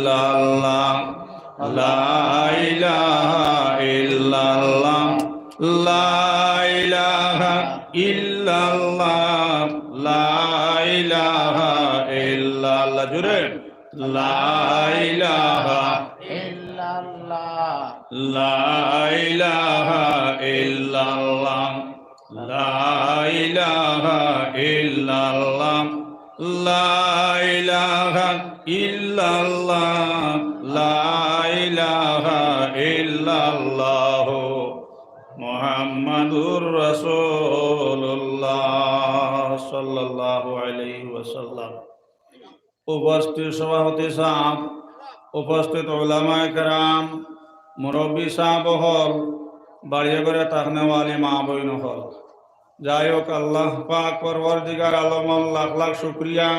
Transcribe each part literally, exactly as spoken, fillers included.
ইল্লাল্লাহ, লা ইলাহা ইল্লাল্লাহ, লা ইলাহা ইল্লাল্লাহ, লা ইলাহা ইল্লাল্লাহ। জোরে। লা ইলাহা ইল্লাল্লাহ। লা ইলাহা ইল্লাল্লাহ। লা ইলাহা ইল্লাল্লাহ। লা ইলাহা ইল্লাল্লাহ। লা ইলাহা ইল্লাল্লাহ। মুহাম্মাদুর রাসূলুল্লাহ সাল্লাল্লাহু আলাইহি ওয়াসাল্লাম। উপস্থিত সভাপতি সাহেব, উপস্থিত উলামায়ে কেরাম, মুরব্বী সাহেব অকল, বাড়িয়ে ঘরে থাকনেওয়ালি মা বইন অকল। যাই হোক, আল্লাহ পাক পরওয়ারদিগার আলমর লাখ লাখ শুকরিয়া।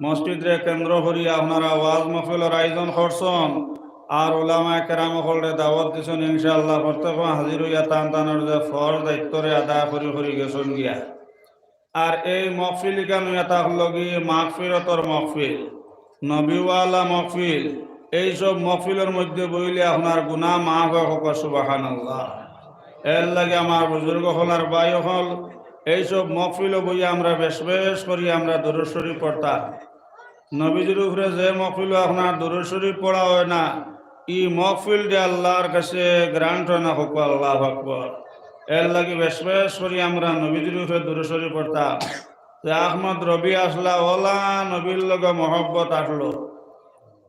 মসজিদরে কেন্দ্র করি আপনারা ওয়াজ মাহফিলর আয়োজন করছন, আর উলামায়ে কেরাম অকলরে দাওয়াত দিছন। ইনশাআল্লাহ, প্রত্যেকে হাজির অইয়া তান তানর যে ফরজ দায়িত্বরে আদায় করি করি গেছন গিয়া। আর এই মহফিল ইখান অইয়া থাকলো গি মাগফিরতর মহফিল, নবীওয়ালা মহফিল। এই সব মহফিলর মধ্যে বইলে আপনার গুনাহ মাফ অয়, কউক্কা সুবহানাল্লাহ। এর লাগি আমার বুজুর্গ অকল আর ভাই অকল, এই সব মহফিলো বইয়া আমরা বেশ বেশ করি আমরা দুরূদ শরীফ পড়তাম। নবীজির উপরে যে মহফিলো আপনার দুরূদ শরীফ পড়া অয় না, ই মহফিলটা আল্লাহর কাছে grant অয় না, কউক্কা আল্লাহু আকবার। এর লাগি বেশ বেশ করি আমরা নবীজির উপরে দুরূদ শরীফ পড়তাম। যে আহমদ রবি আছলা, অলা নবীর লগে মহব্বত আছলো,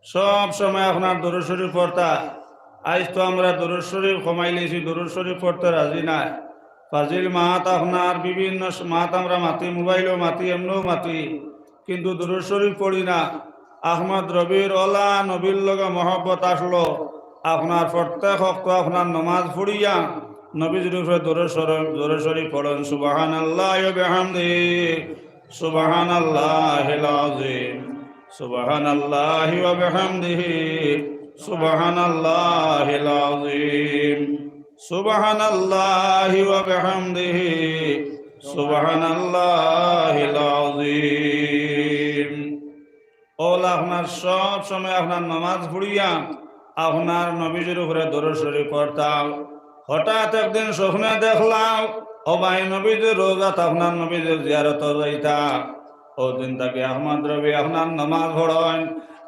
সব সময় আপনার দুরূদ শরীফ পড়তা। আইজ তো আমরা দুরূদ শরীফ কমাইলিছি, দুরূদ শরীফ পড়তে রাজি নায়। ফাজিল মাত আপনার বিভিন্ন স-, মাত আমরা মাতি, মোবাইলো মাতি, এমনেও মাতি, কিন্তু দুরূদ শরীফ পড়ি না। আহমদ রবির অলা নবীর লগে মহব্বত আছলো, আপনার প্রত্যেক ওয়াক্ত আপনার নমাজ পড়িয়া নবীজির উপরে দুরূদ শরীফ, দুরূদ শরীফ পড়ইন। সুবহানাল্লাহি ওয়া বিহামদিহি, সুবহানাল্লাহিল আযীম, সুবহানাল্লাহি ওয়া বিহামদিহি, সুবহানাল্লাহিল আযীম, সুবহানাল্লাহি ওয়া বিহামদিহি, সুবহানাল্লাহিল আযীম। অলা আপনার সব সময় আপনার নমাজ পড়িয়া আপনার নবীজির উপরে দুরূদ শরীফ পড়তাম। হঠাৎ একদিন স্বপ্নে দেখলাম, ও ভাই, নবীজির রওজাত আপনার নবীজির জিয়ারতো যাইতা। অউ দিন থাকি আহমদ রবি আপনার নমাজ পড়ইন,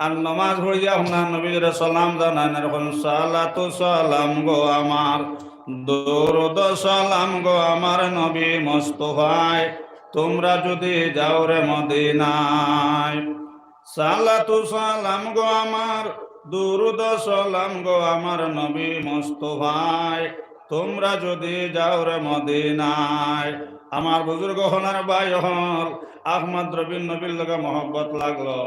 আর নমাজ পড়িয়া আপনার নবীজিরে সালাম জানাইন, আর কইন, সালাতু সালাম গো আমার, দুরূদ সালাম গো আমার নবী মুস্তফায়, তোমরা যদি যাও রে মদিনায়। সালাতু সালাম গো আমার, দুরূদ সালাম গো আমার নবী মুস্তফায়, তোমরা যদি যাও রে মদিনায়। আমার বুজুর্গ অকল আর ভাই অকল, আহমদ রবির নবীর লগে মহব্বত লাগলো,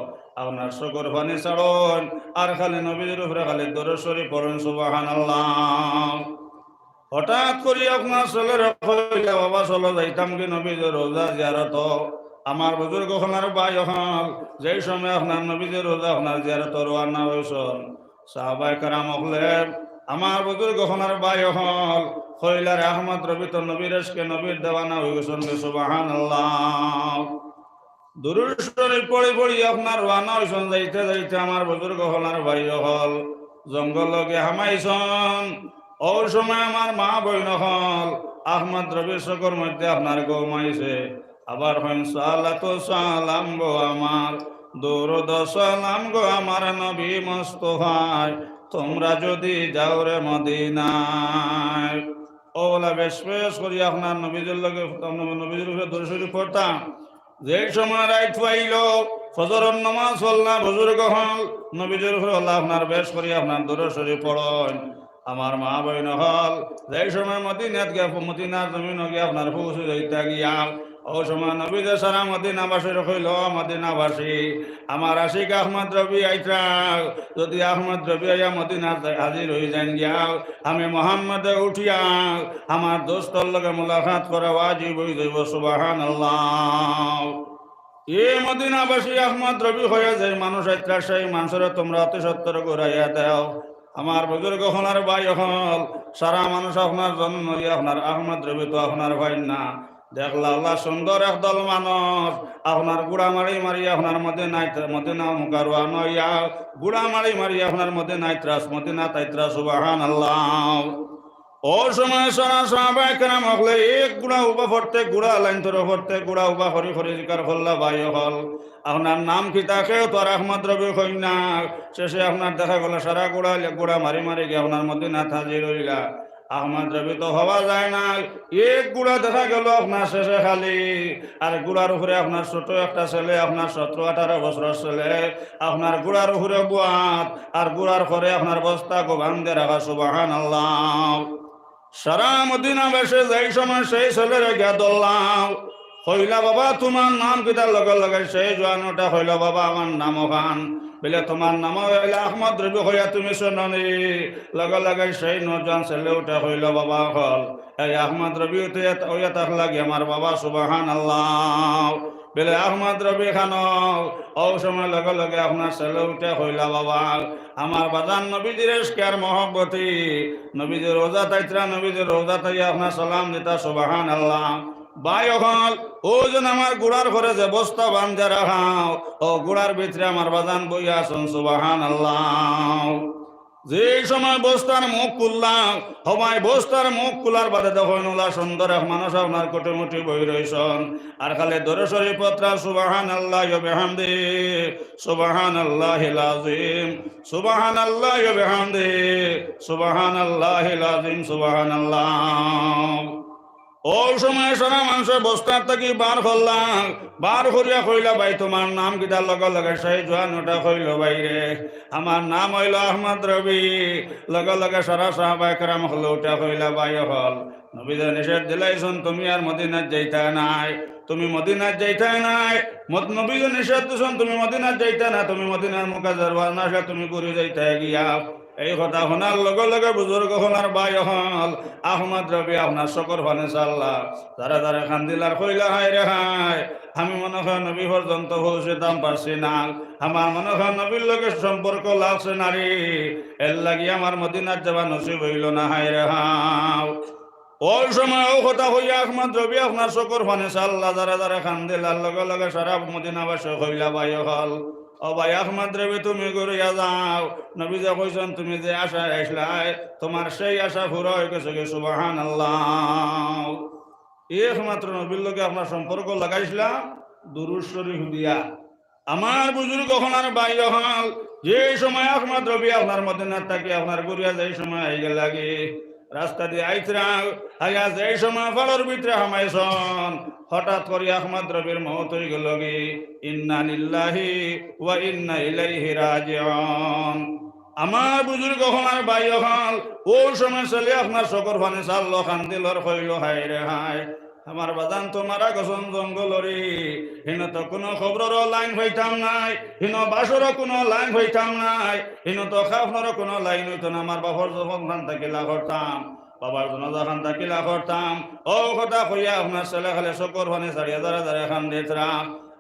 আপনার চকুর পানি ছাড়ইন, আর খালি নবীজির উপরে খালি দুরূদ শরীফ পড়ইন, সুবহানাল্লাহ। হঠাৎ করি আপনার ছেলেরে কইলা, বাবা, চলো যাইতাম গি নবীজির রওজা জিয়ারতো। আমার বুজুর্গ অকল আর ভাই অকল, যেই সময় আপনার নবীজির রওজা আপনার জিয়ারতো রওয়ানা অইছইন, সাহাবায়ে কেরাম অকলে, আমার বুজুর্গ অকল আর ভাই অকল, কইলা, রে আহমদ রবি তো নবীর ইশকে নবীর দেওয়ানা অইগেছইন গি, সুবহানাল্লাহ। দুরূদ শরীফ পড়ি পড়ি আপনার রওয়ানা অইছইন। যাইতে যাইতে আমার বুজুর্গ অকল আর ভাই অকল জঙ্গলো গিয়া হামাইছইন। অউ সময় আমার মা বইন অকল, আহমদ রবির চকুর মধ্যে আপনার ঘুম আইছে। আবার কইন, সালাতু সালাম গো আমার, দুরূদ সালাম গো আমার নবী মুস্তফায়, তোমরা যদি যাও রে মদিনায়। অউলা বেশ বেশ করি আপনার নবীজির লগে, নবীজির উপরে দুরূদ শরীফ পড়তাম। যেই সময় রাইত পাইলো, ফজরর নমাজ পড়লা, বুজুর্গ অকল, নবীজির উপরে অলা আপনার বেশ করি আপনার দুরূদ শরীফ পড়ইন। আমার মা বইন অকল, যেই সময় মদিনাত গিয়া, মদিনার জমিনো গিয়া আপনার পৌঁছি যাইতা গিয়া, অউ সময় নবীজিয়ে সারা মদিনাবাসীরে কইলা, ও মদিনাবাসী, আমার আশিক আহমদ রবি আইতরা, যদি আহমদ রবি আইয়া মদিনাত হাজির অইযাইন গিয়া, আমি মুহাম্মদে উঠিয়া আমার দোস্তর লগে মুলাকাত করা ওয়াজিব অইযাইবো। সুবহানাল্লাহ। এ মদিনাবাসী আহমদ রবি কইয়া যে মানুষ আইতরা, সেই মানুষরে তোমরা অতি সত্বর ঘুরাইয়া দেও। আমার বুজুর্গ অকল আর ভাই অকল, সারা মানুষ আপনার জন্য নবী, আপনার আহমদ রবি তো আপনার ভাই না। দেখলা আল্লাহ সুন্দর একদল মানুষ আপনার ঘোড়া মারি মারি আপনার মদিনাত, মদিনা মুখা রওয়ানা অইয়া ঘোড়া মারি মারি আপনার মদিনাত আইতরা, মদিনাত আইতরা, সুবহানাল্লাহ। অউ সময় সারা সাহাবায়ে কেরাম অকলে এক ঘোড়া উবা, প্রত্যেক ঘোড়া লাইন ধরি, প্রত্যেক ঘোড়া উবা করি করি জিকার করলা, ভাই অকল, আপনার নাম কিতা? কেউ তো আর আহমদ রবি কইন না। শেষে আপনার দেখা গেল সারা ঘোড়া, ঘোড়া মারি মারি গিয়া আপনার মদিনাত হাজির অইলা। আহমদ রবি তো হওয়া যায় না। এক ঘোড়া দেখা গেল আপনার শেষে খালি, আর ঘোড়ার উপরে আপনার ছোট একটা ছেলে, আপনার সতেরো আঠারো বছরর ছেলে, আপনার ঘোড়ার উপরে বওয়াত, আর ঘোড়ার উপরে আপনার বস্তা গোবান দিয়া রাখা, সুবহানাল্লাহ। সারা মদিনাবাসী যেই সময় সেই ছেলেরে গিয়া ধরলা, কইলা, "বাবা, তুমার নাম কিতা?" লগে লগে সেই জোয়ান উঠে কইল, "বাবা, আমার নাম অখান।" বলে, "তুমার নাম অইল আহমদ রবি কইয়া তুমি হুনছো নি?" লগে লগে সেই নওজোয়ান ছেলে উঠে কইল, "বাবা অকল, এই আহমদ রবি অইয়া থাকলা গি আমার বাবা, সুবহানাল্লাহ।" বলে, "আহমদ রবি খানো।" অউ সময় লগে লগে আপনার ছেলে উঠে কইলা, "বাবা, আমার বাজান নবীজির ইশকে আর মহব্বতি, নবীজির রওজাত আইতরা, নবীজির রওজাত আইয়া আপনার সালাম দিতা, সুবহানাল্লাহ।" ভাই অকল, অউ যেন আমার ঘোড়ার উপরে যে বস্তা বান্ধিয়া রাখা, অউ ঘোড়ার ভিতরে আমার বাজান বইয়া আছইন, সুবহানাল্লাহ। যে সময় বস্তার মুখ খুললা, ও ভাই, বস্তার মুখ খুলার বাদে দেখইন অলা সুন্দর এক মানুষ আপনার কুটিমুটি বই রইছইন, আর খালি দরুদ শরীফ পড়রা, সুবহানাল্লাহি ওয়া বিহামদিহি, সুবহানাল্লাহিল আযীম, সুবহানাল্লাহি ওয়া বিহামদিহি, সুবহানাল্লাহিল আযীম, সুবহানাল্লাহ। অউ সময় সারা মানষে বস্তার থাকি বার করলা, বার করিয়া কইলা, "ভাই, তুমার নাম কিতা?" লগে লগে সেই জোয়ান উঠে কইল, "ভাইরে, আমার নাম অইল আহমদ রবি।" লগে লগে সারা সাহাবায়ে কেরাম অকলে উঠে কইলা, "ভাই অকল, নবীজিয়ে নিষেধ দিলাইছইন, তুমি আর মদিনাত যাইতায় নায়, তুমি মদিনাত যাইতায় নায়, মদ-, নবীজিয়ে নিষেধ দিছইন, তুমি মদিনাত যাইতায় না, তুমি মদিনার মুখা যাইতায় না, তুমি ঘুরি যাইতায় গিয়া।" এই কথা হুনার লগে লগে বুজুর্গ অকল আর ভাই অকল, আহমদ রবি আপনার চকুর পানি ছাড়লা, জারে জারে কান্দিলা আর কইলা, "হায়রে হায়, আমি মনে অয় নবী পর্যন্ত পৌঁছিতাম পারছি না, আমার মনে অয় নবীর লগে সম্পর্ক লাগছে না রে, এরলাগি আমার মদিনাত যাওয়া নসিব অইল না, হায়রে হায়।" অউ সময় অউ কথা কইয়া আহমদ রবি আপনার চকুর পানি ছাড়লা, জারে জারে কান্দিলা আর লগে লগে সারা মদিনাবাসী কইলা, "ভাই অকল, ও ভাই আহমদ রবি, তুমি ঘুরিয়া যাও। নবীজিয়ে কইছইন, তুমি যে আশায় আইছলায়, তুমার সেই আশা পুরা অইগেছে গি।" সুবহানাল্লাহ। একমাত্র নবীর লগে আপনার সম্পর্ক লাগাইছলা দুরুদ শরীফ দিয়া। আমার বুজুর্গ অকল আর ভাই অকল, যে সময় আহমদ রবি আপনার মদিনাত থাকি আপনার ঘুরিয়া যেই সময় আইগেলা গি, রাস্তা দি আইতরা, আইয়া যেই সময় পাড়র ভিতরে হামাইছইন, হঠাৎ করি আহমদ রবির মউত অইগেল গি। ইন্না লিল্লাহি ওয়া ইন্না ইলাইহি রাজিউন। আমার বুজুর্গ অকল আর ভাই অকল, অউ সময় ছেলে আপনার চকুর পানি ছাড়লো, কান্দিল আর কইল, "হায়রে হায়, আমার বাজান তো মারা গেছইন জঙ্গলো রে, হিনো তো কুনু কবরর লাইন পাইতাম নায়, হিনো বাসরর কুনু লাইন পাইতাম নায়, হিনো তো কাফনর কুনু লাইন অইতো না, আমার বাপর দফন খানতা কিলা করতাম, বাবার জানাজা খানতা কিলা করতাম।" অউ কথা কইয়া আপনার ছেলে খালি চকুর পানি ছাড়িয়া জারে জারে কান্দিতরা।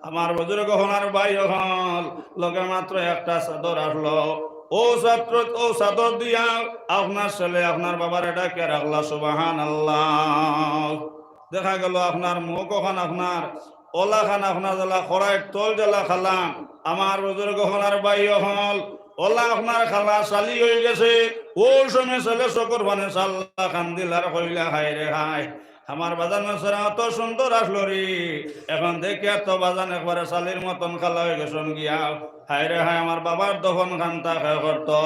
আমার বুজুর্গ অকল আর ভাই অকল, লগে মাত্র একটা চাদর আছলো, অউ চাদর, অউ চাদর দিয়া আপনার ছেলে আপনার বাবারে ঢাকিয়া রাখলা। সুবহানাল্লাহ। দেখা গেল আপনার মুখ অখান আপনার, অলাখান আপনার যেলা খরাইর তল যেলা কালা। আমার বুজুর্গ অকল আর ভাই অকল, অলা আপনার কালা ছালি অইগেছে। অউ সময় ছেলে চকুর পানি ছাড়লা, কান্দিল আর কইলা, "হায়রে হায়, আমার বাজান ছাড়া অত সুন্দর আছলো রে, অখন দেখিয়ার তো বাজান একবারে ছালির মতন কালা অইগেছইন গিয়া। হায়রে হায়, আমার বাবার দফন খানতা কে করতো?"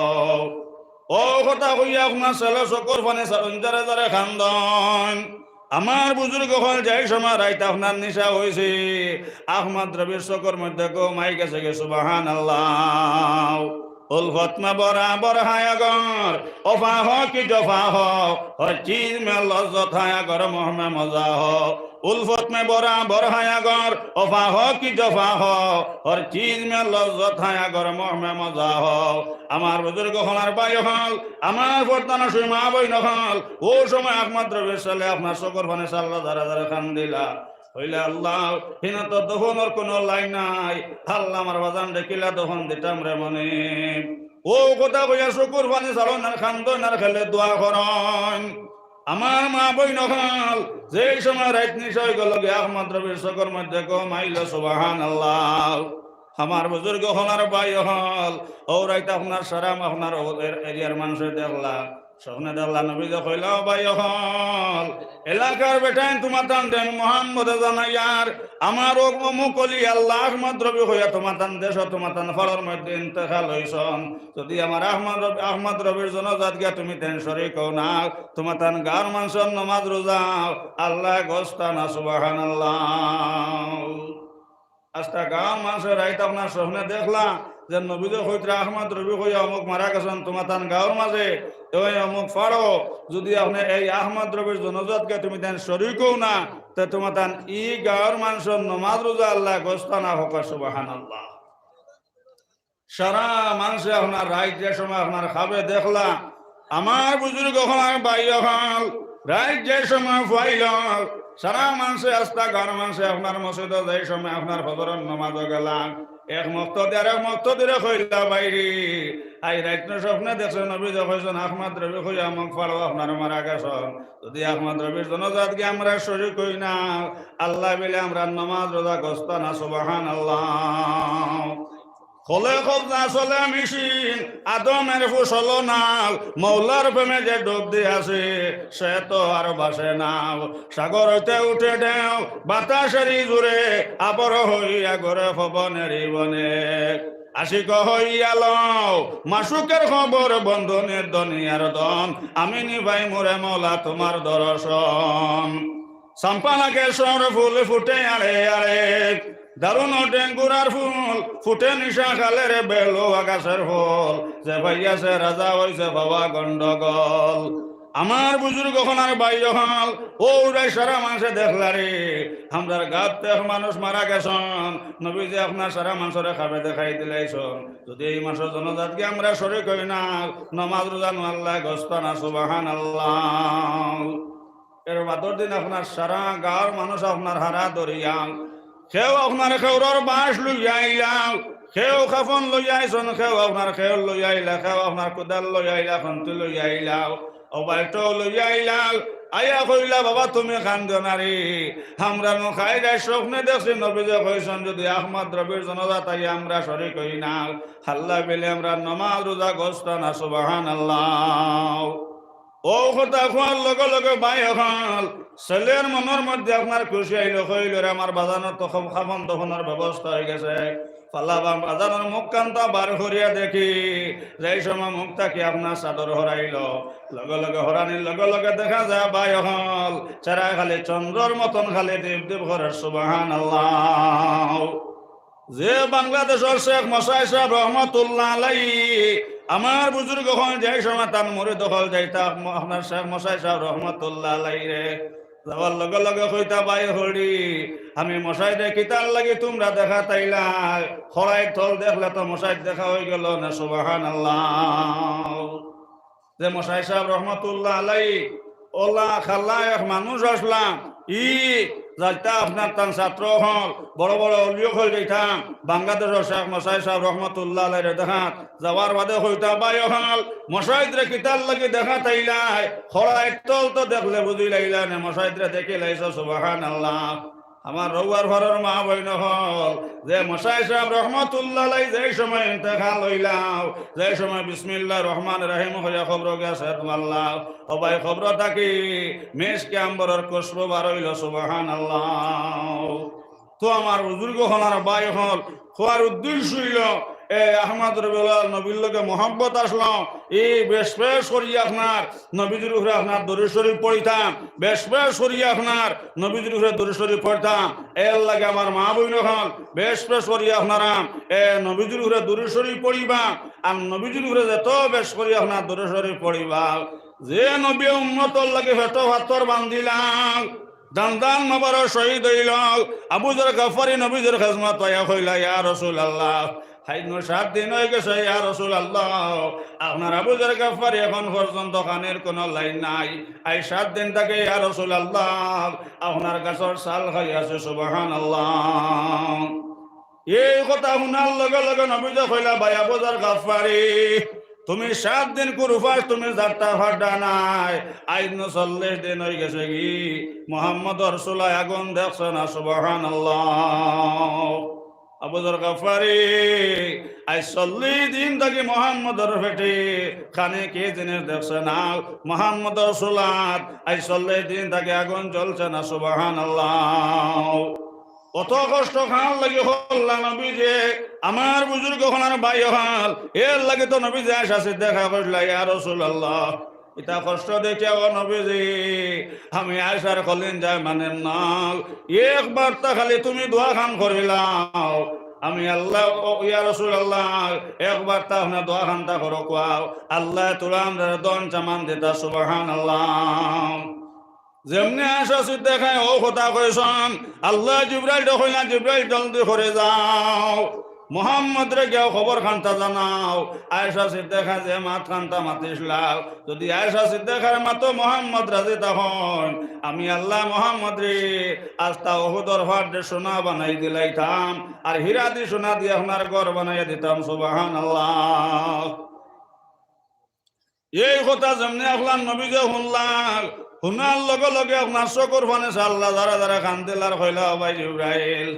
অউ কথা কইয়া আপনার ছেলে চকুর পানি ছাড়ইন, জারে জারে কান্দইন। আমার বুজুর্গ অকল, যেই সময় রাইত আপনার নিশা অইছে, আহমদ রবির চকুর মধ্যে ঘুম আইগেছে গি। সুবহানাল্লাহ। الفت میں برابر ہے اگر وفا ہو کہ جفا ہو، ہر چیز میں لذت ہے اگر محو میں مزہ ہو۔ الفت میں برابر ہے اگر وفا ہو کہ جفا ہو، ہر چیز میں لذت ہے اگر محو میں مزہ ہو۔ আমার বুজুর্গ অকল আর ভাই অকল, আমার পর্দানশীন মা বইন অকল, অউ সময় আহমদ রবির ছেলে আপনার চকুর পানি ছাড়লা, জারে জারে কান্দিলা। কইলা, "আল্লাহ, হিনো তো দফনর কুনু লাইন নাই। আল্লাহ, আমার বাজানরে কিলা দফন দিতাম রে মনিব।" অউ কথা কইয়া চকুর পানি ছাড়ইন আর কান্দইন আর খালি দোয়া করইন। আমার মা বইন অকল, যেই সময় রাইত নিশা অইগেলো গি, আহমদ রবির চোখর মধ্যে ঘুম আইলো, সুবহানাল্লাহ। আমার বুজুর্গ অকল আর ভাই অকল, অউ রাইত আপনার সারা আপনার অউ এর-, এরিয়ার মানষে দেখলা, স্বপ্নে দেখলা, নবীয়ে কইলা, "ও ভাই অকল, এলাকার বেটাইন তুমাতানরে মুহাম্মদে জানাইয়ার, আমার অউ অমুক অলি আল্লাহ আহমদ রবি কইয়া তুমাতান দেশো তুমাতান ফাড়র মধ্যে ইন্তেকাল অইছইন। যুদি আমার আহমদ রবি, আহমদ রবির জনাজাত গিয়া তুমিতাইন শরিক অও না, তুমাতান গাঁওর মানষর নমাজ রোজা আল্লায় গছতা না।" সুবহানাল্লাহ। আস্তা গাঁওর মানষে রাইত আপনার স্বপ্নে দেখলা যে নবীয়ে কইতরা আহমদ রবি কইয়া অমুক মারা গেছইন তুমাতান গাঁওর মাঝে, অউ অমুক ফাড়ো, যুদি আপনে এই আহমদ রবির জনাজাত গিয়া তুমিতাইন শরিক অও না, তে তুমাতান ই গাঁওর মানষর নমাজ রোজা আল্লায় গছতা না। কউক্কা সুবহানাল্লাহ। সারা মানষে আপনার রাইত যে সময় আপনার খাবে দেখলা, আমার বুজুর্গ অকল আর ভাই অকল, রাইত যে সময় ফাইল, সারা মানষে, আস্তা গাঁওর মানষে আপনার মসজিদো যে সময় আপনার ফজরর নমাজো গেলা, এক মুক্তাদি আরেক মুক্তাদিরে কইলা, "ভাইরে, আইজ রাইত নু স্বপ্নে দেখছি নবীয়ে কইছইন আহমদ রবি কইয়া অমুক ফাড়ো আপনার মারা গেছইন। যুদি আহমদ রবির জনাজাত গিয়া আমরা শরিক অই না, আল্লায় বিলে আমরার নমাজ রোজা গছতা না।" সুবহানাল্লাহ। কলে কবজা চলে মেশিন, আদমের ফুসলো নাল, মৌলার প্রেমে যে ডুব দিয়াছে, সে তো আর ভাসে না। সাগর অইতে উঠে ঢেউ, বাতাসের জোরে, আবর হইয়া ঘোরে পবনের বনে। আশিক হইয়া লও মাশুকের খবর, বন্ধু নির্ধনিয়ার ধন, আমি নিবাই মোরে মৌলা তুমার দর্শন। সাম্পালা কেশর ফুল ফুটে আড়ে আড়ে, দারুণ ওঠে গুড়ার ফুল, ফুটে নিশা খালের বেলো আকাশের ফুল, যে পাইয়াছে রাজা অইছে পাওয়া গন্ডগোল। আমার বুজুর্গ অকল আর ভাই অকল, অউ রাইত সারা মানষে দেখলা রে, আমরার গাঁওত এক মানুষ মারা গেছইন, নবীয়ে আপনার সারা মানষরে খাবে দেখাই দিলাইছইন, যুদি এই মানষর জনাজাত গিয়া আমরা শরিক অই না, নমাজ রোজা নু আল্লায় গছতা না। সুবহানাল্লাহ। এর বাদর দিন আপনার সারা গাঁওর মানুষ আপনার হারা ধরিয়া, কেউ আপনার খেউরর বাঁশ লইয়া আইলা, কেউ কাফন লইয়া আইছইন, কেউ আপনার খেউর লইয়া আইলা, কেউ আপনার কুদাল লইয়া আইলা, খন্তি লইয়া আইলা, অউ বাইটো লইয়া আইলা, আইয়া কইলা, "বাবা, তুমি কান্দিও না রে, আমরা নু খাই রাইত স্বপ্নে দেখছি নবীয়ে কইছইন, যুদি আহমদ রবির জনাজাত আইয়া আমরা শরিক অই না, আল্লায় বিলে আমরার নমাজ রোজা গছতা না।" সুবহানাল্লাহ। অউ কথা কওয়ার লগে লগে ভাই অকল, ছেলের মনর মধ্যে আপনার খুশি আইলো, কইলো, "রে আমার বাজানর তো কাফন দফনর ব্যবস্থা অই গেছে।" ফালা বা-, বাজানর মুখখানতা বার করিয়া দেখি, যেই সময় মুখ থাকি আপনার চাদর হরাইলো, লগে লগে হরানির লগে লগে দেখা যায় ভাই অকল, চেহারা খালি চন্দ্রর মতন খালি দীপ দীপ করের। সুবহানাল্লাহ। যে বাংলাদেশর শেখ মশাই সাব রহমতুল্লাহ আলাইহি, আমার বুজুর্গ অকল যে সময় তান মুরিদ অকল যাইতা, আপনার শেখ মশাই সাব রহমতুল্লাহ আলাইহিরে, যাওয়ার লগে লগে কইতা, "ভাই হরি, আমি মশাইরে কিতার লাগি তুমরা দেখাত আইলায়, খড়াইর তল দেখলে তো মশাইর দেখা অইগেলো না।" সুবহানাল্লাহ। যে মশাই সাব রহমতুল্লাহ আলাইহি, অলা খালা এক মানুষ আছলা, ই যাইতা আপনার তান ছাত্র অকল, বড় বড় অলি অকল যাইতা, বাংলাদেশর শেখ মশাই সাব রহমতুল্লাহ আলাইহিরে দেখাত, যাওয়ার বাদে কইতা, "ভাই অকল, মশাইরে কিতার লাগি দেখাত আইলায়, খড়াইর তল তো দেখলে বুঝিলাইলায় না, মশাইরে দেখিলাইছো।" সুবহানাল্লাহ। আমার রউয়ার ঘরর মা বইন অকল, যে মশাই সাব রহমতুল্লাহ আলাইহি যেই সময় ইন্তেকাল অইলা, যেই সময় বিসমিল্লাহির রহমানির রহিম কইয়া কবরো গেছে, তুমাল্লা, ও ভাই, কবরো থাকি মিশকে আম্বরর খুশবু বার অইলো, সুবহানাল্লাহ। তো আমার বুজুর্গ অকল আর ভাই অকল, কওয়ার উদ্দেশ্য অইলো, এ আহমদ রবিউল আউয়াল নবীর লগে মহব্বত আছলো, ই বেশ বেশ করি আপনার নবীজির উপরে আপনার দরুদ শরীফ পড়িতাম, বেশ বেশ করি আপনার নবীজির উপরে দরুদ শরীফ পড়িতাম। এর লাগি আমার মা বইন অকল, বেশ বেশ করি আপনারা এ নবীজির উপরে দরুদ শরীফ পড়িবা, আর নবীজির উপরে যত বেশ করি আপনার দরুদ শরীফ পড়িবা, যে নবী উম্মতর লাগি পেটো পাথর বান্ধিলা, দান্দান মোবারক শহীদ অইলা, আবু যর গফফারি নবীজির খেজমতো আইয়া কইলা, "ইয়া রাসূলুল্লাহ, আইজ নু সাত দিন অই গেছে, ইয়া রাসূলুল্লাহ, আপনার আবু যর গফফারি অখন পর্যন্ত খানির কুনু লাইন নাই। আইজ সাত দিন থাকি, ইয়া রাসূলুল্লাহ, আপনার গাছর ছাল খাই আছে।" সুবহানাল্লাহ। এই কথা হুনার লগে লগে নবীজিয়ে কইলা, "ভাই আবু যর গফফারি, তুমি সাত দিন কুরুপাস তুমি ছাড়তা পাররায় নায়, আইজ নু চল্লিশ দিন অইগেছেগি, মুহাম্মদর চুলায় আগুন দেখছো না? সুবহানাল্লাহ। আবু যর গফফারি, আইজ চল্লিশ দিন থাকি মুহাম্মদর পেটে খানি কি জিনিস দেখছো না? মুহাম্মদর চুলাত আইজ চল্লিশ দিন থাকি আগুন জ্বলছে না? সুবহানাল্লাহ। অত কষ্ট কার লাগি করলা নবীজি? আমার বুজুর্গ অকল আর ভাই অকল, এর লাগি তো নবীজি আয়েশা সিদ্দিকায় কইলা, ইয়া রাসুলাল্লাহ, ইতা কষ্ট দেখিয়া ও নবীজি, আমি আয়েশার কলিজায় মানের না। একবারতা খালি তুমি দোয়া খান করিলাও, আমি আল্লাহ, ও ইয়া রাসুলাল্লাহ, একবারতা আপনে দোয়া খানতা করো কওয়াও, আল্লায় থুড়া আমরারে ধন সামান দিতা। সুবহানাল্লাহ। যেমনে আয়েশা সিদ্দিকায় অউ কথা কইছইন, আল্লায় জিব্রাইলরে কইলা, জিব্রাইল জলদি করি যাও, মুহাম্মদরে গিয়া খবর খানতা জানাও। আয়েশা সিদ্দিকায় যে মাত খানতা মাতিছলা, যুদি আয়েশা সিদ্দিকার মাতো মুহাম্মদ রাজি থাকইন, আমি আল্লায় মুহাম্মদরে আস্তা উহুদর পাহাড়রে সোনা বানাই দিলাইতাম, আর হীরাদি সোনাদি আপনার ঘর বানাইয়া দিতাম। সুবহানাল্লাহ। এই কথা যেমনে অকলান নবীজি হুনলা, হুনার লগে লগে আপনার চকুর পানি ছাড়লা, জারে জারে কান্দিলা আর কইলা, ও ভাই জিব্রাইল,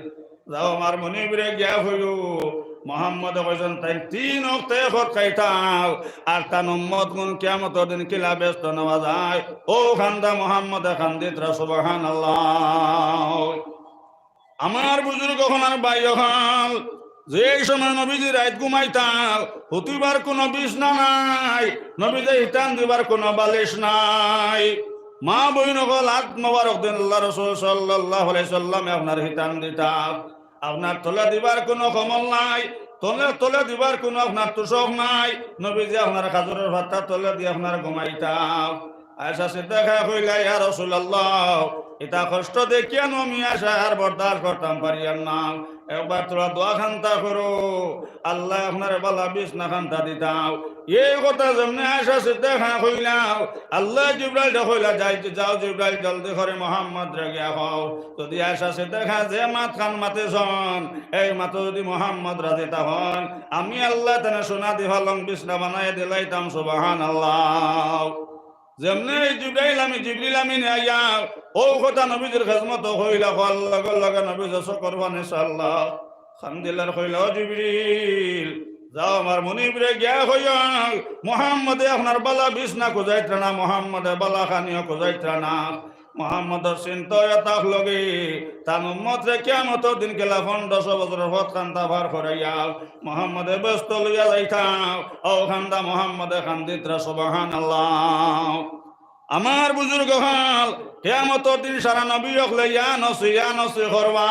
যাও আমার মনিবরে গিয়া কইও, মুহাম্মদে কইছইন তাইন তিন অক্ত এক অক্ত খাইতাও, আর তান উম্মতগুন কিয়ামতর দিন কিলা বেহেস্তো নেওয়া যায়, অউ কান্দা মুহাম্মদে কান্দিতরা। সুবহানাল্লাহ। আমার বুজুর্গ অকল আর ভাই অকল, যেই সময় নবীজি রাইত ঘুমাইতা, হুতিবার কুনু বিছনা নাই, নবীজিরে হিতান দিবার কুনু বালিশ নাই। মা বইন অকল, আত মোবারক দিন আল্লার রসুল সাল্লাল্লাহু আলাইহি ওয়াসাল্লামে আপনার হিতান দিতা। আপনার তলে দিবার কুনু কম্বল নাই, তলে, তলে দিবার কুনু আপনার তুষক নাই, নবীজি আপনার খাজুরর পাত্তার তলে দি আপনার ঘুমাইতা। আয়েশা সিদ্দিকায় কইলা, ইয়া রাসুলাল্লাহ, ইতা কষ্ট দেখিয়া নু আমি আয়েশা আর বরদাস্ত করতাম পারিয়ার না। একবার থুড়া দোয়া খানতা করো, আল্লায় আপনারে ভালা বিছনা খানতা দিতা। এই কথা যেমনে আয়েশা সিদ্দিকায় কইলা, আল্লায় জিব্রাইলরে কইলা, যাই, যাও জিব্রাইল, জলদি করি মুহাম্মদরে গিয়া কও, যুদি আয়েশা সিদ্দিকায় যে মাত খান মাতিছইন, এই মাতো যুদি মুহাম্মদ রাজি থাকইন, আমি আল্লায় তানে সোনাদি পালং বিছনা বানাইয়া দিলাইতাম। সুবহানাল্লাহ। যেমনে এই জিব্রাইল আমি, জিব্রিল আমিনে আইয়া অউ কথা নবীজির খেজমতো কইলা, কওয়ার লগে লগে নবীজির চকুর পানি ছাড়লা। কান্দিলা আর কইলা, ও জিব্রিল, যাও আমার মনিবরে গিয়া কইও, মুহাম্মদে আপনার ভালা বিছনা খুজাইতরা না, মুহাম্মদে ভালা খানিও খুজাইতরা না। মুহাম্মদর চিন্তা অইয়া থাকলোগি, তান উম্মতরে কিয়ামতর দিন কিলা পনরোশো বছরর পথ কান্দা পার করাইয়া মুহাম্মদে বেহেস্তো লইয়া যাইতা, অউ কান্দা মুহাম্মদে কান্দিতরা। সুবহানাল্লাহ। আমার বুজুর্গ অকল, কিয়ামতর দিন সারা নবী অকলে ইয়া নসি, ইয়া নসি করবা।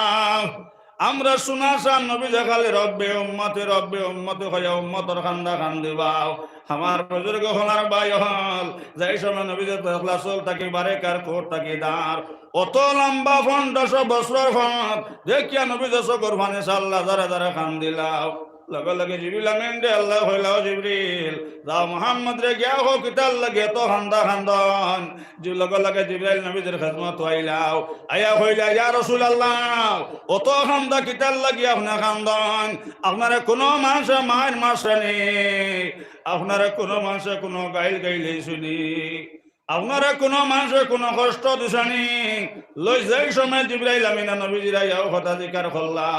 আমরা শুনা চার নবীজি খালি রব্বি উম্মতি, রব্বি উম্মতি কইয়া উম্মতর কান্দা কান্দিবা। আমার বুজুর্গ অকল আর ভাই অকল, যেই সময় নবীজি তো একলা চুল থাকি বারেক আর খুর থাকি দাড়, অত লম্বা পনরোশো বছরর পথ দেখিয়া নবীজি চকুর পানি ছাড়লা, জারে জারে কান্দিলা। লগে লগে জিব্রিল আমিনরে আল্লায় কইলা, ও জিব্রিল, যাও মুহাম্মদরে গিয়া কও কিতার লাগি এত কান্দা কান্দইন। জি, লগে লগে জিব্রাইল নবীজির খেজমতো আইলা, আইয়া কইলা, ইয়া রাসুলাল্লাহ, অত কান্দা কিতার লাগি আপনে কান্দইন? আপনারে কুনু মানষে মাইর মারছে নি? আপনারে কুনু মানষে কুনু গাইল গাইলাইছে নি? আপনারে কুনু মানষে কুনু কষ্ট দিছে নি? লই যেই সময় জিব্রাইল আমিনে নবীজিরে আইয়া অউ কথা জিকার করলা,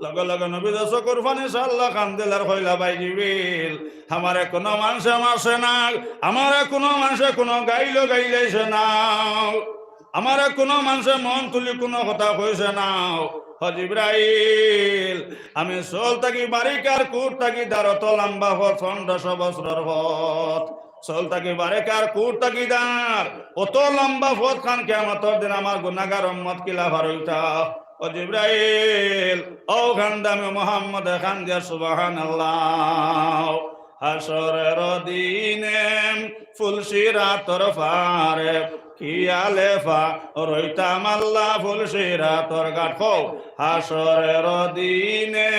লগে লগে নবীজির চকুর পানি ছাড়লা, কান্দিলা আর কইলা, ভাই জিব্রিল, আমারে কুনু মানষে মারছে না, আমারে কুনু মানষে কুনু গাইলও গাইলাইছে না, আমারে কুনু মানষে মন তুলি কুনু কথা কইছে না। ও জিব্রাইল, আমি চুল থাকি বারেক আর খুর থাকি দাড়, অত লম্বা পথ, পনরোশো বছরর পথ। চুল থাকি বারেক আর খুর থাকি দাড়, অত লম্বা পথ খান কিয়ামতর দিন আমার গুনাগার উম্মত কিলা পার অইতা? ও জিব্রাইল, অউ কান্দা আমি মুহাম্মদে কান্দিয়া। সুবহানাল্লাহ। হাশরর দিনে পুলসিরাতর পারে, কিয়ালে পার অইতাম আল্লাহ পুলসিরাতর ঘাট। কও, হাশরর দিনে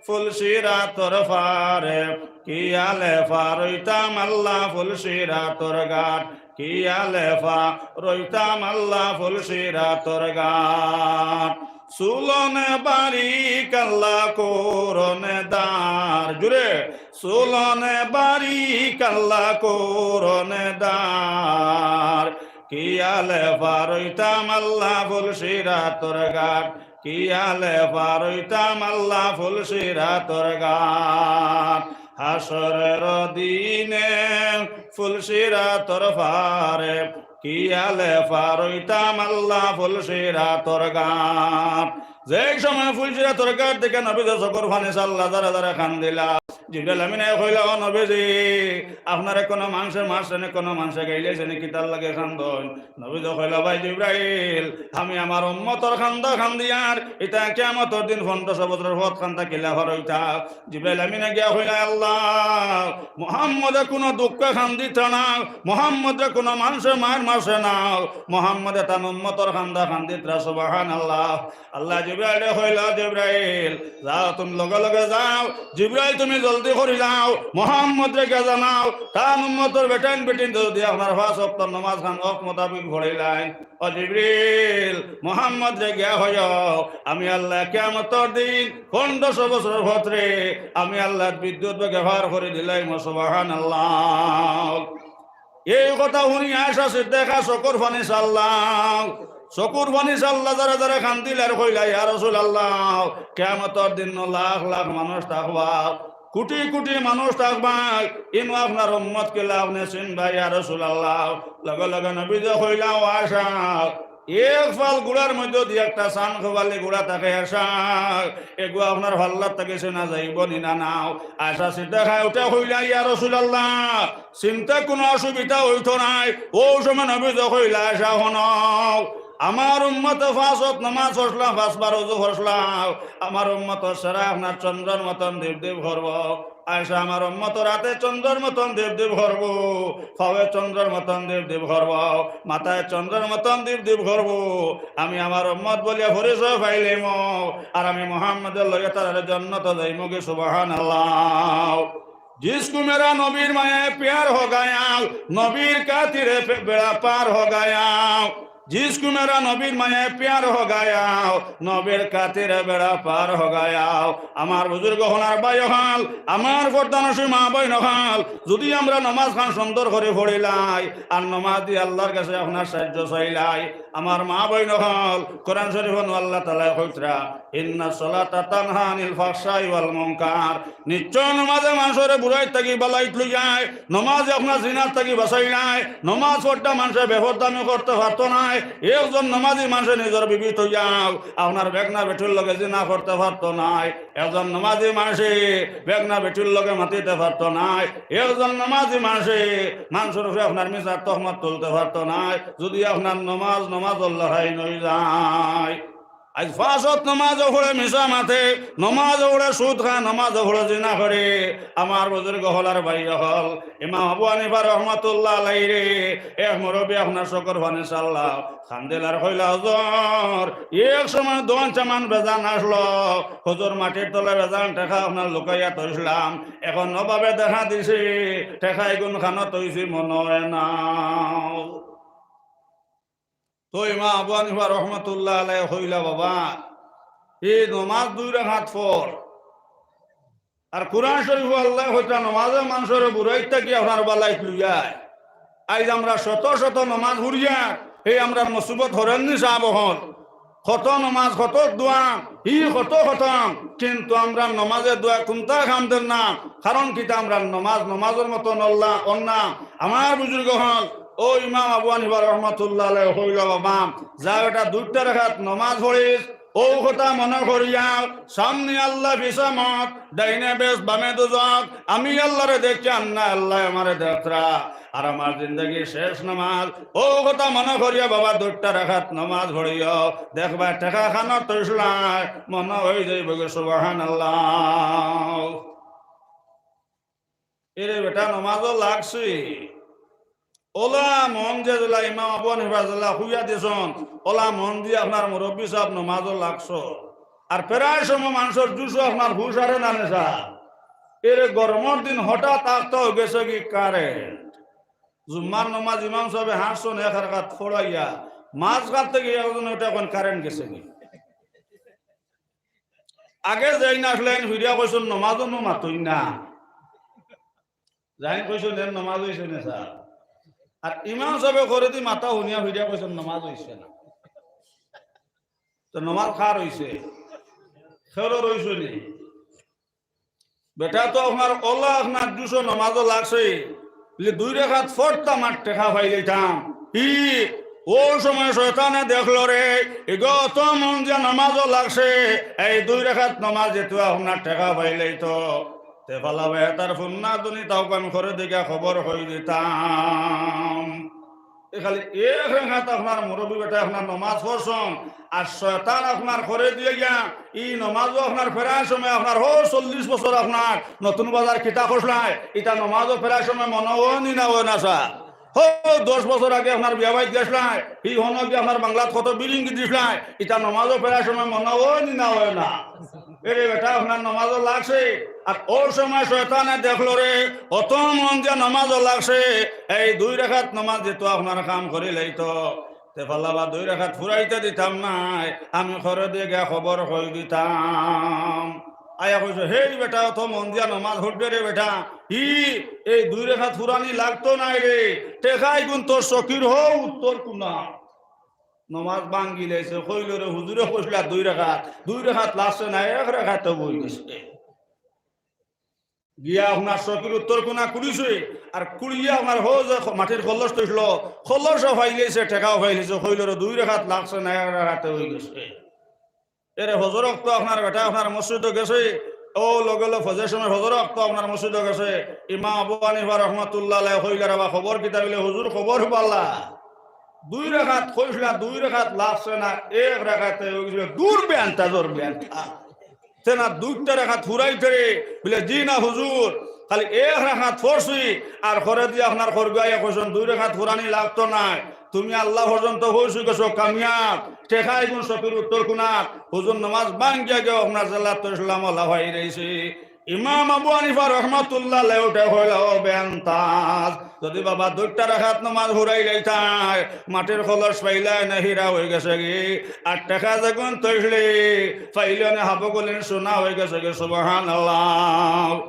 পুলসিরাতর পারে, কিয়ালে পার অইতাম আল্লাহ পুলসিরাতর ঘাট, কিয়ালে পার অইতাম আল্লাহ পুলসিরাতর ঘাট। চুলনে বারিক আল্লাহ করনে দাড়, জুরে, চুলনে বাড়ি কাল্লা করনে দাঁড়, কিয়ালে পারইতাম আল্লাহ ফুলসিরাতর ঘাট, কিয়ালে পারইতাম আল্লাহ ফুলসিরাতর ঘাট। হাসরের দিনে ফুলসিরাতর পারে, কিয়ালে পারইতাম আল্লাহ ফুলসিরাতর ঘাট। যেই সময় ফুলসিরাতর ঘাট দেখি নবীজির চকুর পানি ছাড়লা, জারে জারে কান্দিলা। জিবরাইল আমিনে কইলা, "ও নবীজি, আপনারে কুনু মানষে মারছে নি, কুনু মানষে গাইলাইছে নি, কিতার লাগি কান্দইন?" নবীজি কইলা, "ভাই জিবরাইল, আমি আমার উম্মতর কান্দা কান্দিয়ার, ইতা কিয়ামতর দিন পনরোশো বছরর পথ কান্দা কিলা পারইতা?" জিবরাইল আমিনে গিয়া কইলা, "আল্লাহ, মুহাম্মদে কুনু দুঃখে কান্দিত্রা না, মুহাম্মদরে কুনু মানষে মার মারছে না, মুহাম্মদে তান উম্মতর কান্দা কান্দিত্রা।" সুবহানাল্লাহ। আল্লাহ জিবরাইলরে কইলা, "জিবরাইল, যাও, তুমি লগে লগে যাও। জিবরাইল, তুমি জলদি করি যাও, মুহাম্মদরে গিয়া জানাও, তান উম্মতর বেটাইন বেটিনতে যুদি আপনার পাঁচ ওয়াক্ত নমাজ খান হক মোতাবিক পড়িলাইন।" ও জিবরিল, মুহাম্মদরে গিয়া কইও, আমি আল্লাহ কিয়ামতর দিন পনরোশো বছরর পথরে আমি আল্লাহ বিদ্যুৎ বেগে পার করি দিলাইমু। সুবহানাল্লাহ। এই কথা হুনি আয়েশা সিদ্দিকা চকুর পানি ছাড়লা, চকুর পানি ছাড়লা, জারে জারে কান্দিলা আর কইলা, "ইয়া রাসূলুল্লাহ, কিয়ামতর দিন লাখ লাখ মানুষ থাকবা, কোটি কোটি মানুষ থাকবা, ইনো আপনার উম্মত কিলা আপনে চিনবা ইয়া রাসূলুল্লাহ?" লগে লগে নবীজি কইলা, "ও আয়েশা, এক ফাল গুড়ার মধ্যে দি একটা চান খোবালি গুড়া থাকে আয়েশা, এগু আপনার পাল্লার থাকি চিনা যাইবো নি না নাও?" আয়েশা সিদ্দিকায় উঠে কইলা, "ইয়া রাসূলুল্লাহ, চিনতে কুনু অসুবিধা অইতো নায়।" অউ সময় নবীজি কইলা, "আয়েশা হুনো, আমার উম্মতে পাঁচ ওয়াক্ত নমাজ পড়ছলা, পাঁচবার অজু করছলা, আমার উম্মতর চেহারা আপনার চন্দ্রর মতন দীপ্তিপ করবো।" আয়েশা, আমার উম্মতর আতে চন্দ্রর মতন দীপ্তিপ করবো, পাওয়ে চন্দ্রর মতন দীপ্তিপ করবো, মাথায় চন্দ্রর মতন দীপ্তিপ করবো। আমি আমার উম্মত বলিয়া পরিচয় পাইলাইমু, আর আমি মুহাম্মদর লগে তারারে জন্নতো যাইমুগি। সুবহানাল্লাহ। जिसको मेरा नबीर माया प्यार हो गया, नबीर खातिरे पे-, बेड़ा पार हो गया। जिसको मेरा नबीर माया प्यार हो गया, नबीर खातिरे बेड़ा पार हो गया। আমার বুজুর্গ অকল আর ভাই অকল, আমার পর্দানশীন মা বইন অকল, যুদি আমরা নমাজ খান সুন্দর করি পড়িলাই, আর নমাজ দি আল্লার গেছে আপনার সাহায্য চাইলাই, আমার মা বইন অকল, কোরআন শরীফো নু আল্লাহ তাআলায় কইতরা, "ইন্নাস সালাতা তানহা আনিল ফাহশাই ওয়াল মুনকার।" নিশ্চয় নমাজে মানষরে বুরাইত থাকি বালাইত লইযায়। নমাজে আপনার জিনাত থাকি বাচাইলায়। নমাজ পড়তা মানষে বেপর্দামি করতে পারতো নায়। একজন নমাজি মানষে নিজর বিবি থইয়াও আপনার বেগনা বেটির লগে জিনা করতে পারতো নায়। একজন নমাজি মানষে বেগনা বেটির লগে মাতিতে পারতো নায়। একজন নমাজি মানষে মানষর উপরে আপনার মিছা তহমত তুলতে পারতো নায়। যুদি আপনার নমাজ নমাজর লাখান অইযায়। আইজ পাঁচ ওয়াক্ত নমাজও পড়ে মিছা মাতে, নমাজও পড়ে সুদ খায়, নমাজও পড়ে জিনা করে। আমার বুজুর্গ অকল আর ভাই অকল, ইমাম আবু হানিফা রহমাতুল্লাহ আলাইহিরে এক মুরব্বি আপনার চকুর পানি ছাড়লা, কান্দিলা আর কইলা, "হুজুর, এক সময় ধন সামান বেজান আছলো, হুজুর মাটির তলে বেজান টেকা আপনার লুকাইয়া থইছলাম, এখন অভাবে দেখা দিছে, টেকা ইগুন খানো থইছি মনো অয় না।" তো ইমাম আবু হানিফা রহমাতুল্লাহ আলাইহি কইলা, "বাবা, এই নমাজ দুই রাকাত পড়, আর কোরআন শরীফো আল্লায় কইতরা নমাজে মানষরে বুরাইত থাকি আপনার বালাইত লইযায়। আইজ আমরা শত শত নমাজ পড়িয়া, এই আমরার মুসিবত হরের নি সাব অকল। কত নমাজ, কত দোয়া, ই কত খতম, কিন্তু আমরার নমাজে দোয়া কুন্তা কাম দের না। কারণ কিতা? আমরার নমাজ নমাজর মতন অর না, অর না।" আমার বুজুর্গ অকল, ও ইমাম আবু হানিফা রহমাতুল্লাহ আলাইহি কইলা, "বাবা, যা বেটা, দুইটা রাকাত নমাজ পড়িস।" অউ কথা মনো করিয়া, সামনে আল্লাহ কিয়ামত, ডাইনে বেহেস্ত, বামে দুজখ, আমি আল্লারে দেখিয়ার না, আল্লায় আমারে দেখতরা। আর আমার জিন্দেগির শেষ নমাজ, অউ কথা মনো করিয়া বাবা দুইটা রাকাত নমাজ পড়িও, দেখবায় টেকা খানো থইছলায়, মনো অইযাইবোগি। সুবহানাল্লাহ। এরে বেটা, নমাজও লাগছে। অলা মন দিয়া যেলা ইমাম আবু হানিফা যেলা কইয়া দিছইন, অলা মন দিয়া আপনার মুরব্বি সাব নমাজও লাগছো। আর প্রায় সময় মানষর জুশো আপনার হুশ আরে না নি সাব। এরে গরমর দিন হঠাৎ আখতা অইগেছেগি কারেন্ট। জুম্মার নমাজ ইমাম সাবে হারছইন এক রাকাত পড়াইয়া, মাঝখান থাকি একজনে উঠি কইন, "কারেন্ট গেছেগি।" আগে যেইন আছলা এইন ফিরিয়া কইছইন, "নমাজও নু মাতইন না।" যাইন কইছইন, "এর নমাজ অইছে না স্যার।" আর ইমাম সাবে করেদি মাথা হুনিয়া ফিরিয়া কইছইন, "নমাজ অইছে না।" তো নমাজ কার অইছে? কেউরর অইছে নি? বেটা তো আপনার অলা আপনার দুশো নমাজও লাগছে, বুলে দুই রেখাত পড়তাম আর টেকা পাইলাইতাম। ই অউ সময় শয়তানে দেখলো রে, ইগু অত মন দিয়া নমাজও লাগছে, এই দুই রেখাত নমাজ দিতো আপনার টেকা পাইলাইতো। তে ফালাবা এটার ফুন্না দুনি তাও আমি করেদি গিয়া খবর কই দিতাম। এ খালি এক রেখাত আপনার মুরব্বি বেটা আপনার নমাজ পড়ছইন, আর শয়তান আপনার করেদি গিয়া ই নমাজও আপনার প্রায় সময় আপনার হউ চল্লিশ বছর আপনার নতুন বাজার কিতা করছলায়, ইতা নমাজও প্রায় সময় মনো অয় নি না অয় না স্যার? হউ দশ বছর আগে আপনার বিয়া বাড়িত গেছলায়, ই হনো গিয়া আপনার বাংলাত কত বিরিঙ্গি দিছলায়, ইতা নমাজও প্রায় সময় মনো অয় নি না অয় না? এরে বেটা, আপনার নমাজও লাগছে। আর অউ সময় শয়তানে দেখলো রে, অত মন দিয়া নমাজও লাগছে, এই দুই রেখাত নমাজ দিতো আপনার কাম করিলাইতো। তে ফালাবা দুই রেখাত ফুরাইতে দিতাম নায়, আমি করেদি গিয়া খবর কই দিতাম। আইয়া কইছে, "হেই বেটা, অত মন দিয়া নমাজ পড়রে রে বেটা, ই এই দুই রেখাত ফুরানি লাগতো নায় রে, টেকা ইগুন তোর চকির হউ উত্তর কুনা।" নমাজ ভাঙ্গিলাইছে, কইলো রে, "হুজুরে কইছলা দুই রেখাত, দুই রেখাত লাগছে না, এক রেখাতে অইগেছে।" গিয়া আপনার চকির উত্তর কুনা কুড়িছে, আর কুড়িয়া আপনার হউ যে মাটির কলস থইছলো, কলসও পাইলাইছে, টেকাও পাইলাইছে, কইলো রে, "দুই রেখাত লাগছে না, এক রেখাতে অইগেছে।" এরে ফজর অক্ত আপনার বেটা আপনার মসজিদো গেছে, অউ লগে লগে ফজর সময় ফজর অক্ত আপনার মসজিদো গেছে, ইমাম আবু হানিফা রহমাতুল্লাহ আলাইহি কইলা, "রে বা, খবর কিতা?" বুলে, "হুজুর, খবর ভালা।" দুই রেখাত কইছলা, দুই রেখাত লাগছে না, এক রেখাতে অইগেছে, দূর বেয়ান্তা, জোর বেয়ান্তা। তে না দুইটা রেখাত ফুরাইতে রে, বুলে, "জি না হুজুর, খালি এক রেখাত পড়ছি, আর করেদি আপনার করগুয়া কইছইন দুই রেখাত ফুরানি লাগতো নায়। তুমি আল্লাহ পর্যন্ত পৌঁছি গেছো কামিয়াব, টেকা ইগুন চকির উত্তর কুনাত।" হুজুর নমাজ ভাঙ্গিয়া গিয়া আপনার জেলাত ইসলাম লাফাই রইছে। ইমাম আবু হানিফা রহমাতুল্লাহ আলাইহি উঠে কইলা, "ও বেয়ান্তা, যুদি বাবা দুইটা রেখাত নমাজ ফুরাইলাইতায়, মাটির কলস পাইলায় না, হীরা অইগেছেগি, আর টেকা যেগুন থইছলে পাইলায় না, হাবগুলিন সোনা অইগেছেগি।" সুবহানাল্লাহ।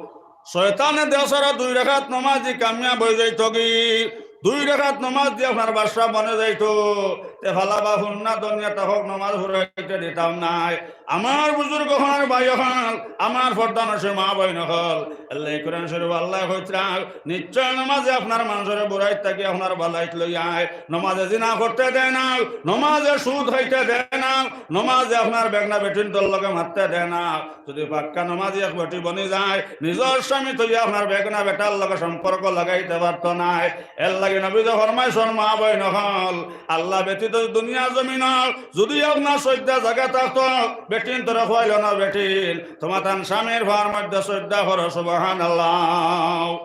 শয়তানে দেশরে দুই রেখাত নমাজ দি কামিয়াব অইযাইতোগি, দুই রেখাত নমাজ দি আপনার বাদশা বনি যাইতো, তে ফালাবা হুন্না দুনিয়া তাহক নমাজ ফুরাইতে দিতাম নায়। আমার বুজুর্গ অকল, ভাই অকল, আমার পর্দানশীন মা বইন অকল, আল্লায় কোরআন শরীফো আল্লায় কইতরা, নিশ্চয় নমাজে আপনার মানষরে বুরাইত থাকি আপনার ভালাইত লইয়া আয়। নমাজে জিনা করতে দেয় না, নমাজে সুদ খাইতে দেয় না, নমাজে আপনার বেগনা বেটিন্তর লগে মাততে দেয় না। যুদি পাক্কা নমাজি এক বেটি বনি যায়, নিজর স্বামী থইয়া আপনার বেগনা বেটার লগে সম্পর্ক লাগাইতে পারতো নায়। এরলাগি নবীয়ে ফরমাইছইন, মা বইন অকল, আল্লাহ ব্যতীত দুনিয়া জমিনো যুদি আপনার সইজদা জাগা থাকতো, বেটিন্তরে কইলো না, "বেটিন, তুমাতান স্বামীর পাওর মধ্যে সইজদা করো।" সুবহানাল্লাহ।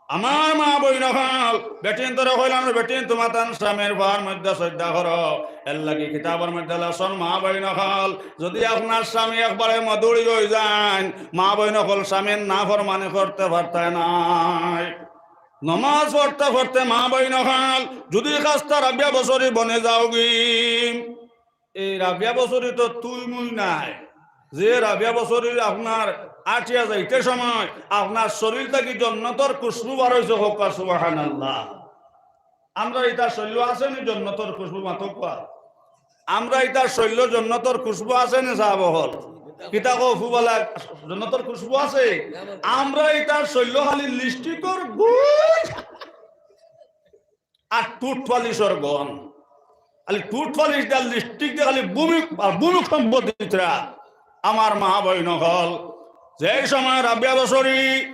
আমার মা বইন অকল, বেটিন্তরে কইলাম, "বেটিন, তুমাতান স্বামীর পাওর মধ্যে সইজদা করো।" এরলাগি কিতাবর মধ্যে লেখছইন, মা বইন অকল, যুদি আপনার স্বামী একবারে মদুড়ি অইযাইন, মা বইন অকল, স্বামীর নাফরমানি করতে পারতায় নায়। নমাজ পড়তে পড়তে মা বইন অকল, যুদি খাস্তা রাবিয়া বসরি বনি যাওগি, এই রাবিয়া বসরি তো তুই মুই নায়। যে রাবিয়া বসরির আপনার আটিয়া যাইতে সময় আপনার শরীর থাকি জন্নতর খুশবু বার অইছে, কউক্কা সুবহানাল্লাহ। আমরার ইতার শইল্লো আছে নি জন্নতর খুশবু, মাতউক্কা? আমরার ইতার শইল্লো জন্নতর খুশবু আছে নি, সাব অকল? কিতা কও ফুবালা, জন্নতর খুশবু আছে? আমরার ইতার শইল্লো খালি লিপস্টিকর গন্ধ আর টুথ পালিশর গন্ধ। খালি টুথ পালিশ দিয়া, লিপস্টিক দিয়া খালি ভূমি-, আর ভূমিকম্প দিতরা। আমার মা বইন অকল, যেই সময় রাবিয়া বসরি,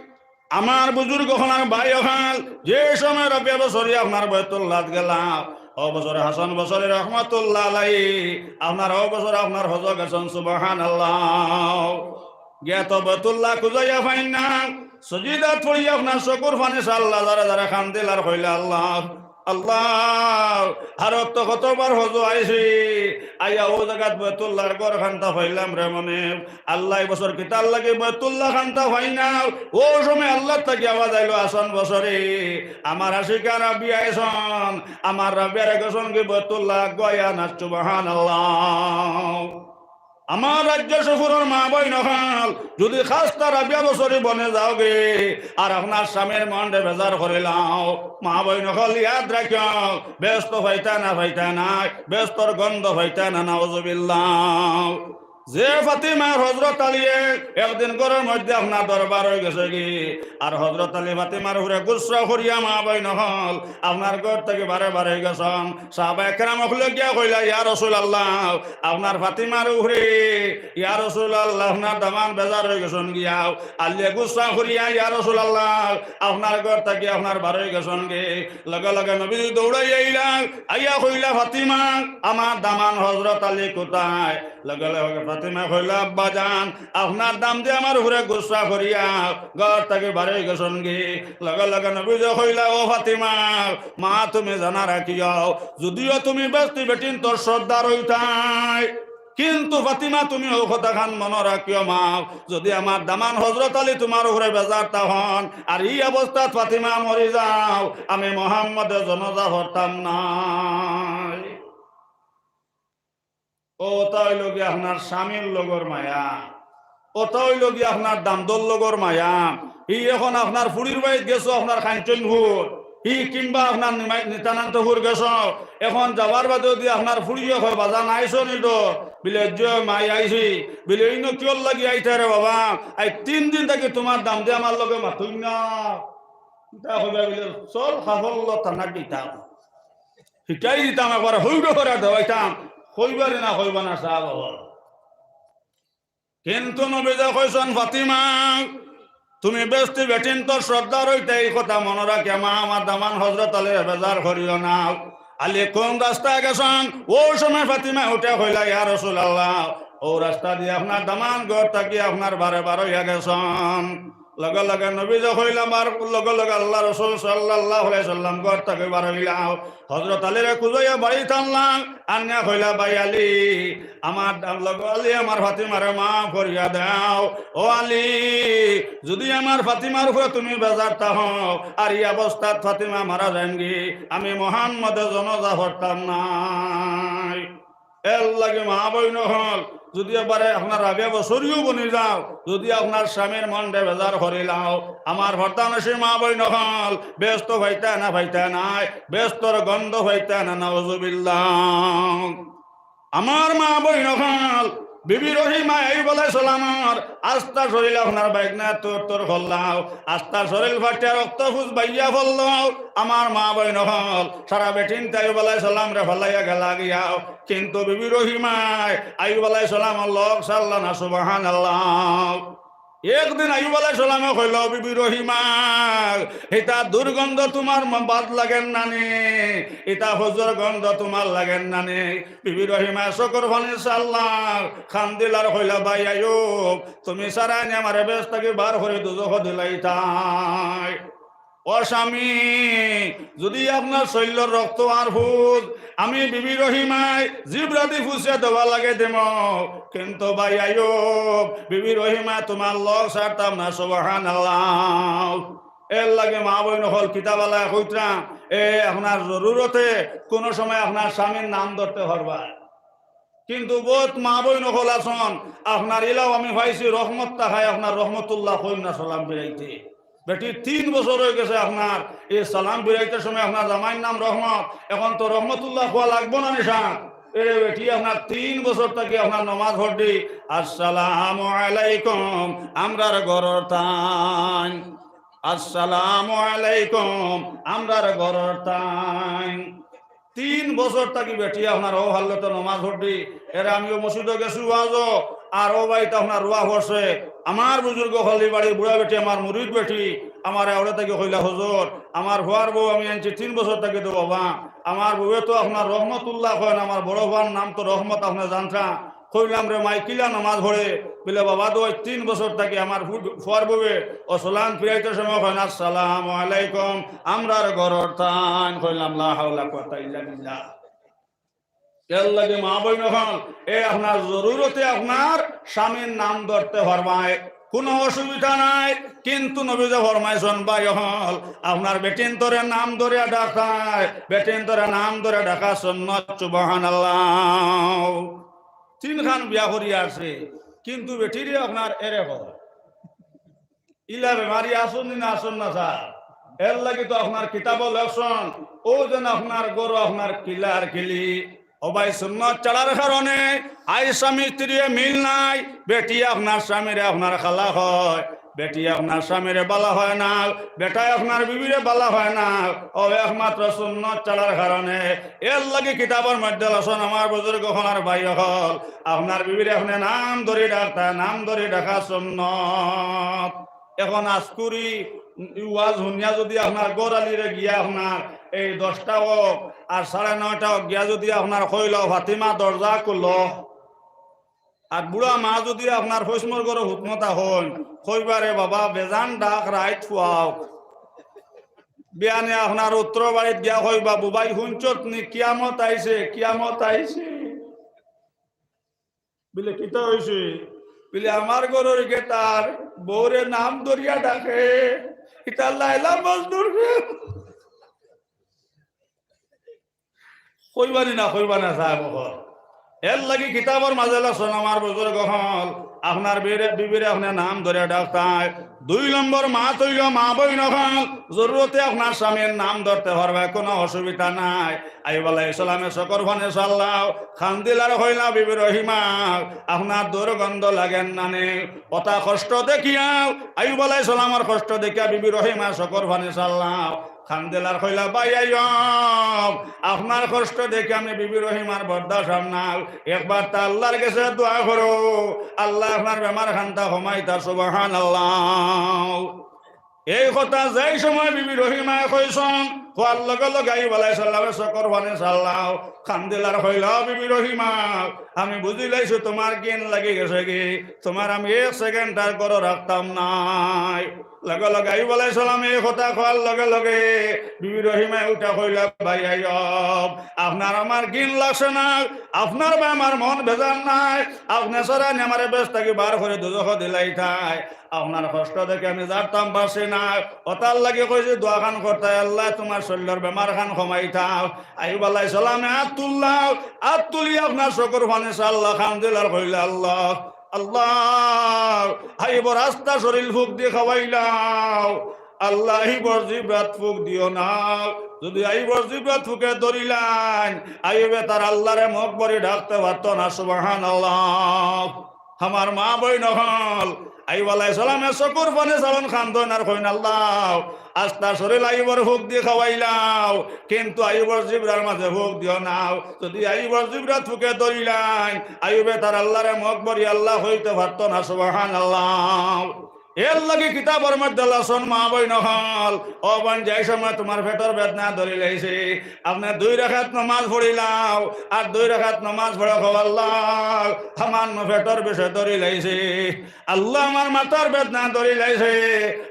আমার বুজুর্গ অকল, ভাই অকল, যে সময় রাবিয়া বসরি আপনার বাইতুল্লাত গেলা, অউ বসরে হাসান বসরি রহমাতুল্লাহ আলাইহি, আপনার অউ বসর আপনার হজো গেছইন, সুবহানাল্লাহ। গিয়া তো বাইতুল্লাহ খুজাইয়া পাইন না, সজিদাত পড়িয়া আপনার চকুর পানি ছাড়লা, জারে জারে কান্দিলা আর কইলা, "আল্লাহ, আল্লাহ, আরো তো কতবার হজো আইছি, আইয়া অউ জাগাত বাইতুল্লাহর ঘর খান্তা পাইলাম রে মনে, আল্লাহ, ই বসর কিতার লাগি বাইতুল্লাহ খান্তা পাই না।" অউ সময় আল্লাহর থাকি আওয়াজ আইলো, "হাসান বসরি, আমার আশিকা রাবিয়া আইছইন, আমার রাবিয়ারে গেছইন গি বাইতুল্লাহ আগুয়াইয়া নাচ।" সুবহানাল্লাহ। আমার রাজ্য সফরর মা বইন অকল, যুদি খাস্তা রাবিয়া বসরি বনে যাওগি, আর আপনার স্বামীর মনরে বেজার করিলাও, মা বইন অকল ইয়াদ রাখিও, বেহেস্ত পাইতা না পাইতা নায়, বেহেস্তর গন্ধ পাইতা না, নাউজুবিল্লাহ। যে ফাতিমার হজরত আলীয়ে একদিন ঘরর মধ্যে আপনার দরবার অইগেছেগি, আর হজরত আলী ফাতিমার উপরে গুসা করিয়া মা বইন অকল আপনার ঘর থাকি বারে বারে গেছইন। সাহাবা একরাম অকলে গিয়া কইলা, "ইয়া রাসুলাল্লাহ, আপনার ফাতিমার উপরে, ইয়া রাসুলাল্লাহ, আপনার দামান বেজার অইগেছইন গিয়াও, আলীয়ে গুসা করিয়া, ইয়া রাসুলাল্লাহ, আপনার ঘর থাকি আপনার বারই গেছইন গি।" লগে লগে নবীজি দৌড়াইয়া আইলা, আইয়া কইলা, "ফাতিমা, আমার দামান হজরত আলী কোথায়?" লগে লগে ফাতিমা কইলা, "আব্বা জান, আপনার দামান্দে আমার উপরে গুসা করিয়া ঘর থাকি বারই গেছইন গি।" লগে লগে নবীজি কইলা, "ও ফাতিমা, মা তুমি জানা রাখিও, যুদিও তুমি বেহেস্তি বেটিন্তর সর্দার অইতায়, কিন্তু ফাতিমা তুমি অউ কথাখান মনো রাখিও মা, যুদি আমার দামান হজরত আলী তুমার উপরে বেজার থাকইন, আর ই অবস্থাত ফাতিমা মরি যাও, আমি মোহাম্মদে জনাজা পড়তাম নায়।" অতা অইলো গি আপনার স্বামীর লগর মায়া, অতা অইলো গি আপনার দামান্দর লগর মায়া। ই অখন আপনার ফুড়ির বাড়িত গেছো আপনার কাঞ্চনপুর, ই কিংবা আপনার নিমা-, নিত্যানন্দপুর গেছো, অখন যাওয়ার বাদে যুদি আপনার ফুড়িয়ে কয়, "বাজান আইছো নি তো?" বিলে, "জি মাই আইছি।" বিলে, "ইনো কিওর লাগি আইতায় রে বাবা? আইজ তিন দিন থাকি তুমার দামান্দে আমার লগে মাতইন না।" ইতা কইবা বিলে, "চল, খাফল্ল থানাত দিতাম।" হিকাই দিতাম, একবারে হইরো করিয়া দেওয়াইতাম, কইবারে না কইবা না সাব অকল। কিন্তু নবীজি কইছইন, "ফাতিমা, তুমি বেহেস্তি বেটিন্তর সর্দার অইতায়, ই কথা মনো রাখিও মা, আমার দামান হজরত আলীরে বেজার করিও না।" আলী কুন রাস্তায় গেছইন, অউ সময় ফাতিমা উঠিয়া কইলা, "ইয়া রাসুলাল্লাহ, অউ রাস্তাদি আপনার দামান ঘর থাকি আপনার বারে বারইয়া গেছইন।" লগে লগে নবীজি কইলা, আর লগে লগে আল্লার রসুল সাল্লাল্লাহু আলাইহি ওয়াসাল্লাম ঘর থাকি বারইলা। হজরত আলীরে খুজাইয়া বাড়িত আনলা, আনিয়া কইলা, "ভাই আলী, আমার দাম-, লগে আলী, আমার ফাতিমারে মাফ করিয়া দেও। ও আলী, যুদি আমার ফাতিমার উপরে তুমি বেজার থাকো, আর ই অবস্থাত ফাতিমা মারা যাইন গি, আমি মোহাম্মদে জনাজা পড়তাম নায়।" এরলাগি মা বইন অকল, যুদি একবারে আপনার রাবিয়া বসরিও বনি যাও, যুদি আপনার স্বামীর মনরে বেজার করিলাও, আমার পর্দানশীন মা বইন অকল, বেহেস্ত পাইতায় না পাইতায় নায়, বেহেস্তর গন্ধ পাইতায় না, নাউজুবিল্লাহ। আমার মা বইন অকল, বিবি রহিমা আইয়ুব আলাইহিস সালামর আস্তা শরীল আপনার বাইগনায় তর তর করলাও, আস্তা শরীল ফাটিয়া রক্ত ফুজ বাইয়া পড়লাও। আমার মা বইন অকল, সারা বেটিন্তে আইয়ুব আলাইহিস সালামরে ফালাইয়া গেলা গিয়াও, কিন্তু বিবি রহিমায় আইয়ুব আলাইহিস সালামর লগ ছাড়লা না, সুবহানাল্লাহ। একদিন আইয়ুব আলাইহিস সালামে কইলা, "বিবি রহিমা, ইতা দুর্গন্ধ তুমার ম-, বাদ লাগের না নি? ইতা ফুজর গন্ধ তুমার লাগের না নি?" বিবি রহিমায় চকুর পানি ছাড়লা, কান্দিলা আর কইলা, "ভাই আইয়ুব, তুমি ছাড়া নি আমারে বেহেস্ত থাকি বার করি দুজখো দিলাইতায়।" ও স্বামী, যুদি আপনার শরীলর রক্ত আর ফুজ আমি বিবি রহিমায় জিব্রাদি ফুছিয়া দেওয়া লাগে দিমু, কিন্তু ভাই আইয়ুব, বিবি রহিমায় তুমার লগ ছাড়তাম না, সুবহানাল্লাহ। এরলাগি মা বইন অকল কিতা বালা কইতরা, এ আপনার জরুরতে কুনু সময় আপনার স্বামীর নাম ধরতে পারবা। কিন্তু বউত মা বইন অকল আছইন, আপনার ইলাও আমি পাইছি রহমত থাকায় আপনার রহমতুল্লাহ কইন না সালাম ফিরাইতে। বেটির তিন বছর অইগেছে আপনার, ই সালাম ফিরাইতে সময় আপনার জামাইর নাম রহমত, অখন তো রহমতুল্লাহ কওয়া লাগবো না নি সাব? এরে বেটি আপনার তিন বছর থাকি আপনার নমাজ পড়ি, "আসসালামু আলাইকুম, আমরার ঘরর তাইন।" আসসালামু আলাইকুম, আমরার ঘরর তাইন। তিন বছর থাকি বেটি আপনার অউ হালতো নমাজ পড়ি। এরে আমিও মসজিদো গেছি ওয়াজো, আর অউ বাড়িত আপনার রুয়া পড়ছে। আমার বুজুর্গ অকলর বাড়ির বুড়া বেটি, আমার মুরিদ বেটি, আমারে আউড়ে থাকি কইলা, "হুজুর, আমার ফুয়ার বউ আমি আনছি তিন বছর থাকি তো বাবা, আমার বউয়ে তো আপনার রহমতুল্লাহ কইন, আমার বড় ফুয়ার নাম তো রহমত, আপনে জানতা।" কইলাম, "রে মাই, কিলা নমাজ পড়ে?" বিলে, "বাবা, তো আইজ তিন বছর থাকি আমার ফু-, ফুয়ার বউয়ে অউ সালাম ফিরাইতে সময় কইন, 'আসসালামু আলাইকুম, আমরার ঘরর তাইন।'" কইলাম, "লা হাওলা কুওয়াতা ইল্লা বিল্লাহ।" এরলাগি মা বইন অকল, এ আপনার জরুরতে আপনার স্বামীর নাম ধরতে পারবায়, কুনু অসুবিধা নাই। কিন্তু নবীজি ফরমাইছইন, ভাই অকল, আপনার বেটিন্তরে নাম ধরিয়া ডাকায়, বেটিন্তরে নাম ধরিয়া ডাকা সুন্নত, সুবহানাল্লাহ। তিনখান বিয়া করি আছে, কিন্তু বেটিরে আপনার এরে কয়। ইলা বেমারি আছইন নি না আছইন না স্যার? এর লাগি তো আপনার কিতাবো লেখছইন, ও যেন আপনার ঘরো আপনার কিলার কিলি। ও ভাই, সুন্নত ছাড়ার কারণে আইজ স্বামী স্ত্রীয়ে মিল নাই, বেটি আপনার স্বামীরে আপনার খালা কয়, বেটি আপনার স্বামীরে বালা কয় না, বেটায় আপনার বিবিরে বালা কয় না, ও একমাত্র সুন্নত ছাড়ার কারণে। এর লাগি কিতাবর মধ্যে লেখছইন আমার বুজুর্গ অকল আর ভাই অকল, আপনার বিবিরে আপনে নাম ধরি ডাকতা, নাম ধরি ডাকা সুন্নত। এখন আজকুরি ওয়াজ হুনিয়া যুদি আপনার ঘরআলিরে গিয়া আপনার এই দশটা অউক আর সাড়ে নয়টা অউক গিয়া যুদি আপনার কইলো, "ফাতিমা, দরজা খুলো।" আর বুড়া মা যুদি আপনার ফৈসমর ঘরো হুতমতা অইন, কইবা, "রে বাবা, বেজান ডাক রাইত ফুয়াউক।" বিয়ানে আপনার উত্তর বাড়িত গিয়া কইবা, "বুবাই, হুনছত নি, কিয়ামত আইছে, কিয়ামত আইছে।" বলে, "কিতা অইছে?" বলে, "আমার ঘরর গেটার বউরে নাম ধরিয়া ডাকে, ইটা লায়লা মজনুর প্রেম।" কইবা নি না, কইবা না সাব অকল? এর লাগি কিতাবর মাঝে লেখছইন আমার বুজুর্গ অকল, আপনার বিবিরে, বিবিরে আপনে নাম ধরিয়া ডাকতায়। দুই নম্বর মাত অইলো, মা বইন অকল, জরুরতে আপনার স্বামীর নাম ধরতে পারবায়, কুনু অসুবিধা নাই। আইয়ুব আলাইহিস সালামে চকুর পানি ছাড়লা, কান্দিলা আর কইলা, "বিবি রহিমা, আপনার দুর্গন্ধ লাগের না নি?" অতা কষ্ট দেখিয়া, আইয়ুব আলাইহিস সালামর কষ্ট দেখিয়া বিবি রহিমা চকুর পানি ছাড়লা। কান্দিলা আর কইলা, "ভাই আইয়ুব, আপনার কষ্ট দেখিয়া আমি বিবি রহিমার বরদাস্ত অর না। একবার তা আল্লার গেছে দোয়া করো, আল্লায় আপনার বেমার খানতা কমাইতা।" সুবহানাল্লাহ। এই কথা যেই সময় বিবি রহিমায় কইছইন, কওয়ার লগে লগে আইয়ুব আলাইহিস সালামে চকুর পানি ছাড়লা, কান্দিলা আর কইলা, "বিবি রহিমা, আমি বুঝিলাইছি তুমার ঘিন লাগি গেছেগি, তুমারে আমি এক সেকেন্ড আর ঘরো রাখতাম নায়।" লগে লগে আইয়ুব আলাইহিস সালামে এই কথা কওয়ার লগে লগে বিবি রহিমায় উঠা কইলা, "ভাই আইয়ুব, আপনার আমার ঘিন লাগছে না, আপনার বায় আমার মন বেজার নাই, আপনে ছাড়া নি আমারে বেহেস্ত থাকি বার করি দুজখো দিলাইতায়। আপনার কষ্ট দেখি আমি জারতাম পারছি না, অতার লাগি কইছি দোয়া খান করতায়, আল্লায় তুমার শরীলর বেমার খান কমাইতা।" আইয়ুব আলাইহিস সালামে আত তুললা, আত তুলি আপনার চকুর পানি ছাড়লা, কান্দিলা আর কইলা, "আল্লাহ, আল্লাহ, আইয়ুবর আস্তা শরীল ফুক দি খাওয়াইলাও, আল্লাহ, আইয়ুবর জিব্রাত ফুক দিও না। যুদি আইয়ুবর জিব্রাত ফুকে ধরিলাইন, আইয়ুবে তার আল্লারে মুখ ভরি ডাকতে পারতো না।" সুবহানাল্লাহ। আমার মা বইন অকল, আইয়ুব আলাইহিস সালামে চকুর পানি ছাড়ইন, কান্দইন আর কইন, "আল্লাহ, আস্তা শরীল আইয়ুবর ফুক দি খাওয়াইলাও, কিন্তু আইয়ুবর জিব্রার মাঝে ফুক দিও না। যুদি আইয়ুবর জিব্রাত ফুকে ধরিলাইন, আইয়ুবে তার আল্লারে মুখ ভরি আল্লাহ কইতে পারতো না।" সুবহানাল্লাহ। এর লাগি কিতাবর মধ্যে লেখছইন, মা বইন অকল, ও বইন, যেই সময় তুমার পেটর বেদনা ধরিলাইছে, আপনে দুই রাকাত নমাজ পড়িলাও, আর দুই রাকাত নমাজ পড়ো, কও, "আল্লাহ, আমার নু পেটর বিষয় ধরিলাইছে, আল্লাহ, আমার মাথার বেদনা ধরিলাইছে।"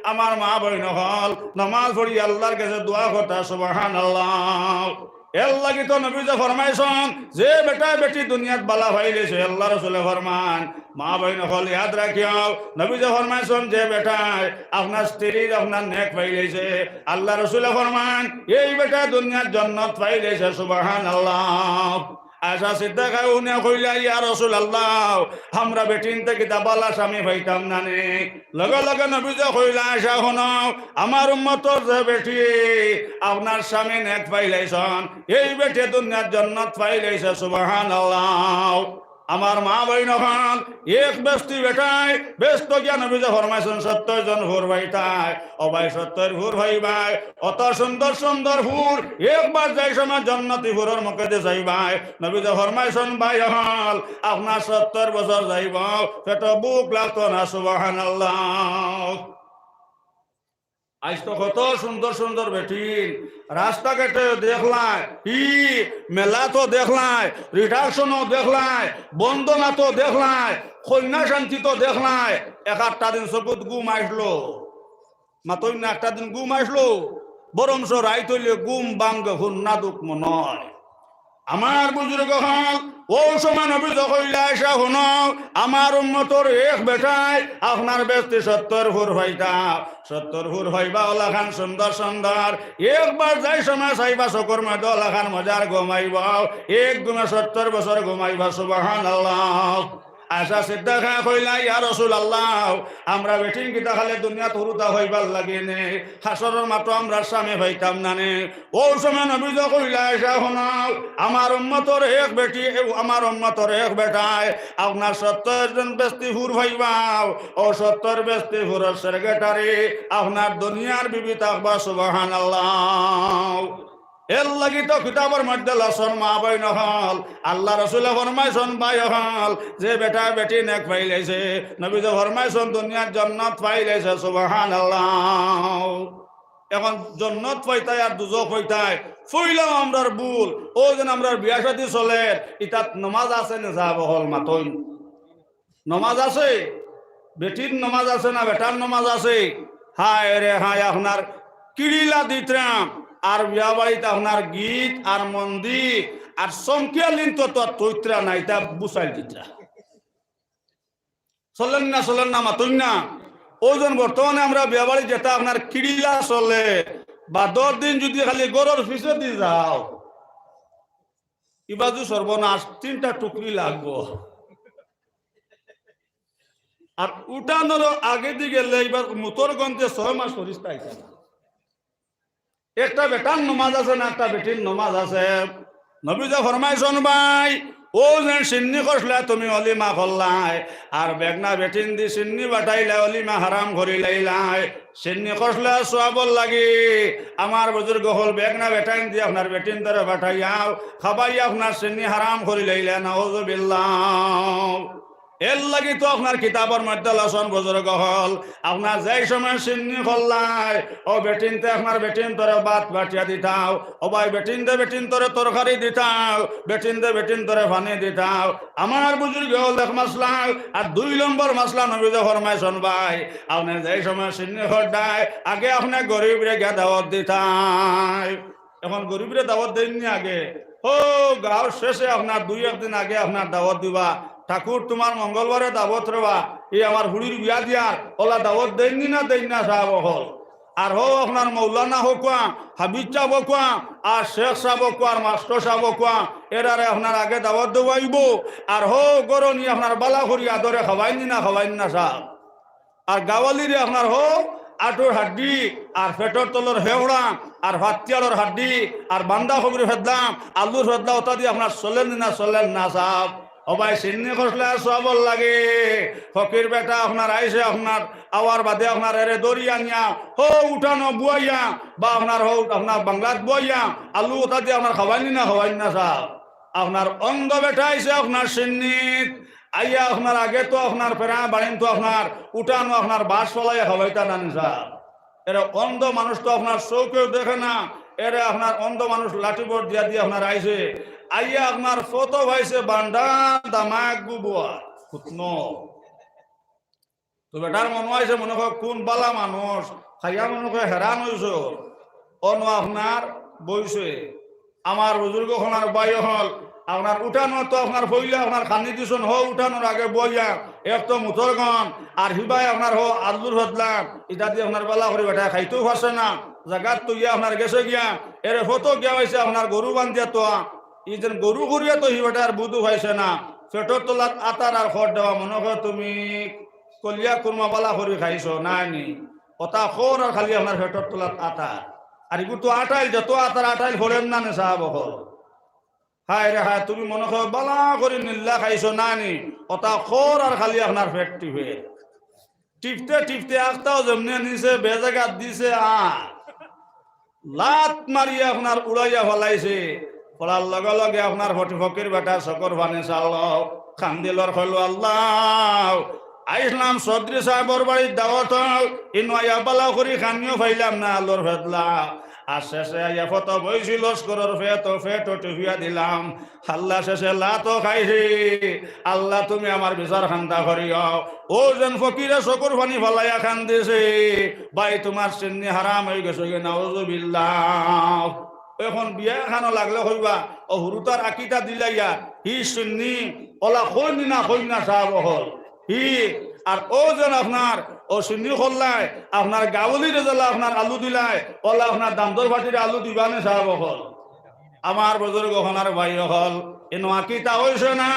আমার মা বইন অকল, নমাজ পড়ি আল্লার গেছে দোয়া করতা, সুবহানাল্লাহ। এর লাগি তো নবীজি ফরমাইছইন, যে বেটা বেটি দুনিয়াত বালা পাইলাইছে, আল্লার রসুলে ফরমাইন, মা বইন অকল ইয়াদ রাখিও, নবীজি ফরমাইছইন, যে বেটায় আপনার স্ত্রীর আপনার নেক পাইলাইছে, আল্লার রসুলে ফরমাইন, এই বেটায় দুনিয়াত জন্নত পাইলাইছে। সুবহানাল্লাহ। আয়েশা সিদ্দিকায় হুনিয়া কইলা, "ইয়া রাসুলাল্লাহ, আমরা বেটিন্তে কিতা বালা স্বামী পাইতাম না নি?" লগে লগে নবীজি কইলা, "আয়েশা, হুনো, আমার উম্মতর যে বেটি আপনার স্বামী নেক পাইলাইছইন, এই বেটি দুনিয়াত জন্নত পাইলাইছে।" সুবহানাল্লাহ। আমার মা বইন অকল, এক বেস্তি বেটায় বেহেস্তো গিয়া নবীজি ফরমাইছইন, সত্তইর জন হুর পাইতায়। ও ভাই, সত্তইর হুর পাইবায়, অত সুন্দর সুন্দর হুর, একবার যেই সময় জন্নতি হুরর মুখেদি চাইবায়। নবীজি ফরমাইছইন, ভাই অকল, আপনার সত্তইর বছর যাইবো, পেটো ভুক লাগতো না। সুবহানাল্লাহ। আইজ তো কত সুন্দর সুন্দর বেটিন, রাস্তাঘাটো দেখলায়, ই মেলাতো দেখলায়, reduction-ও দেখলায়, বন্দনাতো দেখলায়, কন্যা শান্তিতো দেখলায়, এক আটটা দিন চকুত ঘুম আইছলো, মাতইন না, একটা দিন ঘুম আইছলো, বরঞ্চ রাইত অইলে ঘুম ভাঙ্গে, হুন্না দুখ মনে অয়। আমার বুজুর্গ অকল, অউ সময় নবীয়ে কইলা, আয়েশা হুনো, আমার উম্মতর এক বেটায় আপনার বেস্তি সত্তর ফুর পাইতা, সত্তর ফুর পাইবা, অলাখান সুন্দর সুন্দর, একবার যাই সময় চাইবা চকুর মধ্যে অলাখান মজার ঘুমাইবা, এক ঘুমে সত্তর বছর ঘুমাইবা। সুবহানাল্লাহ। আয়েশা সিদ্দিকা কইলা, ইয়া রাসূলুল্লাহ, আমরা বেটিন কিতা খালি দুনিয়াত হুরুতা অইবার লাগি নি, হাশরর মাঠো আমরা স্বামী পাইতাম না নি? অউ সময় নবীয়ে কইলা, আয়েশা হুনো, আমার উম্মতর এক বেটি, আমার উম্মতর এক বেটায় আপনার সত্তর জন বেস্তি ফুর পাইবা, অউ সত্তর বেস্তি ফুরর সেক্রেটারি আপনার দুনিয়ার বিবি থাকবা। সুবহানাল্লাহ। এর লাগি তো কিতাবর মধ্যে লেখছইন, মা বইন অকল, আল্লার রসুলে ফরমাইছইন, ভাই অকল, যে বেটা বেটি নেক পাইলাইছে, নবীয়ে ফরমাইছইন, দুনিয়ার জন্নত পাইলাইছে। সুবহানাল্লাহ। এখন জন্নত পাইতায় আর দুজখ পাইতায়, পয়লাউ আমরার ভুল, অউ যেন আমরার বিয়া শাদী চলের, ইতাত নমাজ আছে নি সাব অকল? মাতইন। নমাজ আছে? বেটির নমাজ আছে না বেটার নমাজ আছে? হায় রে হায়, আপনার কিড়িলা দিতরা, আর বিয়া বাড়িত আপনার গীত আর মন্দি আর চমকিয়া লিন তো তোর তৈতরা নাই, তা বুঝাই দিতরা। চলের না, চলের না, মাতইন না। অউ যেন বর্তমানে আমরা বিয়া বাড়ি যেতা আপনার কিড়িলা চলে, বাদর দিন যুদি খালি ঘরর পিছেদি যাও, ইবাজু সর্বনাশ, তিনটা টুকরি লাগবো। আর উঠানোর আগেদি গেলে ইবার মুতর গন্ধে ছয় মাস ফিরিস্তা আইতা না। একটা বেটার নমাজ আছে না, একটা বেটির নমাজ আছে। নবীয়ে ফরমাইছইন, ভাই, অউ যেন শিন্নি খসলা তুমি অলিমা করলায়, আর বেগনা বেটিন দি শিন্নি বাটাইলায়, অলিমা হারাম করিলাইলায়। শিন্নি খসলা সওয়াবর লাগি আমার বুজুর্গ অকল, বেগনা বেটাইন দি আপনার বেটিন্তরে বাটাইয়াও, খাবাইয়া আপনার শিন্নি হারাম করিলাইলা, নাউজুবিল্লাহ। এর লাগি তো আপনার কিতাবর মধ্যে লেখছইন বুজুর্গ অকল, আপনার যেই সময় শিন্নি করলায়, অউ বেটিন্তে আপনার বেটিন্তরে ভাত বাটিয়া দিতাও, অউ ভাই বেটিন্তে বেটিন্তরে তরকারি দিতাও, বেটিন্তে বেটিন্তরে পানি দিতাও। আমার বুজুর্গ অকল এক মাসলা, আর দুই নম্বর মাসলা নবীয়ে ফরমাইছইন ভাই, আপনে যেই সময় শিন্নি কররায়, আগে আপনে গরিবরে গিয়া দাওয়াত দিতায়। এখন গরিবরে দাওয়াত দেইন নি আগে? হউ, গাউর শেষে আপনার দুই একদিন আগে আপনার দাওয়াত দিবা। ঠাকুর, তুমার মঙ্গলবারে দাওয়াত রেবা, ই আমার ফুড়ির বিয়া দিয়ার, অলা দাওয়াত দেইন নি না দেইন না সাব অকল? আর হউ আপনার মৌলানা অকল কুয়া, হাফিজ সাব অকল কুয়া, আর শেখ সাব অকল কুয়া, আর মাস্টর সাব অকল কুয়া, এরারে আপনার আগে দাওয়াত দেওয়া অইবো। আর হউ ঘরো নি আপনার বালা করি আদরে খাওয়াইন নি না খাওয়াইন না সাব? আর গাওয়ালিরে আপনার হউ আটুর হাড্ডি, আর পেটর তলর হেওড়া, আর ফাত্তিয়ালর হাড্ডি, আর বান্ধাকপির ফেদলা, আলুর ফেদলা, অতা দি আপনার চলের নি না চলের না সাব? অউ ভাই, শিন্নি খসলা সওয়াবর লাগি, ফকির বেটা আপনার আইছে, আপনার আওয়ার বাদে আপনার এরে ধরিয়া নিয়া হউ উঠানো বওয়াইয়া, বা আপনার হউ আপনার বাংলাত বওয়াইয়া, আলু অতা দি আপনার খাওয়াইন নি না খাওয়াইন না সাব? আপনার অন্ধ বেটা আইছে আপনার শিন্নিত, আইয়া আপনার আগে তো আপনার ফেরা বাড়িন তো আপনার উঠানো আপনার বাঁশ ফালাইয়া খাওয়াইতা না নি সাব? এরে অন্ধ মানুষ তো আপনার চউখেও দেখে না, এরে আপনার অন্ধ মানুষ লাঠি ভর দিয়া দিয়া আপনার আইছে, আইয়া আপনার ফতো পাইছে বান্ডা দামাক গুবুয়া হুতনো। তো বেটার মনো আইছে, মনো কয় কুন বালা মানুষ, খাইয়া মনো কয় হেরান অইছে। অনো আপনার বইছে। আমার বুজুর্গ অকল আর ভাই অকল, আপনার উঠানো তো আপনার পয়লা আপনার খানি দিছইন, হউ উঠানোর আগে বওয়াইয়া, এক তো মুতর গন্ধ, আর হিবায় আপনার হউ আলুর ফেদলা, ইতা দি আপনার বালা করি বেটায় খাইতেও পারছে না, জাগাত থইয়া আপনার গেছে গিয়া, এরে ফতো গিয়া পাইছে আপনার গরু বান্ধিয়া থোয়া, ই যেন গরু করিয়া তো হি বেটার বুধু পাইছে না, পেটর তলাত আতার আর খড় দেওয়া, মনো কয় তুমি কলিয়া কুরমা বালা করি খাইছো, নায় নি? অতা খড় আর খালি আপনার পেটর তলাত আতার। আর ইগু তো আটাইল, যত আতার আটাইল ফড়ের না নি সাব অকল? হায় রে হায়, তুমি মনো কয় বালা করি নিল্লা খাইছো, নায় নি? অতা খড় আর খালি আপনার পেট টিপের। টিপতে টিপতে আখতাও যেমনে নিছে, বেজাগাত দিছে, আর লাত মারিয়া আপনার উড়াইয়া ফালাইছে। পড়ার লগে লগে আপনার ফটি ফকির বেটা চকুর পানি ছাড়লো, কান্দিল আর কইলো, আল্লাহ, আইছলাম চৌধুরী সাবর বাড়িত দাওয়াত, ইনো আইয়া বালা করি খানিও পাইলাম না, আলুর ফেদলা। আর শেষে আইয়া ফতো বইছি লস্করর পেটো, পেটো টিপিয়া দিলাম। আল্লাহ, শেষে লাতো খাইছি। আল্লাহ, তুমি আমার বিচার খান্তা করিও। অউ যেন ফকিরে চকুর পানি ফালাইয়া কান্দিছে। ভাই, তুমার শিন্নি হারাম অইগেছে গি, নাউজুবিল্লাহ। অখন বিয়া খানো লাগলে কইবা, অউ হুরুতার আকিতা দিলাইয়া, হি সুন্নি, অলা কইন না, কইন না সাব অকল। হি, আর অউ যেন আপনার, অউ সুন্নি করলায়, আপনার গাবলিরে যেলা আপনার আলু দিলায়, অলা আপনার দামদর ফাটিরে আলু দিবা নে সাব অকল। আমার বুজুর্গ অকল আর ভাই অকল, ইনো আকিতা অইছে না,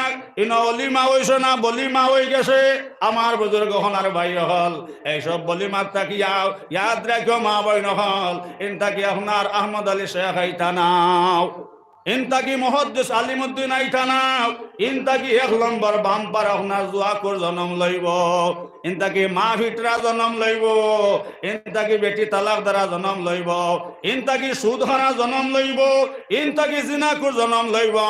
ইনো অলিমা অইছে না, বলিমা অইগেছে। আমার বুজুর্গ অকল আর ভাই অকল, এইসব বলিমাত থাকিয়াও, ইয়াদ রাখিও মা বইন অকল, ইন থাকি আপনার আহমদ আলী শেখ আইতা নাও, ইন থাকি মুহাদ্দিস আলিমউদ্দিন আইতা নাও, ইন থাকি এক নম্বর বাম্পার আপনার জুয়াকুর জনম লইবো। ইন থাকি মা ফিটরা জনম লইবো, ইন থাকি বেটি তালাক দেরা জনম লইবো, ইন থাকি সুদ খারা জনম লইবো, ইন থাকি জিনাকুর জনম লইবো,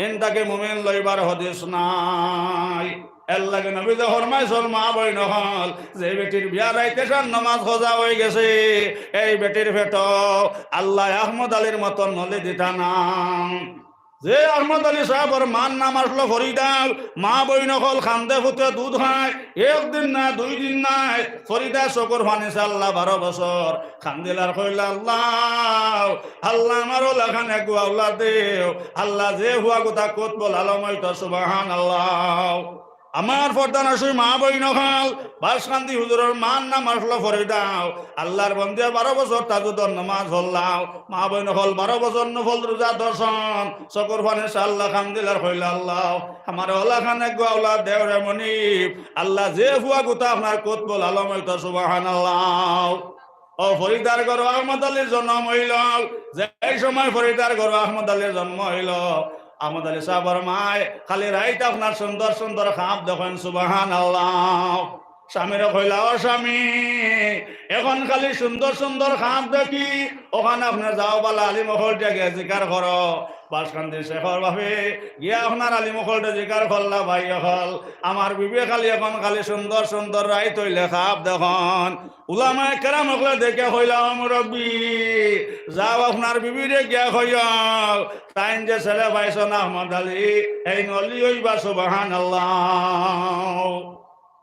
ইন থাকি মুমিন লইবার হদিস নাই। এরলাগি নবীজি ফরমাইছইন, মা বইন অকল, যে বেটির বিয়ার রাইত এশার নমাজ কাজা অইগেছে, এই বেটির পেটো আল্লায় আহমদ আলীর মতন নলি দিতা না। যে আহমদ আলী সাবর মার নাম আছলো ফরিদা, মা বইন অকল কান্দে পুতে দুধ খায়, একদিন না, দুই দিন নায়, ফরিদা চকুর পানি ছাড়লা বারো বছর, কান্দিলা আর কইলা, আল্লাহ, আল্লাহ, আমার অলাখান এগু আওলাদ দেও, আল্লাহ, যে পুয়া গুতা কুতবুল আলম অইতো, সুবহানাল্লাহ। আমার পর্দানশীন মা বইন অকল, বাসকান্দি হুজুরর মার নাম আছলো ফরিদা, আল্লাহর বন্দিয়ে বারো বছর তাহাজ্জুদর নমাজ পড়লা, মা বইন অকল বারো বছর নফল রুজা ধরছইন, চকুর পানি ছাড়লা কান্দিলা আর কইলা, আল্লাহ, আমার অলাখান এগু আওলাদ দেও রে মনিব, আল্লাহ, যে পুয়া গুতা আপনার কুতবুল আলম অইতো, সুবহানাল্লাহ। অউ ফরিদার ঘরো আহমদ আলীর জনম অইলো, যেই সময় ফরিদার ঘরো আহমদ আলীর জন্ম অইলো, আহমদ আলী সাবর মায় খালি রাইত আপনার সুন্দর সুন্দর খাব দেখইন, সুবহানাল্লাহ। স্বামীরে কইলা, ও স্বামী, অখন খালি সুন্দর সুন্দর খাব দেখি, অখান আপনে যাও বালা আলিম অকলরে গিয়া জিকার করো। বাসকান্দি শেখর বাপে গিয়া আপনার আলিম অকলরে জিকার করলা, ভাই অকল, আমার বিবি খালি অখন খালি সুন্দর সুন্দর রাইত অইলে খাব দেখইন। উলামায়ে কেরাম অকলে দেখিয়া কইলা, ও মুরব্বি, যাও আপনার বিবিরে গিয়া কইও, তাইন যে ছেলে পাইছইন আহমদ আলী, এইন অলি অইবা, সুবহানাল্লাহ।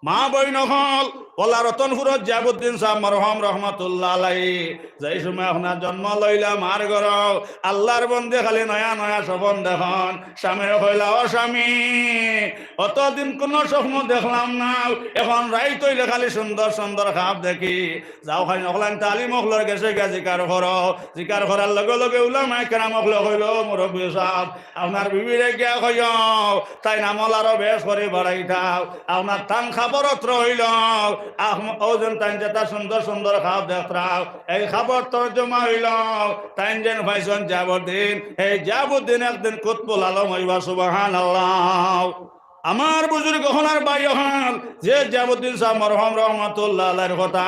মা বইন অকল, অলা রতনপুরর জিয়াবুদ্দিন সাব মরহুম রহমতুল্লাহ আলাইহি, যেই সময় আপনার জন্ম লইলা মার ঘরো, আল্লাহর বন্দি খালি নয়া নয়া স্বপন দেখইন। স্বামীরে কইলা, ও স্বামী, অতদিন কুনু স্বপ্ন দেখলাম না, অখন রাইত অইলে খালি সুন্দর সুন্দর খাব দেখি। যাও খালি অকলাইন আলিম অকলর গেছে গিয়া জিকার করো। জিকার করার লগে লগে উলামায়ে কেরাম অকলে কইলা, ও মুরব্বি সাব, আপনার বিবিরে গিয়া কইও, তাইন আমল আরো বেশ করি বাড়াইতাও। আপনার তান খাবর অর্থ অইলো, আহ-, অউ যেন তাইন যেতা সুন্দর সুন্দর খাব দেখরা, এই খাবর তর্জমা অইলো, তাইন যেন পাইছইন জিয়াবুদ্দিন, এই জিয়াবুদ্দিন একদিন কুতবুল আলম অইবা, সুবহানাল্লাহ। আমার বুজুর্গ অকল আর ভাই অকল, যে জিয়াবুদ্দিন সাব মরহুম রহমতুল্লাহ আলাইহির কথা,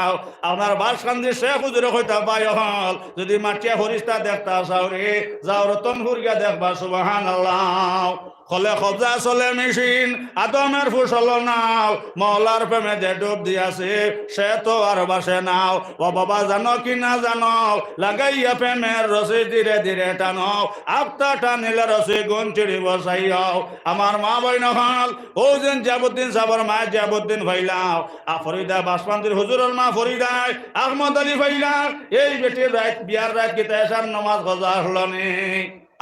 আপনার বাসকান্দি শেখ হুজুরে কইতা, ভাই অকল, যুদি মাটিয়া ফিরিস্তা দেখতা চাও রে, যাও রতনপুর গিয়া দেখবা, সুবহানাল্লাহ। কলে কবজা চলে মেশিন, আদমের ফুসল নাও, মওলার প্রেমে যে ডুব দিয়াছে, সে তো আর বাসে নাও। ও বাবা, জানো কি না জানো, লাগাইয়া প্রেমের রশি ধীরে ধীরে টানো, আফতা টানিলে রশি গুন ছিড়িব চাইও। আমার মা বইন অকল, অউ যেন জিয়াবুদ্দিন সাবর মায় জিয়াবুদ্দিন পাইলাও, আ ফরিদা বাসকান্দির হুজুরর মা ফরিদায় আহমদ আলী পাইলা, এই বেটির রাইত, বিয়ার রাইত কিতা এশার নমাজ কাজা অইলো নি?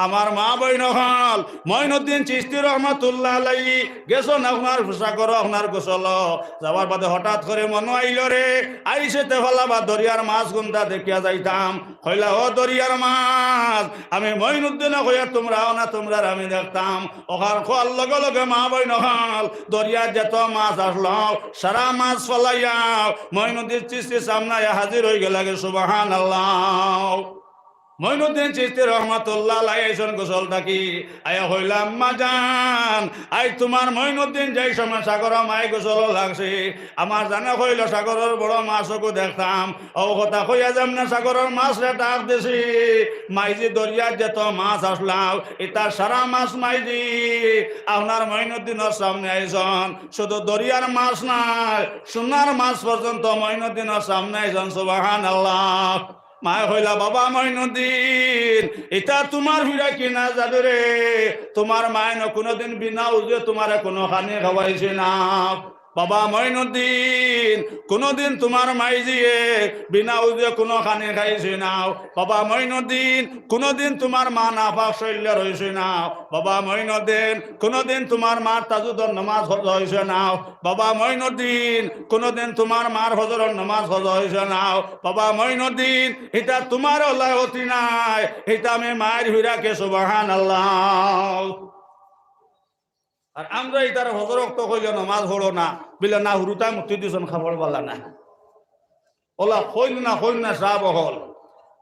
আমার মা বইন অকল, মঈনুদ্দিন চিশতি রহমতুল্লাহ আলাইহি গেছইন আপনার সাগরো আপনার গোসলো। যাওয়ার বাদে হঠাৎ করি মনো আইলো রে, আইছে তে ফালাবা দরিয়ার মাছ কুনতা দেখিয়া যাইতাম। কইলা, ও দরিয়ার মাছ, আমি মঈনুদ্দিনে কইয়ার তুমরা আও না, তুমরারে আমি দেখতাম। অখান কওয়ার লগে লগে মা বইন অকল, দরিয়াত যত মাছ আছলো, সারা মাছ ফালাইয়া মঈনুদ্দিন চিশতি সামনে আইয়া হাজির অইগেলাগি। সুবহানাল্লাহ। মঈনুদ্দিন চিশতি রহমতুল্লাহ আলাইহি আইছইন গোসল থাকি, আইয়া কইলা, আম্মা জান, আইজ তুমার মঈনুদ্দিন যেই সময় সাগরো মাই গোসলো লাগছে, আমার জানে কইলো সাগরর বড় মাছ অগু দেখতাম। অউ কথা কইয়া যেমনে সাগরর মাছরে ডাক দিছি, মাইজি দরিয়াত যত মাছ আছলাও, ইতা সারা মাছ মাইজি আপনার মঈনুদ্দিনর সামনে আইছইন। শুধু দরিয়ার মাছ নায়, সোনার মাছ পর্যন্ত মঈনুদ্দিনর সামনে আইছইন। সুবহানাল্লাহ। মায়ে কইলা, বাবা মঈনুদ্দিন, ইতা তুমার ফিরা কি না জাদু রে? তুমার মায়ে নু কুনুদিন বিনা উজুয়ে তুমারে কুনু খানি খাওয়াইছে না। বাবা মঈনুদ্দিন, কুনুদিন তুমার মাইজিয়ে বিনা উজুয়ে কুনু খানি খাইছে নাও। বাবা মঈনুদ্দিন, কুনুদিন তুমার মা নাপাক শরীলে রইছে নাও। বাবা মঈনুদ্দিন, কুনুদিন তুমার মার তাহাজ্জুদর নামাজ কাজা অইছে নাও। বাবা মঈনুদ্দিন, কুনুদিন তুমার মার ফজরর নামাজ কাজা অইছে নাও। বাবা মঈনুদ্দিন, ইতা তুমার অলায় অতি নায়, ইতা আমি মাইর ফিরাকে, সুবহানাল্লাহ। আর আমরা ইতারে ফজর অক্ত কইলে নামাজ পড়ো না, বিলে না হুরুতায় মুতি দিছইন কাপড় বালা না। অলা কইন না, কইন না সাব অকল।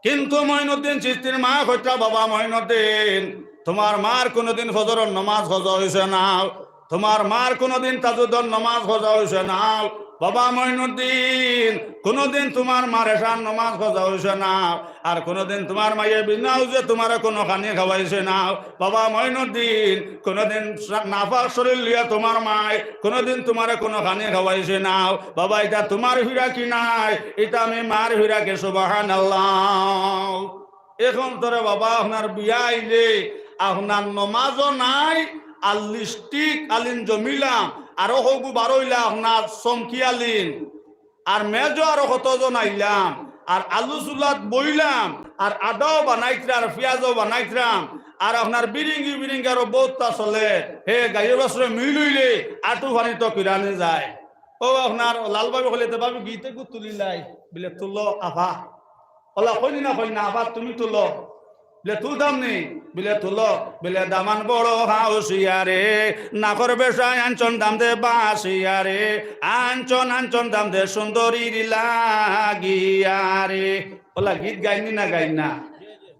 কিন্তু মঈনুদ্দিন চিশতির মায় কইতরা, বাবা মঈনুদ্দিন, তুমার মার কুনুদিন ফজরর নামাজ কাজা অইছে নাও, তুমার মার কুনুদিন তাহাজ্জুদর নামাজ কাজা অইছে নাও। বাবা মঈনুদ্দিন, কুনুদিন তুমার মার এশার নামাজ কাজা অইছে নাও, আর কুনুদিন তুমার মাইয়ে বিনা উজুয়ে তুমারে কুনু খানি খাওয়াইছে নাও। বাবা মঈনুদ্দিন, কুনুদিন সা-, নাপাক শরীর লইয়া তুমার মায় কুনুদিন তুমারে কুনু খানি খাওয়াইছে নাও। বাবা, ইতা তুমার ফিরাকি নায়, ইতা আমি মার ফিরাকে, সুবহানাল্লাহ। অখন তো রে বাবা, আপনার বিয়া আইলে আপনার নমাজও নাই, আর লিপস্টিক আলিন জমিলাম, আরো হগু বারইলা আপনার চমকি আলিন, আর মেজো আরো কতজন আইলাম, আর আলু চুলাত বইলাম, আর আদাও বানাইতরা, আর পিয়াজও বানাইতরাম, আর আপনার বিরিঙ্গি বিরিঙ্গি আরো বউততা চলে। হে গাইয়ে বাছুরে মিল অইলে আটু পানি তো কিরানি যায়। ও আপনার লাল ভাবি কইলে, "তে ভাবি গীত এগু তুলিলাই।" বিলে, "তুলো আফা।" অলা কইন না, কইন না, "আফা তুমি তুলো।" বিলে, "তুলতাম নি?" বিলে, "তুলো।" বিলে, "দামান বড় হাউসিয়া রে, নাকর বেশায় আনছন দাম দে বাসিয়া রে, আনছন আনছন দাম দে সুন্দরীর লাগিয়া রে।" অলা গীত গাইন নি না গাইন না?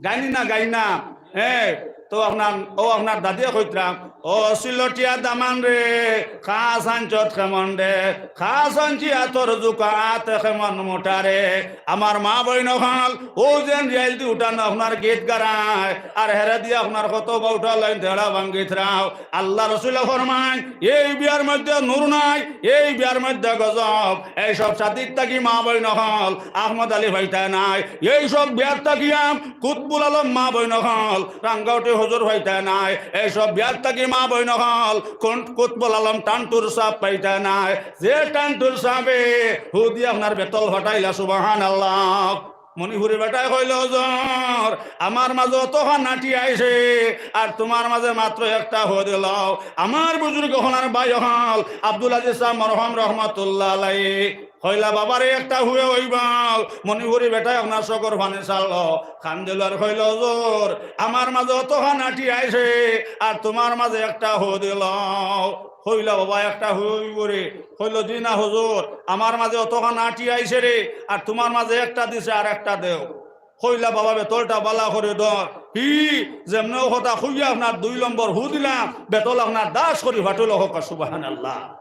গাইন নি না গাইন না? হ্যাঁ, তো আপনার, ও আপনার দাদিয়ে কইতরাম, "ও সিলটিয়া দামান রে, খাস আনছত কেমন রে, খাস আনছি আতর জুকা আত কেমন মোটা রে।" আমার মা বইন অকল, ও যেন রিয়াইল দি উঠানো আপনার গীত গারায়, আর হেরে দিয়া আপনার কত বাউটা লাইন তেড়া ভাঙ্গিতরাও। আল্লার রসুলে ফরমাইন, এই বিয়ার মধ্যে নূর নাই, এই বিয়ার মধ্যে গজব। এইসব শাদিত থাকি মা বইন অকল, আহমদ আলী পাইতায় নায়। এইসব বিয়ার থাকিয়াম কুতবুল আলম মা বইন অকল, রাঙ্গাউটি হুজুর পাইতায় নায়। এইসব বিয়ার থাকি মা বইন অকল, কুন-, কুতবুল আলম টান্টুর সাব পাইতায় নায়। যে টান্টুর সাবে হুদি আপনার বেতল ফাটাইলা, সুবহানাল্লাহ। মণিপুরি বেটায় কইল, "হুজুর, আমার মাঝে অতখান আটি আইছে, আর তুমার মাঝে মাত্র একটা হু দিলাও।" আমার বুজুর্গ অকল আর ভাই অকল, আব্দুল আজিজ সাব মরহুম রহমতুল্লাহ আলাইহি কইলা, "বাবারে, একটা হুয়ে অইবাও।" মণিপুরি বেটায় আপনার চকুর পানি ছাড়লো, কান্দিল আর কইল, "হুজুর, আমার মাঝে অতখান আটি আইছে, আর তুমার মাঝে একটা হু দিলাও।" কইলা, "বাবা, একটা হু অইবো রে।" কইল, "জি না হুজুর, আমার মাঝে অতখান আটি আইছে রে, আর তুমার মাঝে একটা দিছে, আর একটা দেও।" কইলা, "বাবা, বেতলটা বালা করি ধর।" হি যেমনে অউ কথা কইয়া আপনার দুই নম্বর হু দিলাম, বেতল আপনার দাস করি ফাটিল। কউক্কা সুবহানাল্লাহ।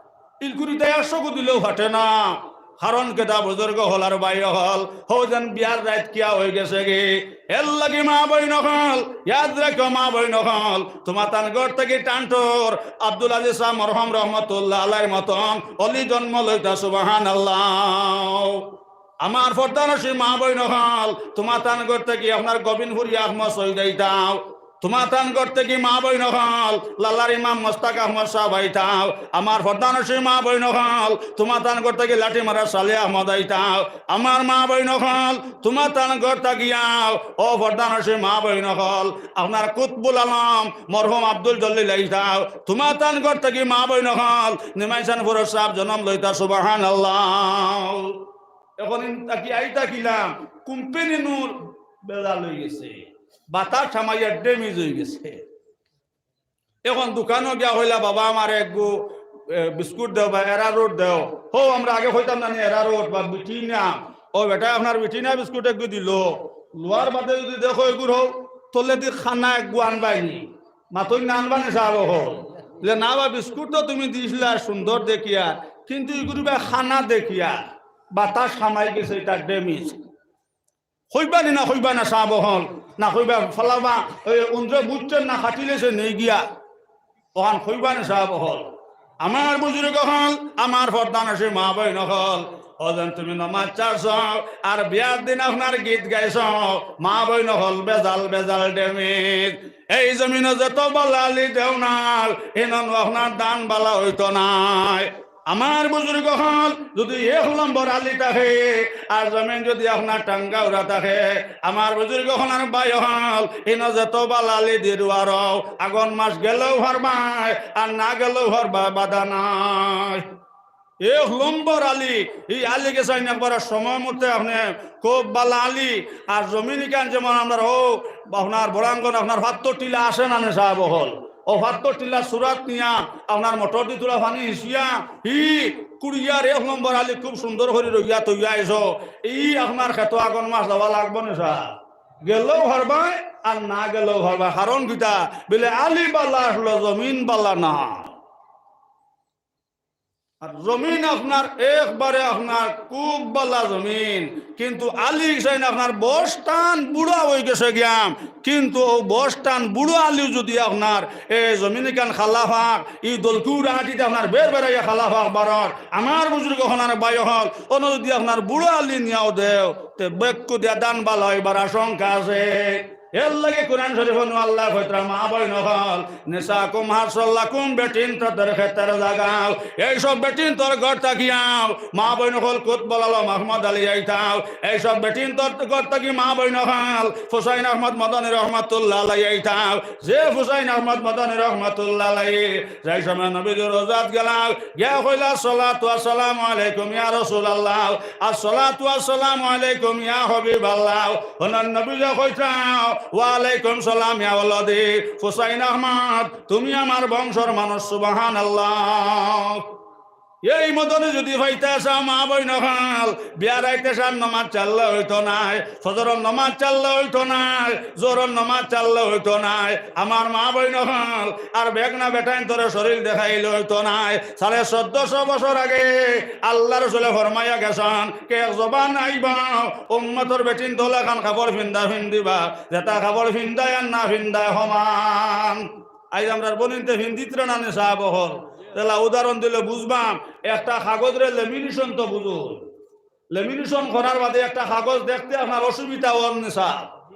ইলকুরি তাই একশো গু দিলেও ফাটে না। কারণ কিতা বুজুর্গ অকল আর ভাই অকল, হউ যেন বিয়ার রাইত কিয়া অইগেছে গি। এরলাগি মা বইন অকল, ইয়াদ রাখিও মা বইন অকল, তুমাতান ঘর থাকি টান্টুর আব্দুল আজিজ সাব মরহুম রহমতুল্লাহ আলাইহির মতন অলি জন্ম লইতা, সুবহানাল্লাহ। আমার পর্দানশীন মা বইন অকল, তুমাতান ঘর থাকি আপনার গোবিন্দপুরি আহমদ সৈয়দ আইতাও, তুমাতান ঘর থাকি মা বইন অকল, লালার ইমাম মোস্তাক আহমদ সাব আইতাও। আমার পর্দানশীন মা বইন অকল, তুমাতান ঘর থাকি লাঠিমারা সালে আহমদ আইতাও। আমার মা বইন অকল, তুমাতান ঘর থাকিয়াও, ও পর্দানশীন মা বইন অকল, আপনার কুতবুল আলম মরহুম আব্দুল জলিল আইতাও। তুমাতান ঘর থাকি মা বইন অকল, নিমাইশান ফরোজ সাব জনম লইতা, সুবহানাল্লাহ। অখন ইন থাকি আইতা কিলাম, কোম্পানি নূর বেজাল অইগেছে, বাতাস হামাইয়া damage অইগেছে। অখন দোকানো গিয়া কইলা, "বাবা, আমারে এগু, এ, বিস্কুট দেও বা এরারুট দেও।" হউ, আমরা আগে কইতাম না নি এরারুট বা বিটিনা। অউ বেটায় আপনার বিটিনা বিস্কুট এগু দিলো। লওয়ার বাদে যুদি দেখো এগুর হউ, তলেদি কানা এগু আনবায় নি। মাতইন না, আনবা নি সাব অকল? বুলে, "না বা, বিস্কুট তো তুমি দিছলায় সুন্দর দেখিয়া, কিন্তু এগুর বা কানা দেখিয়া, বাতাস হামাই গেছে, ইটা damage।" কইবা নি না কইবা না সাব অকল? না কইবা, ফালাবা, অউ উন্দরে বুঝছইন না, কাটিলাইছে নেই গিয়া। অখান কইবা নি সাব অকল? আমার বুজুর্গ অকল, আমার পর্দানশীন মা বইন অকল, অউ যেন তুমি নমাজ ছাড়ছো, আর বিয়ার দিন আপনার গীত গাইছো, মা বইন অকল, বেজাল, বেজাল, damage। এই জমিনো যত বালা আলি দেও না, ইনো আপনার দান বালা অইতো নায়। আমার বুজুর্গ অকল, যুদি এক নম্বর আলী থাকে, আর জমিন যুদি আপনার টাঙ্গাউরা থাকে, আমার বুজুর্গ অকল আর ভাই অকল, ইনো যত বালা আলী দিরুয়ারও, আগন মাস গেলেও পারবায়, আর না গেলেও পারবায়, বাধা নাই। এক নম্বর আলী, ই আলী গেছইন একবারে সময় মতে আপনে খুব বালা আলী। আর জমিন ইখান যেমন আমরার অউ আপনার বরাঙ্গন আপনার ফাত্তর টিলা আছে না নি সাব অকল, অউ ফাত্তর টিলা সুরাত নিয়া আপনার মোটর দি থুড়া পানি হিসিয়া হি কুড়িয়ার এক নম্বর আলী খুব সুন্দর করি রইয়া তইয়া আইছো। ই আপনার খেতো আগন মাস যাওয়া লাগবো নি সাব? গেলেও পারবায় আর না গেলেও পারবায়। কারণ কিতা? বলে আলী বালা আসলো, জমিন বালা না। আর জমিন আপনার একবারে আপনার খুব বালা জমিন, কিন্তু আলী গেছইন আপনার বয়সটান বুড়া অইগেছে গিয়া, কিন্তু অউ বয়সটান বুড়া আলীও যুদি আপনার এ জমিন ইখান খালা ফাক, ই দলকুর আটিতে আপনার বের বেড়াইয়া খালা ফাক বারর, আমার বুজুর্গ অকল আর ভাই অকল, অনো যুদি আপনার বুড়া আলী নিয়াও দেও, তে বেক্কু দিয়া ধান বালা অইবার আশঙ্কা আছে। এরলাগি কুরআন শরিফো নু আল্লায় কইতরা, মা বইন অকল, নিসাকুম হারসুল লাকুম, বেটিন্তর খেতর জাগা। এইসব বেটিন্তর ঘর থাকিয়াও, মা বইন অকল, কুতবুল আলম আহমদ আলী আইতাও। এইসব বেটিন্তর ঘর থাকি মা বইন অকল, হুসাইন আহমদ মদনী রহমতুল্লাহ আলাইহি আইতাও। যে হুসাইন আহমদ মদনী রহমতুল্লাহ আলাইহি, যেই সময় নবীজির রওজাত গেলাও, গিয়া কইলা, "আসসালাতু আসসালামু আলাইকুম ইয়া রাসূলুল্লাহ, আসসালাতু আসসালামু আলাইকুম ইয়া হাবিবাল্লাহ।" অনো নবীজিয়ে কইতরা, "ওয়ালাইকুম সালাম ইয়া ওয়ালাদি, হুসাইন আহমদ, তুমি আমার বংশর মানুষ, সুবহানাল্লাহ।" এই মদনী যুদি পাইতা চাও মা বইন অকল, বিয়ার রাইতে শান নমাজ ছাড়লে অইতো নায়, ফজরর নমাজ ছাড়লে অইতো নায়, জোহরর নমাজ ছাড়লে অইতো নায়। আমার মা বইন অকল, আর বেগনা বেটাইন্তরে শরীল দেখাইলে অইতো নায়। সাড়ে চৌদ্দশো বছর আগে আল্লার রসুলে ফরমাইয়া গেছইন, কে এক জবান আইবা, উম্মতর বেটিন্তর লাখান কাপড় ফিন্দা ফিন্দিবা, যেটা কাপড় ফিন্দায় আর না ফিন্দায় সমান। আইজ আমরার বইনিন্তে ফিন্দিতরা না নি সাব অকল। তাইলে উদাহরণ দিলে বুঝবাম, একটা কাগজরে lamination তো বুঝো। Lamination করার বাদে একটা কাগজ দেখতে আপনার অসুবিধা অর নি সাব?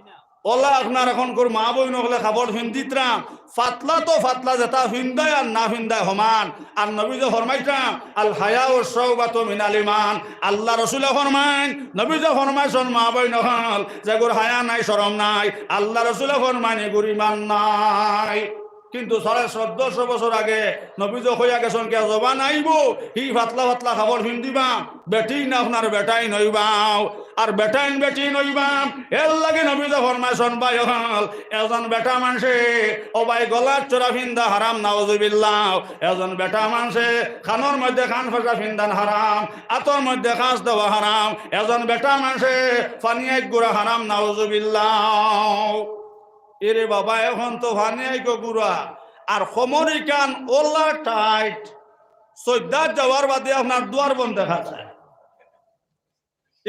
অলা আপনার অখনকুর মা বইন অকলে কাপড় ফিন্দিতরা, পাতলা তো পাতলা, যেটা ফিন্দায় আর না ফিন্দায় সমান। আর নবীজিয়ে ফরমাইতরা, "আল হায়াউ শুবাতুম মিনাল ঈমান।" আল্লার রসুলে ফরমাইন, নবীজিয়ে ফরমাইছইন, মা বইন অকল, যেগুর হায়া নাই, শরম নাই, আল্লার রসুলে ফরমাইন, এগুর ঈমান নাই। কিন্তু সাড়ে চৌদ্দশো বছর আগে নবীজিয়ে কইয়া গেছইন, কে জবান আইবো, হি পাতলা পাতলা কাপড় ফিন্দিবা, বেটিন আপনার বেটাইন অইবাও, আর বেটাইন বেটিন অইবা। এরলাগি নবীজিয়ে ফরমাইছইন, ভাই অকল, একজন বেটা মানষে, ও ভাই, গলাত চুড়া ফিন্দা হারাম, নাউজুবিল্লাহ। একজন বেটা মানষে কানর মধ্যে কানপাশা ফিন্দান হারাম, আতর মধ্যে কাছ দেওয়া হারাম। একজন বেটা মানষে পানি এক গুড়া হারাম, নাউজুবিল্লাহ। এরে বাবা, অখন তো পানি এক গুড়া, আর কমর ইখান অলা tight, সইজ্জাত যাওয়ার বাদে আপনার দুয়ার বন দেখা যায়।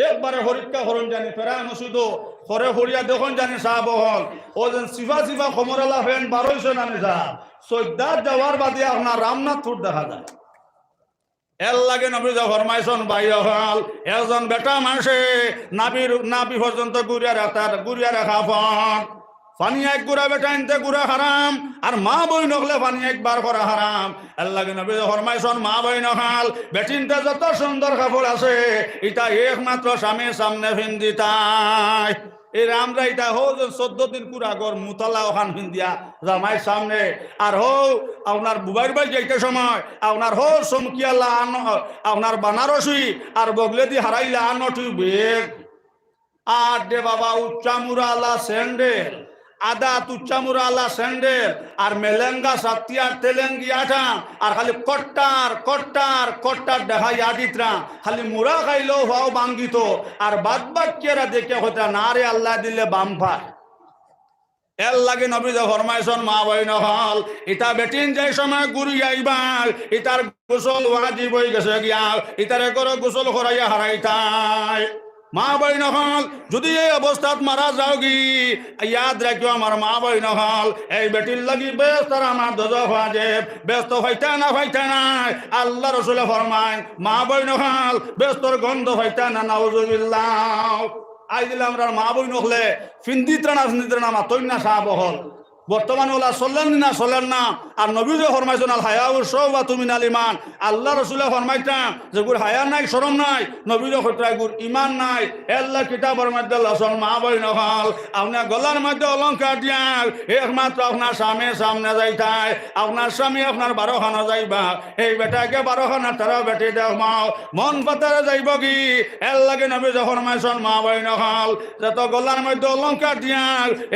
একবারে পরীক্ষা করইন জানি, প্যারা মসজিদো করে করিয়া দেখইন জানি সাব অকল, অউ যেন চিপা চিপা কমরআলা pant বার অইছে না নি সাব, সইজ্জাত যাওয়ার বাদে আপনার রামনাথপুর দেখা যায়। এরলাগি নবীজিয়ে ফরমাইছইন, ভাই অকল, একজন বেটা মানষে নাভির, নাভি পর্যন্ত গুড়িয়া রাখতা, গুড়িয়া রাখা পথ। পানি এক গুড়া বেটাইন্তে গুড়া হারাম, আর মা বইন অকলে পানি এক বার করা হারাম। এরলাগি নবীজিয়ে ফরমাইছইন, মা বইন অকল, বেটিন্তে যত সুন্দর কাপড় আছে, ইতা একমাত্র স্বামীর সামনে ফিন্দিতায়। এরে আমরা ইতা হউ যে চৌদ্দ দিন কুড়া ঘর মুতালা অখান ফিন্দিয়া জামাইর সামনে, আর হউ আপনার বুবাইর বাড়ি যাইতে সময় আপনার হউ চমকিআলা আন-, আপনার বানারসি আর বগলেদি হারাইলা আনটি বেগ। আর দে বাবা, উচ্চা মুড়াআলা স্যান্ডেল, আদা তুচ্চা মুড়াআলা স্যান্ডেল, আর মেলেঙ্গা সাত্তি আর তেলেঙ্গি আটা, আর খালি কট্টার, কট্টার, কট্টার দেখাইয়া দিতরা। খালি মুড়া খাইলেও পাও ভাঙ্গিতো, আর বাদ বাকিরা দেখিয়া কইতরা, "না রে, আল্লায় দিলে বাম্পার।" এরলাগি নবীজিয়ে ফরমাইছইন, মা বইন অকল, ইতা বেটিন যেই সময় গুড়িয়া আইবা, ইতার গোসল ওয়াজিব অইগেছে গিয়া, ইতারে ঘরো গোসল করাইয়া হারাইতায়। মা বইন অকল, যুদি এই অবস্থাত মারা যাওগি, ইয়াদ রাখিও আমার মা বইন অকল, এই বেটির লাগি বেহেস্ত আর আমার দোজখ ওয়াজিব, বেহেস্ত পাইতা না পাইতা নায়। আল্লার রসুলে ফরমাইন, মা বইন অকল, বেহেস্তর গন্ধ পাইতা না, নাউজুবিল্লাহ। আইজ দিলে আমরার মা বইন অকলে ফিন্দিতরা না ফিন্দিতরা না মাতইন না সাব অকল। বর্তমানে অলা চলের নি না, চলের না? আর নবীয়ে ফরমাইছইন, "আল হায়াউ শুবাতুম মিনাল ঈমান।" আল্লার রসুলে ফরমাইতা, যেগুর হায়া নাই, শরম নাই, নবীয়ে কইতরা, এগুর ঈমান নাই। এরলাগি কিতাবর মধ্যে লেখছইন, মা বইন অকল, আপনে গলার মধ্যে অলংকার দিয়া একমাত্র আপনার স্বামীর সামনে যাইতায়, আপনার স্বামী আপনার বারো খানো যাইবা, এই বেটায় বারো খানো তারা বেটি দেখবায়, মন পাতারে যাইবোগি। এরলাগি নবীয়ে ফরমাইছইন, মা বইন অকল, যত গলার মধ্যে অলংকার দিয়া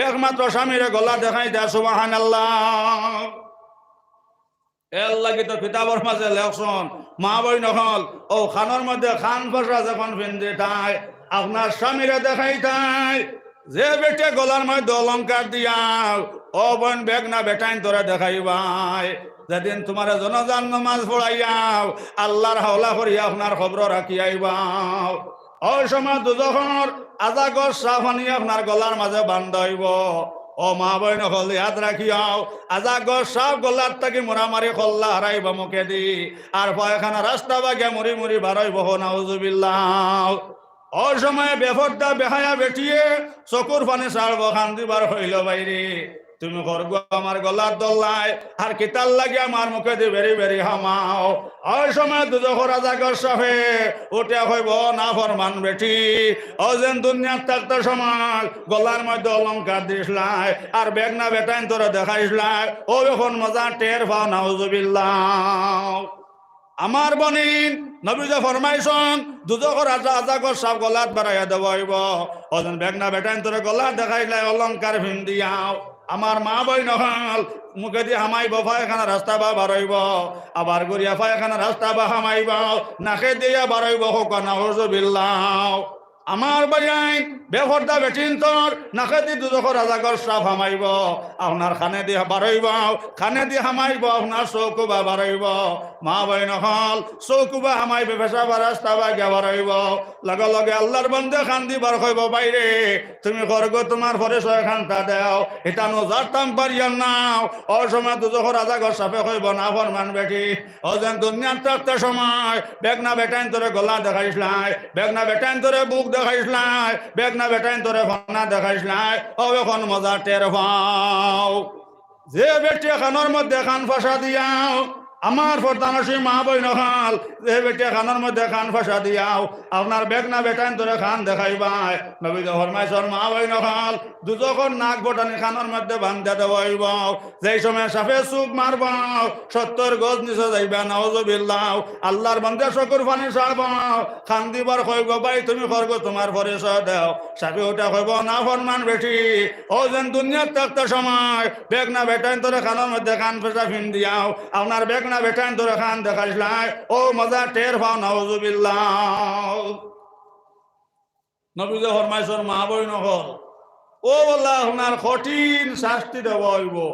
একমাত্র স্বামীরে গলা দেখাইতা, সুবহানাল্লাহ। এরলাগি তো কিতাবর মাঝে লেখছইন, মা বইন অকল, অউ কানর মধ্যে কান ফসা যখন পিন্দিতায়, আপনার স্বামীরে দেখাইতায়, যে বেটিয়ে গলার মধ্যে অলংকার দিয়াও, ও বইন, বেগনা বেটাইন্তরে দেখাইবায়। যেদিন তুমারে জনাজার নমাজ পড়াইয়াও, আল্লার হাওলা করিয়া আপনার কবরো রাখি আইবায়, অউ সময় দুজখর আজাগর সাপ আনি আপনার গলার মাঝে বান্ধা অইবো। ও মা বইন অকল, ইয়াদ রাখিও, আজাগর সাপ গলার থাকি মুরামারি করলা হারাইবো মুখেদি, আর পায়খানা রাস্তা বাগিয়া মুরি মুরি বারইবো, নাউজুবিল্লাহ। অউ সময় বেপর্দা বেহায়া বেটিয়ে চকুর পানি ছাড়বো, কান্দিবার কইলো, বাইরে, তুমি করগো আমার গলাত ধরলায়, আর কিতার লাগি আমার মুখেদি বেরি বেরি হামাও? অউ সময় দুজখর আজাগর সাপে উঠিয়া কইবো, নাফরমান বেটি, অউ যেন দুনিয়াত থাকতে সময় গলার মধ্যে অলংকার দিছলায়, আর বেগনা বেটাইন্তরে দেখাইছলায়, অউ অখন মজা টের পাও, নাউজুবিল্লাহ। আমার বইন, নবীয়ে ফরমাইছইন, দুজখর আজা-, আজাগর সাপ গলাত বারাইয়া দেওয়া অইবো। অউ যেন বেগনা বেটাইন্তরে গলাত দেখাইছলায়, অলংকার পিন্দিয়াও। আমার মা বইন অকল, মুখেদি হামাইবো, পায়খানা রাস্তা বা বারইবো, আবার ঘুরিয়া পায়খানা রাস্তা বা হামাইবো, নাকেদি বারইবো, কউক্কা নাউজুবিল্লাহ। আমার ভাইয়াইন, বেপর্দা বেটিন্তর নাকেদি দুজখর আজাগর সাপ হামাইবো, আপনার কানেদি বারইবো, কানেদি হামাইবো, আপনার চউখো বা বারইবো। মা বইন অকল, চউখো বা হামাইবো, পেশাবর রাস্তা বাগিয়া বারইবো। লগে লগে আল্লার বন্দে কান্দিবার কইবো, বাইরে, তুমি করগো তুমার পরিচয় খান্তা দেও, ইতা নু জানতাম পারিয়ার না। অউ সময় দুজখর আজাগর সাপে কইবো, নাফরমান বেটি, অউ যেন দুনিয়াত থাকতে সময় বেগনা বেটাইন্তরে গলা দেখাইছলায়, বেগনা বেটাইন্তরে বুক দেখাইছলায়, বেগনা বেটাইন্তরে ফনা দেখাইছলায়, অউ অখন মজা টের পাও। যে বেটিয়ে কানর মধ্যে কান ফসা দিয়াও, আমার পর্দানশীন মা বইন অকল, যে বেটিয়ে কানর মধ্যে কান ফসা দিয়াও আপনার বেগনা বেটাইন্তরে কান দেখাইবায়, নবীয়ে ফরমাইছইন, মা বইন অকল, দুজখর নাক বটানি কানর মধ্যে বান্ধা দেওয়া অইবো। যেই সময় সাপে চুপ মারবো, সত্তর গজ নিচে যাইবা, নাউজুবিল্লাহ। আল্লার বন্দে চকুর পানি ছাড়বো, কান্দিবার কইবো, ভাই, তুমি করগো তুমার পরিচয় দেও। সাপে উঠিয়া কইবো, নাফরমান বেটি, অউ যেন দুনিয়াত থাকতে সময় বেগনা বেটাইন্তরে কানর মধ্যে কান ফসা পিন্দিয়াও আপনার বেগনা বেটাইন্তরে কান দেখাইছলায়, অউ মজা টের পাও, নাউজুবিল্লাহ। নবীয়ে ফরমাইছইন, মা বইন অকল, অউ অলা আপনার কঠিন শাস্তি দেওয়া অইবো।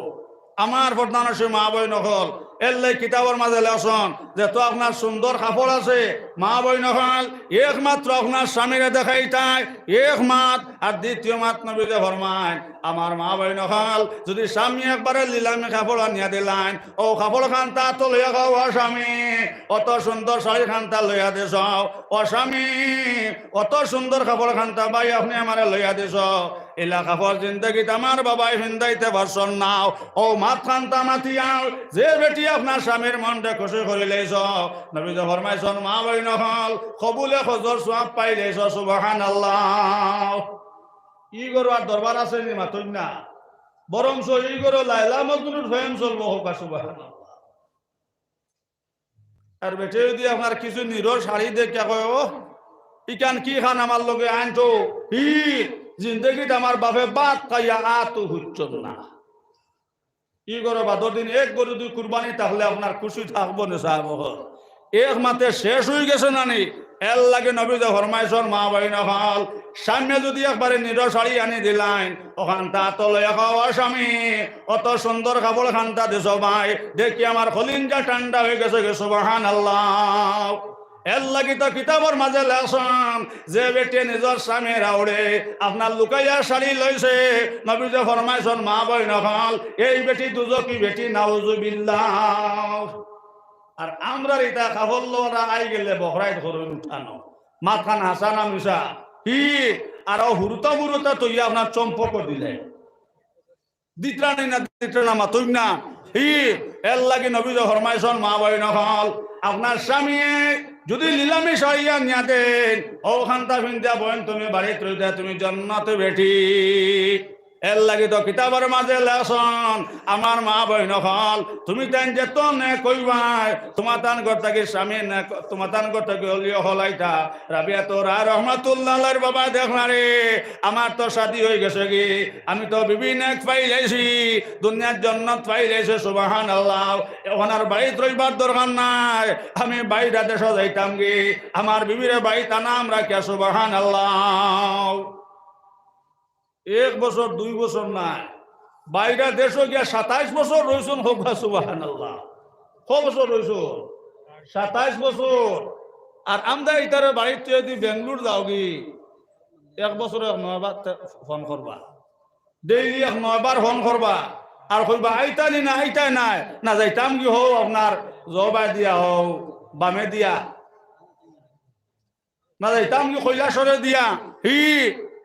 আমার পর্দানশীন মা বইন অকল, এরলাগি কিতাবর মাঝে লেখছইন, যত আপনার সুন্দর কাপড় আছে, মা বইন অকল, একমাত্র আপনার স্বামীরে দেখাইতায়, এক মাত। আর দ্বিতীয় মাত নবীয়ে ফরমাইন, আমার মা বইন অকল, যুদি স্বামী একবারে লিলামি কাপড় আনিয়া দিলাইন, অউ কাপড় খান্তা তো লইয়া কও, ও স্বামী, অত সুন্দর শাড়ি খান্তা লইয়া দিছো, ও স্বামী, অত সুন্দর কাপড় খান্তা ভাই আপনে আমারে লইয়া দিছো, ইলা কাপড় জিন্দেগিত আমার বাবায় পিন্দাইতে পারছইন না। অউ মাত খান্তা মাতিয়াও, যে বেটি আপনার স্বামীর মনরে খুশি করিলাইছো, নবীয়ে ফরমাইছইন, মা বইন অকল, কবুলে হজর সওয়াব পাইলাইছো, সুবহানাল্লাহ। ই ঘরো আর দরবার আছে নি, মাতইন না। বরঞ্চ ই ঘরো লায়লা মজনুর প্রেম চলবো, কউক্কা সুবহানাল্লাহ। আর বেটিয়ে যুদি আপনার কিছু নিরর শাড়ি দেখিয়া কয়, ও, ইখান কিখান আমার লগে আনছো, হি, জিন্দেগিত আমার বাপে ভাত খাইয়া আতো হুরছইন না। ই ঘরো বাদর দিন এক গরু দুই কুরবানি থাকলে আপনার খুশি থাকবো নি সাব? এক মাতে শেষ অইগেছে না নি? এরলাগি নবীয়ে ফরমাইছইন, মা বইন অকল, স্বামীয়ে যুদি একবারে নিরর শাড়ি আনি দিলাইন, অখানতা তো লইয়া কও, ও স্বামী, অত সুন্দর কাপড় খান্তা দিছো ভাই, দেখি আমার কলিঞ্জা ঠান্ডা অইগেছেগি, সুবহানাল্লাহ। এরলাগি তো কিতাবর মাঝে লেখছইন, যে বেটিয়ে নিজর স্বামীর আউড়ে আপনার লুকাইয়া শাড়ি লইছে, নবীয়ে ফরমাইছইন, মা বইন অকল, এই বেটি দুজখি বেটি, নাউজুবিল্লাহ। আর আমরার ইতা কাপড় লওয়ার আইগেলে বখরাইত করইন উঠানো। মাতখান হাছা না মিছা? হি, আর অউ হুরুতা মুরুতা থইয়া আপনার চম্পকও দিলে। দিতরা নি না, দিতরা না, মাতইন না। ই, এর লাগি নবীয়ে ফরমাইছইন, মা বইন অকল, আপনার স্বামীয়ে যুদি নিলামি সাইয়া নিয়া দেইন, অউ খান্তা ফিন্দিয়া বইন তুমি বাড়িত রইতা, তুমি জন্নতি বেটি। এর লাগি তো কিতাবর মাজে লেখছইন, আমার মা বইন অকল, তুমি তাইন যেতো নেক অইবায়, তুমাতান ঘর থাকি স্বামী নেক, তুমাতান ঘর থাকি অলি অকল আইতা। রাবিয়াতুর রায় রহমাতুল্লাহ আলাইহির বাবায় দেখলা রে, আমার তো শাদি অইগেছেগি, আমি তো বিবি নেক পাইলাইছি, দুনিয়ার জন্নত পাইলাইছি, সুবহানাল্লাহ। অখন আর বাড়িত রইবার দরকার নাই, আমি বাইরা দেশো যাইতামগি, আমার বিবিরে বাড়িত আনাম রাখিয়া, সুবহানাল্লাহ। এক বছর, দুই বছর নায়, বাইরা দেশো গিয়া সাতাইশ বছর রইছইন, কউক্কা সুবহানাল্লাহ। কয় বছর রইছইন? সাতাইশ বছর। আর আমরার ইতারে বাড়িত থুইয়া যুদি বেঙ্গালুর যাওগি, এক বছরে এক নয়বার তে-, ফোন করবা, ডেইলি এক নয়বার ফোন করবা, আর কইবা, আইতা নি না, আইতায় নায়, না যাইতামগি হউ আপনার জবায় দিয়া, হউ বামে দিয়া, না যাইতামগি কৈলাসহরে দিয়া। হি,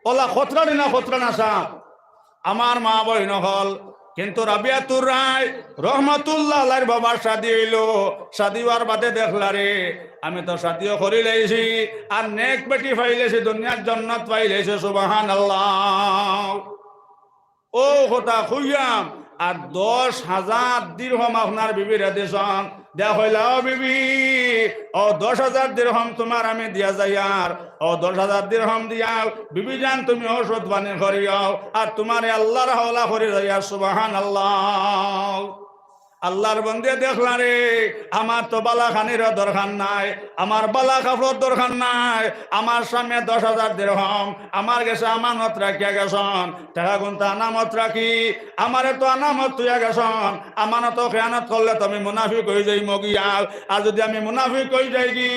অলা খতরা নি না, খতরা না সাব। আমার মা বইন অকল, কিন্তু রাবিয়াতুর রায় রহমাতুল্লাহ আলাইহির বাবার শাদি অইলো, শাদি অওয়ার বাদে দেখলা রে, আমি তো শাদিও করিলাইছি, আর নেক বেটি পাইলাইছি, দুনিয়ার জন্নত পাইলাইছি, সুবহানাল্লাহ। অউ কথা কইয়াম, আর দশ হাজার দিরহম আপনার বিবিরে দিছইন, দিয়া কইলা, ও বিবি, অউ দশ হাজার দিরহম তুমার আমি দিয়া যাইয়ার, অউ দশ হাজার দিরহম দিয়া, বিবি জান, তুমি অষুধ পানি করিও, আর তুমারে আল্লার হাওলা করি যাইয়ার, সুবহানাল্লাহ। আল্লার বন্দিয়ে দেখলা রে, আমার তো বালা খানিরও দরকার নাই, আমার বালা কাপড়র দরকার নাই, আমার স্বামীয়ে দশ হাজার দিরহম আমার গেছে আমানত রাখিয়া গেছইন, টেকাগুনতা আমানত রাখি, আমারে তো আমানত থুইয়া গেছইন, আমানতো খেয়ানত করলে তো আমি মুনাফিক অইযাইমু গিয়া। আর যুদি আমি মুনাফিক অইযাইগি,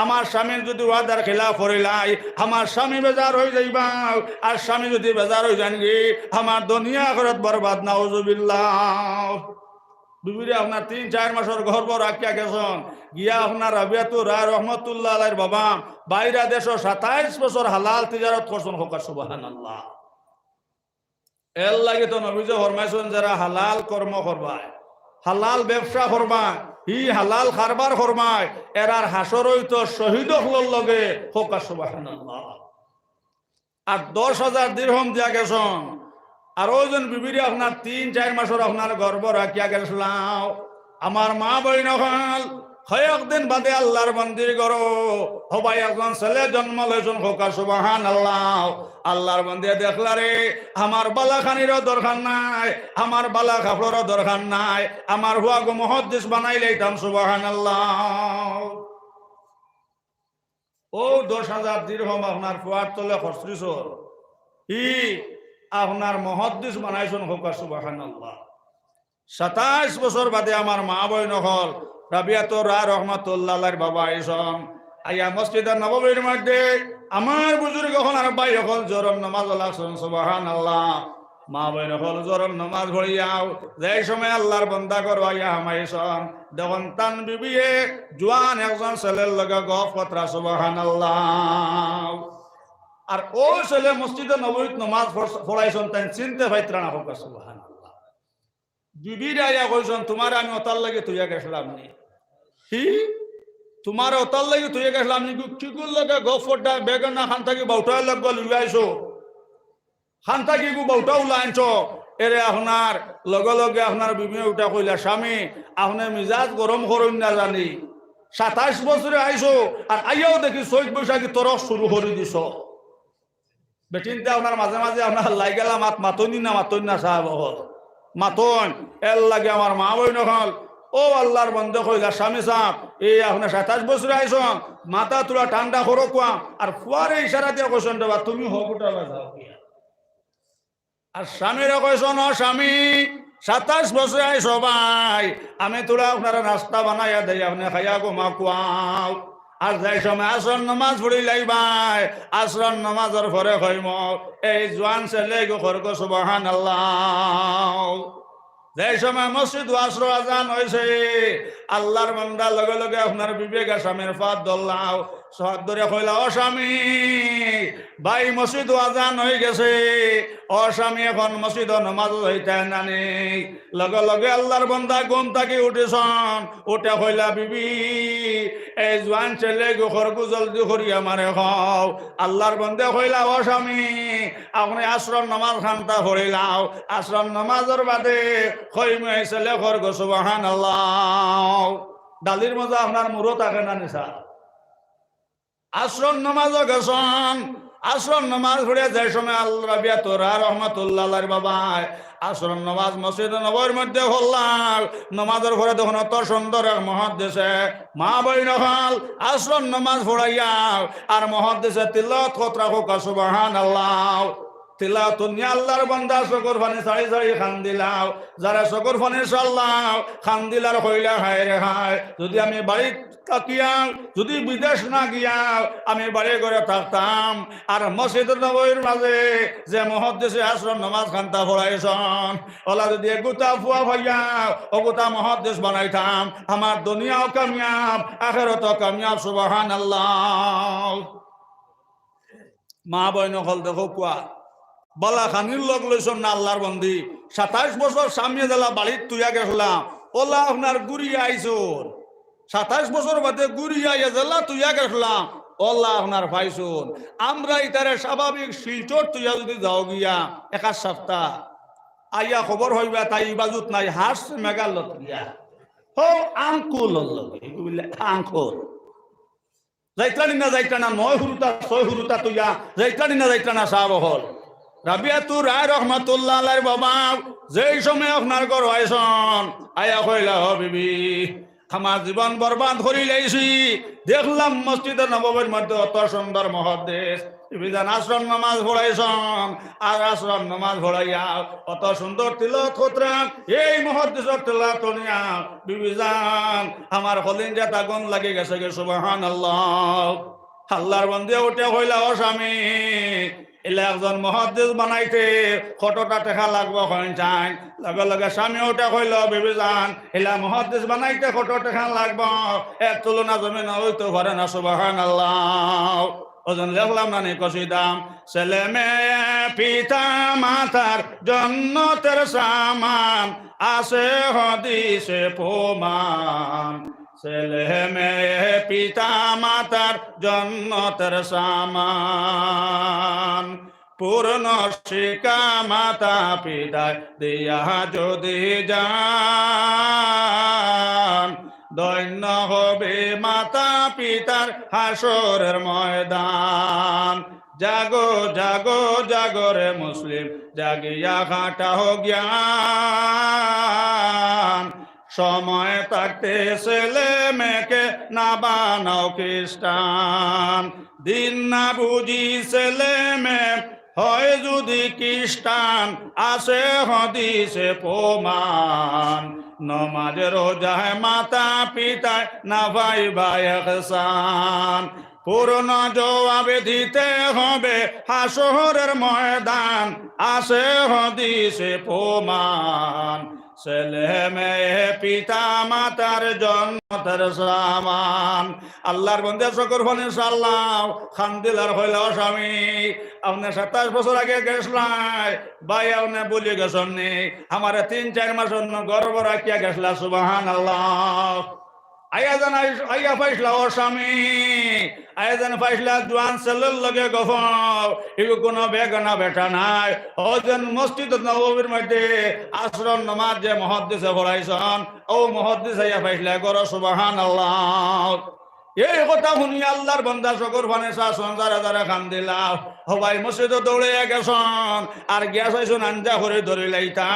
আমার স্বামীর যুদি ওয়াদার খিলাফ করিলাই, আমার স্বামী বেজার অইযাইবা, আর স্বামী যুদি বেজার অইযাইনগি, আমার দুনিয়া আখিরাত বরবাদ, নাউজুবিল্লাহ। বিবিরে আপনার তিন চাইর মাসর গর্ভ রাখিয়া গেছইন, গিয়া আপনার রাবিয়াতুর রায় রহমাতুল্লাহ আলাইহির বাবা বাইরা দেশো সাতাইশ বছর হালাল তিজারত করছইন, কউক্কা সুবহানাল্লাহ। এর লাগি তো নবীয়ে ফরমাইছইন, যেরা হালাল কর্ম করবায়, হালাল ব্যবসা করবায়, হি হালাল কারবার করবায়, এরার হাশর অইতো শহীদ অকলর লগে, কউক্কা সুবহানাল্লাহ। আর দশ হাজার দিরহম দিয়া গেছইন, আর অউ যেন বিবিরে আপনার তিন চাইর মাসর আপনার গর্ভ রাখিয়া গেছলা, আমার মা বইন অকল, কয়েকদিন বাদে আল্লার বন্দির ঘরো হবায় একজন ছেলে জন্ম লইছইন, কউক্কা সুবহানাল্লাহ। আল্লার বন্দিয়ে দেখলা রে, আমার বালা খানিরও দরকার নাই, আমার বালা কাপড়রও দরকার নাই, আমার ফুয়াগু মুহাদ্দিস বানাইলাইতাম, সুবহানাল্লাহ। অউ দশ হাজার দিরহম আপনার ফুয়ার তলে খরচ দিছইন, হি আপনার মুহাদ্দিস বানাইছইন, কউক্কা সুবহানাল্লাহ। সাতাইশ বছর বাদে আমার মা বইন অকল, রাবিয়াতুর রায় রহমাতুল্লাহ আলাইহির বাবা আইছইন, আইয়া মসজিদে নববীর মধ্যে আমার বুজুর্গ অকল আর ভাই অকল জোহরর নমাজো লাগছইন, সুবহানাল্লাহ। মা বইন অকল জোহরর নমাজ পড়িয়াউ যেই সময় আল্লার বন্দা ঘরো আইয়া হামাইছইন, দেখইন তান বিবিয়ে জুয়ান একজন ছেলের লগে গফ কররা, সুবহানাল্লাহ। আর অউ ছেলে মসজিদে নববীত নমাজ পড়-, পড়াইছইন, তাইন চিনতে পাইতরা না, কউক্কা সুবহানাল্লাহ। বিবিরে আইয়া কইছইন, তুমারে আমি অতার লাগি থুইয়া গেছলাম নি? হি, তুমারে অতার লাগি থুইয়া গেছলাম নি? কিগুর লগে গফ কররায়, বেগেনা খান থাকি বাউটা লগে লইয়া আইছো, খান থাকি ইগু বাউটা উলা আনছো। এরে আপনার লগে লগে আপনার বিবিয়ে উঠা কইলা, স্বামী, আপনে মিজাজ গরম করইন না জানি, সাতাইশ বছরে আইছো, আর আইয়াউ দেখি চৈত বৈশাখী তরক শুরু করি দিছো। বেটিন্তে আপনার মাঝে মাঝে আপনার লাই গেলা মাত মাতইন নি না, মাতইন না সাব অকল? মাতইন। এর লাগি আমার মা বইন অকল, অউ আল্লার বন্দে কইলা, স্বামী সাব, এই আপনে সাতাইশ বছরে আইছইন, মাথা তুলা ঠান্ডা করউক্কা, আর ফুয়ারে ইশারা দিয়া কইছইন, রে বা, তুমি হক উঠাবা যাও গিয়া। আর স্বামীরে কইছইন, ও স্বামী, সাতাইশ বছরে আইছো ভাই, আমি তুলা আপনারে নাস্তা বানাইয়া দেই, আপনে খাইয়া ঘুমাউক্কা। আর যেই সময় আসর নমাজ পড়িলাইবায়, আসর নমাজর পরে কইমু, এই জুয়ান ছেলেগু কউক্কা সুবহানাল্লাহ। যেই সময় মসজিদো আসর আজান অইছে, আল্লার বন্দা লগে লগে আপনার বিবিয়ে গিয়া স্বামীর পাও ধরলা, হাত ধরে কইলা, "ও স্বামী, ভাই, মসজিদো আজান অইগেছে, ও স্বামী, এখন মসজিদো নমাজো যাইতায় না নি?" লগে লগে আল্লার বন্দা ঘুম থাকি উঠিছইন, উঠে কইলা, "বিবি, এই জোয়ান ছেলেগু খরগু জলদি করি আমারে কও।" আল্লার বন্দে কইলা, "ও স্বামী, আপনে আছরর নমাজ খান্তা পড়িলাও, আছরর নমাজর বাদে কইমু এই ছেলে খরগু।" সুবহানাল্লাহ। ডালির মজা আপনার মুরো থাকে না নি ছাব? আছরর নমাজো গেছইন। আছরর নমাজ পড়ে যে সময় আল-, রাবিয়াতুর রায় রহমাতুল্লাহ আলাইহির বাবায় আছরর নমাজ মসজিদে নববীর মধ্যে পড়লা, নমাজর পরে দেখইন অত সুন্দর এক মুহাদ্দিসে, মা বইন অকল, আছরর নমাজ পড়াইয়া আর মুহাদ্দিসে তিলাওয়াত করতরা কউক্কা, সুবহানাল্লাহ। তিলাওয়াত হুনিয়া আল্লার বন্দা চকুর পানি ছাড়ি ছাড়ি কান্দিলাও, যারা চকুর পানি ছাড়লাও, কান্দিলা আর কইলা, "হায় রে হায়, যুদি আমি বাড়িত থাকিয়া, যুদি বিদেশ না গিয়া আমি বাড়ি ঘরে থাকতাম, আর মসজিদ নববীর মাঝে যে মুহাদ্দিসে আছরর নমাজ খান্তা পড়াইছইন, অলা যুদি এগুতা পুয়া পাইয়া অগুতা মুহাদ্দিস বানাইতাম, আমার দুনিয়াও কামিয়াব, আখেরাতও কামিয়াব।" সুবহানাল্লাহ। মা বইন অকল দেখউক্কা, বালা খানির লগ লইছইন না আল্লার বন্দি। সাতাইশ বছর স্বামীয়ে যেলা বাড়িত থুইয়া গেছলা, অলা আপনার ঘুরিয়া আইছইন। সাতাইশ বছর বাদে ঘুরিয়া আইয়া যেলা থুইয়া গেছলা, অলা আপনার পাইছইন। আমরা ইতারে স্বাভাবিক শিলচর থুইয়া যুদি যাও গিয়া এক আধ সাপ্তা, আইয়া খবর পাইবা তাই ই বাজুত নাই, হারছে মেঘালয়ত গিয়া। হো আঙ্কুলর লগে, ইগু বুলে আঙ্কুল। যাইতরা নি না যাইতরা না, নয় হুরুতা, ছয় হুরুতা থুইয়া যাইতরা নি না যাইতরা না ছাব অকল। রাবিয়াতুর রায় রহমাতুল্লাহ আলাইহির বাবা যেই সময় আপনার ঘরো আইছইন, আইয়া কইলা, "ও বিবি, আমার জীবন বরবাদ করিলাইছি, দেখলাম মসজিদে নববীর মধ্যে অত সুন্দর মুহাদ্দিস, বিবিজান আছরর নমাজ পড়াইছইন, আর আছরর নমাজ পড়াইয়া অত সুন্দর তিলাওয়াত করতরা, এই মুহাদ্দিসর তিলাওয়াত হুনিয়া বিবিজান, আমার কলিজাত আগুন লাগি গেছেগি।" সুবহানাল্লাহ। আল্লার বন্দি উঠে কইলা, "ও স্বামী, ইলা একজন মুহাদ্দিস বানাইতে কতটা টেকা লাগবো কইন চাইন?" লগে লগে স্বামী উঠে কইলা, "বিবিজান, ইলা মুহাদ্দিস বানাইতে কত টেকা লাগবো? এর তুলনা জমিনো অইতো পারে না।" সুবহানাল্লাহ। অউ যে লেখলাম না নি কসিদা, ছেলে মেয়ে পিতা মাতার জন্নতের সামান, আছে হাদিসে প্রমাণ। ছেলে মেয়ে পিতা মাতার জন্নতের সামান, পূর্ণ শিক্ষা মাতা পিতায় দিয়া যদি যান, ধন্য হবে মাতা পিতার হাসরের ময়দান। জাগো, জাগো, জাগো রে মুসলিম, জাগিয়া খাটাও জ্ঞান। সময় থাকতে ছেলে মেয়েকে না বানাও খ্রিস্টান। দিন না বুঝি ছেলে মেয়ে হয় যদি খ্রিস্টান, আছে হাদিসে প্রমাণ। নমাজ রোজায় মাতা পিতায় না পাইবা ইহসান। পূর্ণ জবাব দিতে হবে হাসরের ময়দান, আছে হাদিসে প্রমাণ। ছেলে মেয়ে পিতা মাতার জন্নতের সামান। আল্লার বন্দে চকুর পানি ছাড়লাও, কান্দিলা আর কইলা, "ও স্বামী, আপনে সাতাইশ বছর আগে গেছলায়, ভাই আপনে ভুলি গেছইন নি? আমারে তিন চাইর মাস অনো গর্ভ রাখিয়া গেছলা।" সুবহানাল্লাহ। আইয়া জানাই, আইয়া পাইছলা, ও স্বামী, আইয়া যেন পাইছলা জোয়ান ছেলের লগে গফ, ইগু কুনু বেগানা বেটা নায়। অউ যেন মসজিদ নববীর মধ্যে আছরর নমাজ যে মুহাদ্দিসে পড়াইছইন, অউ মুহাদ্দিস আইয়া পাইছলা ঘরো। সুবহানাল্লাহ। এই কথা হুনিয়া আল্লার বন্দা চকুর পানি ছাড়ছইন, জারে জারে কান্দিলা। হবাই মসজিদো দৌড়াইয়া গেছইন, আর গিয়া চাইছইন আঞ্জা করি ধরিলাইতা।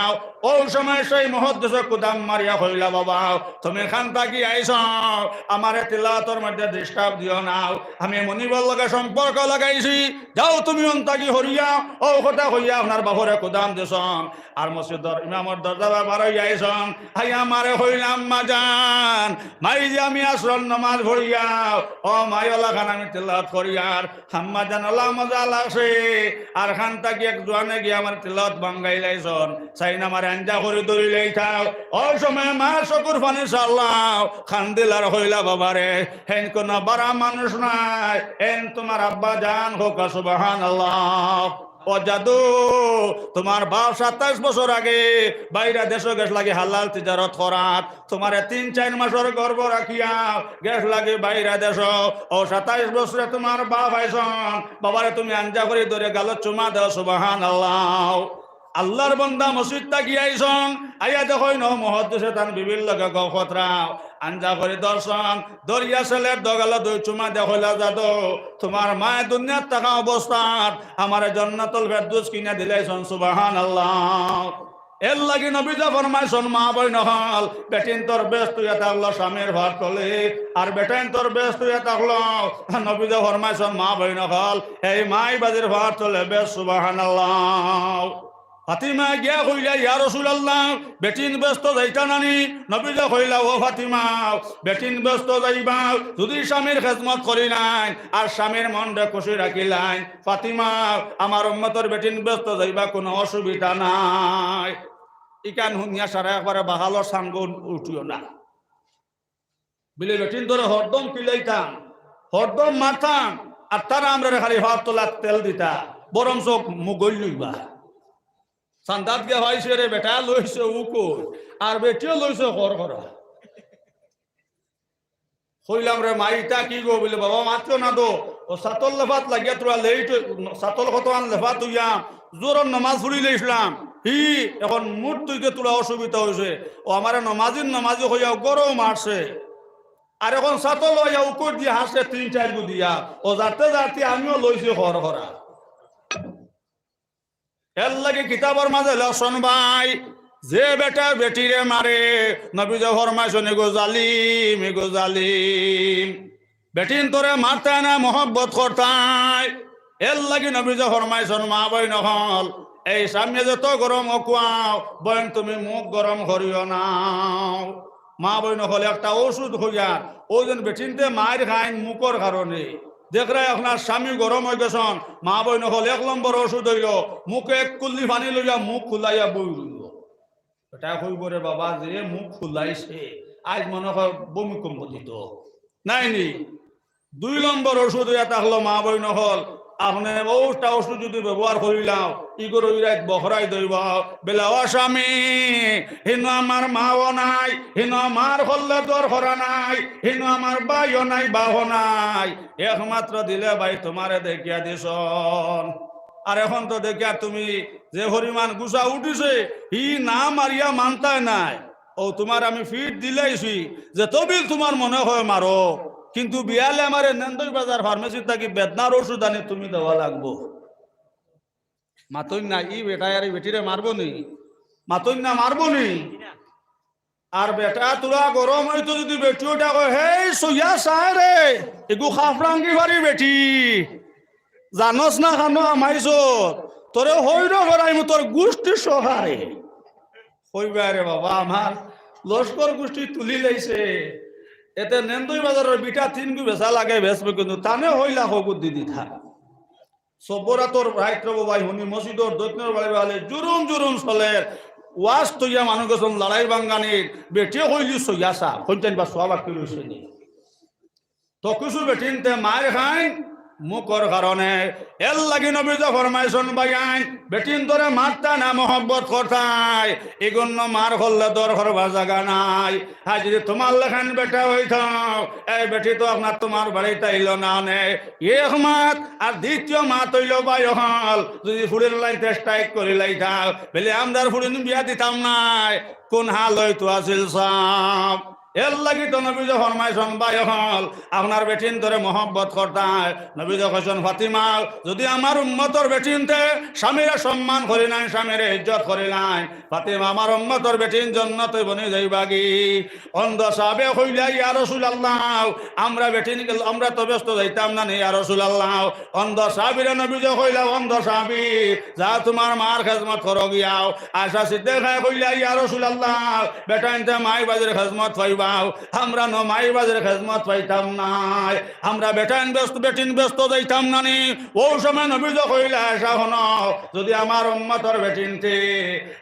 অউ সময় সেই মুহাদ্দিসে কুদাম মারিয়া কইলা, "বাবা, তুমি কান থাকি আইছো, আমারে তিলাওয়াতর মধ্যে disturb দিও না। আমি মনিবর লগে সম্পর্ক লাগাইছি, যাও তুমি অন থাকি হরিয়া।" অউ কথা কইয়া আপনার বাপরে কুদাম দিছইন। আর মসজিদর ইমামর দরজা বায় বার অইয়া আইছইন, আইয়া আমারে কইলা, "আম্মা জান, মাই যে আমি আসরর নমাজ পড়িয়ার, ও মাই অলাখান আমি তিলাওয়াত করিয়ার, আম্মা জান অলা মজা লাগছে।" আর খান থাকি এক জোয়ানে গিয়া আমার তিলাওয়াত ভাঙ্গাইলাইছইন, চাইন আমারে আঞ্জা করি ধরিলাইতা। অউ সময় মার চকুর পানি ছাড়লাম, কান্দিলা আর কইলা, "বাবারে, হেন কুনু বাড়া মানুষ নায়, হেন তুমার আব্বা জান।" কউক্কা সুবহানাল্লাহ। ও জাদু, তুমার বাপ সাতাইশ বছর আগে বাইরা দেশো গেছলাগি হালাল তিজারত করাত, তুমারে তিন চাইর মাসর গর্ভ রাখিয়া গেছলাগি বাইরা দেশো। অউ সাতাইশ বছরে তুমার বাপ আইছইন, বাবারে তুমি আঞ্জা করি ধরি গালো চুমা দেও, সুবহানাল্লাহ। আল্লার বন্দা মসজিদ থাকি আইছইন, আইয়া দেখইন অউ মুহাদ্দিসে তান বিবির লগে গফ কররা। আঞ্জা করি ধরছইন, ধরিয়া ছেলের দুগালো দুই চুমা দিয়া কইলা, "জাদু, তুমার মায় দুনিয়াত থাকা অবস্থাত আমারে জান্নাতুল ফেরদৌস কিনা দিলাইছইন।" সুবহানাল্লাহ। এরলাগি নবীজিয়ে ফরমাইছইন, মা-বইন অকল, বেটিন্তর বেহেস্ত অইয়া থাকলো স্বামীর পাওর তলে, আর বেটাইন্তর বেহেস্ত অইয়া থাকলো। নবীজিয়ে ফরমাইছইন, মা-বইন অকল, এই মাই বাজির পাওর তলে বেহেস্ত। সুবহানাল্লাহ। ফাতিমায় গিয়া কইলা, "ইয়া রাসুলাল্লাহ, বেটিন বেহেস্তো যাইতা নানি?" নবীজিয়ে কইলা, "ও ফাতিমা, বেটিন বেহেস্তো যাইবা যুদি স্বামীর খেদমত করিলাইন আর স্বামীর মনরে খুশি রাখিলাইন। ফাতিমা, আমার উম্মতর বেটিন বেহেস্তো যাইবা, কুনু অসুবিধা নাই।" ইখান হুনিয়া সারা একবারে বাহালর সাঙ্গ উঠিও না। বিলে বেটিন্তরে হরদম কিলাইতাম, হরদম মারতাম, আর তারা আমরারে খালি পাওর তলাত তেল দিতা, বরঞ্চ মুখ গইল লইবা। চান্দাত গিয়া পাইছে রে বেটা লইছে উকুর, আর বেটিও লইছে খরখরা। কইলাম, "রে মাই, ইতা কিগু?" বলে, "বাবা, মাতিও না তো, অউ ছাতর লেফাত লাগিয়া থুড়া লেইট অই-, ছাতর কতখান লেফাত অইয়া জোহরর নমাজ পড়িলাইছলাম, হি অখন মুখ ধুইতে থুড়া অসুবিধা অইছে, অউ আমারে নমাজি নমাজি কইয়া ঘরো মারছে, আর অখন ছাতর লইয়া উকুর দিয়া হারছে তিন চাইরগু দিয়া, অউ যারতে যারতে আমিও লইছি খরখরা।" এরলাগি কিতাবর মাজে লেখছইন ভাই, যে বেটায় বেটিরে মারে, নবীজিয়ে ফরমাইছইন, "ইগু জালিম, ইগু জালিম।" বেটিন্তরে মারতায় না, মহব্বত করতায়। এরলাগি নবীজিয়ে ফরমাইছইন, মা-বইন অকল, এই স্বামীয়ে যত গরম অউক, বইন তুমি মুখ গরম করিও না। মা-বইন অকল, একটা অষুধ কইয়ার, অউ যেন বেটিন্তে মাইর খাইন মুখর কারণে, দেখরায় আপনার স্বামী গরম অইগেছইন, মা-বইন অকল, এক নম্বর অষুধ অইলো, মুখো এক কুল্লি পানি লইয়া মুখ ফুলাইয়া বই রইবো। বেটায় কইবো, "রে বাবা, যে মুখ ফুলাইছে, আইজ মনে কয় ভূমিকম্প দিতো।" নায় নি? দুই নম্বর অষুধ অইয়া থাকলো, মা-বইন অকল, আপনে অউটা অষুধ যুদি ব্যবহার করিলাও, ইগু অউ রাইত বখরাই ধইবো, বেলা, "ও স্বামী, হিনো আমার মাও নাই, হিনো আমার করলে দর করা নাই, হিনো আমার ভাইও নাই, বাপও নাই, একমাত্র দিলে ভাই তুমারে দেখিয়া দিছইন। আর অখন তো দেখিয়া তুমি যে পরিমাণ গুসা উঠিছে, হি না মারিয়া মানতায় নায়। অউ তুমারে আমি ফিট দিলাইছি, যেতবিল তুমার মনে কয় মারো, কিন্তু বিয়ালে আমারে নেন্দই বাজার ফার্মেসি থাকি বেদনার অষুধ আনি তুমি দেওয়া লাগবো।" মাতইন না, ই বেটায় আর ই বেটিরে মারবো নি? মাতইন না, মারবো নি? আর বেটা থুড়া গরম অইতো যুদি বেটি অউটা কয়, "হেই সইয়া চায় রে, ইগু খাফরাঙ্গি বাড়ি বেটি, জানস না কানো হামাইছস, তোরে হইরো করাইমু তোর গুষ্টি সহারে।" কইবা, "রে বাবা, আমার লস্কর গুষ্টি তুলিলাইছে, এতে নেন্দই বাজারর বিটা তিনগু বেচা লাগে বেচমু, কিন্তু তানে হইলা কগুত দি দিতা।" সবরাতর রাইত রে বাবা, হুনি মসজিদর দক্ষিণর বাড়ি বালে জুরুম জুরুম চলের। ওয়াজ তইয়া মানুষ গেছইন লড়াই ভাঙ্গানির, বেটিয়ে কইলি সইয়া চায়, কইতেন বা সওয়াব আক্কি রইছে নি। তো কিছু বেটিন্তে মাইর খাইন মুখর কারণে। এরলাগি নবীজিয়ে ফরমাইছইন, ভাইয়াইন, বেটিন্তরে মারতায় না, মহব্বত করতায়। ইগুনরে মার করলে দর করবার জাগা নাই। আর যুদি তুমার লাখান বেটা অইতো, এই বেটি তো আপনার তুমার বাড়িত আইলো না নে। এক মাত, আর দ্বিতীয় মাত অইলো ভাই অকল, যুদি ফুড়ির লাইনতে স্ট্রাইক করিলাইতা, বেলে আমরার ফুড়িন বিয়া দিতাম নায়। কুন হাল অইতো আছিল সাব? এরলাগি তো নবীজি ফরমাইছইন, ভাই অকল, আপনার বেটিন্তরে মহব্বত করতায়। নবীজি কইছইন, ফাতিমা, যুদি আমার উম্মতর বেটিন্তে স্বামীরে সম্মান করিলাইন, স্বামীরে ইজ্জত করিলাইন, ফাতিমা, আমার উম্মতর বেটিন জন্নতো বনি যাইবাগি। অন্ধ সাহাবে কইলা, ইয়া রাসুলাল্লাহ, আমরা বেটিন গেল, আমরা তো বেহেস্তো যাইতাম না নি, ইয়া রাসুলাল্লাহ। অন্ধ সাহাবিরে নবীজি কইলা, অন্ধ সাহাবি, যাও তুমার মার খেজমত করো গিয়াও। আয়েশা সিদ্দিকায় কইলা, ইয়া রাসুলাল্লাহ, বেটাইন্তে মাই বাজির খেজমত পাইবাও, আমরা নু মাই বাজির খেজমত পাইতাম নায়, আমরা বেটাইন বেহেস্তো, বেটিন বেহেস্তো যাইতাম না নি। অউ সময় নবীজি কইলা, আয়েশা হুনো, যুদি আমার উম্মতর বেটিন্তে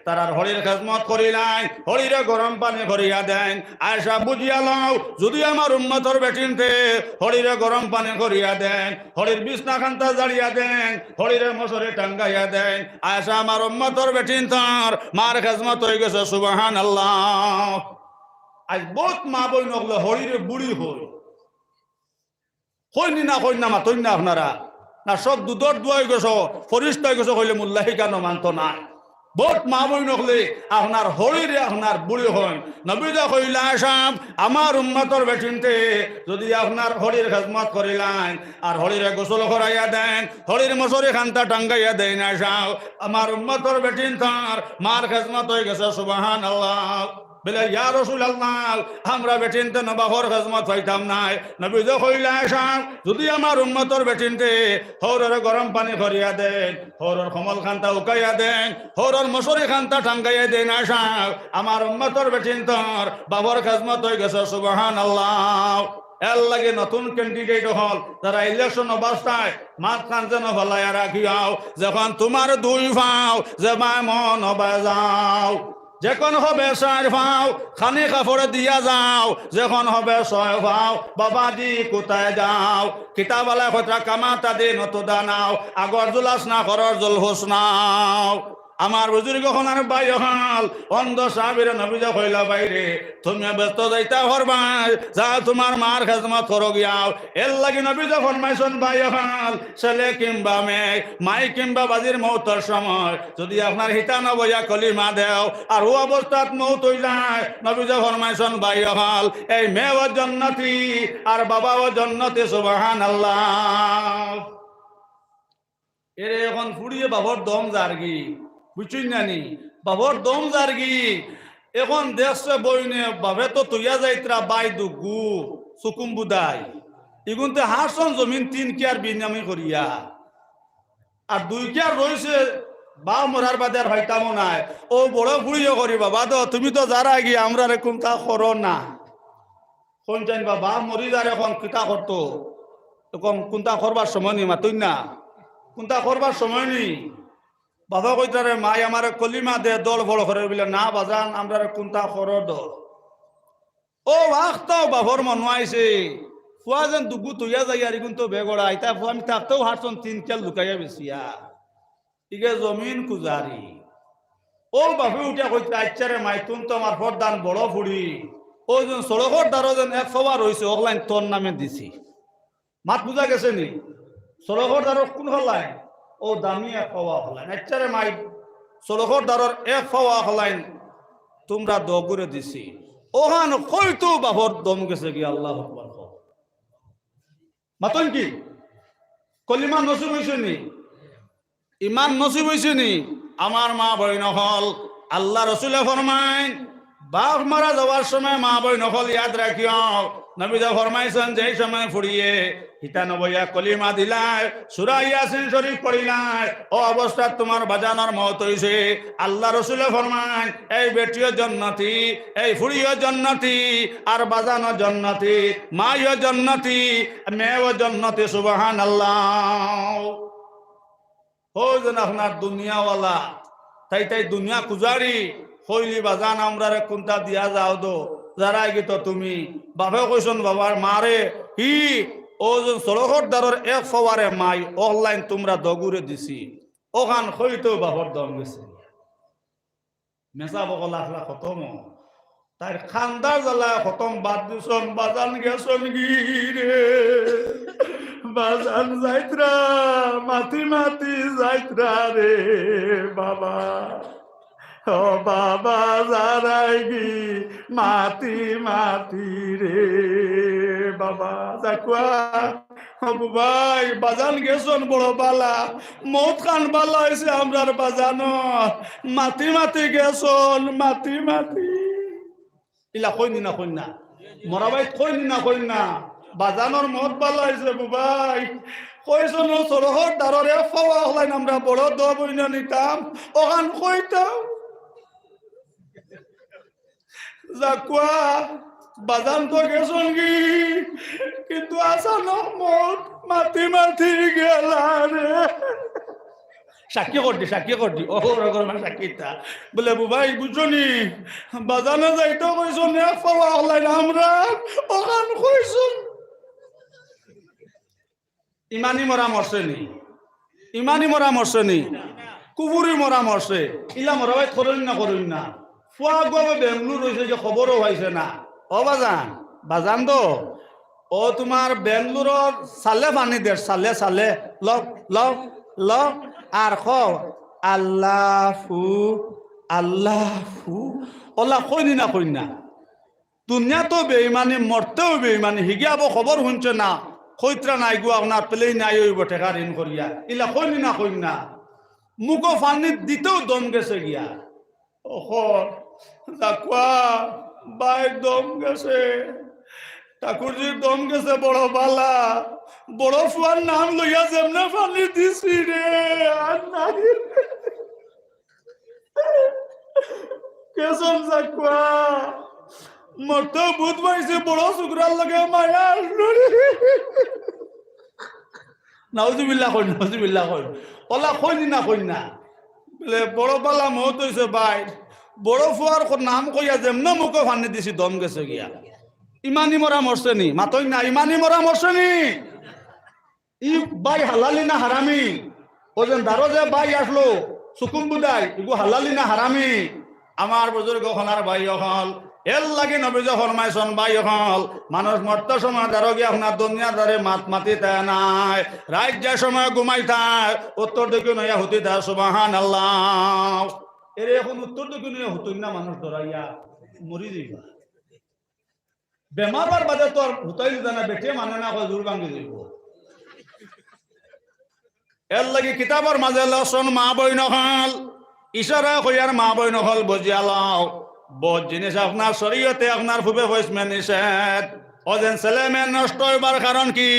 তারার হড়ির খেজমত করিলাইন, হড়িরে গরম পানি করিয়া দেইন। আয়েশা, বুঝিয়া লও, যুদি আমার উম্মতর বেটিন্তে হড়িরে গরম পানি করিয়া দেইন, হড়ির বিছনা খান্তা ঝাড়িয়া দেইন, হড়িরে মশারি টাঙ্গাইয়া দেইন, আয়েশা, আমার উম্মতর বেটিন্তর মার খেজমত অইগেছে। সুবহানাল্লাহ। আইজ বউত মা-বইন অকলে হড়িরে বুড়ি কইন। কইন নি না, কইন না, মাতইন না আপনারা? না, সব দুধর ধোয়া অইগেছো, ফিরিস্তা অইগেছো কইলে মুল্লায় ইখান মানতো নায়। বউত মা-বইন অকলে আপনার হড়িরে আপনার বুড়ি কইন। নবীজি কইলা, আয়েশা, আমার উম্মতর বেটিন্তে যুদি আপনার হড়ির খেজমত করিলাইন, আর হড়িরে গোসল করাইয়া দেইন, হড়ির মশারি খান্তা টাঙ্গাইয়া দেইন, আয়েশা, আমার উম্মতর বেটিন্তর মার খেজমত অইগেছে। সুবহানাল্লাহ। বলে, ইয়া রাসুলাল্লাহ, আমরা বেটিন্তে নু বাফর খেজমত পাইতাম নায়। নবীজি কইলা, আয়েশা, যুদি আমার উম্মতর বেটিন্তে হউররে গরম পানি করিয়া দেইন, হউরর কমল খান্তা হুকাইয়া দেইন, হউরর মশারি খান্তা টাঙ্গাইয়া দেইন, আয়েশা, আমার উম্মতর বেটিন্তর বাফর খেজমত অইগেছে। সুবহানাল্লাহ। এরলাগি নতুন candidate অকল যারা election-ও বসতায়, মাতখান যেন ফালাইয়া রাখিয়াও, যখন তুমার দুই পাও যে বায় মনো বায় যাও, যখন হবে চাইর পাও, খানি কাপড় দিয়া যাও, যখন হবে ছয় পাও, বাবাজি কুথায় যাও? কিতাবআলায় কইতরা, কামা তাদিনু তুদানু, আগর জুল হাছানা, পরর জুল হুসনা। আমার বুজুর্গ অকল আর ভাই অকল, অন্ধ সাহাবিরে নবীজি কইলা, ভাইরে, তুমিও বেহেস্তো যাইতায় পারবায়, যাও তুমার মার খেজমত করো গিয়াও। এরলাগি নবীজি ফরমাইছইন, ভাই অকল, ছেলে কিংবা মেয়ে, মাই কিংবা বাজির মউতর সময় যুদি আপনার হিতা নু বইয়া কলিমা দেও, আর অউ অবস্থাত মউত অইযায়, নবীজি ফরমাইছইন, ভাই অকল, এই মেয়েও জন্নতি, আর বাবাও জন্নতি। সুবহানাল্লাহ। এরে অখন ফুড়িয়ে বাফর দম যারগি, বুঝছইন না নি? বাফর দম যারগি। অখন দেখছে বইনে, বাফে তো থইয়া যাইতরা ভাই দুগু, সুকুম বুদাই। ইগুনতে হারছইন জমিন তিন কিয়ার বেইমানি করিয়া। আর দুই কিয়ার রইছে, বাফ মরার বাদে আর পাইতামও নায়। অউ বড় ফুড়িয়ে করি, বাবা দো, তুমি তো যারায়গি, আমরারে কুন্তা করো না। কইন চাইন বা, বাফ মরি যার, অখন কিতা করতো? অখন কুন্তা করবার সময় নি, মাতইন না। কুন্তা করবার সময় নি। বাফে কইতরা, রে মাই, আমারে কলিমা দে, দল বড় করে। বলে, না বাজান, আমরারে কুন্তা করো দো। অউ আখতাও বাফর মনো আইছে, ফুয়া যেন দুগু থইয়া যাইয়ার, ইগুন তো বেগড়া, ইতা ফুয়া আমি থাকতেও হারছইন তিন কিয়ার লুকাইয়া বেচিয়া। ইগে জমিন কুজারি। অউ বাফে উঠিয়া কইতরা, আইচ্ছা রে মাই, তুই তো আমার পর্দান বড় ফুড়ি। অউ যেন সড়কর ধারো যেন এক পাওয়া রইছে, অকলাইন তোর নামে দিছি। মাত বুঝা গেছে নি? সড়কর ধারো কুন অকলাইন? অউ দামি এক পাওয়া অকলাইন। আইচ্ছা রে মাই, সড়কর ধারর এক পাওয়া অকলাইন তুমরা দুগুরে দিছি। অখান কইতেউ বাফর দম গেছেগি। আল্লাহু আকবার। মাতইন কি? কলিমা নসিব অইছে নি? ইমান নসিব অইছে নি? আমার মা-বইন অকল, আল্লার রসুলে ফরমাইন, বাফ মারা যাওয়ার সময় মা-বইন অকল ইয়াদ রাখিও, নবীজি ফরমাইছইন, যেই সময় ফুড়িয়ে হিতা নু বইয়া কলিমা দিলায়, সূরা ইয়াসিন শরীফ পড়িলায়, অউ অবস্থাত তুমার বাজানর মউত অইছে, আল্লার রসুলে ফরমাইন, এই বেটিও জন্নতি, এই ফুড়িও জন্নতি, আর বাজানও জন্নতি, মাইও জন্নতি, মেয়েও জন্নতি। সুবহানাল্লাহ। অউ যেন আপনার দুনিয়াওয়ালা, তাই তাই দুনিয়া কুজারি, কইলি বাজান আমরারে কুন্তা দিয়া যাও দো, যারায়গি তো তুমি। বাফে কইছইন বাবার মারে, হি, অউ যেন সড়কর ধারর এক পাওয়ারে মাই, অকলাইন তুমরা দুগুরে দিছি। অখান কইতেউ বাফর দম গেছে। মেসাব অকল আখলা খতম। তাইর কান্দার জ্বালায় খতম বাদ দিছইন, বাজান গেছইনগি রে। বাজান যাইতরা, মাতি মাতি যাইতরা রে বাবা। ও বাবা, যারাইগি মাতি মাতি রে বাবা। যাকুয়া, ও বুবাই, বাজান গেছইন বড় বালা, মউত খান বালা অইছে আমরার বাজানর। মাতি মাতি গেছইন, মাতি মাতি। ইলা কইন নি না কইন না? মরা ভাইত কইন নি না কইন না? বাজানর মউত বালা অইছে বুবাই। কইছইন, ও সড়কর ধারর এক ফাওয়া অকলাইন আমরা বড় দব অইনা নিতাম, অখান কইতাম। যাকুয়া, বাজান তো গেছইনগি, কিন্তু আচানক মউত মাতি মাতি গেলা রে। সাক্ষী করি, সাক্ষী করি। ও, ওরা করে আমার সাক্ষী তা। বলে, বুবাই, বুঝছো নি? বাজানো যাইতো কইছইন, এক ফাওয়া অকলাইন আমরা, অখান কইছইন। ইমানি মরা মরছে নি? ইমানি মরা মরছে নি? কুফুরি মরা মরছে। ইলা মরা ভাইত করইন না, করইন না। ফুয়া গো বেঙ্গলুর অইছে যে খবরও পাইছে না। ও বাজান, বাজান তো, ও তুমার বেঙ্গলুরর সালে পানি দের, সালে, সালে, লও, লও, লও, আর কও, আল্লাহ ফু, আল্লাহ ফু। অলা কইন নি না কইন না? দুনিয়াত বেইমানি, মরতেও বেইমানি, হিগিয়াবো খবর হুনছে না, কইতরা নাই গো, আপনার প্লেন নাই অইবো টেকা ঋণ করিয়া। ইলা কইন নি না কইন না? মুখো পানি দিতেও দম গেছে গিয়া। ওহো, যাকুয়া, ভাইর দম গেছে। ঠাকুরজির দম গেছে বড় বালা। বড় ফুয়ার নাম লইয়া যেমনে পানি দিছি রে, আর নাই। গেছইন যাকুয়া। মরতেও বুঝ পাইছি বড় শুকরার লগে মায়া। নাউজুবিল্লাহ কইন, নাউজুবিল্লাহ কইন। অলা কইন নি না কইন না? বলে, বড় বালা মউত অইছে ভাই। বড় ফুয়ার ক-, নাম কইয়া যেমনে মুখো পানি দিছি, দম গেছে গিয়া। ইমানি মরা মরছে নি? মাতইন না, ইমানি মরা মরছে নি? ই ভাই হালালি না হারামি? ও যেন দারো যে ভাই আসলো, সুকুম বুদাই, ইগু হালালি না হারামি? আমার বুজুর্গ অকল আর ভাই অকল, এর লাগি নবীজি ফরমাইছইন, ভাই অকল, মানুষ মরতে সময় দারো গিয়া আপনার দুনিয়াদারে মাত মাতিতা নায়, রাইত যে সময় ঘুমাইতা, উত্তর দিকে নইয়া হুতিতা, সুবহানাল্লাহ। এরে এখন উত্তর দিকে নইয়া হুতইন না মানুষ ডরাইয়া মরি যাইবা। বেমারর বাদে তো আর হুতাইল জানা বেটে মানে না, কয় জোর ভাঙ্গি যাইবো। এর লাগি কিতাবর মাঝে লেখছইন মা বইন অকল, ইশারা কইয়ার মা বইন অকল বুঝিয়া লও, বউত জিনিস আপনার শরীয়তে আপনার পূর্বে ফইছমে নিষেধ। ও যেন ছেলে মেয়ে নষ্ট অইবার কারণ কি?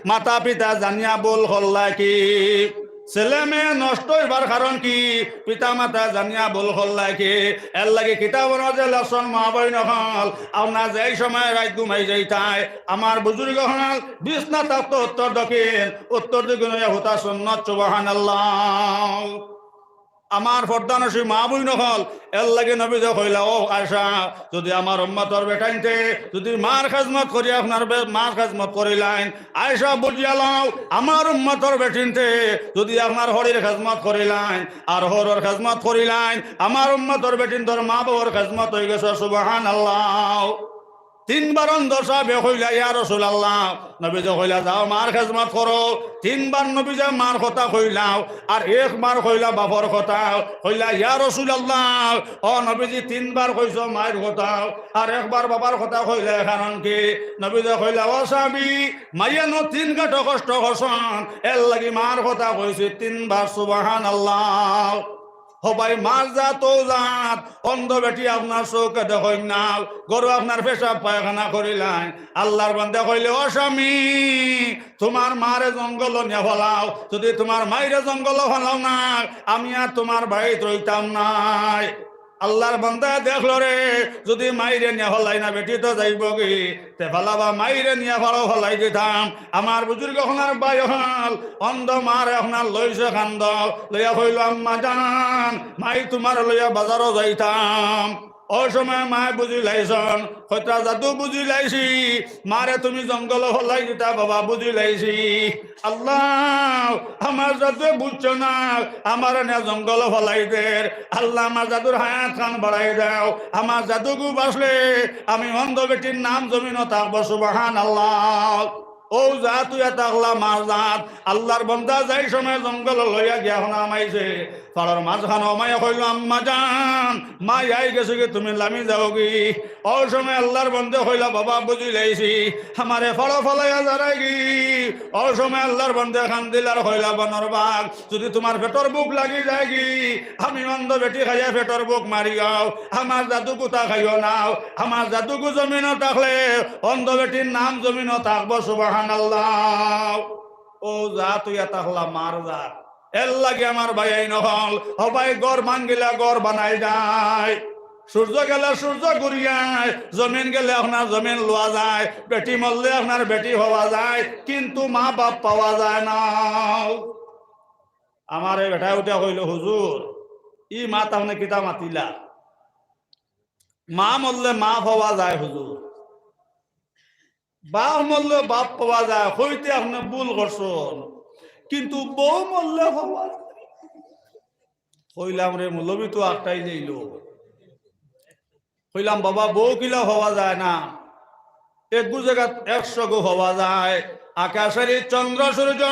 মাতা পিতা জানিয়া ভুল করলা কি? ছেলে মেয়ে নষ্ট অইবার কারণ কি? পিতা মাতা জানিয়া ভুল করলা কি? এর লাগি কিতাবর মাঝে লেখছইন মা বইন অকল, আপনার যেই সময় রাইত ঘুমাই যাইতায়, আমার বুজুর্গ অকল বিছনা থাকতো উত্তর দক্ষিণ, উত্তর দিকে নইয়া হুতা সুন্নত, সুবহানাল্লাহ। আমার পর্দানশীন মা বইন অকল, এর লাগি নবীজি কইলা, ও আয়েশা, যদি আমার উম্মতর বেটাইন্তে যদি মার খেজমত করি, আপনার বে-, মার খেজমত করিলাইন, আয়েশা বুঝিয়া লও, আমার উম্মতর বেটিন্তে যদি আপনার হরির খেজমত করিলাইন, আর হরর খেজমত করিলাইন, আমার উম্মতর বেটিন্তর মা বাবার খেজমত অই গেছে, সুবহানাল্লাহ। তিনবার অন্ধ সাহাবে কইলা, ইয়া রাসূলুল্লাহ, নবীজি কইলা, যাও মার খেজমত করো। তিনবার নবীজি মার কথা কইলা, আর একবার কইলা বাপর কথা। কইলা, ইয়া রাসূলুল্লাহ, ও নবীজি, তিনবার কইছো মার কথা, আর একবার বাবার কথা কইলা, কারণ কি? নবীজি কইলা, ও সাহাবী, মাইয়ে নু তিন গাটো কষ্ট করছইন, এর লাগি মার কথা কইছি তিনবার, সুবহানাল্লাহ। ও ভাই, মার জাত ও জাত, অন্ধ বেটি আপনার চউখে দেখইন না, ঘরো আপনার পেশাব পায়খানা করিলাইন। আল্লার বান্দা কইলে, ও স্বামী, তুমার মারে জঙ্গলো নিয়া ফালাও, যদি তুমার মাইরে জঙ্গলো ফালাও না, আমি আর তুমার বাড়িত রইতাম নায়। আল্লার বান্দা দেখলো রে, যদি মাইরে নিয়া ফালাই না, বেটি তো যাইবোগি, তে ফালাবা মাইরে নিয়া ফালাও ফালাই দিতাম। আমার বুজুর্গ অকল আর ভাই অকল, অন্ধ মারে আপনার লইছে কান্দো, লইয়া কইলো, আম্মা জান, মাই তুমারে লইয়া বাজারো যাইতাম। ও সময় মায় বুঝিলাইছইন, কইতরা যাদু বুঝিলাইছি, মারে তুমি জঙ্গলো ফালাই দিতা বাবা, বুঝিলাইছি। আল্লাহ, আমার যাদুয়ে বুঝছে না, আমারে নিয়া জঙ্গলো ফালাই দের। আল্লাহ, আমার যাদুর হায়াত খান বাড়াই দাও। আমার যাদুগু বাঁচলে আমি অন্ধ বেটির নাম জমিনো থাকবো। সুবহানাল্লাহ। ও জাত অইয়া থাকলা মার জাত। আল্লার বান্দা যাই সময় জঙ্গলো লইয়া গিয়া হনা মাইছে। ফাড়র মাঝখানো মায়ে কইলো, "আম্মা জান, মা আই গেছে গি, তুমি লামি যাওগি।" অউ সময় আল্লার বন্দে কইলা, "বাবা, বুঝিলাইছি, আমারে ফাড়ো ফালাইয়া যারায়গি।" অউ সময় আল্লার বন্দে কান্দিলা আর কইলা, "বনর বাঘ, যুদি তুমার পেটর ভুক লাগি যায়গি, আমি অন্ধ বেটি খাইয়া পেটর ভুক মারিয়াও, আমার জাদু গুতা খাইও নাও, আমার জাদুগু জমিনো থাকলে অন্ধ বেটির নাম জমিনো থাকবো।" সুবহানাল্লাহ। অউ জাত অইয়া থাকলা মার জাত। এরলাগি আমার ভাইয়াইন অকল, হবায় ঘর ভাঙ্গিলা ঘর বানাই যায়, সূর্য গেলে সূর্য ঘুরিয়ায়, জমিন গেলে আপনার জমিন লওয়া যায়, বেটি মরলে আপনার বেটি হওয়া যায়, কিন্তু মা বাপ পাওয়া যায় না। আমার এই বেটায় উঠিয়া কইলো, "হুজুর, ই মাত আপনে কিতা মাতিলা? মা মরলে মা পাওয়া যায় হুজুর।" বাপ মরলে বাপ পাওয়া যায়, কইতে আপনে ভুল করছইন, কিন্তু বউ মরলে পাওয়া যায়। কইলাম, "রে মৌলবি তো একটাই লইলো।" কইলাম, "বাবা, বউ কিলা পাওয়া যায় না? এগু জাগাত একশো গু পাওয়া যায়। আকাশের চন্দ্র সূর্য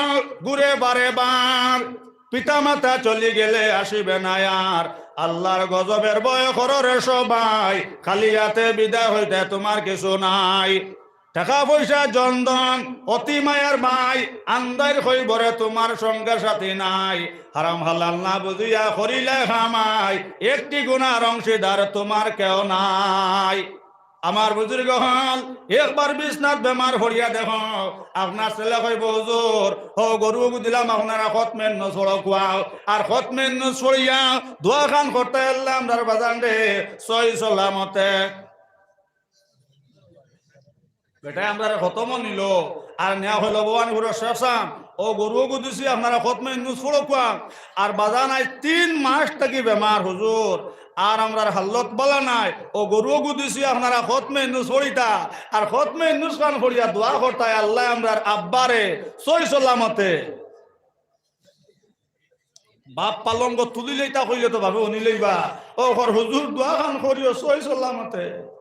ঘুরে বারে বার। পিতা মাতা চলি গেলে আসিবে না আর। আল্লার গজবের ভয় করো রে সবাই, খালি হাতে বিদায় হইতে তুমার কিছু নাই।" টেকা পয়সা জন ধন, অতি মায়ার ভাই, আন্দাইর কইবরে তুমার সঙ্গে সাথী নাই। হারাম হালাল না বুঝিয়া করিলে কামাই, একটি গুনার অংশীদার তুমার কেউ নাই। আমার বুজুর্গ অকল, একবার বিছনাত বেমার পড়িয়া দেখো, আপনার ছেলে কইবো, "হুজুর, হউ গরু গু দিলাম আপনারা খতমে ইউনুস পড়ো কওয়াও।" আর খতমে ইউনুস পড়িয়া দোয়া খান করতে আল্লায় আমরার বাজানরে সহি সালামতে বেটায় আমরারে খতমো নিলো, আর নিয়া কইলো, "ভবানীপুরর শেখ সাব, অউ গরু গু দিছি, আপনারা খতমে ইউনুস পড়ো কওয়াও।" আর বাজান আইজ তিন মাস থাকি বেমার হুজুর, আর আমরার হালত বালা নাই, অউ গরু গু দিছি, আপনারা খতমে ইউনুস পড়িতা, আর খতমে ইউনুস খান পড়িয়া দোয়া করতায় আল্লায় আমরার আব্বারে সহি সালামতে। বাপ পালঙ্গ তুলিলাইতা কইলে তো বাপে হুনিলাইবা, অউ কর হুজুর দোয়া খান করিও সহি সালামতে।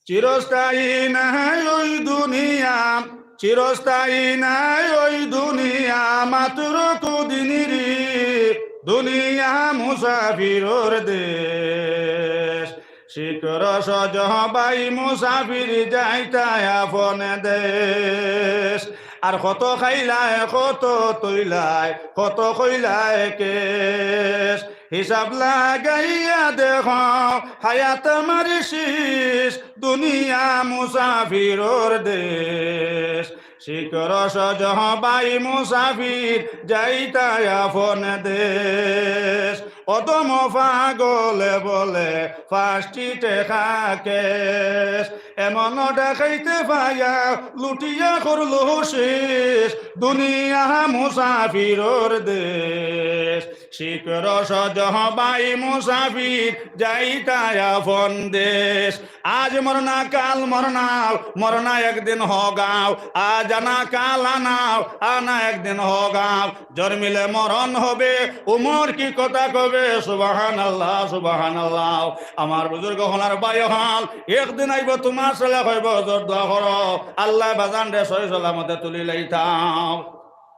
চিরস্থায়ী নায় অউ দুনিয়া, চিরস্থায়ী নায় অউ দুনিয়া, মাত্র কদিনরই দুনিয়া মুসাফিরর দেশ। শিখর সজহ বাই মুসাফির যাইতায় আপন দেশ। আর কত খাইলায়, কত থইলায়, কত কইলায় কেশ। হিসাব লাগাইয়া দেখো, হায়াত আমার শেষ, দুনিয়া মুসাফিরর দেশ। শিখর সজহ বাই মুসাফির, যাইতায় আপন দেশ। অধম পাগলে বলে, পাঁচটি টেকা কেশ। এমন ডাকাইতে পাইয়া, লুটিয়া করলো শেষ, দুনিয়া মুসাফিরর দেশ। শিখর সজহ বাই মুসাফির, যাইতায় আপন দেশ। আজ মরনা কাল মরনাও, মরনা একদিন হগাও। আজ আনা কাল আনাও, আনা একদিন হগাও। জন্মিলে মরণ হবে, উমর কি কথা কবে। সুবহানাল্লাহ, সুবহানাল্লাহ। আমার বুজুর্গ অকল আর ভাই অকল, একদিন আইবো তুমার ছেলে কইবো, "হুজুর দোয়া করো, আল্লায় বাজানরে সহি সালামতে তুলিলাইতা।"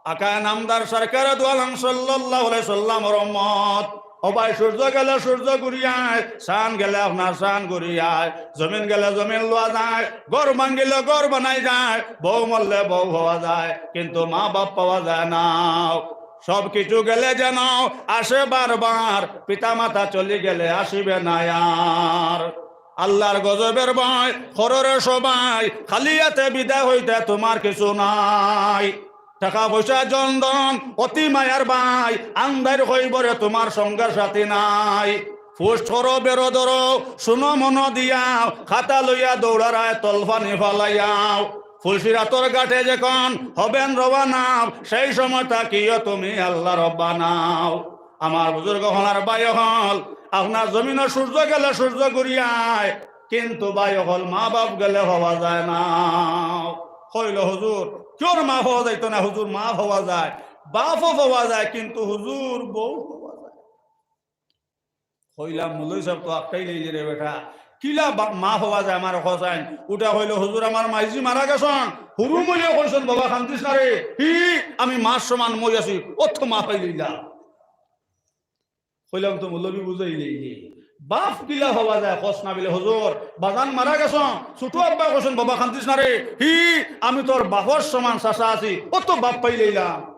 আকায়ে নামদার সরকারে দু আলম সাল্লাল্লাহু আলাইহি সাল্লামর উম্মত। ও ভাই, সূর্য গেলে সূর্য ঘুরিয়ায়, চান গেলে আপনার চান ঘুরিয়ায়, জমিন গেলে জমিন লওয়া যায়, ঘর ভাঙ্গিলে ঘর বানাই যায়, বউ মরলে বউ হওয়া যায়, কিন্তু মা বাপ পাওয়া যায় না। সব কিছু গেলে যেন আসে বারবার, পিতা মাতা চলি গেলে আসিবে না আর। আল্লার গজবের ভয় করো রে সবাই, খালি হাতে বিদায় হইতে তুমার কিছু নাই। টেকা পয়সা জন ধন, অতি মায়ার ভাই, আন্দাইর কইবরে তুমার সঙ্গে সাথী নাই। ফুস করো বেরো ধরো, শুনো মনো দিয়াও, খাতা লইয়া দৌড়ারায় তলফানি ফালাইয়াও। ফুলসিরাতর ঘাটে যখন হবেন রওয়ানা, সেই সময় থাকিও তুমি আল্লার বানাও। আমার বুজুর্গ অকল আর ভাই অকল, আপনার জমিনো সূর্য গেলে সূর্য ঘুরিয়ায়, কিন্তু ভাই অকল মা বাপ গেলে হওয়া যায় না। কইলো, "হুজুর, কিওর মা হওয়া যাইতো না?" হুজুর, মা হওয়া যায়, বাপও হওয়া যায়, কিন্তু হুজুর, বউ হওয়া যায়। কইলাম, "মৌলভী সাব তো আটকাই লইলে রে বেটা, কিলা বা-, মা হওয়া যায় আমার হোসাইন?" উঠা কইলো, "হুজুর, আমার মাইজি মারা গেছন, হুরু মইয়ে কইছন, 'বাবা, কান্দিস না রে, হি, আমি মার সমান মই আছি, অত মা পাই লইলা।'" কইলাম, তো মৌলবি বুঝাই দেইনি। বাপ কিলা হওয়া যায়, কস না বিলে, হুজুর, বাজান মারা গেছইন, ছোট আব্বা কইছইন, "বাবা কান্দিস না রে, হি, আমি তোর বাপর সমান চাচা আছি, অত বাপ পাইলাইলাম।"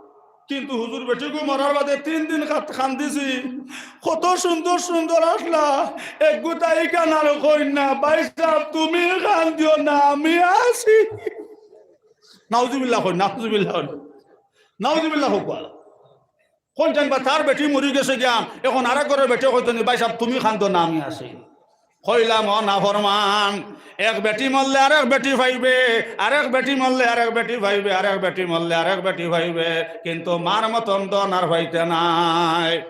কিন্তু হুজুর, বেটিগু মরার বাদে তিন দিন কাত-, কান্দিছি। কত সুন্দর সুন্দর আছলা, একগু তাই কানার কইন না, "ভাই সাহেব, তুমি কান্দিও না, আমি আছি।" নাউজুবিল্লাহ কইন, নাউজুবিল্লাহ কইন, নাউজুবিল্লাহ কইন। কইন যেন বা তার বেটি মরি গেছে গিয়া, এখন আরেক ঘরর বেটি কইতো নি, "ভাই সাহেব, তুমি কান্দো না, আমি আছি।" কইলাম, "ও নাফরমান, এক বেটি মরলে আরেক বেটি পাইবে, আরেক বেটি মরলে আরেক বেটি পাইবে, আরেক বেটি মরলে আরেক বেটি পাইবে, কিন্তু মার মতন ধন আর পাইতে নায়।"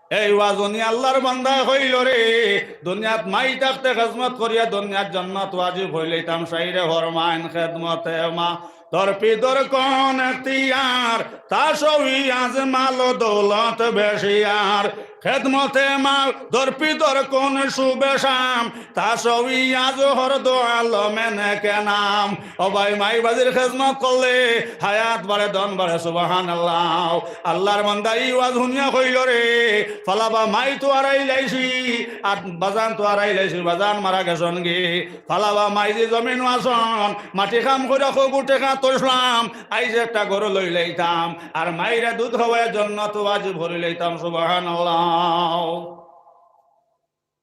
এই ওয়াজ হুনি আল্লার বান্দায় কইলো রে, দুনিয়াত মাই থাকতে খেজমত করিয়া দুনিয়ার জন্নত ওয়াজিব অইলাইতাম, সাইরে ফরমাইন, খেদমতে মা দরপি দরকন এখতিয়ার, তা সবই আজ মাল দৌলত বেশিয়ার। খেদমতে মা দরপি দরকন শুভে শাম, তা সবই আজ হর দো আলমে নেকে নাম। ও ভাই, মাই বাজির খেদমত করলে হায়াত বাড়ে, ধন বাড়ে, সুবহানাল্লাহ। আল্লার বান্দা ই ওয়াজ হুনিয়া কইলো রে, ফালাবা মাই তো আরাইলাইছি, আর বাজান তো আরাইলাইছি, বাজান মারা গেছইন গি। ফালাবা মাই যে জমিনো আছইন, মাটি কাম করিয়া কগু টেকা তৈছলাম, আইজ একটা ঘর লইলাইতাম, আর মাইরে দুধ খাওয়াইয়া জন্নত ওয়াজিব করিলাইতাম, সুবহানাল্লাহ।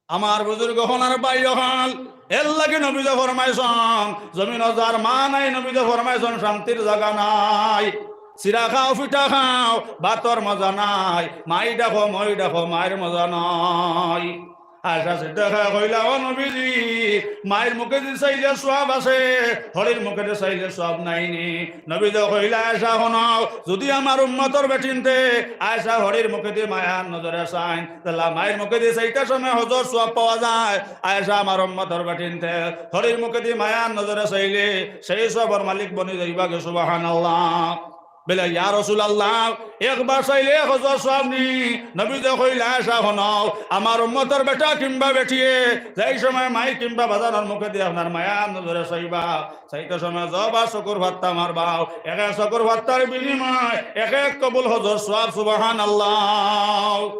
আমার বুজুর্গ অকল আর ভাই অকল, এরলাগি নবীয়ে ফরমাইছইন, জমিনো যার মা নাই, নবীয়ে ফরমাইছইন, শান্তির জাগা নাই। চিরা খাও, পিঠা খাও, ভাতর মজা নাই। মাই ডাকো, মই ডাকো, মাইর মজা নাই। আয়েশা সিদ্দিকায় কইলা, "ও নবীজি, মাইর মুখেদি চাইলে সওয়াব আছে, হড়ির মুখেদি চাইলে সওয়াব নাই নি?" নবীয়ে কইলা, "আয়েশা হুনো, যুদি আমার উম্মতর বেটিন্তে আয়েশা হড়ির মুখেদি মায়ার নজরে চাইন, তাইলে মাইর মুখেদি চাইতা সময় হজর সওয়াব পাওয়া যায়। আয়েশা আমার উম্মতর বেটিন্তে হড়ির মুখেদি মায়ার নজরে চাইলে সেই সওয়াবর মালিক বনি যাইবা গি।" সুবহানাল্লাহ। বলে, "ইয়া রাসূলুল্লাহ, একবার চাইলে এক হজর সওয়াব নি?" নবীয়ে কইলা, "আয়েশা হুনো, আমার উম্মতর বেটা কিংবা বেটিয়ে যেই সময় মাই কিংবা বাজানর মুখেদি আপনার মায়ার নজরে চাইবা, চাইতা সময় যতবার চকুর ফাত্তা মারবাও, এক এক চকুর ফাত্তার বিনিময়ে এক এক কবুল হজর সওয়াব।" সুবহানাল্লাহ।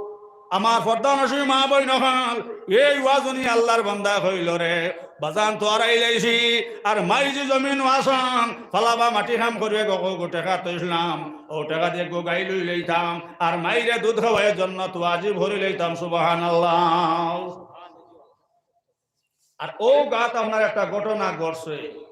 আমার পর্দানশীন মা বইন অকল, এই ওয়াজ হুনি আল্লার বান্দায় কইলো রে, বাজান তো আরাইলাইছি, আর মাই যে জমিনো আছইন, ফালাবা মাটি কাম করিয়া কগু টেকা তৈছলাম, অউ টেকা দি একগু গাই লইলাইতাম, আর মাইরে দুধ খাওয়াইয়া জন্নত ওয়াজিব করিলাইতাম, সুবহানাল্লাহ। আর অউ গাত আপনার একটা ঘটনা ঘটছে।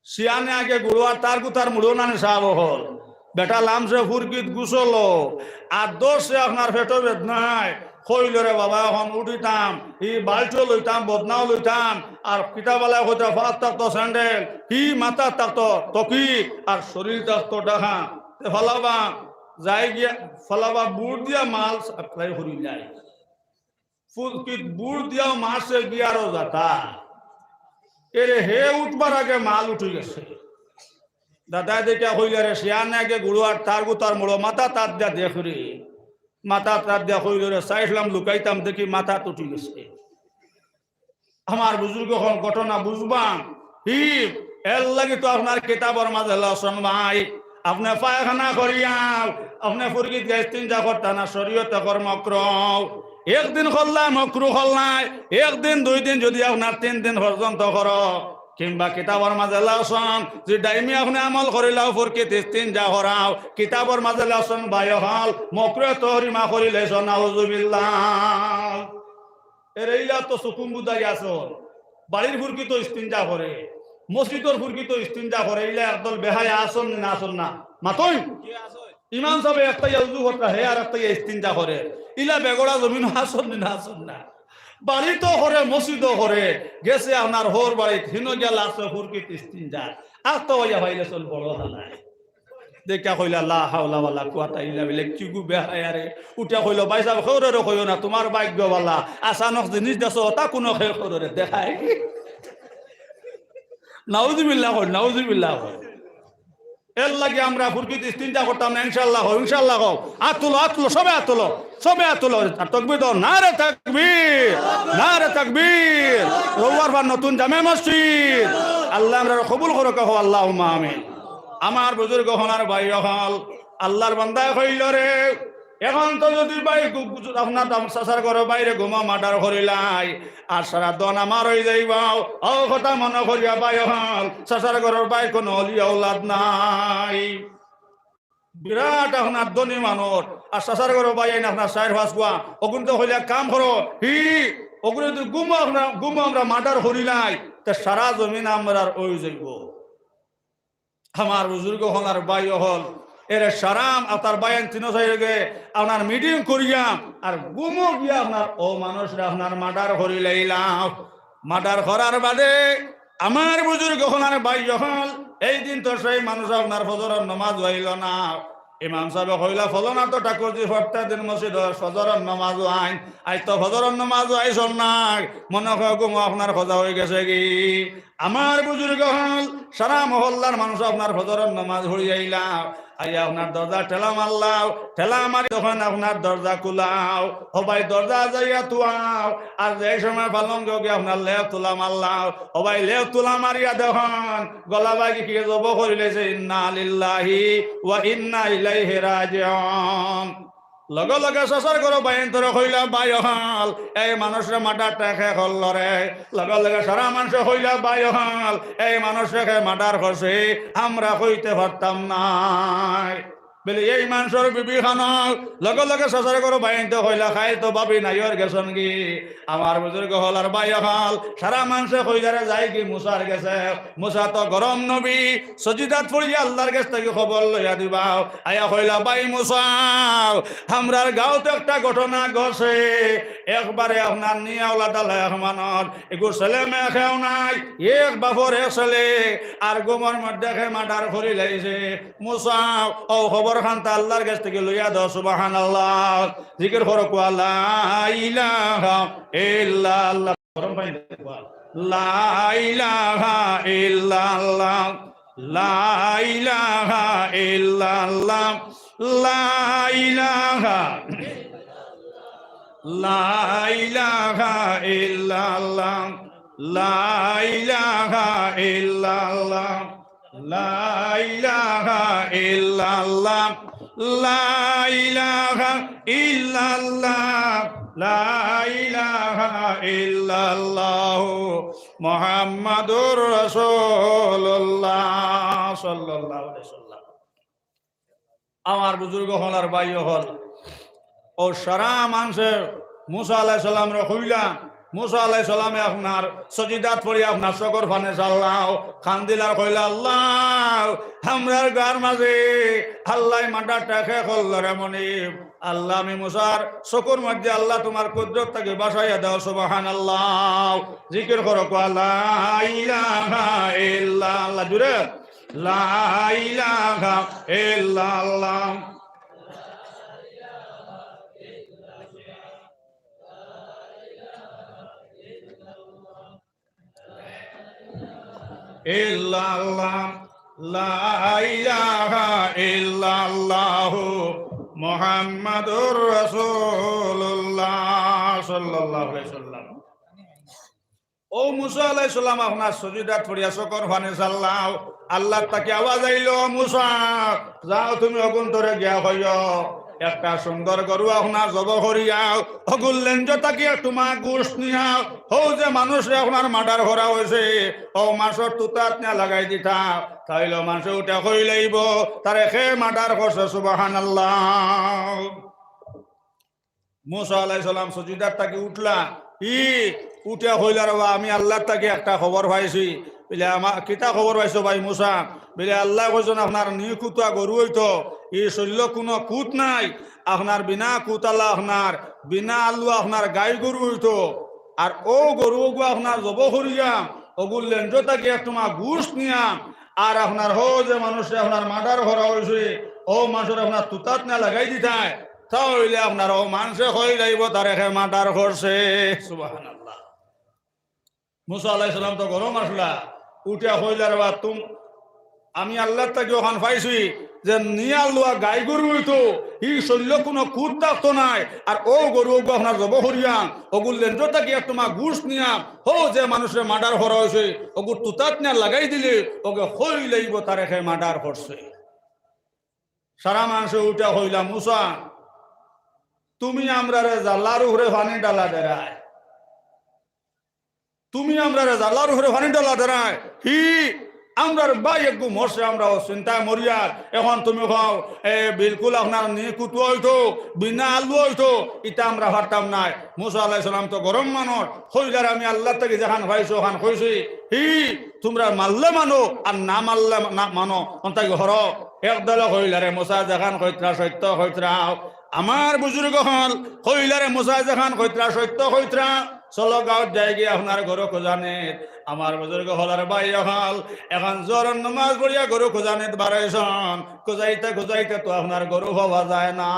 শিয়ানে আগে গুড়ো আর তার গুতার মুড়ো নানি সাব অকল। বেটা লামছে ফুরকিত গুছলো, আর ধরছে আপনার পেটো বেদনায়। কইলো রে বাবা, অখন উঠিতাম, ই বালটিও লইতাম, বদনাও লইতাম, আর কিতা বালা কইতা, পাত থাকতো স্যান্ডেল, কি মাথাত থাকতো টকি, আর শরীর থাকতো ঢাকা। তে ফালাবা যাই গিয়া, ফালাবা বুট দিয়া মাল সাপ্লাই করি যায়। ফুরকিত বুট দিয়াও মারছে গিয়ারো যাতা। এরে হে উঠবার আগে মাল উঠি গেছে। দাদায় দেখিয়া কইলা রে, শিয়ানে আগে গুড়ো আর তার গুতার মুড়ো, মাথাত আত দিয়া দেখ রে। মাথাত আত দিয়া কইলো রে, চাইছলাম লুকাইতাম, দেখি মাথাত উঠি গেছে। আমার বুজুর্গ অকল ঘটনা বুঝবা, হি, এরলাগি তো আপনার কিতাবর মাঝে লেখছইন ভাই, আপনে পায়খানা করিয়া, আপনে ফুরকিত গিয়া ইস্তিনজা করতা না, শরীয়তে কর মকরু। একদিন করলা মকরু করলা, একদিন দুই দিন যুদি আপনার তিন দিন পর্যন্ত করো, কিংবা কিতাবর মাঝে লেখছইন যে ডাইমি আপনে আমল করিলাও ফুরকিত ইস্তিনজা করাও, কিতাবর মাঝে লেখছইন ভাই অকল মকরু তহরিমা করিলাইছো, নাউজুবিল্লাহ। এরে ইলা তো চকুমুদা আছইন, বাড়ির ফুরকিত ইস্তিনজা করে, মসজিদর ফুরকিত ইস্তিনজা করে, ইলা একদল বেহায়া আছইন নি না আছইন না? মাতইন। ইমাম সাবে একটা ইয়া উজু করতা, হে আর একটা ইয়া ইস্তিনজা করে, ইলা বেগড়া জমিনো আছইন নি না আছইন না? বাড়িত করে, মসজিদো করে, গেছে আপনার হউর বাড়িত, হিনো গিয়া লাগছে ফুরকিত ইস্তিনজা, আর তো ইয়া পাইলে চল বড় হালায়। দেখিয়া কইলা, "লা হাওলা ওয়ালা কুওয়াতা ইল্লা বিল্লাহ, কিগু বেহায়া রে।" উঠিয়া কইলো, "ভাই সাব, কেউরে কইও না, তুমার ভাগ্য বালা, আচানক জিনিস দেখছো, অতা কুনু কেউ কেউরে দেখায়।" নাউজুবিল্লাহ কইন, নাউজুবিল্লাহ কইন। এরলাগি আমরা ফুরকিত ইস্তিনজা করতাম না, ইনশাআল্লাহ কও, ইনশাআল্লাহ কও। আত তুলো, আত তুলো, সবে আত তুলো, সবে আত তুলো। আর তকবির দেও, নারে তকবির, নারে তকবির। রউয়ার পার নতুন জামে মসজিদ। আল্লায় আমরারে কবুল করউক্কা, কও আল্লাহুম্মা আমিন। আমার বুজুর্গ অকল আর ভাই অকল, আল্লার বান্দায় কইলো রে, এখন তো যদি ভাই গু-, গু-, আপনার দাম চাচার ঘরর ভাইরে গুমো মার্ডার করিলাই, আর সারা ধন আমার অই যাইবো। অউ কথা মনো করিয়া ভাই অকল, চাচার ঘরর ভাই কুনু অলি আওলাদ নাই, বিরাট আপনার ধনী মানুষ, আর চাচার ঘরর ভাই আইন আপনার চাইর পাঁচ পুয়া, অগুনতে কইলা কাম করো, হি, অগুনতে গুমো আপনার, গুমো আমরা মার্ডার করিলাই, তে সারা জমিন আমরার অই যাইবো। আমার বুজুর্গ অকল আর ভাই অকল, এরে সারাম আর তার ভাইয়াইন তিনো চাইরোগে আপনার মিটিং করিয়া আর গুমো গিয়া আপনার অউ মানুষরে আপনার মার্ডার করিলাইলাম। মার্ডার করার বাদে আমার বুজুর্গ অকল আর ভাই অকল, এই দিন তো সেই মানুষ আপনার ফজরর নমাজ অইলো না। ইমাম সাবে কইলা, "ফজর না তো ঠাকুরজি প্রত্যেক দিন মসজিদো ফজরর নমাজ অয়, আইজ তো ফজরর নমাজ অয়, শোন না, মনো অয় গুমো আপনার কজা অই গেছেগি।" আমার বুজুর্গ অকল, সারা মহল্লার মানুষ আপনার ফজরর নমাজ পড়ি আইলা, আইয়া আপনার দরজা ঠেলা মারলাও, ঠেলা মারি তখন আপনার দরজা খুলাও, ও ভাই দরজা যাইয়া তুয়াও, আর যে সময় পালঙ্গো গিয়া আপনার লেপ তুলা মারলাও, ও ভাই লেপ তুলা মারিয়া দেখইন গলা ভাগি কিয়ে জবো করিলাইছে, ইন্না লিল্লাহি ওয়া ইন্না ইলাইহি রাজিউন। লগে লগে চাচার ঘরর ভাইয়াইন্তরে কইলা, "ভাই অকল, এই মানুষরে মার্ডারটা কে করলো রে?" লগে লগে সারা মানষে কইলা, "ভাই অকল, এই মানুষরে কে মার্ডার করছে, আমরা কইতে পারতাম নায়।" বলে, এই মানুষর বিবি খানো, লগে লগে চাচার ঘরর ভাইয়াইন্তে কইলা, "কাইল তো ভাবি নাইওর গেছইন গি।" আমার বুজুর্গ অকল আর ভাই অকল, সারা মানষে কইলা রে যাইগি মুসার গেছে। মুসা তো গরম নবী, সজিদাত পড়িয়া আল্লার গেছ থাকি খবর লইয়া দিবা। আইয়া কইলা, "ভাই মুসা, আমরার গাঁওত একটা ঘটনা ঘটছে, একবারে আপনার নি আওলাদ আলা এক মানুষ, এগু ছেলে মেয়ে কেউ নাই, এক বাপর এক ছেলে, আর গুমর মধ্যে কে মার্ডার করিলাইছে। মুসা, অউ খবর খানতা আল্লার গেছ থাকি লইয়া দেও।" সুবহানাল্লাহ। জিকির করো, কও, লা ইলাহা ইল্লাল্লাহ। গরম পানি দেন, কও, লা ইলাহা ইল্লাল্লাহ, লা ইলাহা ইল্লাল্লাহ, লা ইলাহা, লা ইলাহা ইল্লাল্লাহ, লা ইলাহা ইল্লাল্লাহ। লা ইলাহা ইল্লাল্লাহ, লা ইলাহা ইল্লাল্লাহ, লা ইলাহা ইল্লাল্লাহু মুহাম্মাদুর রাসূলুল্লাহ সাল্লাল্লাহু আলাইহি ওয়াসাল্লাম। আমার বুজুর্গ অকল আর ভাই অকল, অউ সারা মানষে মুসা আলাইহিস সালামরে কইলা, মুসা আলাইহিস সালামে আপনার সজিদাত পড়িয়া আপনার চকুর পানি ছাড়লাও, কান্দিলা আর কইলা, "আল্লাহ, আমরার গাঁওর মাঝে আল্লায় মার্ডারটা কে করলো রে মনিব। আল্লাহ, আমি মুসার চকুর মধ্যে আল্লাহ তুমার কুদরত থাকি বাঁচাইয়া দেও।" সুবহানাল্লাহ। জিকির করো, কও, লা ইলাহা ইল্লাল্লাহ। জুরে। লা ইলাহা ইল্লাল্লাহ। ইল্লাল্লাহ, লা ইলাহা ইল্লাল্লাহু মুহাম্মাদুর রাসূলুল্লাহ সাল্লাল্লাহু আলাইহি ওয়াসাল্লাম। অউ মুসা আলাইহিস সালাম আপনার সজিদাত পড়িয়া চকুর পানি ছাড়লাও, আল্লার থাকি আওয়াজ আইলো, "মুসা, যাও তুমি অগুন্তরে গিয়া কইও, একটা সুন্দর গরু আপনার জবো করিয়া, অগুর লেঞ্জ থাকি একটুমা গুস্ত নিয়া, অউ যে মানষরে আপনার মার্ডার করা অইছে, অউ মানষর তুতাত নিয়া লাগাই দিতা, তাইলে মানষে উঠে কইলাইবো, তারে কে মার্ডার করছে।" সুবহানাল্লাহ। মুসা আলাইহিস সালাম সজিদার থাকি উঠলা, ই উঠিয়া কইলা, "রে বা, আমি আল্লার থাকি একটা খবর পাইছি।" বলে, "আমা-, কিতা খবর পাইছো ভাই মুসা?" বলে, "আল্লায় কইছইন আপনার নি কুতা গরু অইতো, ই শরীলো কুনু কুত নাই, আপনার বিনা কুতালা আপনার, বিনা আলুয়া আপনার গাই গরু অইতো। আর অউ গরু অগু আপনার জবো করিয়া, অগুর লেঞ্জ থাকি একটুমা গুস্ত নিয়া, আর আপনার হউ যে মানষরে আপনার মার্ডার করা অইছে, অউ মানষরে আপনার তুতাত নিয়া লাগাই দিতায়।" তা অইলে আপনার অউ মানষে কইলাইবো তারে কে মার্ডার করছে। সুবহানাল্লাহ। মুসা আলাইহিস সালাম তো গরম আছলা, উঠিয়া কইলা, "রে বা, তুম-, আমি আল্লার থাকি অখান পাইছি যে নি আলুয়া গাই গরু অইতো, ই শরীলো কুনু কুত থাকতো নায়, আর অউ গরু অগু আপনার জবো করিয়া, অগুর লেঞ্জ থাকি একটুমা গুস্ত নিয়া, হউ যে মানষরে মার্ডার করা অইছে, অগুর তুতাত নিয়া লাগাই দিলে, অগে কইলাইবো তারে কে মার্ডার করছে।" সারা মানষে উঠিয়া কইলা, "মুসা, তুমি আমরারে জালার উপরে পানি ঢালা দেরায়, তুমি আমরারে জালার উপরে পানি ঢালা দেরায়। হি, আমরার ভাই এগু মরছে, আমরা অউ চিন্তায় মরিয়ার। এখন তুমি কও, এ, বিলকুল আপনার নি কুতু অইতো, বিনা আলু অইতো, ইতা আমরা পারতাম নায়। মুসা আলাইহিস সালাম তো গরম মানুষ, কইলার, আমি আল্লার থাকি যেখান পাইছি অখান কইছি। হি, তুমরা মানলে মানো আর না মানলে না মানো, অন্তাকি হরো। এক দলে কইলারে, মুসা যেখান কইতরা সত্য কইতরা। আমার বুজুর্গ অকল কইলারে, মুসা যেখান কইতরা সত্য কইতরা। চলো গাঁওত যাইগি আপনার গরু খুজানিত। আমার বুজুর্গ অকলর ভাই অকল, এখন জোহরর নমাজ পড়িয়া গরু খুজানিত বারইছন। খুজাইতে খুজাইতে তো আপনার গরু পাওয়া যায় না।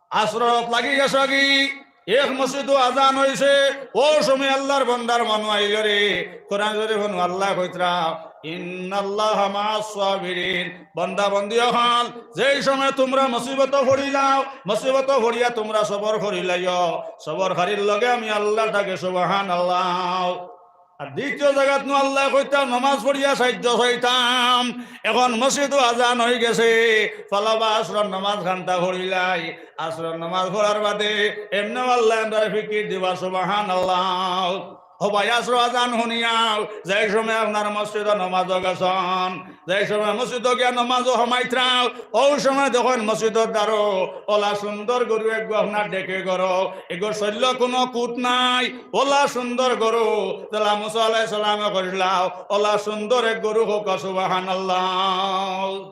আছরর লাগি গেছেগি, এক মসজিদো আজান অইছে, অউ সময় আল্লার বন্দার মনো আইলো রে, কোরআন শরীফ অনো আল্লায় কইতরা, "ইন্নাল্লাহা মা'আস সাবিরিন।" বন্দা বন্দি অকল, যেই সময় তুমরা মুসিবতো পড়িলাও, মুসিবতো পড়িয়া তুমরা সবর করিলাইও, সবরকারীর লগে আমি আল্লা থাকি, সুবহানাল্লাহ। আর দ্বিতীয় জাগাত নু আল্লায় কইতা, নমাজ পড়িয়া সাহায্য চাইতাম। এখন মসজিদো আজান অইগেছে, ফালাবা আছরর নমাজ খান্তা পড়িলাই। আছরর নমাজ পড়ার বাদে এমনেউ আল্লায় আমরারে ফিকির দিবা, সুবহানাল্লাহ। ও ভাই, আছরর আজান হুনিয়াও, যেই সময় আপনার মসজিদো নমাজো গেছন, যেই সময় মসজিদো গিয়া নমাজো হামাইতরা, অউ সময় দেখইন মসজিদর দ্বারো অলা সুন্দর গরু এগু আপনার ডেকে গরো, এগুর শইল্লো কুনু কুত নাই, অলা সুন্দর গরু, যেলা মুসা আলাইহিস সালামে কইছলা, অলা সুন্দর এক গরু কউক্কা, সুবহানাল্লাহ।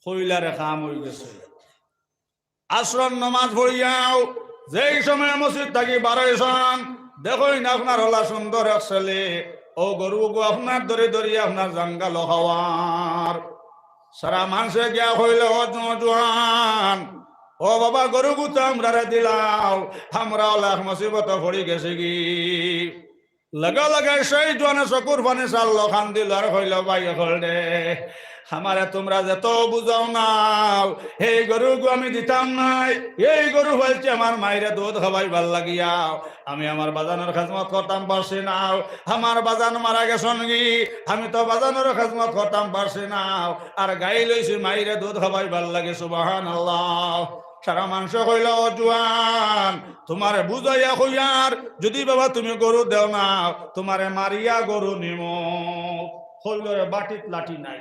কইলারে কাম অইগেছে। আছরর নমাজ পড়িয়াও যেই সময় মসজিদ থাকি বারইছন, দেখইন আপনার অলা সুন্দর এক ছেলে, অউ গরুগু আপনার ধরি ধরি আপনার জাঙ্গালো খাওয়ার। সারা মানষে গিয়া কইলো, "ও জো-, জোয়ান, ও বাবা, গরুগু তো আমরারে দিলাও, আমরা অলা এক মুসিবতো পড়ি গেছিগি।" লগে লগে সেই জোয়ানে চকুর পানি ছাড়লো, কান্দিলো আর কইলো, "ভাই অকল রে, আমারে তুমরা যেতো বুঝাও নাও, এই গরুগু আমি দিতাম নায়, এই গরু পালছি আমার মাইরে দুধ খাওয়াইবার লাগিয়া। আমি আমার বাজানর খেজমত করতাম পারছি না, আমার বাজান মারা গেছনগি, আমি তো বাজানর খেজমত করতাম পারছি না, আর গাই লইছি মাইরে দুধ খাওয়াইবার লাগি।" সুবহানাল্লাহ। সারা মানষে কইলো, "ও জোয়ান, তুমারে বুঝাইয়া কইয়ার, যুদি বাবা তুমি গরু দেও না, তুমারে মারিয়া গরু নিমু।" কইলো, "রে বাটিত লাঠি নাই।"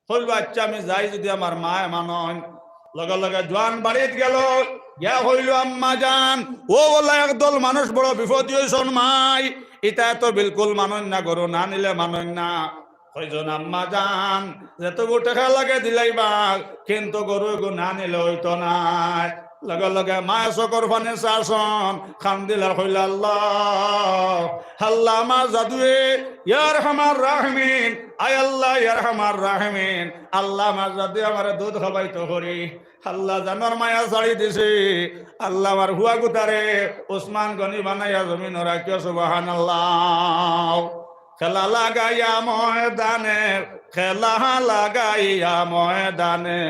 কইলো, "আইচ্ছা, আমি যাই, যুদি আমার মায় মানইন।" লগে লগে জোয়ান বাড়িত গেলো, গিয়া কইলো, "আম্মা জান, অউ অলা একদল মানুষ বড় বিপদি অইছন মাই, ইতায় তো বিলকুল মানইন না, গরু না নিলে মানইন না।" কইছন, "আম্মা জান, যেতগু টেকা লাগে দিলাইবা, কিন্তু গরু এগু না নিলে অইতো নায়।" লগে লগে মায় চকুর পানি ছাড়ছন, কান্দিলা আর কইলা, "আল্লাহ, আল্লাহ আমার জাদুয়ে, ইয়া আরহামার রাহিমিন, আয় আল্লাহ, ইয়া আরহামার রাহিমিন, আল্লাহ আমার জাদুয়ে আমারে দুধ খাওয়াইতো করি, আল্লাহ জানর মায়া ছাড়ি দিছি, আল্লাহ আমার ফুয়াগুতারে উসমান গনি বানাইয়া জমিনো রাখিও।" সুবহানাল্লাহ। খেলা লাগাইয়া ময়দানে, খেলা লাগাইয়া ময়দানে,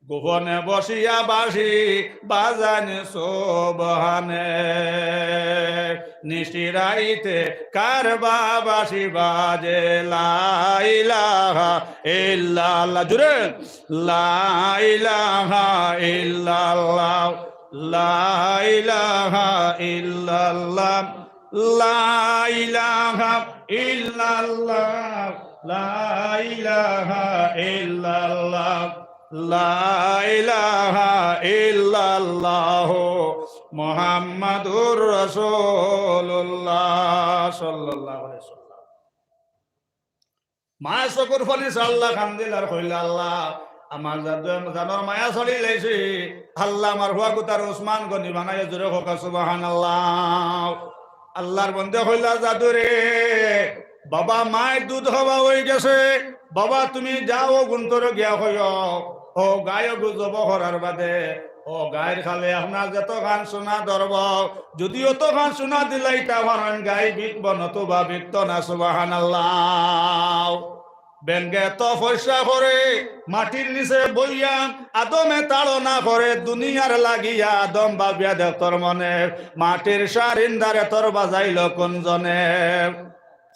গোপনে বসিয়া বাঁশি বাজাইন সুবহানে। নিশি রাইতে কার বা বাঁশি বাজে, লা ইলাহা ইল্লাল্লাহ। জোরে, লা ইলাহা ইল্লাল্লাহ, লা ইলাহা ইল্লাল্লাহ। লা ইলাহা ইল্লাল্লাহ, লা ইলাহা ইল্লাল্লাহ, লা ইলাহা ইল্লাল্লাহ, মুহাম্মাদুর রাসূলুল্লাহ সাল্লাল্লাহু আলাইহি ওয়াসাল্লাম। মায় চকুর পানি ছাড়লা, কান্দিলা আর কইলা, "আল্লাহ, আমার জাদু, জানর মায়া ছাড়িলাইছি। আল্লাহ, আমার ফুয়াগুতারে উসমান গনি বানাইয়া।" জোরে কউক্কা সুবহানাল্লাহ। আল্লাহর বন্দে কইলা, "জাদু রে, বাবা মায় দুধ খাওয়া অইগেছে, বাবা তুমি যাও অগুন্তরে গিয়া কইও, অউ গাই অগু জবো করার বাদে অউ গাইর খালে আপনার যেতখান সোনা ধরবো, যুদি অতখান সোনা দিলাইতা পারইন, গাই বিকবো, নতুবা বিকতো না।" সুবহানাল্লাহ। ব্যাংকে এতো পয়সা করে, মাটির নিচে বইয়া আদমে তাড়না করে, দুনিয়ার লাগিয়া আদম ভাবিয়া দেখতর মনে, মাটির সারিন্দারে তোর বাজাইলো কোন জনে।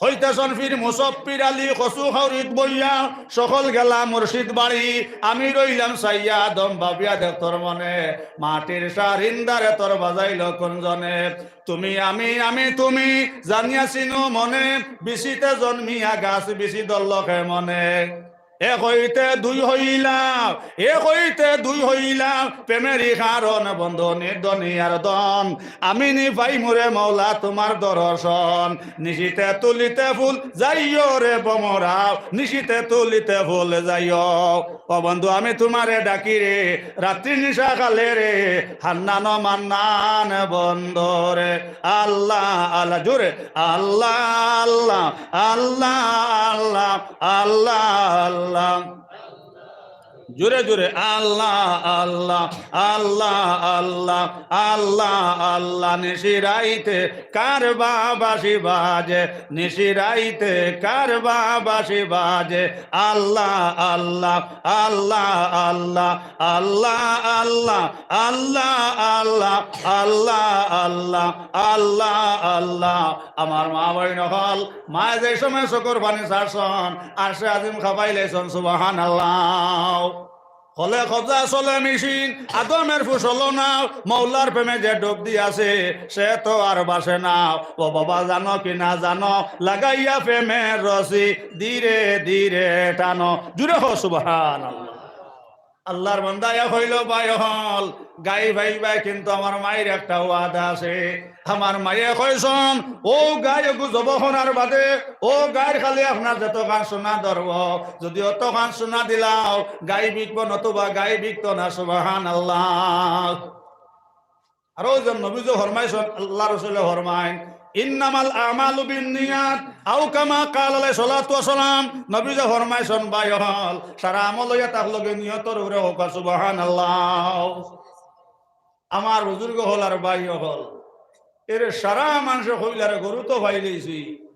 কইতেছন পীর মুসফির আলী কচু খাউরিত বইয়া, সকল গেলা মুর্শিদ বাড়ি, আমি রইলাম চাইয়া দম ভাবিয়া দেখতর মনে, মাটির সারিন্দারে তোর বাজাইল কোন জনে। তুমি আমি, আমি তুমি, জানিয়া চিনো মনে, বিচিতে জন্মিয়া গাছ বিচি ধরল কে মনে। এক হইতে দুই হইলাম, এক হইতে দুই হইলাম, প্রেমেরই কারণ বন্ধু নির্ধনী আর ধন। আমি নি পাই মুরে মৌলা তোমার দর্শন, নিশিতে তুলিতে ফুল যাইও রে বমরাও, নিশিতে তুলিতে ফুল যাইও। ও বন্ধু আমি তোমারে ডাকি রে, রাত্রি নিশা কালে রে, হান্নান মান্নান বন্ধু রে। আল্লাহ আল্লাহ, জোরে আল্লাহ আল্লাহ, আল্লাহ আল্লাহ, আল্লাহ আল্লাহ। জোরে জোরে আল্লাহ আল্লাহ, আল্লাহ আল্লাহ, আল্লাহ আল্লাহ। নিশি রাইতে কার বাঁশি বাজে, নিশি রাইতে কার বাঁশি বাজে। আল্লাহ আল্লাহ, আল্লাহ আল্লাহ, আল্লাহ আল্লাহ, আল্লাহ আল্লাহ, আল্লাহ আল্লাহ, আল্লাহ আল্লাহ। আমার মা বইন অকল, মায়ে যে সময় চকুর পানি ছাড়ছন, আরশে আজিম কাঁপাইলাইছন, সুবহানাল্লাহ। হলে কবজা চলে মেশিন, আদমের ফুসল না, মৌলার প্রেমে যে ডুব দিয়াছে, সে তো আর বাঁচে না। ও বাবা, জানো কি না জানো, লাগাইয়া প্রেমের রশি, ধীরে ধীরে টানো। জুরে কও সুবহানাল্লাহ। আল্লাহর বান্দায় কইল, ভাই অকল, গাই পাইবায়, কিন্তু আমার মাইর একটা ওয়াদা আছে। আমার মায়ে কইছন, অউ গাই এগু জবো করার বাদে, অউ গাইর খালি আপনার যতখান সোনা ধরবো, যদি অতখান সোনা দিলাও, গাই বিকবো, নতুবা গাই বিকতো না। সুবহানাল্লাহ। আর অউ যে নবীজি ফরমাইছন, আল্লাহর রসুলে ফরমাইন, "ইন্নামাল আমালু বিন্নিয়াত", আও কামা কাল আলাইহিস সালাতু ওয়াস সালাম। নবীজি ফরমাইছন, ভাই অকল, সারা আমল অইয়া থাকলো গি নিয়তর উপরে। কউক্কা সুবহানাল্লাহ। আমার বুজুর্গ অকল আর ভাই অকল, এরে সারা মানষে কইলা রে, গরু তো পাইলাইছি,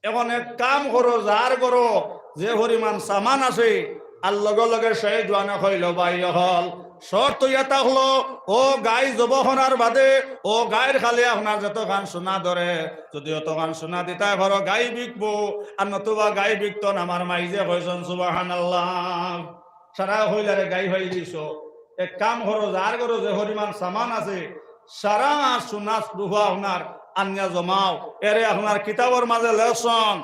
এখন এক কাম করো, যার ঘরো যে পরিমাণ সামান আছে, আর লগে লগে সেই জোয়ানে কইল, ভাই অকল, শর্ত অইয়া থাকলো, অউ গাই জবো করার বাদে অউ গাইর খালি আপনার যতখান সোনা ধরে, যদি অতখান সোনা দিতায় পারো, গাই বিকবো, আর নতুবা গাই বিকতো না। আমার মাইজে কইছন, সুবহানাল্লাহ। সারা কইলা রে, গাই পাইলিছো, এক কাম করো, যার ঘরো যে পরিমাণ সামান আছে, সারা সোনা রুপা আপনার আনিয়া জমাও। এরে আপনার কিতাবর মাঝে লেখছন,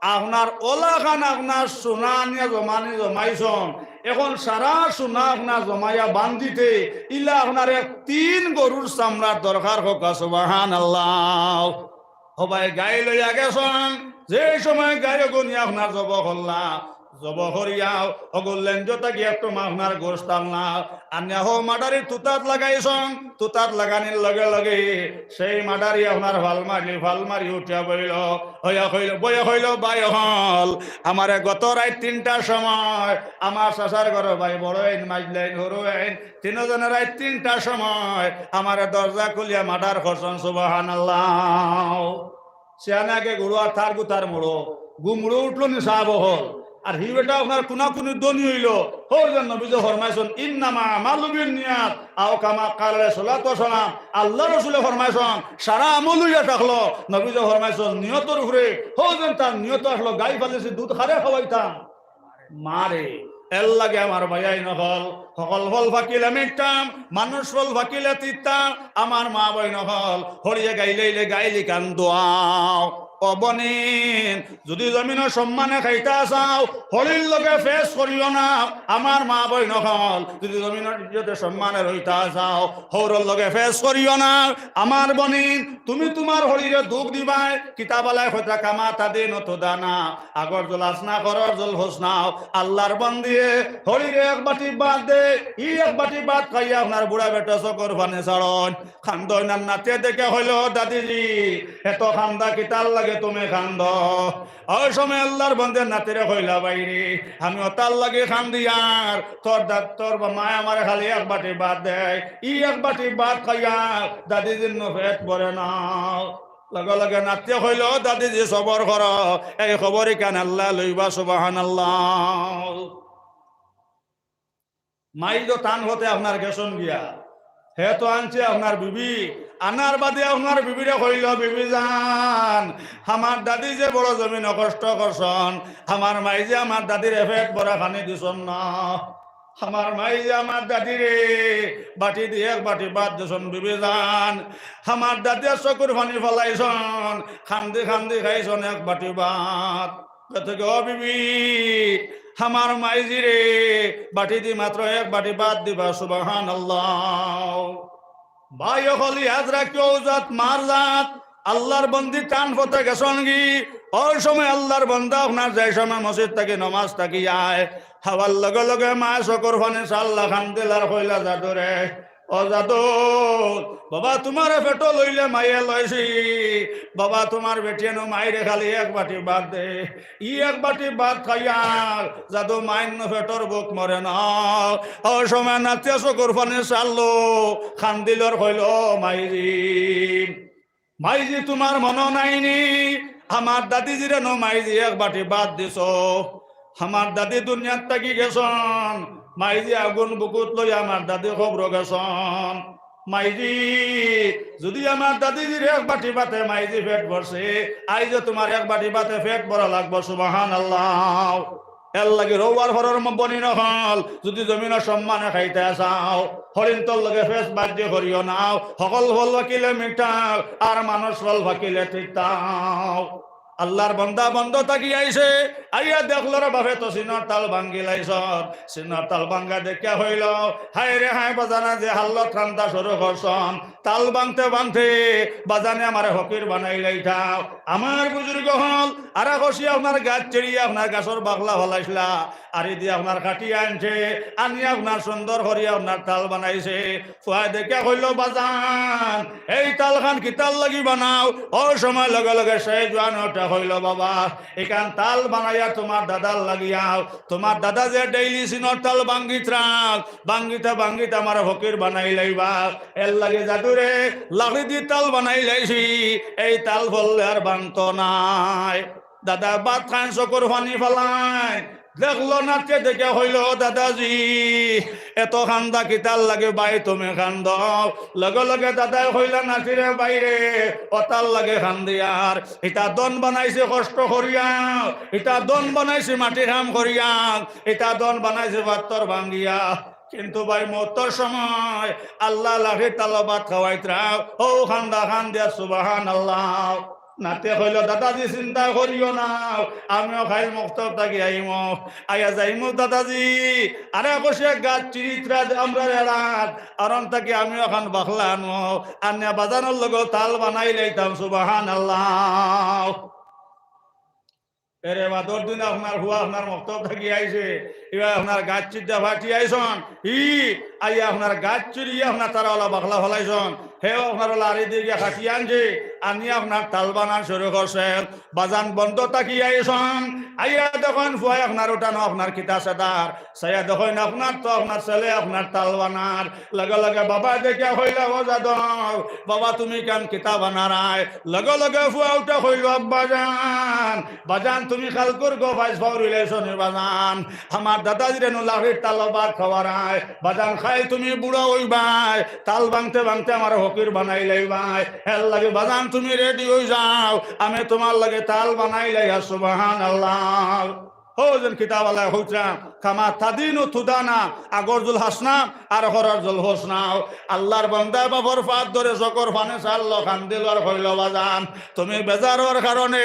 আপনার অলাখান আপনার সোনা আনিয়া জমানি জমাইছন, এখন সারা সোনা আপনার জমাইয়া বান্ধিতে, ইলা আপনার এক টিন গরুর চামড়ার দরকার। কউক্কা সুবহানাল্লাহ। হবায় গাই লইয়া গেছন, যে সময় গাই অগু নিয়া আপনার জবো করলা, জবো করিয়া অগুর লেঞ্জ থাকি একটু আপনার গোশত আনলা, আনিয়া হউ মাডারির তুতাত লাগাইছন, তুতাত লাগানির লগে লগে সেই মাডারি আপনার ফাল মারি, ফাল মারি উঠিয়া বইল, অইয়া কইল, বইয়া কইল, ভাই অকল, আমারে গত রাইত তিনটার সময় আমার চাচার ঘরো ভাই বড় আইন, মাইজলা আইন, হুরু আইন, তিনোজনে রাইত তিনটার সময় আমারে দরজা খুলিয়া মার্ডার করছন। সুবহানাল্লাহ। সিয়ানে আগে গরু আর তার গুতার মুড়ো, গু মুড়ো উঠলো নি সাব অকল। আর হি বেটা আপনার কুনাকুনি ধনী অইলো। হউ যে নবীজি ফরমাইছন, "ইন্নামা আমালু বিন্নিয়াত", আও কামা কাল আলাইহিস সালাতু ওয়াস সালাম। আল্লাহর রসুলে ফরমাইছন, সারা আমল অইয়া থাকলো। নবীজি ফরমাইছন, নিয়তর উপরে। হউ যে তার নিয়ত আসলো, গাই পাইলিছি, দুধ কারে খাওয়াইতাম? মারে। এর লাগি আমার ভাইয়াইন অকল, হকল ফল পাকিলে মিঠা, মানুষ ফল পাকিলে তিতা। আমার মা বইন অকল, হড়িয়ে গাইলাইলে গাইলিখান দোয়াও। ও বইন, যদি জমিনর সম্মানে খাইতা চাও, হড়ির লগে ফেস করিও না। আমার মা বইন অকল, যদি জমিনর ইজ্জতে সম্মানে রইতা চাও, হউরর লগে ফেস করিও না। আমার বইন, তুমি তুমার হড়িরে দুখ দিবায়, কিতাবালায় কইতরা কামা তাদিনু তুদানা। আগর জল আছনা, করর জল হোসনাও। আল্লাহর বন্দিয়ে হড়িরে এক বাটি ভাত দে, ই এক বাটি ভাত খাইয়া আপনার বুড়া বেটা চকুর পানি ছাড়ইন। কান্দইন। আর নাতিয়ে দেখে কইল, "দাদিজি, এত কান্দা কিতার লাগি তুমি কান্দো?" অউ সময় আল্লাহর বন্দিয়ে নাতিরে কইলা, "ভাইরে, আমি অতার লাগি কান্দিয়ার, তোর দা-, তোর বা-, মায় আমারে খালি এক বাটি ভাত দেয়, ই এক বাটি ভাত খাইয়া দাদিজির নু পেট ভরে না।" লগে লগে নাতিয়ে কইল, "দাদিজি, সবর করো, এই খবরখান আল্লায় লইবা।" সুবহানাল্লাহ। মাই তো তান হতে আপনার গেছইন গিয়া, হে তো আনছে আপনার বিবি, আনার বাদে আপনার বিবিরে কইল, "বিবি জান, আমার দাদি যে বড় জমিনো কষ্ট করছন, আমার মাইজি আমার দাদিরে পেট ভরা খানি দিছন না। আমার মাইজি আমার দাদিরে বাটিদি এক বাটি ভাত দিছন বিবি জান। আমার দাদিয়ে চকুর পানি ফালাইছন, কান্দি কান্দি খাইছন এক বাটি ভাত।" কইতকি, "ও বিবি, আমার মাইজিরে বাটিদি মাত্র এক বাটি ভাত দিবা।" সুবহানাল্লাহ। ভাই অকল, ইয়াদ রাখিও, অউ জাত মার জাত। আল্লার বন্দি টান পথে গেছনগি, অউ সময় আল্লার বন্দা আপনার যে সময় মসজিদ থাকি নমাজ থাকি আয়, আওয়ার লগে লগে মায় চকুর পানি ছাড়লা, কান্দিলার, কইলা, "জাদুরে, ও জাদু, বাবা তুমারে পেটো লইলে মাইয়ে লইছি, বাবা তুমার বেটিয়ে নু মাইরে খালি এক বাটি ভাত দে, ই এক বাটি ভাত খাইয়া জাদু মাইর নু পেটর ভুক মরে না।" অউ সময় নাতিয়া চকুর পানি ছাড়লো, কান্দিলার, কইল, "ও মাইজি, মাইজি তুমার মনো নাইনি, আমার দাদিজিরে নু মাইজি এক বাটি ভাত দিছো। আমার দাদি দুনিয়াত থাকি গেছন, মাইজি আগুন বুকুত লইয়া আমার দাদি কবরো গেছন। মাইজি, যুদি আমার দাদিজির এক বাটি ভাতে মাইজি পেট ভরছে, আইজও তুমার এক বাটি ভাতে পেট ভরা লাগবো।" সুবহানাল্লাহ। এরলাগি রউয়ার ঘরর ম-, বইন অকল, যুদি জমিনো সম্মানে খাইতায় চাও, হরিন্তর লগে ফেছ বাজি করিও না। হকল ফল পাকিলে মিঠা, আর মানুষ ফল পাকিলে তিতা। আল্লার বন্দা বন্দর থাকি আইছে, আইয়া দেখলো রে বাফে তো চিনর তাল ভাঙ্গিলাইছন। চিনর তাল ভাঙ্গা দেখিয়া কইল, "হায় রে হায়, বাজানে যে হাল্লত কান্দা শুরু করছন, তাল ভাঙতে ভাঙতে বাজানে আমারে ফকির বানাইলাইতাও।" আমার বুজুর্গ অকল, আরাক কষি আপনার গাছ ছিড়িয়া আপনার গাছর বাকলা ফালাইছলা, আরি দি আপনার কাটিয়া আনছে, আনিয়া আপনার সুন্দর করিয়া আপনার তাল বানাইছে। ফুয়ায় দেখিয়া কইল, "বাজান, এই তালখান কিতার লাগি বানাও?" অউ সময় লগে লগে সে জোয়ান উঠে কইল, "বাবা, ইখান তাল বানাইয়ার তুমার দাদার লাগিয়াও। তুমার দাদা যে ডেইলি চিনর তাল ভাঙ্গিতরা, ভাঙ্গিতে ভাঙ্গিতে আমারে ফকির বানাইলাইবা। এরলাগি জাদুরে লাকড়ি দি তাল বানাইলাইছি, এই তাল ফললে আর ভাঙতো নায়।" দাদায় ভাত খাইন, চকুর পানি ফালাইন। দেখলো নাতিয়ে দেখিয়া কইল, "দাদাজি, এত কান্দা কিতার লাগি ভাই তুমি কান্দো?" লগে লগে দাদায় কইলা, "নাতিরে ভাইরে, অতার লাগি কান্দিয়ার। ইতা ধন বানাইছি কষ্ট করিয়া, ইতা ধন বানাইছি মাটি কাম করিয়া, ইতা ধন বানাইছি পাত্থর ভাঙ্গিয়া। কিন্তু ভাই মউতর সময় আল্লায় লাকড়ির তালো ভাত খাওয়াইতরা, অউ কান্দা কান্দিয়ার।" সুবহানাল্লাহ। নাতিয়ে কইল, "দাদাজি, চিন্তা করিও না, আমিও কাইল মক্তব থাকি আইমু, আইয়া যাইমু দাদাজি, আরাক কষিয়ে গাছ ছিড়িতরা আমরার এরাত, অরন থাকি আমিও অখান বাকলা আনমু, আনিয়া বাজানর লগে তাল বানাইলাইতাম।" সুবহানাল্লাহ। এরে বাদর দিন আপনার ফুয়া আপনার মক্তব থাকি আইছে, ইবা আপনার গাছ ছিড়িয়া ফাটি আইছন, ই আইয়া আপনার গাছ ছিড়িয়া আপনার তারা অলা বাকলা ফালাইছন, হেও আপনার অলা আরি দি গিয়া কাটিয়া আনছে, আনিয়া আপনার তাল বানান শুরু করছে। বাজান বন্দর থাকি আইছন, আইয়া দেখইন ফুয়ায় আপনার উঠানো আপনার কিতা সেদার, চাইয়া দেখইন আপনার তো আপনার ছেলে আপনার তাল বানার। লগে লগে বাবায় দেখিয়া কইলা, "ও জাদু, বাবা তুমি ইখান কিতা বানারায়?" লগে লগে ফুয়া উঠে কইল, "আব্বাজান, বাজান তুমি কালকুর গফ আইজ পাউরিলাইছো নি বাজান? আমার দাদাজিরে নু লাকড়ির তালো ভাত খাওয়ারায়। বাজান কাইল তুমি বুড়া অইবায়, তাল ভাঙতে ভাঙতে আমারে ফকির বানাইলাইবায়। এরলাগি বাজান তুমি রেডি অইযাও, আমি তুমার লাগি তাল বানাইলাইয়ার।" সুবহানাল্লাহ। অউ যেন কিতাব আল্লায় কইতরা, "কামা তাদিনু তুদানা", আগর জুল হাসনা আর হরর জুল হোসনা। আল্লার বন্দায় বাফর পাত ধরে চকুর পানি ছাড়লো, কান্দিল আর কইল, "বাজান, তুমি বেজারর কারণে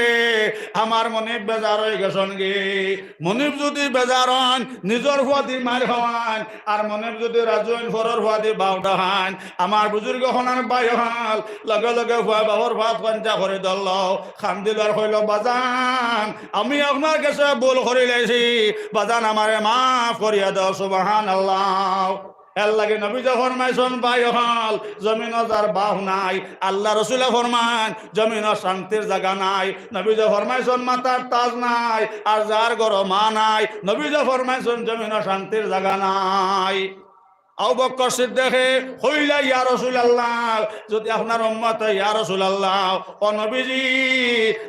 আমার মনিব বেজার অইগেছন গি।" মনিব যুদি বেজার অইন, নিজর ফুয়াদি মাইর খাওয়াইন, আর মনিব যুদি রাজি অইন, পরর ফুয়াদি বাউটা খাইন। আমার বুজুর্গ অকল আর ভাই অকল, লগে লগে ফুয়ায় বাফর পাত কঞ্চা করি ধরলো, কান্দিল আর কইল, "বাজান, আমি আপনার গেছে ভুল করিলাইছি, বাজান আমারে মাফ করিয়া দেও।" সুবহানাল্লাহ। এরলাগি নবীজিয়ে ফরমাইছন, ভাই অকল, জমিনো যার বাফ নাই, আল্লার রসুলে ফরমাইন, জমিনো শান্তির জাগা নাই। নবীজিয়ে ফরমাইছন, মাথার তাজ নাই, আর যার ঘরো মা নাই। নবীজিয়ে ফরমাইছন, জমিনো শান্তির জাগা নাই। আবু বকর সিদ্দিকে কইলা, "ইয়া রাসূলুল্লাহ, যুদি আপনার উম্মত অই, ইয়া রাসূলুল্লাহ, ও নবীজি,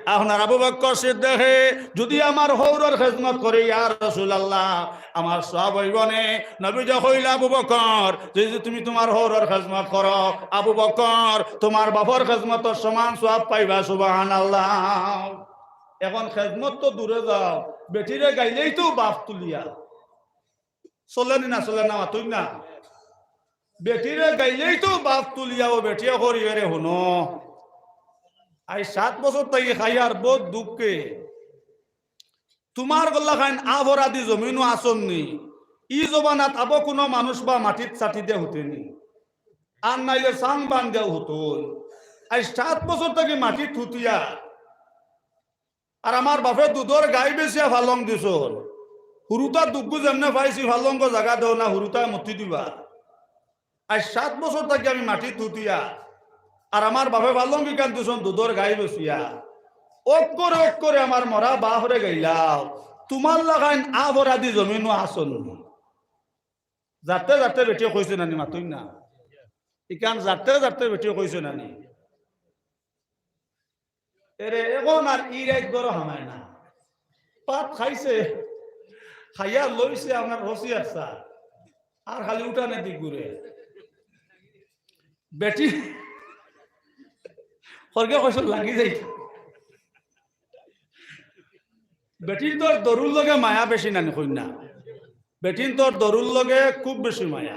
আপনার আবু বকর সিদ্দিকে যুদি আমার হউরর খেদমত করে, ইয়া রাসূলুল্লাহ, আমার সওয়াব অইবো নে? নবীজি কইলা, আবু বকর, যদি তুমি তুমার হউরর খেজমত করো, আবু বকর, তুমার বাপর খেজমতর সমান সওয়াব পাইবা। সুবহানাল্লাহ। এখন খেজমত তো দূরে যাও, বেটিরে গাইলেই তো বাফ তুলিয়া। চলে নি না চলে না, মাতইন না? বেটিরে গাইলেই তো বাফ তুলিয়া। ও বেটিয়ে কইর, এরে হুনো, আইজ সাত বছর থাকি খাইয়ার বউত দুঃখে। তুমার গল্লা খান আফরাদি জমিনও আছইন নি। ই জমানাত আবো কুনু মানুষ বা মাটিত ছাটি দিয়া হুতে নি, আর নাইলে চাং বান দিয়া হুতইন। আইজ সাত বছর থাকি মাটিত হুতিয়া। আর আমার বাফে দুধর গাই বেচিয়া ফালং দিছইন। হুরুতা দুগু যেমনে পাইছি, ফালংগো জাগা দেও না, হুরুতায় মুতি দিবা। আইজ সাত বছর থাকি আমি মাটিত হুতিয়া, আর আমার বাফে ফালং ইখান দিছইন দুধর গাই বেচিয়া। অক্করে অক্করে আমার মরা বাফরে গাইলাও, তুমার লাখান আফরাদি জমিনও আছইন নি। যাতে যাতে বেটিয়ে কইছে না নি, মাতইন না? ইখান যাতে যাতে বেটিয়ে কইছে না নি? এরে এখন আর ই রাইত ঘরো হামায় না। ভাত খাইছে, খাইয়া লইছে আপনার রসি আসা, আর খালি উঠানে দি ঘুরে। বেটি খরগে কইছে লাগি যাই। বেটিন্তর দরুর লগে মায়া বেশি না নি, কইন না? বেটিন্তর দরুর লগে খুব বেশি মায়া।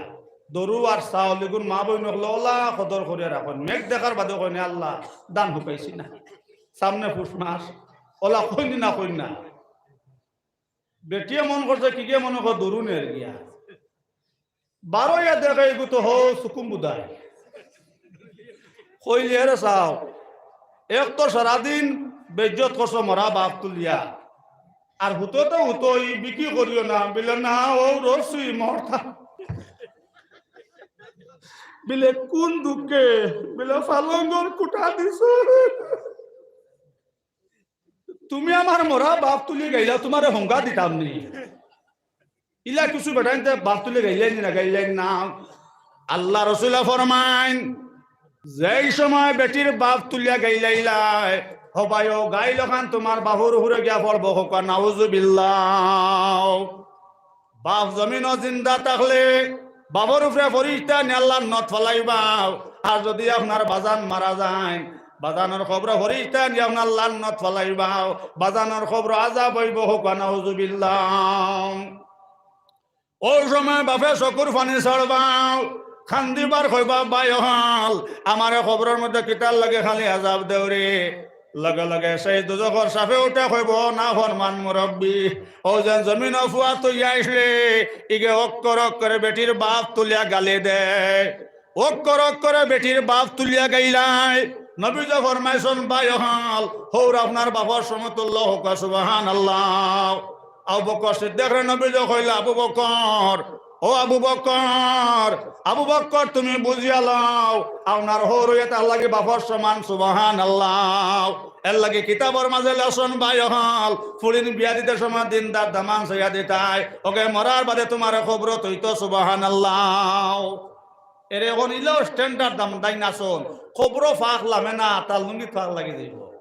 দরু আর ছাগল ইগুন মা-বইন অকলে অলা কদর করিয়া রাখইন। মেঘ দেখার বাদে কইন, "আল্লাহ, ধান হুকাইছি না, সামনে পুষ মাস।" অলা কইন না, কইন না? বেটিয়ে মন করছে, কিগে মনে কয় দরু নের গিয়া। বারইয়া দেখে, ইগু তো হউ চুকুম বুদায়। কইলে, "এরে চাও, এক তো সারাদিন বেইজ্জত করছো মরা বাফ তুলিয়া, আর হুতো তো হুতো, ই বিক্রি করিও না।" বিলে, "না, অউ রসি মরতা।" বিলে, "কুন দুঃখে?" বিলে, "ফালংগর কুটা দিছো।" তুমি আমার মরা বাফ তুলি গাইলা, তুমারে হংগা দিতাম নি। ইলা কিছু বেটাইন্তে বাফ তুলি গাইলাইন নি না, গাইলাইন না। আল্লার রসুলে ফরমাইন, যেই সময় বেটির বাফ তুলিয়া গাইলাইলায়, হবায়ও গাইল খান তুমার বাফর উপরে গিয়া পড়বো, কউক্কা নাউজুবিল্লাহ। বাফ জমিনো জিন্দা থাকলে বাফর উপরে ফিরিস্তায় আল্লার লানত ফালাইবা। আর যুদি আপনার বাজান মারা যাইন, বাজানর কবরো ফিরিস্তায় আল্লার লানত ফালাইবা। বাজানর কবরো আজাব অইবো, কউক্কা নাউজুবিল্লাহ। অউ সময় বাফে চকুর পানি ছাড়বা, কান্দিবা আর কইবা, "ভাই অকল, আমারে কবরর মধ্যে কিতার লাগি খালি আজাব দেও রে?" লগে লগে সেই দুজখর সাফে উঠে কইবো, "নাফরমান মুরব্বি, অউ যেন জমিনো ফুয়া থইয়া আইছলে, ইগে অক্কর অক্করে বেটির বাফ তুলিয়া গালি দেয়, অক্কর অক্করে বেটির বাফ তুলিয়া গাইলায়।" নবীজি ফরমাইছইন, "ভাই অকল, হউর আপনার বাফর সমতুল্য, কউক্কা সুবহানাল্লাহ।" আবু বকর সিদ্দিকরে নবীজি কইলা, "আবু বকর, ও আবু বকর, আবু বকর, তুমি বুঝিয়া লও, আপনার হউর অইয়া তার লাগি বাফর সমান, সুবহানাল্লাহ।" এরলাগি কিতাবর মাঝে লেখছইন, ভাই অকল, ফুড়িন বিয়া দিতে সময় দিনদার দামান চাইয়া দিতায়, অগে মরার বাদে তুমারে কবরো থইতো, সুবহানাল্লাহ। এরে অখন ইলাও standard দামান্দ আছইন, কবরো ফাক লামে না, তার লুঙ্গিত ফাক লাগি যাইবো।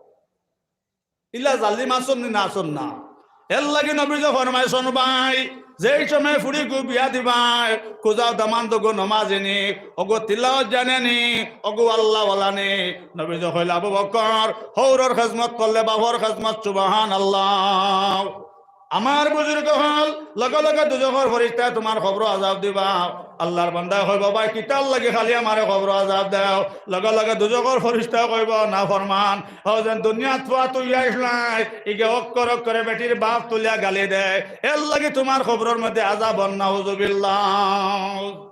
ইলা জালিম আছইন নি না আছইন না? এরলাগি নবীজি ফরমাইছইন, ভাই, যেই সময় ফুড়িগু বিয়া দিবায়, কুজাও দামান্দগু নমাজি নি, অগু তিলাওত জানে নি, অগু আল্লাওয়ালা নি। নবীজি কইলা, "আবু বকর, হউরর খেজমত করলে বাফর খেজমত, সুবহানাল্লাহ।" আমার বুজুর্গ অকল, লগে লগে দুজখর ফিরিস্তায় তুমার কবরো আজাব দিবা। আল্লার বান্দায় কইবো, "ভাই, কিতার লাগি খালি আমারে কবরো আজাব দেও?" লগে লগে দুজখর ফিরিস্তায় কইবো, "নাফরমান, অউ যেন দুনিয়াত ফুয়া থইয়া আইছলায়, ইগে অক্কর অক্করে বেটির বাফ তুলিয়া গালি দেয়, এরলাগি তুমার কবরর মধ্যে আজাব অর, নাউজুবিল্লাহ।"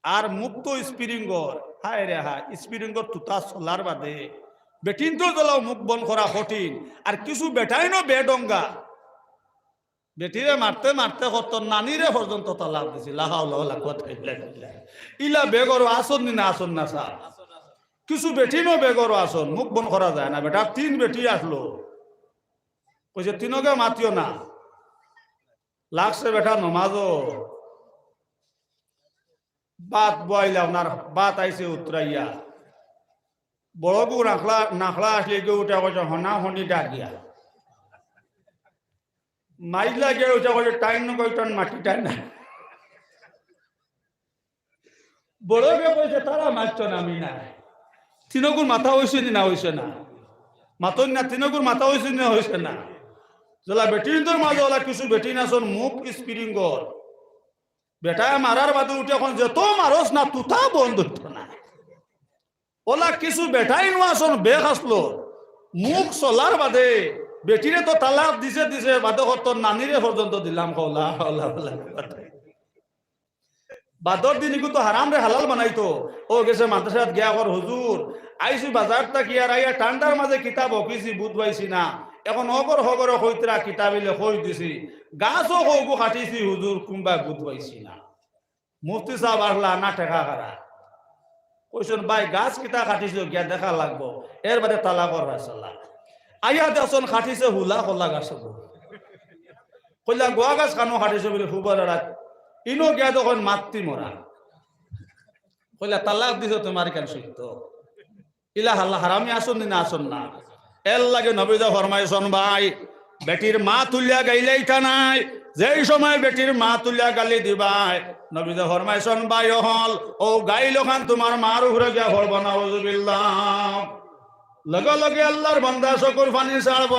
আর মুখ তো স্প্রিংগর, হায় রে হায়, স্প্রিংগর তুতা চলার বাদে বেটিন্তর গেলাও মুখ বন্ধ করা কঠিন। আর কিছু বেটাইনও বেঢঙ্গা, বেটিরে মারতে মারতে কত নানিরে পর্যন্ত তালাক দিছে। লা হাওলা ওয়ালা কুওয়াতা ইল্লা বিল্লাহ। ইলা বেগরও আছইন নি না আছইন না, সাব? কিছু বেটিনও বেগরও আছইন, মুখ বন্ধ করা যায় না। বেটা তিন বেটি আছলো, কইছে, "তিনগে মাতিও না।" লাগছে বেটা নমাজো। ভাত বওয়াইলা, আপনার ভাত আইছে উতরাইয়া। বড়গু নাখলা, নাখলা আছলে গিয়া উঠে কইছে, "হনা হনি ডাক দিয়া।" মাইর লাগিয়া উঠে কইছে, "টাইন না কই, টান মাটি টাইন না।" বড় বে কইছে, "তারা মারছইন, আমি না।" তিনগুর মাথা অইছে নি না অইছে না? মাতইন না, তিনগুর মাথা অইছে নি না অইছে না? যেলা বেটিন্তর মাঝে অলা কিছু বেটিন আছইন মুখ স্প্রিংর। বেটায় মারার বাদে উঠে কইন, "যত মারস না, তুতা বন্ধ অইতো না।" অলা কিছু বেটাইন আছইন বেখাছলত, মুখ চলার বাদে বেটিরে তো তালাক দিছে দিছে, বাদে কইন, "নানিরে পর্যন্ত দিলাম।" কও লা হাওলা ওয়ালা কুওয়াতা। বাদর দিন ইগু তো হারামরে হালাল বানাইতো। অউ গেছে মাদ্রাসাত গিয়া কর, "হুজুর, আইছি বাজার থাকি আর আইয়া ঠান্ডার মাঝে কিতাব হকিছি, বুঝ পাইছি না। এখন অগর হগরে কইতরা কিতাব ইলে কই দিছি। গাছও হগু কাটিছি হুজুর, কুনবায় বুঝ পাইছি না।" মুফতি সাব আছলা না ঠেকা খাড়া। কইছইন, "ভাই, গাছ কিতা কাটিছো, গিয়া দেখা লাগবো, এর বাদে তালাকর ফয়সালা।" আইয়া দেখছইন কাটিছে হুলা কলা গাছ অগু। কইলা, "গুয়া গাছ কানো কাটিছো?" বুলে, "ফুবর এড়াত।" ইনো গিয়া দেখইন মাত্তি মরা। কইলা, "তালাক দিছো তুমার কেন সত্য?" ইলা হালা হারামি আছইন নি না আছইন না? এরলাগি নবীজি ফরমাইছইন, ভাই, বেটির মা তুলিয়া গাইলাইতা নায়। যেই সময় বেটির মা তুলিয়া গালি দিবায়, নবীজি ফরমাইছইন, ভাই অকল, অউ গাইল অখান তুমার মার উপরে গিয়া পড়বো, নাউজুবিল্লাহ। লগে লগে আল্লার বান্দা চকুর পানি ছাড়বো,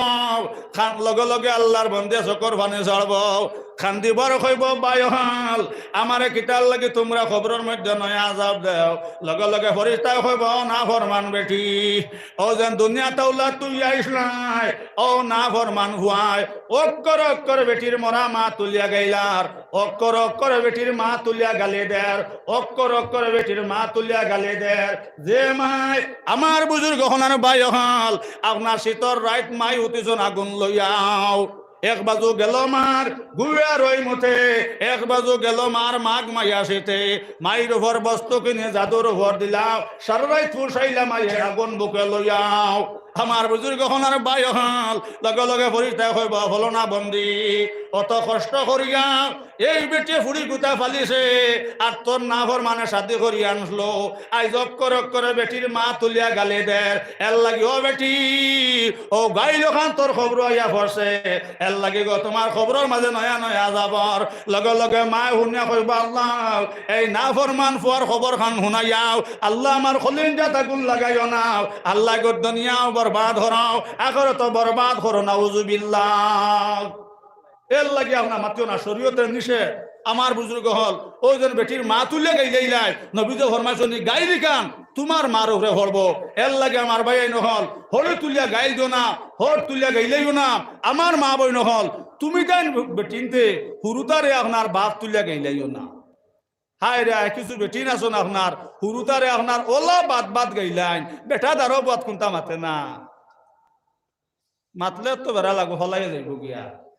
খান-, লগে লগে আল্লার বান্দায় চকুর পানি ছাড়বো, কান্দিবো আর কইবো, "ভাই অকল, আমারে কিতার লাগি তুমরা কবরর মধ্যে নয়া আজাব দেও?" লগে লগে ফিরিস্তায় কইবো, "অউ নাফরমান বেটি, অউ যেন দুনিয়াত আউলাদ থুইয়া আইছলায়, অউ নাফরমান পুয়ায় অক্ষর অক্ষর বেটির মরা মা তুলিয়া গাইলার, অক্ষর অক্ষর বেটির মা তুলিয়া গালি দের, অক্ষর অক্ষর বেটির মা তুলিয়া গালি দের। যে মায়, আমার বুজুর্গ অকল আর ভাই অকল, আপনার শীতর রাইত মাই হুতিছইন আগুন লইয়াও।" এক বাজু গেল মার গুয়া রই মুতে, এক বাজু গেল মার মাঘ মাইয়া শীতে। মাইর উপর বস্তু কিনি জাদুর উপর দিলাও, সারা রাইত ফুসাইলা মাইয়ে আগুন বুকে লইয়াও। আমার বুজুর্গ অকল আর ভাই অকল, লগে লগে ফিরিস্তায় কইবো, "ফলনা বন্দি, অত কষ্ট করিয়া এই বেটিয়ে ফুড়ি গুতা ফালিছে, আর তোর নাফরমানে শাদি করিয়া আনলো, আইজ অক্ষর অক্ষরে বেটির মা তুলিয়া গালি দের, এরলাগি ও বেটি, অউ গাইল অখান তোর কবরো আইয়া পড়ছে, এরলাগি গো তুমার কবরর মাঝে নয়া নয়া আজাবর।" লগে লগে মায় হুনিয়া কইবো, "আল্লাহ, এই নাফরমান পুয়ার কবর খান হুনাইয়াও, আল্লাহ আমার কলিজাত আগুন লাগাইও না, আল্লাহ গো দুনিয়াও বরবাদ করো, আখিরাতও বরবাদ করো, নাউজুবিল্লাহ।" এরলাগি আপনার মাতিও না, শরীয়তে নিষেধ। আমার বুজুর্গ অকল, অউ যেন বেটির মা তুলিয়া গাইলাইলায়, নবীজি ফরমাইছইন, "গাইল ইখান তুমার মার উপরে পড়বো।" এরলাগি আমার ভাইয়াইন অকল, হড়ে তুলিয়া গাইল দিও না, হড় তুলিয়া গাইলাইও না। আমার মা বইন অকল, তুমি তাইন বেটিন্তে হুরুতারে আপনার বাপ তুলিয়া গাইলাইও না। হায় রে, কিছু বেটিন আছইন আপনার, হুরুতারে আপনার অলা বাত বাত গাইলাইন, বেটা দারো বাত কুনতা মাতে না। মাতলে তো বেড়া লাগবো, ফলাইয়া যাইবো গিয়া।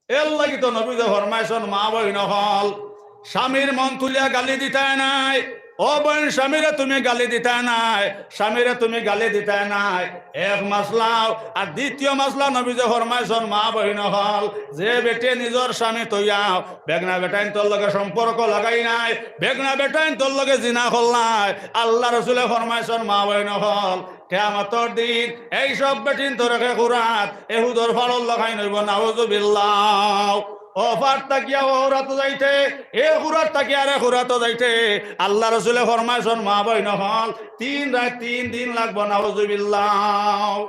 এরলাগি তো নবীজি ফরমাইছইন, মা বইন অকল, স্বামীর মন তুলিয়া গালি দিতায় নায়। ও বইন, স্বামীরে তুমি গালি দিতায় নায়, স্বামীরে তুমি গালি দিতায় নায়। এক মাসলা। আর দ্বিতীয় মাসলা নবীজি ফরমাইছইন, মা বইন অকল, যে বেটিয়ে নিজর স্বামী থইয়াও বেগনা বেটাইন্তর লগে সম্পর্ক লাগাইলায়, বেগনা বেটাইন্তর লগে জিনা করলায়, আল্লার রসুলে ফরমাইছইন, মা বইন অকল, কিয়ামতর দিন এই সব বেটিন্তর একে খুরাত এহুদর ফাড়র লাখান অইবো, নাউজুবিল্লাহ। অউ ফাড় থাকিয়া অউ খুরাতো যাইতে, এ খুরাত থাকিয়া আরে খুরাতো যাইতে, আল্লার রসুলে ফরমাইছইন, মা বইন অকল, তিন রাইত তিন দিন লাগবো, নাউজুবিল্লাহ।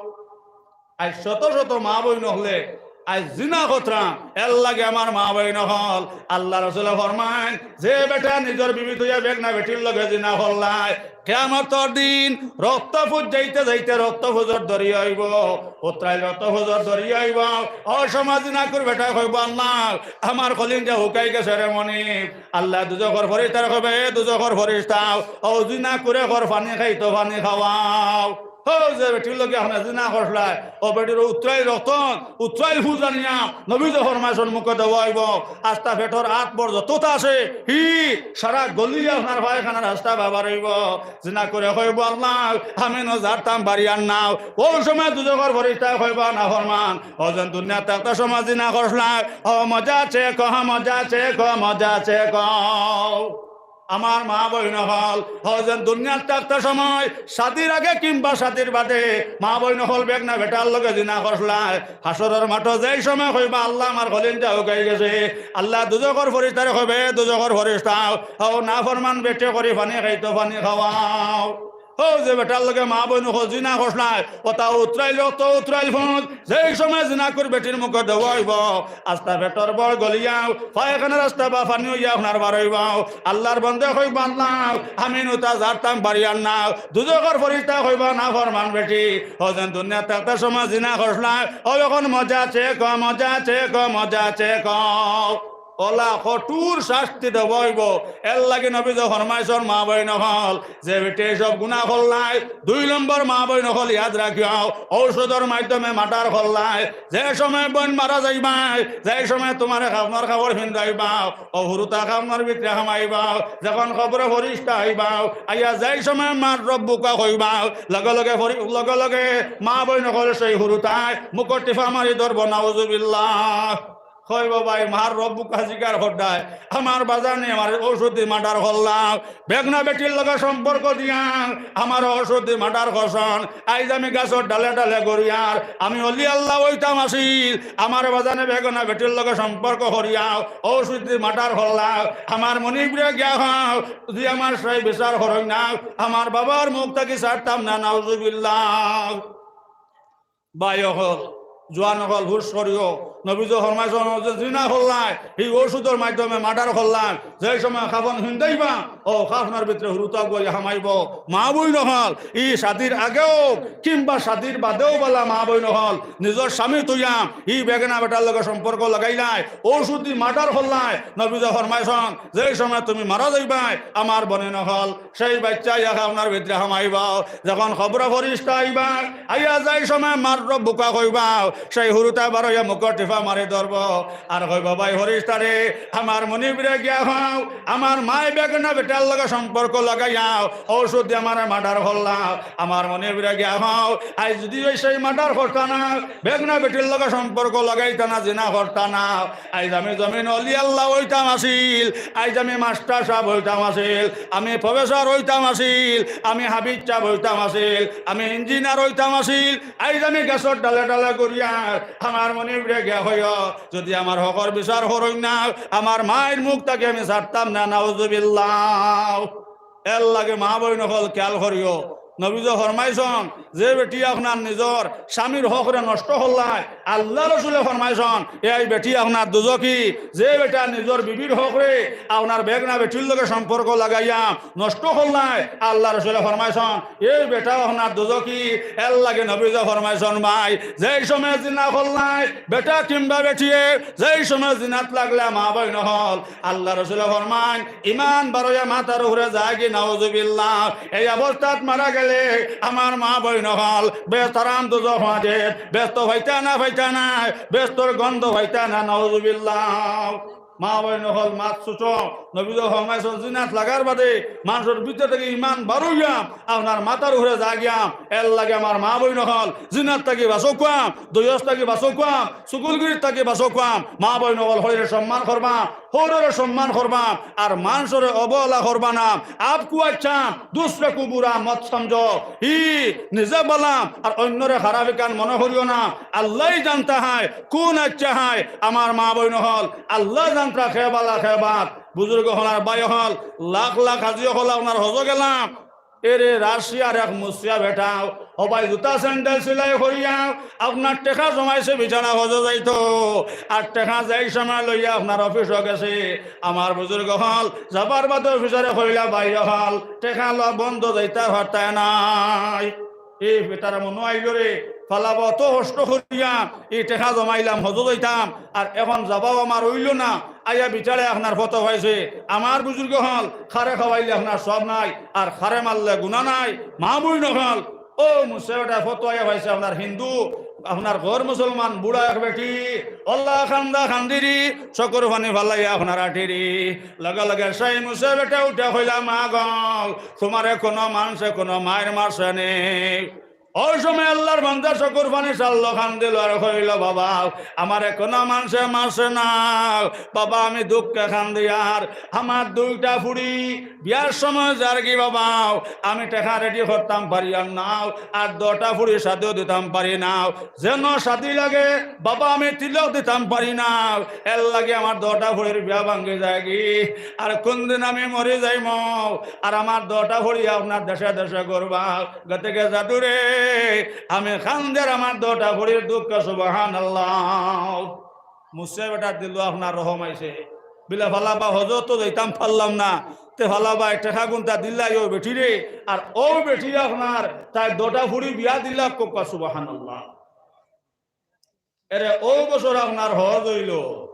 আইজ শত শত মা বইন অকলে আইজ জিনা করতরা, এরলাগি আমার মা বইন অকল, আল্লার রসুলে ফরমাইন, যে বেটা নিজর বিবি থইয়া বেগনা বেটির লগে জিনা করলায়, কিয়ামতর দিন রক্ত ফুজ যাইতে যাইতে রক্ত ফুজর দরিয়া অইবো, উতরাইল রক্ত ফুজর দরিয়া অইবো। অউ সময় জিনাকুর বেটায় কইবো, "আল্লাহ, আমার কলিজা হুকাই গেছে রে মনিব।" আল্লায় দুজখর ফিরিস্তারে কইবো, "এ দুজখর ফিরিস্তাও, অউ জিনাকুরে কর পানি খাইতো, পানি খাওয়াও।" অউ যে বেটির লগে আপনে জিনা করছলায়, অউ বেটির উতরাইল রক্ত, উতরাইল ফুজ আনিয়া নবীজি ফরমাইছইন মুখো দেওয়া অইবো। আস্তা পেটর আত ভর যততা আছে, হি সারা গলিয়া আপনার পায়খানার রাস্তা বাবার অইবো। জিনাকুরে কইবো, "আল্লাহ, আমি নু জারতাম পারিয়ার না।" অউ সময় দুজখর ফিরিস্তায় কইবো, "নাফরমান, অউ যেন দুনিয়াত থাকতে সময় জিনা করছলায়, অউ মজা চেখো, মজা চেখো, মজা চেখো।" আমার মা বইন অকল, হউ যেন দুনিয়াত থাকতে সময়, শাদির আগে কিংবা শাদির বাদে, মা বইন অকল বেগনা বেটার লগে জিনা করছলায়, হাশরর মাঠো যেই সময় কইবা, "আল্লাহ, আমার কলিজা হুকাই গেছে", আল্লায় দুজখর ফিরিস্তারে কইবা, "এ দুজখর ফিরিস্তা, হউ নাফরমান বেটি করি পানি খাইতো, পানি খাওয়াও।" হউ যে বেটার লগে মা বইন অকল জিনা করছলায়, অতা উতরাইল রক্ত, উতরাইল পুজ, যেই সময় জিনাকুর বেটির মুখো দেওয়া অইবো, আস্তা পেটর বড় গলিয়া পায়খানার রাস্তা বা পানি অইয়া আপনার বার অইবো। আল্লাহর বন্দে কইবা, "আল্লাহ, আমি ইতা ছাড়তাম পারিয়ার না।" দুজখর ফিরিস্তায় কইবা, "নাফরমান বেটি, হউ যেন দুনিয়াত থাকতে সময় জিনা করছলায়, অউ অখন মজা চেখো, মজা চেখো, মজা চেখো।" অলা কঠোর শাস্তি দেওয়া অইবো। এরলাগি নবীজি ফরমাইছইন, মা বইন অকল, যে বেটিয়ে সব গুনা করলায়, দুই নম্বর মা বইন অকল ইয়াদ রাখিও, ঔষধর মাধ্যমে মার্ডার করলায়। যে সময় বইন মারা যাইবায়, যে সময় তুমারে কাফনর কাপড় পিন্দাইবা, অউ হুরুতা কাফনর ভিতরে হামাইবা, যখন কবরো ফিরিস্তা আইবা, আইয়া যে সময় মার রব্বুকা কইবা, লগে লগে ফিরি-, লগে লগে মা বইন অকল সেই হুরুতায় মুখো টিফা মারি ধরবো, নাউজুবিল্লাহ। কইবো, "ভাই, মার রব্বুকা জিকার কররায়, আমার বাজানে আমারে ঔষধ দি মার্ডার করলা, বেগনা বেটির লগে সম্পর্ক দিয়া আমারে ঔষধ দি মার্ডার করছইন। আইজ আমি গাছর ডালে ডালে ঘুরিয়ার, আমি অলি আল্লাহ অইতাম আছিল, আমার বাজানে বেগনা বেটির লগে সম্পর্ক করিয়া ঔষধ দি মার্ডার করলা। আমার মনিবরে গিয়া কও, যদি আমার সেই বিচার করইন না, আমার বাবার মুখ থাকি ছাড়তাম না, নাউজুবিল্লাহ।" ভাই অকল, জোয়ান অকল, হুশ করিও। নবীজি ফরমাইছইন যে জিনা করলায়, ই ঔষধর মাধ্যমে মার্ডার করলায়, যে সময় কাফন পিন্দাইবা, অউ কাফনর ভিতরে হুরুতা গিয়া হামাইবো। মা বইন অকল, ই শাদির আগে অউক কিংবা শাদির বাদে অউক, বালা মা বইন অকল, নিজর স্বামী থইয়া ই বেগনা বেটার লগে সম্পর্ক লাগাইলায়, ঔষধ দি মার্ডার করলায়, নবীজি ফরমাইছইন, যে সময় তুমি মারা যাইবায়, আমার বইন অকল, সেই বাইচ্চা ইয়া কাফনর ভিতরে হামাইবা। যখন কবরো ফিরিস্তা আইবা, আইয়া যে সময় মার রব্বুকা কইবা, সেই হুরুতায় বার অইয়া মুখো টিফা মারি ধরবো। আর কইবো, "ভাই ফিরিস্তারে, আমার মনিবরে গিয়া কও, আমার মায় বেগনা বেটার লগে সম্পর্ক লাগাইয়া ঔষধ দি আমারে মার্ডার করলা। আমার মনিবরে গিয়া কও, আইজ যদি অউ সেই মার্ডার করতা না, বেগনা বেটির লগে সম্পর্ক লাগাইতা না, জিনা করতা না, আইজ আমি জমিনো অলি আল্লাহ অইতাম আছিল, আইজ আমি মাস্টার সাব অইতাম আছিল, আমি প্রফেসর অইতাম আছিল, আমি হাফিজ সাব অইতাম আছিল, আমি ইঞ্জিনিয়ার অইতাম আছিল, আইজ আমি গাছর ডালে ডালে ঘুরিয়ার।" আমার মনিবরে গিয়া কইও, যদি আমার হকর বিচার করইন না, আমার মাইর মুখ থাকি আমি ছাড়তাম না, নাউজুবিল্লাহ। এরলাগি মা বইন অকল খিয়াল করিও, নবীজি ফরমাইছইন, যে বেটি আপনার নিজর স্বামীর হকরে নষ্ট করলায়, আল্লার রসুলে ফরমাইছইন, এই বেটি আপনার দুজখি। যে বেটা নিজর বিবির হকরে আপনার বেগনা বেটির লগে সম্পর্ক লাগাইয়া নষ্ট করলায়, আল্লার রসুলে ফরমাইছইন, এই বেটাও আপনার দুজখি। এরলাগি নবীজি ফরমাইছইন, ভাই, যেই সময় জিনা করলায়, বেটা কিংবা বেটিয়ে যেই সময় জিনাত লাগলা, মা বইন অকল, আল্লার রসুলে ফরমাইন, ইমান বার অইয়া মাথার উপরে যায়গি, নাউজুবিল্লাহ। এই অবস্থাত মারা গেলে আমার মা বইন অকল, বেহেস্ত হারাম দুজখ মাজে, বেহেস্ত পাইতা না, পাইতা না, বেহেস্তর গন্ধ পাইতা না, নাউজুবিল্লাহ। মা বইন অকল, মাত ছুটো, নবীজি ফরমাইছইন, জিনাত লাগার বাদে মানষর ভিতর থাকি ইমান বার অইয়া আপনার মাথার উপরে যায়গি। এরলাগি আমার মা বইন অকল, জিনাত থাকি বাচউক্কা, দৈয়স থাকি বাচউক্কা, চুগুলগিরিত থাকি বাচউক্কা। মা বইন অকল, হউরে সম্মান করবা, হউররে সম্মান করবা, আর মানষরে অবহেলা করবা না। আপকো আচ্ছা, দুসরে কো বুরা মত সমঝো। ই নিজে বালা আর অইন্যরে খারাপ ইখান মনো করিও না। আল্লাহ ই জানতা হ্যায় কোন আচ্ছা হ্যায়। আমার মা বইন অকল, আল্লাহ জানতা কে বালা কে বাদ। বুজুর্গ অকল আর ভাই অকল, লাখ লাখ হাজি অকল আপনার হজো গেলা, এরে রাশিয়ার এক মুসিয়া বেটা, ও ভাই, জুতা স্যান্ডেল সিলাই করিয়া আপনার টেকা জমাইছে, বেচারা হজো যাইতো, আর টেকা যেই সময় লইয়া আপনার অফিসো গেছে। আমার বুজুর্গ অকল, যাবার বাদে অফিসরে কইলা, "ভাই অকল, টেকা লওয়া বন্ধ, যাইতা পারতায় নায়।" এই বেটার মনো আইলো রে, ফালাবো অত কষ্ট করিয়া, ই টেকা জমাইলাম, হজো যাইতাম, আর এখন যাবাও আমার অইলো না, আইয়া বেচারায় আপনার ফটো পাইছে। আমার বুজুর্গ অকল, কারে খাওয়াইলে আপনার সওয়াব নাই, আর কারে মারলে গুনা নাই। মা বইন অকল, ও মুসা বেটার ফটো আইয়া পাইছে আপনার হিন্দু, আপনার গর মুসলমান বুড়া এক বেটি, অলা কান্দা কান্দিরি, চকুর পানি ফালাইয়া আপনার আটিরি। লগে লগে সেই মুসা বেটা উঠে কইলা, "মা গো, তুমারে কুনু মানষে কুনু মাইর মারছে নি?" ওই সময় আল্লাহর বান্দা চকুর পানি ছাড়লো, কান্দিলো আর কইলো, "বাবা, আমারে কুনু মানষে মারছে না। বাবা, আমি দুঃখে কান্দি আর আমার দুইটা ফুড়ি বিয়ার সময় যারগি বাবা, আমি টেকা রেডি করতাম পারি আর নাও, আর দুইটা ফুড়ি শাদিও দিতাম পারি নাও। যেন শাদি লাগে বাবা, আমি তিলক দিতাম পারি নাও, এর লাগি আমার দুইটা ফুড়ির বিয়া ভাঙ্গি যায়গি। আর কুনদিন আমি মরি যাইমু, আর আমার দুইটা ফুড়ি আপনার দেশে দেশে ঘুরবা।" গতিকে যাদুরে, আমি কান্দি আর আমার দুইটা ফুড়ির দুঃখ, সুবহানাল্লাহ। মুসিয়া বেটার দিলো আপনার রহম আইছে। বিলে, "ফালাবা, হজো তো যাইতাম পারলাম না, তে ফালাবা, এক টেকা গুনতা দিলাই অউ বেটিরে, আর অউ বেটি আপনার তাই দুইটা ফুড়ি বিয়া দিলা, কউক্কা সুবহানাল্লাহ।" এরে অউ বছর আপনার হজ অইলো।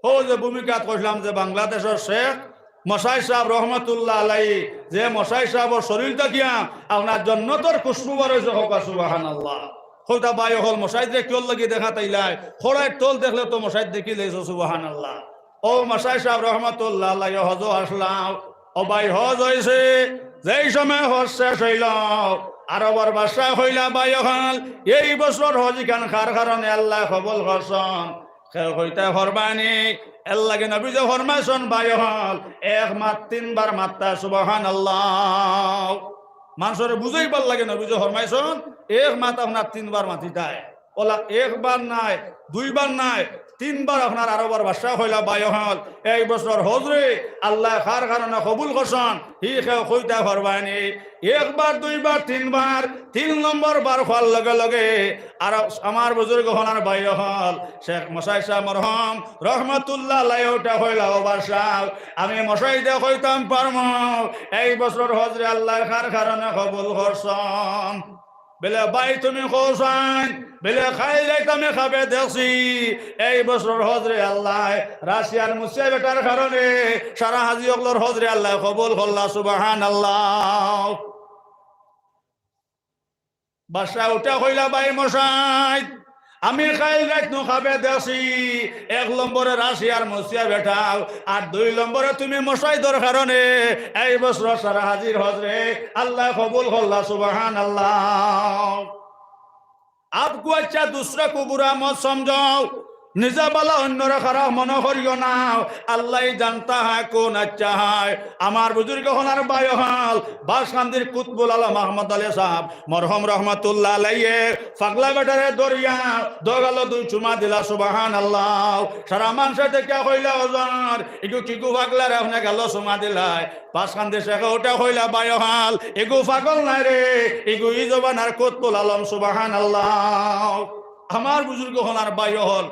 হউ যে ভূমিকাত কইছলাম যে বাংলাদেশর শেখ মশাই সাব রহমতুল্লাহ আলাই, যে মশাই সাবর শরীর থাকিয়া আপনার জন্নতর খুশবু বার অইছে, কউক্কা সুবহানাল্লাহ। কউক্কা ভাই অকল, মশাইদরে কিওর লাগি দেখাত আইলায়? খড়াইর তল দেখলে তো মশাইদ দেখিলাইছো, সুবহানাল্লাহ। অউ মশাই সাব রহমতুল্লাহ আলাই হজো আছলা, ও ভাই, হজ অইছে, যেই সময় হজ শেষ অইলো, আরবর বাদশায় কইলা, "ভাই অকল, এই বছর হজ ইখান কার কারণে আল্লায় কবুল করছইন?" কেউ কইতায় পারবায়নি। এরলাগি নবীজিয়ে ফরমাইছইন, ভাই অকল, এক মাত তিনবার মাততায়, সুবহানাল্লাহ। মানষরে বুঝাইবার লাগি নবীজিয়ে ফরমাইছইন, এক মাত আপনার তিনবার মাতিতায়। অলা একবার নায়, দুইবার নায়, তিনবার আপনার আরবর বাদশায় কইলা, "ভাই অকল, এই বছর হজরে আল্লায় কার কারণে কবুল করছইন, হি কেউ কইতায় পারবায়নি।" একবার, দুইবার, তিনবার, তিন নম্বর বার কওয়ার লগে লগে আর আমার বুজুর্গ অকল আর ভাই অকল, শেখ মশাই সাব মরহুম রহমতুল্লাহ আলাইহি উঠা কইলা, "ও বাদশা, আমি মশাইদে কইতাম পারমু, এই বছর হজরে আল্লায় কার কারণে কবুল করছইন?" বেলে, "ভাই, তুমি কও চাইন।" বেলে, "কাইল রাইত আমি খাবে দেখছি, এই বছর হজরে আল্লায় রাশিয়ার মুসিয়া বেটার কারণে সারা হাজি অকলর হজরে আল্লায় কবুল করলা, সুবহানাল্লাহ।" বাদশা উঠা কইলা, "ভাই মশাই, আমি কাইল রাইত নু খাবে দেখছি, এক নম্বরে রাশিয়ার মুসিয়া বেটাও, আর দুই নম্বরে তুমি মশাইদর কারণে এই বছর সারা হাজির হজরে আল্লায় কবুল করলা, সুবহানাল্লাহ।" আপকো আচ্ছা দুসরা কো বুরা মত সমঝো, নিজে ভালা অইন্যরে খারাপ মনো করিও না। আল্লাহ ই জানতা হ্যায় কৌন আচ্ছা হ্যায়। আমার বুজুর্গ অকল আর ভাই অকল, বাঁশকান্দির কুতবুল আলম আহমদ আলী সাব মরহুম রহমতুল্লাহ আলাইহি পাগলা বেটারে ধরিয়া দুই গালো দুই চুমা দিলা, সুবহানাল্লাহ। সারা মানষে দেখিয়া কইলা, "ওজন, ইগু কিগু পাগলারে আপনে গালো চুমা দিলায়?" বাঁশকান্দি শেখে উঠা কইলা, "ভাই অকল, ইগু পাগল নায় রে, ইগু ই জমানার কুতবুল আলম।" সুবহানাল্লাহ। আমার বুজুর্গ অকল আর ভাই অকল,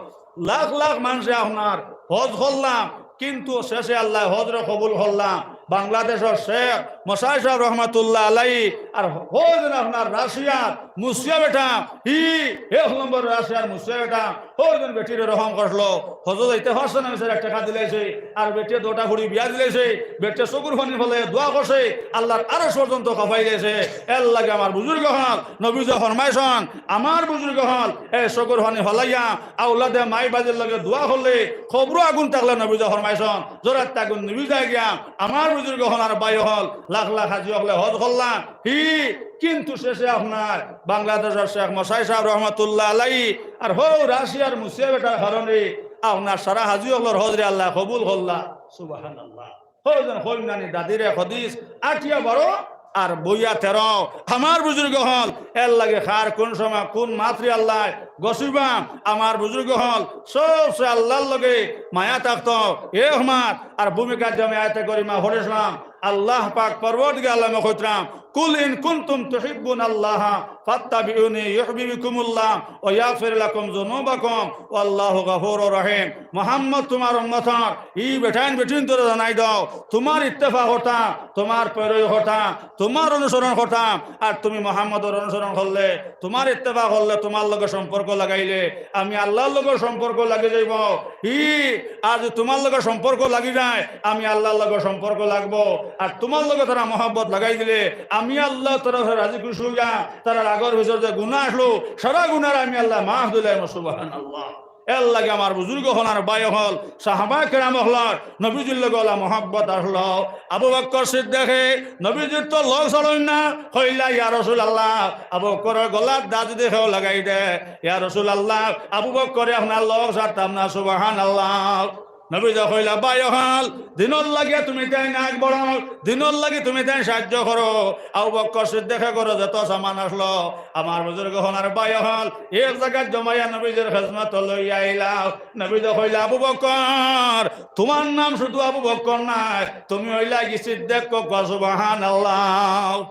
লাখ লাখ মানষে আপনার হজ করলাম, কিন্তু শেষে আল্লায় হজরে কবুল করলাম। বাংলাদেশর শেখ মশাই সাব রহমতুল্লাহ আলাইহি আর হজরে আপনার রাশিয়ার মুসিয়া বেটা, ই এক নম্বর রাশিয়ার মুসিয়া বেটা, হজরে বেটিরে রহম করলো, হজো যাইতে পারছে না, মিশরে এক টেকা দিলাইছে, আর বেটিয়ে দুইটা ফুড়ি বিয়া দিলাইছে, বেটিয়ে চকুর পানি ফালাইয়া দোয়া করছে, আল্লাহর আরশ পর্যন্ত কাঁপাই দিছে। এরলাগি আমার বুজুর্গ অকল, নবীজিয়ে ফরমাইছইন, আমার বুজুর্গ অকল, এ চকুর পানি ফালাইয়া আওলাদে মাই বাজির লগে দোয়া করলে, কবরো আগুন থাকলে নবীজিয়ে ফরমাইছইন, জরাত আগুন নিবি যায় গিয়া। আমার বুজুর্গ অকল আর ভাই অকল, লাখ লাখ হাজি অকলে হজ করলা, হি, কিন্তু শেষে আপনার বাংলাদেশর শেখ মশাই সাব রহমতুল্লাহ আলাইহি আর হউ রাশিয়ার মুসিয়া বেটার কারণে আপনার সারা হাজি অকলর হজরে আল্লায় কবুল করলা। সুবহানাল্লাহ। হউ যেন কইন নানি দাদিরে এক হাদিস, আটিয়া বারো আর বইয়া তেরো। আমার বুজুর্গ অকল, এরলাগি কার কুন সময় কুন মাতরে আল্লায় গছিবা। আমার বুজুর্গ অকল সবচে আল্লাহর লগে মায়া থাকতো। এক মাত আর ভূমিকাত যে আমি আয়াতে করিমা পড়ছিলাম, আল্লাহ পাক পরওয়ারদিগার আলমে কইতরা, "কুল ইন কুনতুম তুহিব্বুনাল্লাহা ফাত্তাবিউনি ইউহবিবকুমুল্লাহ ওয়া ইয়াগফির লাকুম যুনুবাকুম ওয়াল্লাহু গাফুরুর রহিম।" মুহাম্মদ, তুমার উম্মতর ই বেটাইন বেটিন্তরে জানাই দেও, তুমার ইত্তেফা করতা, তুমার পয়রই করতা, তুমার অনুসরণ করতা, আর তুমি মুহাম্মদর অনুসরণ করলে, তুমার ইত্তেফা করলে, তুমার লগে সম্পর্ক লাগাইলে, আমি আল্লাহর লগে সম্পর্ক লাগি যাইবো। ই, আর যদি তুমার লগে সম্পর্ক লাগি যায়, আমি আল্লাহর লগে সম্পর্ক লাগবো। আর তুমার লগে তারা মহব্বত লাগাই দিলে, আমি আল্লাহ তারার রাজি খুশি অইয়া, তারার আগর ভিতর যে গুনা আছলো, সারা গুনারে আমি আল্লায় মাফ দিলাইমু। সুবহানাল্লাহ। এর লাগি আমার বুজুর্গ অকল আর ভাই অকল, সাহাবায়ে কেরাম অকলর নবীজির লগে অলা মহব্বত আছলো। আবু বকর সিদ্দিকে নবীজির তো লগ ছাড়ইন না, কইলা, "ইয়া রাসূলুল্লাহ, আবু বকরর গলাত দা যুদি কেউ লাগাই দে, ইয়া রাসূলুল্লাহ, আবু বকরে আপনার লগ ছাড়তাম না।" সুবহানাল্লাহ। নবীজি কইলা, "ভাই অকল, দিনর লাগি তুমি তাইন আগ বাড়াও, দিনর লাগি তুমি তাইন সাহায্য করো।" আবু বকর সিদ্দিকে ঘরো যত সামান আছলো, আমার বুজুর্গ অকল আর ভাই অকল, এক জাগাত জমাইয়া নবীজির খেজমতো লইয়া আইলা। নবীজি কইলা, "আবু বকর, তুমার নাম শুধু আবু বকর নায়, তুমি অইলায় গি সিদ্দিক।" কউক্কা সুবহানাল্লাহ।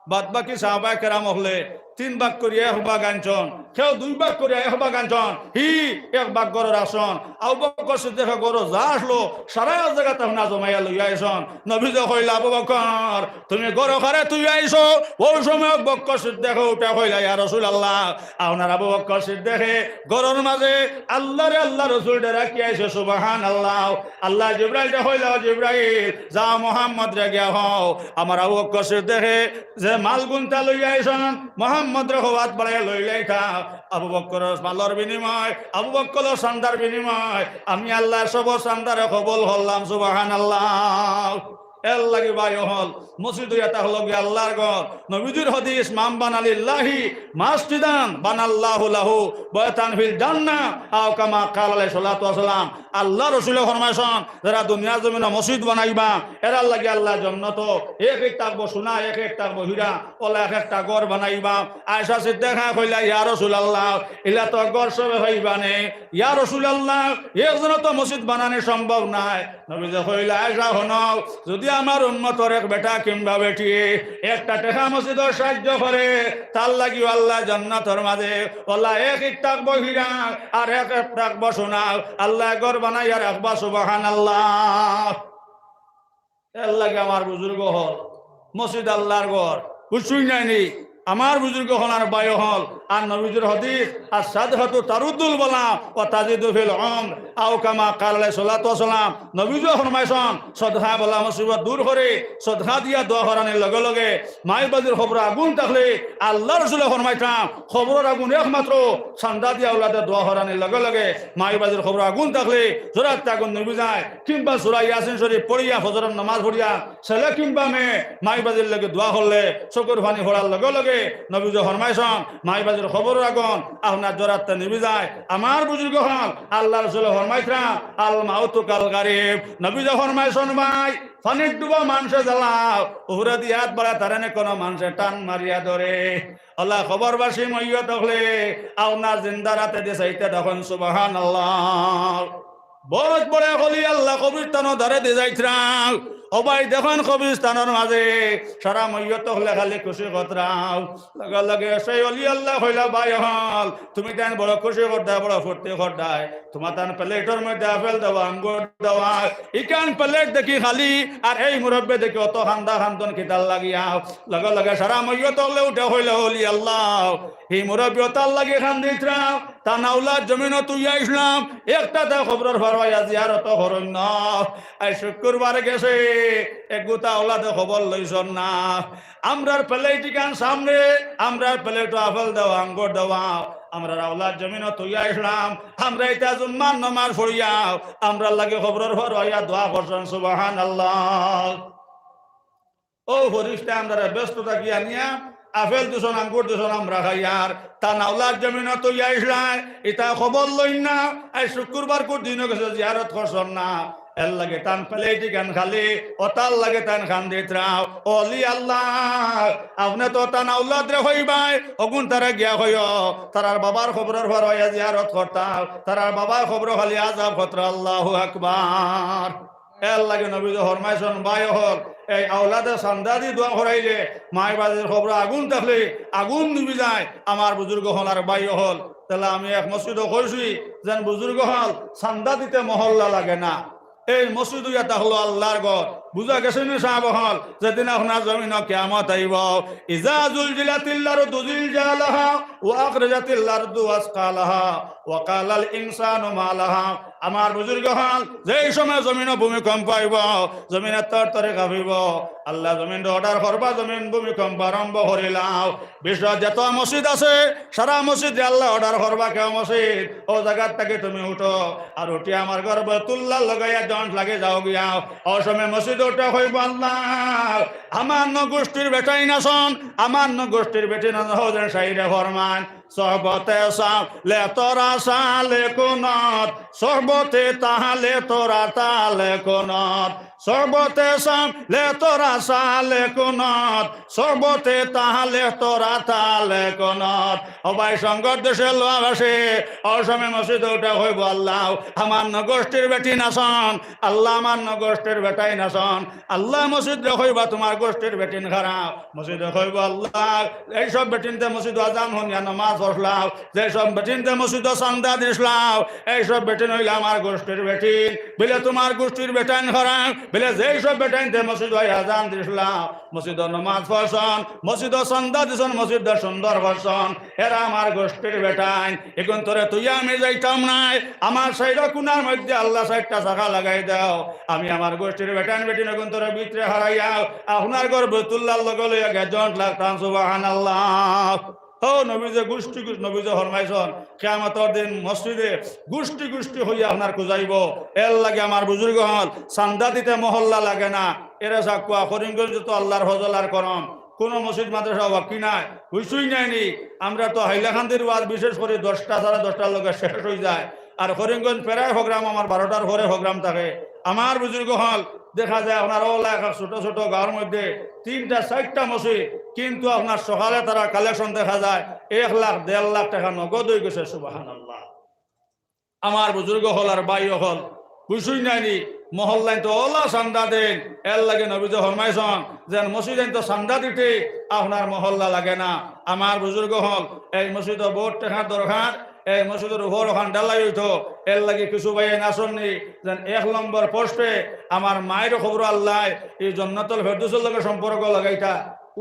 বাদ বাকি সাহাবায়ে কেরাম অকলে তিন ভাগ করিয়া এক ভাগ আনছইন, কেউ দুই ভাগ করিয়া এক ভাগ আনছইন, হি এক ভাগ ঘরো রাখছইন। আবু বকর সিদ্দিকে ঘরো যা আছলো, সারা জাগাত আপনার জমাইয়া লইয়া আইছইন। নবীজি কইলা, "আবু বকর, তুমি ঘরো কারে থুইয়া আইছো?" অউ সময় আবু বকর সিদ্দিকে উঠা কইলা, "ইয়া রাসূলুল্লাহ, আপনার আবু বকর সিদ্দিকে ঘরর মাঝে আল্লাহরে আল্লাহর রসুলরে রাখিয়া আইছে।" সুবহানাল্লাহ। আল্লায় জিব্রাইলরে কইলা, "ও জিব্রাইল, যাও মুহাম্মদরে গিয়া কও, আমার আবু বকর সিদ্দিকে যে মাল গুনতা লইয়া আইছইন, মুহাম্মদরে কও আত বাড়াইয়া লইলাইতা।" আবু বকরর মালর বিনিময়, আবু বকরর চান্দার বিনিময় আমি আল্লায় সবর চান্দারে কবুল করলাম। সুবহানাল্লাহ। এর লাগি ভাই অকল, মসজিদ অইয়া থাকলো গি আল্লাহর ঘর। নবীজির হাদিস, "মান বানা লিল্লাহি মাসজিদান বানাল্লাহু লাহু বাইতান ফিল জান্নাহ, আও কামা ক্বালা আলাইহিস সালাতু ওয়াস সালাম।" আল্লাহর রসুলে ফরমাইছইন, "যেরা দুনিয়ার জমিনো মসজিদ বানাইবা, এরার লাগি আল্লায় জন্নতো এক এক থাকবো সোনা, এক এক থাকবো হীরা, অলা এক একটা ঘর বানাইবা।" আয়েশা সিদ্দিকায় কইলা, "ইয়া রাসূলুল্লাহ, ইলা তো ঘর সবে পাইবা নে। ইয়া রাসূলুল্লাহ, একজনে তো মসজিদ বানানি সম্ভব নায়।" নবীজি কইলা, "আয়েশা, হুনো, যুদি আমার উম্মতর এক বেটা কিংবা বেটিয়ে একটা টেকা মসজিদর সাহায্য করে, তার লাগিও আল্লায় জান্নাতর মাঝে অলা এক ইট থাকবো হীরা আর এক ইট থাকবো সোনা, আল্লায় ঘর বানাইয়া রাখবা।" সুবহানাল্লাহ। এর লাগি আমার বুজুর্গ অকল, মসজিদ আল্লাহর ঘর, বুঝছইন নানি? আমার বুজুর্গ অকল আর ভাই অকল, আর নবীজির হাদিস, "আস-সাদকাতু তারুদ্দুল বালা ওয়া তাজিদু ফিল উমর, আও কামা ক্বালা আলাইহিস সালাতু ওয়াস সালাম।" নবীজিয়ে ফরমাইছইন, "সদকায় বালা মুসিবত দূর করে।" সদকা দিয়া দোয়া করানির লগে লগে মাই বাজির কবরো আগুন থাকলে, আল্লাহর রসুলে ফরমাইতা, কবরর আগুন একমাত্র চান্দা দিয়া আওলাদে দোয়া করানির লগে লগে মাই বাজির কবরো আগুন থাকলে জরাত আগুন নিবি যায়। কিংবা সূরা ইয়াসিন শরীফ পড়িয়া, ফজরর নামাজ পড়িয়া, ছেলে কিংবা মেয়ে মাই বাজির লাগি দোয়া করলে, চকুর পানি পড়ার লগে লগে নবীজিয়ে ফরমাইছইন, মাই বাজির কবরর আগুন আপনার জরাত নিবি যায়। আমার বুজুর্গ অকল, আল্লাহর রসুলে ফরমাইতরা, "আল মাউতু কাল গারিক।" নবীজিয়ে ফরমাইছইন, ভাই, পানির ডুবা মানষে জ্বালাও, উপরেদি আত বাড়া তারে নে কুনু মানষে টান মারিয়া ধরে। অলা কবরবাসী মইয়ত অকলে আপনার জিন্দার আতেদি চাইতা দেখইন, সুবহানাল্লাহ। বউত বড় অলি আল্লাহ কবরস্থানর ধারেদি যাইতরা। ও ভাই, দেখইন কবরস্থানর মাঝে সারা মইয়ত অকলে খালি খুশি করতরা। লগে লগে সেই অলি আল্লায় কইলা, "ভাই অকল, তুমি তাইন বড় খুশি করতায়, বড় ফুর্তি করতায়, তুমার তান প্লেটর মধ্যে আপেল দেওয়া, আঙ্গুর দেওয়া, ইখান প্লেট দেখি খালি, আর এই মুরব্বি দেখি অত কান্দা কান্দন কিতার লাগিয়া?" লগে লগে সারা মইয়ত অকলে উঠে কইলা, "অলি আল্লাহ, ই মুরব্বি অতার লাগি কান্দিতরা, তান আওলাদ জমিনো থুইয়া আইছলাম, একটাও তাইন কবরর পারো আইয়া জিয়ারত করইন না। আইজ শুক্কুরবার গেছে, এক গুতা আওলাদে খবর লইছইন না। আমরার প্লেট ইখান সামনে, আমরার প্লেটো আপেল দেওয়া, আঙ্গুর দেওয়া, আমরার আওলাদ জমিনো থুইয়া আইছলাম, আমরা ইতা জুম্মার নামাজ পড়িয়া, আমরার লাগি কবরর পারো আইয়া দোয়া করছইন।" সুবহানাল্লাহ। অউ ফিরিস্তায় আমরারে বেহেস্তো থাকি আনিয়া আপেল দিছইন, আঙ্গুর দিছইন, আমরা খাইয়ার। তান আওলাদ জমিনো থুইয়া আইছলায়, ইতা খবর লইন না। আইজ শুক্কুরবার কুর দিন অইগেছে, জিয়ারত করছইন না। এর লাগি তান প্লেট ইখান খালি, অতার লাগি তাইন কান্দিতরা। অলি আল্লাহ, আপনে তো তান আওলাদরে কইবায়, অগুন তারে গিয়া কইও, তারার বাবার কবরর পারো আইয়া জিয়ারত করতা, তারার বাবার কবরো খালি আজাব করতরা। আল্লাহু আকবার। এর লাগি নবীজিয়ে ফরমাইছইন, ভাই অকল, এই আওলাদে চান্দা দি দোয়া করাইলে, মাই বাজির কবরো আগুন থাকলে আগুন নিবি যায়। আমার বুজুর্গ অকল আর ভাই অকল, তাইলে আমি এক মসজিদো কইছি যেন বুজুর্গ অকল চান্দা দিতে মহল্লা লাগে না। এই মসজিদ অইয়া থাকলো আল্লাহর ঘর, বুঝা গেছে নি সাব অকল? যেদিন আপনার জমিনো কিয়ামত আইবো, ইজা জুলজিলাতিল আরদু জিলজালাহা ওয়া আখরাজাতিল আরদু আসকালাহা ওয়া কালাল ইনসানু মা লাহা। আমার বুজুর্গ অকল, যেই সময় জমিনো ভূমিকম্প আইবো, জমিনে তরতরে কাঁপিবো, আল্লায় জমিনরে অর্ডার করবা, জমিন ভূমিকম্প আরম্ভ করিলাও। বিশ্বর যত মসজিদ আছে, সারা মসজিদরে আল্লায় অর্ডার করবা, কেউ মসজিদ, অউ জাগাত থাকি তুমি উঠো, আর উঠিয়া আমার ঘর বাইতুল্লাহ লগে গিয়া জয়েন্ট লাগি যাও গিয়া। অউ সময় মসজিদ উঠে কইবো, আল্লাহ, আমার নু গোষ্ঠীর বেটাইন আছইন, আমার নু গোষ্ঠীর বেটিন আছইন, হউজেন সাইরে ফরমান, সোহবতে সালে তোরা সালে কুনত, সোহবতে তাহলে তোরা তালে কুনত, সোহবতে সালে তোরা সালে কুনত, সোহবতে তাহলে তোরা তালে কুনত। ও ভাই, সঙ্গত দেশর লোক আছে, অউ সময় মসজিদ উঠে কইবো, আল্লাহ, আমার নু গোষ্ঠীর বেটিন আছইন, আল্লাহ, আমার নু গোষ্ঠীর বেটাইন আছইন, আল্লাহ, মসজিদরে কইবা, তুমার গোষ্ঠীর বেটিন খারাপ। মসজিদে কইবো, আল্লাহ, এই সব বেটিন্তে মসজিদো আজান হুনিয়া নমাজ পড়লাও, যে সব বেটিন্তে মসজিদো চান্দা দিছলাও, এই সব বেটিন অইলা আমার গোষ্ঠীর বেটিন। বিলে তুমার গোষ্ঠীর বেটাইন খারাপ, বিলে যেই সব বেটাইন্তে মসজিদো আজান দিছলাও, মসজিদো নমাজ পড়ছইন, মসজিদো চান্দা দিছইন, মসজিদরে সুন্দর করছইন, এরা আমার গোষ্ঠীর বেটাইন। ইগুইন্তরে থইয়া আমি যাইতাম নায়। আমার চাইরো কুনার মধ্যে আল্লাহ চাইরটা চাকা লাগাই দেও। আমি আমার গোষ্ঠীর বেটাইন বেটিন ইগুইন্তরে ভিতরে হারাইয়া আপনার ঘর বাইতুল্লাহর লগে লইয়া গিয়া জয়েন্ট লাগতাম। সুবহানাল্লাহ। ও নবীয়ে গোষ্ঠী গোষ্ঠী, নবীয়ে ফরমাইছইন, কিয়ামতর দিন মসজিদে গোষ্ঠী গোষ্ঠী অইয়া আপনার খুজাইবো। এরলাগি আমার বুজুর্গ অকল, চান্দা দিতে মহল্লা লাগে না। এরা সাকুয়া করিমগঞ্জ তো আল্লাহর ফজল আর করম, কুনু মসজিদ মাদ্রাসা বাকি নাই, হুইছুই নাইনি। আমরা তো হাইলাকান্দির ওয়াজ বিশেষ করি দশটা, সাড়ে দশটার লগে শেষ অইযায়। আর করিমগঞ্জ প্রায় প্রোগ্রাম আমার বারোটার পরে প্রোগ্রাম থাকে। আমার বুজুর্গ অকল, দেখা যায় আপনার অউ এলাকার ছোট ছোট গাঁওর মধ্যে তিনটা চাইরটা মসজিদ, কিন্তু আপনার সকালে তারার কালেকশন দেখা যায় এক লাখ, দেড় লাখ টেকা নগদ অইগেছে। সুবহানাল্লাহ। আমার বুজুর্গ অকল আর ভাই অকল, হুইছুই নাইনি, মহল্লাইন্তে অলা চান্দা দেইন, এরলাগি নবীয়ে ফরমাইছইন যেন মসজিদাইন্তে চান্দা দিতে আপনার মহল্লা লাগে না। আমার বুজুর্গ অকল, এই মসজিদো বউত টেকার দরকার, এই মসজিদর উপর অখান ঢালাই অইতো, এরলাগি কিছু ভাইয়াইন আছইন নি যেন এক নম্বর পোস্টে আমার মাইর কবরো আল্লায় ই জন্নাতুল ফেরদৌসর লগে সম্পর্ক লাগাইতা,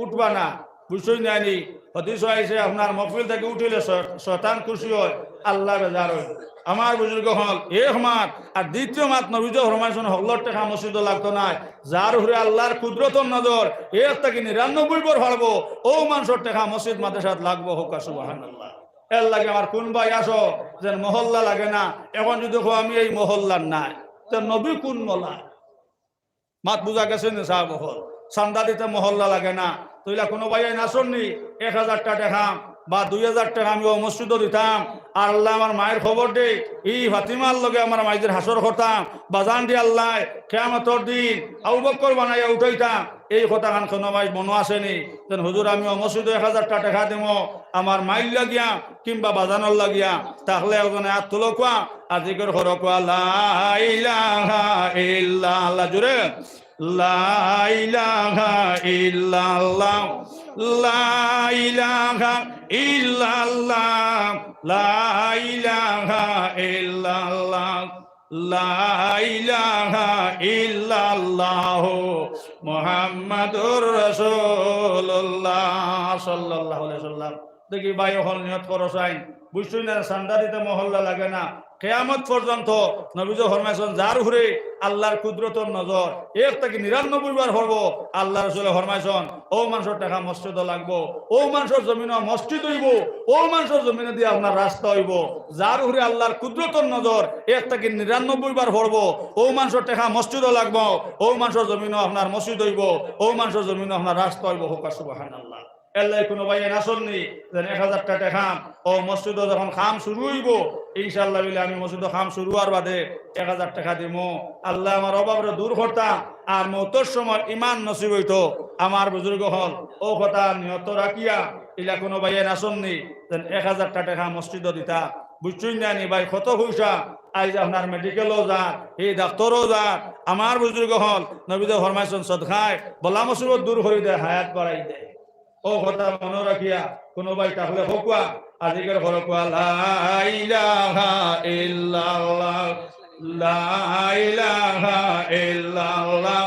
উঠবা না। বুঝছইন নানি? হাদিসো আইছে, আপনার মহফিল থাকি উঠিলে শয়-, শয়তান খুশি অয়, আল্লাহ বেজার অয়। আমার বুজুর্গ অকল, এক মাত, আর দ্বিতীয় মাত নবীয়ে ফরমাইছইন, হকলর টেকা মসজিদো লাগতো নায়। যার উপরে আল্লাহর কুদরতর নজর, এক থাকি নিরানব্বই বার পারবো, অউ মানষর টেকা মসজিদ মাদ্রাসাত লাগবো, কউক্কা সুবহানাল্লাহ। এরলাগি আমার কুন ভাই আছো, যেন মহল্লা লাগে না, অখন যুদি কও আমি এই মহল্লার নায়, তে নবী কুন মহল্লা? মাত বুঝা গেছে নি সাব অকল? চান্দা দিতে মহল্লা লাগে না। তে অইলা কুনু ভাইয়াইন আছইন নি, এক হাজার টেকা বা দুই হাজার টেকা আমি অউ মসজিদো দিতাম, আর আল্লায় আমার মাইর কবর দেই, ই ফাতিমার লগে আমার মাইজের হাশর করতাম, বাজানরে আল্লায় কিয়ামতর দিন আবু বকর বানাইয়া উঠাইতাম, এই কথাখান কুনু ভাইর মনো আছে নি? যেন হুজুর আমি অউ মসজিদো এক হাজার টেকা দিমু, আমার মাইর লাগিয়া কিংবা বাজানর লাগিয়া, তাইলে একজনে আত তুলউক্কা, আর জিকির করউক্কা, লা ইলাহা ইল্লাল্লাহ, জোরে। লা ইলাহা ইল্লাল্লাহ, লা ইলাহা ইল্লাল্লাহ, লা ইলাহা ইল্লাল্লাহ, লা ইলাহা ইল্লাল্লাহু মুহাম্মাদুর রাসূলুল্লাহ সাল্লাল্লাহু আলাইহি ওয়াসাল্লাম। দেখি ভাই অকল নিয়ত করো চাইন, বুঝছইন না? চান্দা দিতে মহল্লা লাগে না। কিয়ামত পর্যন্ত নবীজি ফরমাইছইন, যার উপরে আল্লাহর কুদরতর নজর, এক থাকি নিরানব্বই বার পড়বো, আল্লাহর রাসূলে ফরমাইছইন, অউ মানষর টেকা মসজিদো লাগবো, অউ মানষর জমিনো মসজিদ অইবো, অউ মানষর জমিনো দিয়া আপনার রাস্তা অইবো। যার উপরে আল্লাহর কুদরতর নজর, এক থাকি নিরানব্বই বার পড়বো, অউ মানষর টেকা মসজিদো লাগবো, অউ মানষর জমিনো আপনার মসজিদ অইবো, অউ মানষর জমিনো আপনার রাস্তা অইবো। কউক্কা সুবহানাল্লাহ। এরলাগি কুনু ভাইয়াইন আছইন নি, যেন এক হাজার টেকা দিতাম, অউ মসজিদো যখন কাম শুরু অইবো, ইনশাআল্লাহ বইলে আমি মসজিদো কাম শুরু অওয়ার বাদে এক হাজার টেকা দিমু। আল্লায় আমার অভাবরে দূর করতা, আর মউতর সময় ইমান নসিব অইতো। আমার বুজুর্গ অকল, অউ কথা নিয়ত রাখিয়া, ইলা কুনু ভাইয়াইন আছইন নি, যেন এক হাজার টেকা মসজিদো দিতা। বুঝছইন না নি ভাই, কত পয়সা, আইজ আপনার মেডিকেলো যার, ই ডাক্তরো যার। আমার বুজুর্গ অকল, নবীজি ফরমাইছইন, সদকায় বালা মুসিবত দূর করি দেয়, হায়াত বাড়াই দেয়। অউ কথা মনো রাখিয়া কুনু ভাই তাইলে কউক্কা, আর জিকির করউক্কা, লা ইলাহা ইল্লাল্লাহ, লা ইলাহা ইল্লাল্লাহ,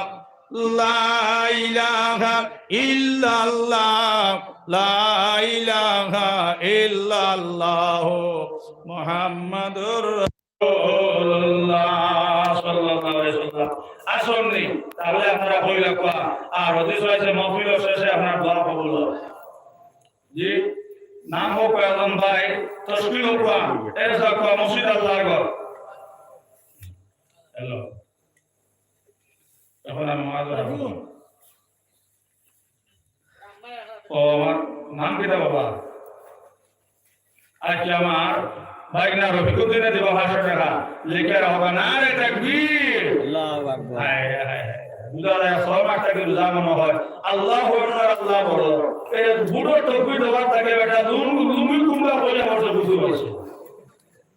লা ইলাহা ইল্লাল্লাহ, লা ইলাহা ইল্লাল্লাহ, মুহাম্মাদুর রাসূলুল্লাহ সাল্লাল্লাহু আলাইহি ওয়াসাল্লাম। আসুন নি, তাহলে আপনারা কইলা কোয়া, আর হাদিস আছে, মাহফিল শেষে আপনার দোয়া কবুল হয়। জি, নাম হোক আলম ভাই, তশকিল হোক, এর সাথে মসজিদ আল্লাহর ঘর। হ্যালো, এখন আমি মাঝে রাখবো। ও, আমার নাম কিতা বাবা? আচ্ছা, আমার ভাইনা রফিকুদ্দিনে দিবা পাঁচশো টাকা, লিখে রাখবা, নারে তাকবীর। আল্লাহু আকবার। হায়, হায়, হায়। বুঝা যায়, ছয় মাস থাকি রোজা মনে হয়। আল্লাহু আকবার, আল্লাহ বড়। এই বুড়ো টুপি দেওয়ার থাকে বেটা, লুঙ্গি, লুঙ্গি কুম্বা করে বসে বুঝতে পারছে।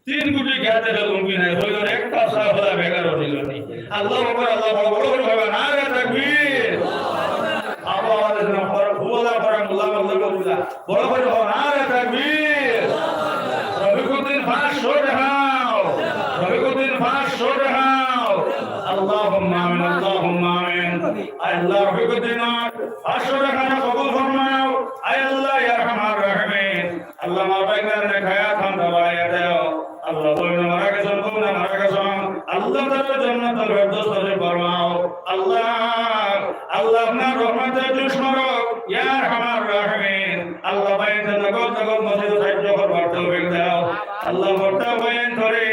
তিন কোটি জ্ঞাতে লুঙ্গি নাই, হইল একটা সাহলা বেকার হইল নি। আল্লাহু আকবার, আল্লাহ বড়, বড় করে হবে, নারে তাকবীর। আল্লাহু আকবার, হুয়ালা করেন, আল্লাহু আকবার, বড় করে হবে, নারে তাকবীর। রফিকুদ্দিন পাঁচশো দেখাও, রফিকুদ্দিন পাঁচশো দেখাও। আল্লাহুম্মা আমিন, আল্লাহুম্মা আমিন। আয় আল্লাহ, রফিকুদ্দিন পাঁচশো টাকা কবুল ফরমাও। আয় আল্লাহ, ইয়া আরহামার রাহিমিন, আল্লাহ, আমার ভাইনার নেক হায়াত খান্তা বাড়াইয়া দেও। আল্লাহ, বইন মারা গেছইন, বইন মারা গেছইন, আল্লাহ, তারা জান্নাতুল ফেরদৌস নসিব ফরমাও। আল্লাহ, আল্লাহ, আপনার রহমতে জুশ মারো, ইয়া আরহামার রাহিমিন। আল্লাহ, ভাইনার নগদ নগদ মসজিদো সাহায্য করবার তৌফিক দেও। আল্লাহ, বর্তা বয়ান করে,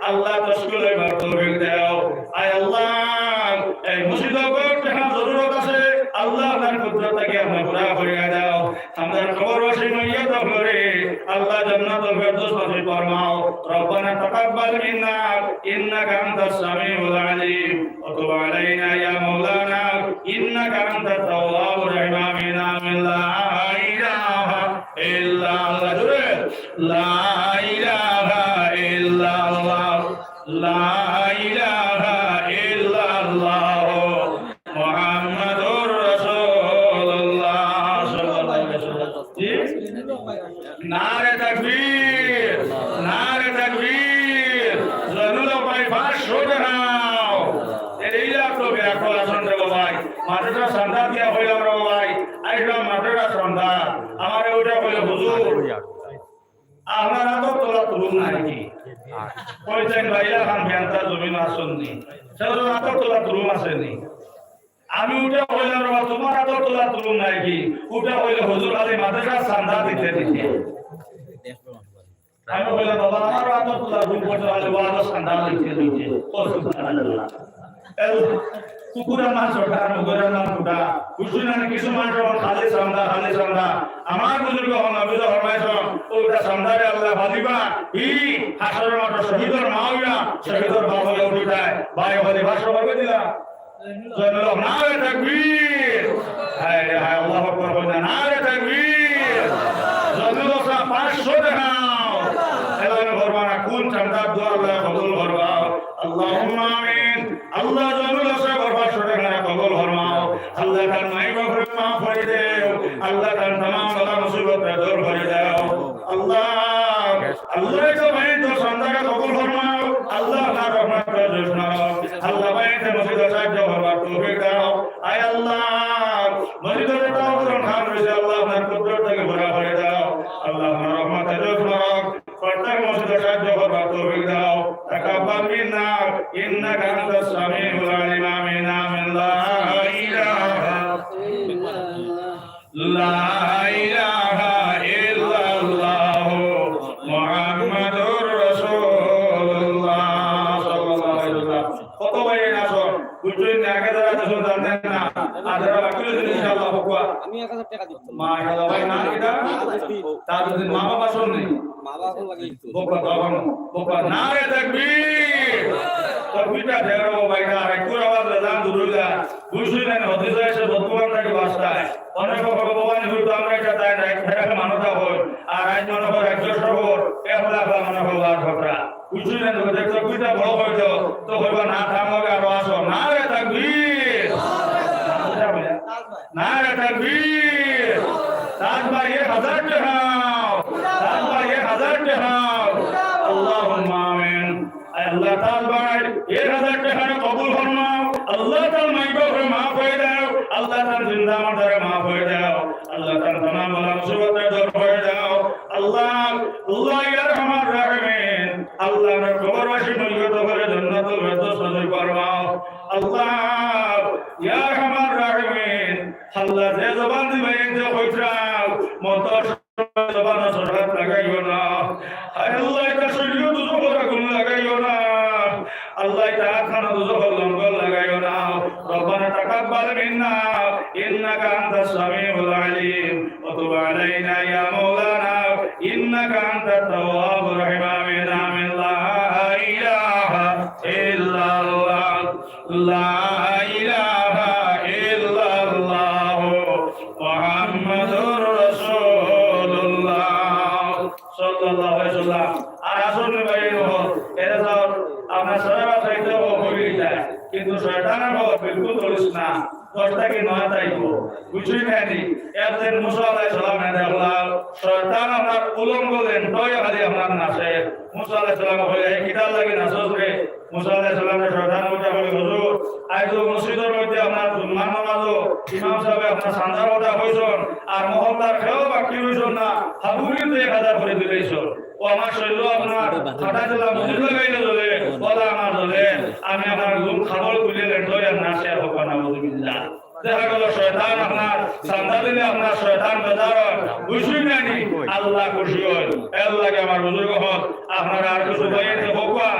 আল্লাহ, তশকিল অইবার তৌফিক দেও। আয় আল্লাহ, এই মসজিদো বড় টেকা জরুরত আছে, আল্লাহ, আপনার কুদরত থাকি আপনে পুরা করিয়া দেও। আমরার কবরবাসী মাইয়াত অকলরে আল্লাহ জান্নাতুল ফেরদৌস নসিব ফরমাও। ربنا تقبل منا إنك أنت السميع العليم وتب علينا يا مولانا إنك أنت التواب الرحيم. آمين، آمين. لا إله إلا الله. জোরে। لا إله إلا الله. لا إله إلا الله. মুহাম্মাদুর রাসূলুল্লাহ সাল্লাল্লাহু আলাইহি ওয়াসাল্লাম। জি? নারে তাকবীর, নারে তাকবীর। জয়নুল হক ভাই, পাঁচশো দেখাও। এই লাখ তো বেয়াক্কল আছইন রে ভাই। মাদ্রাসা চান্দা দিয়া কইলাম রে ভাই। আইলাম মাদ্রাসা চান্দা। আমারে ওটা কইলে, হুজুর, আপনার আতর তলাত রুম নাই নি? কইছইন, ভাইয়া খান বেয়ান্তা জমিন আছইন নি? সেজন্য আতর তলাত রুম আছে নি? আমি উঠা কইলাম, "বাবা, তুমার আতর তলাত রুম নাই নি?" উঠা কইলে, "হুজুর, খালি মাদ্রাসার চান্দা দিতে দিতে।" আমি কইলাম, "বাবা, আমারও আতর তলাত রুম করতে, খালি ওয়াজর চান্দা দিতে দিতে।" ও সুবহানাল্লাহ। এল, কুকুরের মাংস ঢার, মুগুরের মাংস ঢার। বুঝছইন না, কিছু মানুষ অখন খালি চান্দা, খালি চান্দা। আমার বুজুর্গ অকল নবীয়ে ফরমাইছইন, ওটা চান্দারে আল্লায় ফালিবা, ই হাশরর মাঠো শহীদর মা অইয়া, শহীদর বাপ অইয়া উঠিতায়। ভাই, ওখানে পাঁচশো করবে দিলা? জয়নুল হক, নারে তাকবীর। হায় রে হায়, আল্লাহু আকবার বলনা, নারে তাকবীর। জয়নুল হক সাব, পাঁচশো দেখাও। এলান করবা না, কোন চান্দার দোয়া আল্লায় কবুল করবা? আল্লাহুম্মা আমিন। আল্লাহ জয়নুল হক সাবর পাঁচশো দেখানা কবুল ফরমাও। আল্লাহ তার মাই বাপরে মাফ করি দেও। আল্লাহ তার তামাম বালা মুসিবতরে দূর করি দেও। আল্লাহ, আল্লাহ এই তো ভাই তো চান্দারে কবুল ফরমাও। আল্লাহ তার রহমতরে জুশ মারো। আল্লাহ ভাই তো মসজিদো সাহায্য করবার তৌফিক দাও। আয় আল্লাহ, মসজিদো যে তাওয়াক্কুল খান রইছে, আল্লাহ আপনার কুদরত থাকি পুরা করি দেও। আল্লাহ আপনার রহমতরে জুশ মারো। প্রত্যেক মসজিদো সাহায্য করবার তৌফিক দাও। تقبل منا إنك أنت السميع العليم. آمين، آمين. لا إله، لا إله إلا الله محمد رسول الله صلى الله عليه وسلم. কত ভাই আছইন? বুঝছইন না, আগে যারা আছইন জানইন না। আর যারা বাকি আছইন ইনশাআল্লাহ বকুয়া। আমি এক হাজার টাকা দিচ্ছি। মাশাআল্লাহ ভাই, না এটা? তার যদি মা বাবা আছইন নি? মা বাবা লাগে একটু। বকুয়া, বাবা, বকুয়া, নারে তাকবীর। তাকবীরটা দেও ভাই, না, আর একটু আওয়াজ দিলে জান দূর অইলা। বুঝছইন না, হদিস আছে বর্তমান থাকি বাস্তায়। অনেক ভগবান হইতো আমরা এটা তাই না, এক ফেরাকে মানতা হয়। আর আজ মনে হয় একশো শহর, এক লাখ মনে হয় আর ঘটরা। বুঝছইন না, দেখো দুইটা বড় হইতো, তো হইবা না থামবে আরো আসো। নারে তাকবীর। নারে তাকবীর। তাজ ভাই এক হাজার টাকা। তাজ ভাই এক হাজার টাকা। আল্লাহুম্মা আমিন। আয় আল্লাহ তাজ ভাই এক হাজার টাকা কবুল ফরমাও। আল্লাহ তার মাই বাপরে মাফ আল্লাহ, আল্লাহ ইয়া আরহামার রাহিমিন, আল্লাহ আমরার কবরবাসী মইয়ত অকলরে জান্নাতুল ফেরদাউস নসিব ফরমাও। আল্লাহ ইয়া আরহামার রাহিমিন, আল্লাহ যে জবান দি বাইয়াইন যে কইতরা, মউতর সময় জবানো সরহাত লাগাইও না। হায় আল্লাহ, ইতা শরীরো দুজখর আগুন লাগাইও না। আল্লাহ, ইতা আতখানো দুজখর লঙ্গর লাগাইও না। ربنا تقبل منا إنك أنت السميع العليم وتب علينا يا مولانا إنك أنت التواب الرحيم. آمين، آمين. لا إله إلا الله. لا إله إلا الله محمد رسول الله صلى الله عليه وسلم. আর আসুন ভাই, এরা তো আপনার সারা বাসায় তো বলি যায়, কিন্তু শয়তানের খবর বিলকুল বলিস না। দশটা কি নয়টা আইব, বুঝছইন নি? একদিন মুসা আলাইহিস সালামরে দেখলা, শয়তান আপনার উলঙ্গ লেংটা অইয়া খালি আপনার নাচে। মুসা আলাইহিস সালামে কইলা, "এই কিতার লাগি নাচস রে?" মুসা আলাইহিস সালামরে শয়তানে উল্টা কইলো, "হুজুর, আইজ তো মসজিদর মধ্যে আপনার জুম্মার নামাজো ইমাম সাবে আপনার চান্দার কথা কইছইন, আর মহল্লার কেউ বাকি রইছইন না, হাবুড়িতে এক হাজার করি দিলাইছইন। ও আমার শরীরো আপনার ফাটা জ্বলা মজুর লাগাইলে জ্বলে, বলা আমার জ্বলে, আমি আপনার ঘুম খাবল খুলে লেংটা অইয়া নাচি আর হবা না, নাউজুবিল্লাহ।" দেখা গেল শয়তান আপনার চান্দা দিলে আপনার শয়তান বেজার অয়, খুশি নানি? আল্লাহ খুশি অয়। এর লাগি আমার বুজুর্গ অকল, আপনারা আর কিছু বাইয়াইন তে কউক্কা।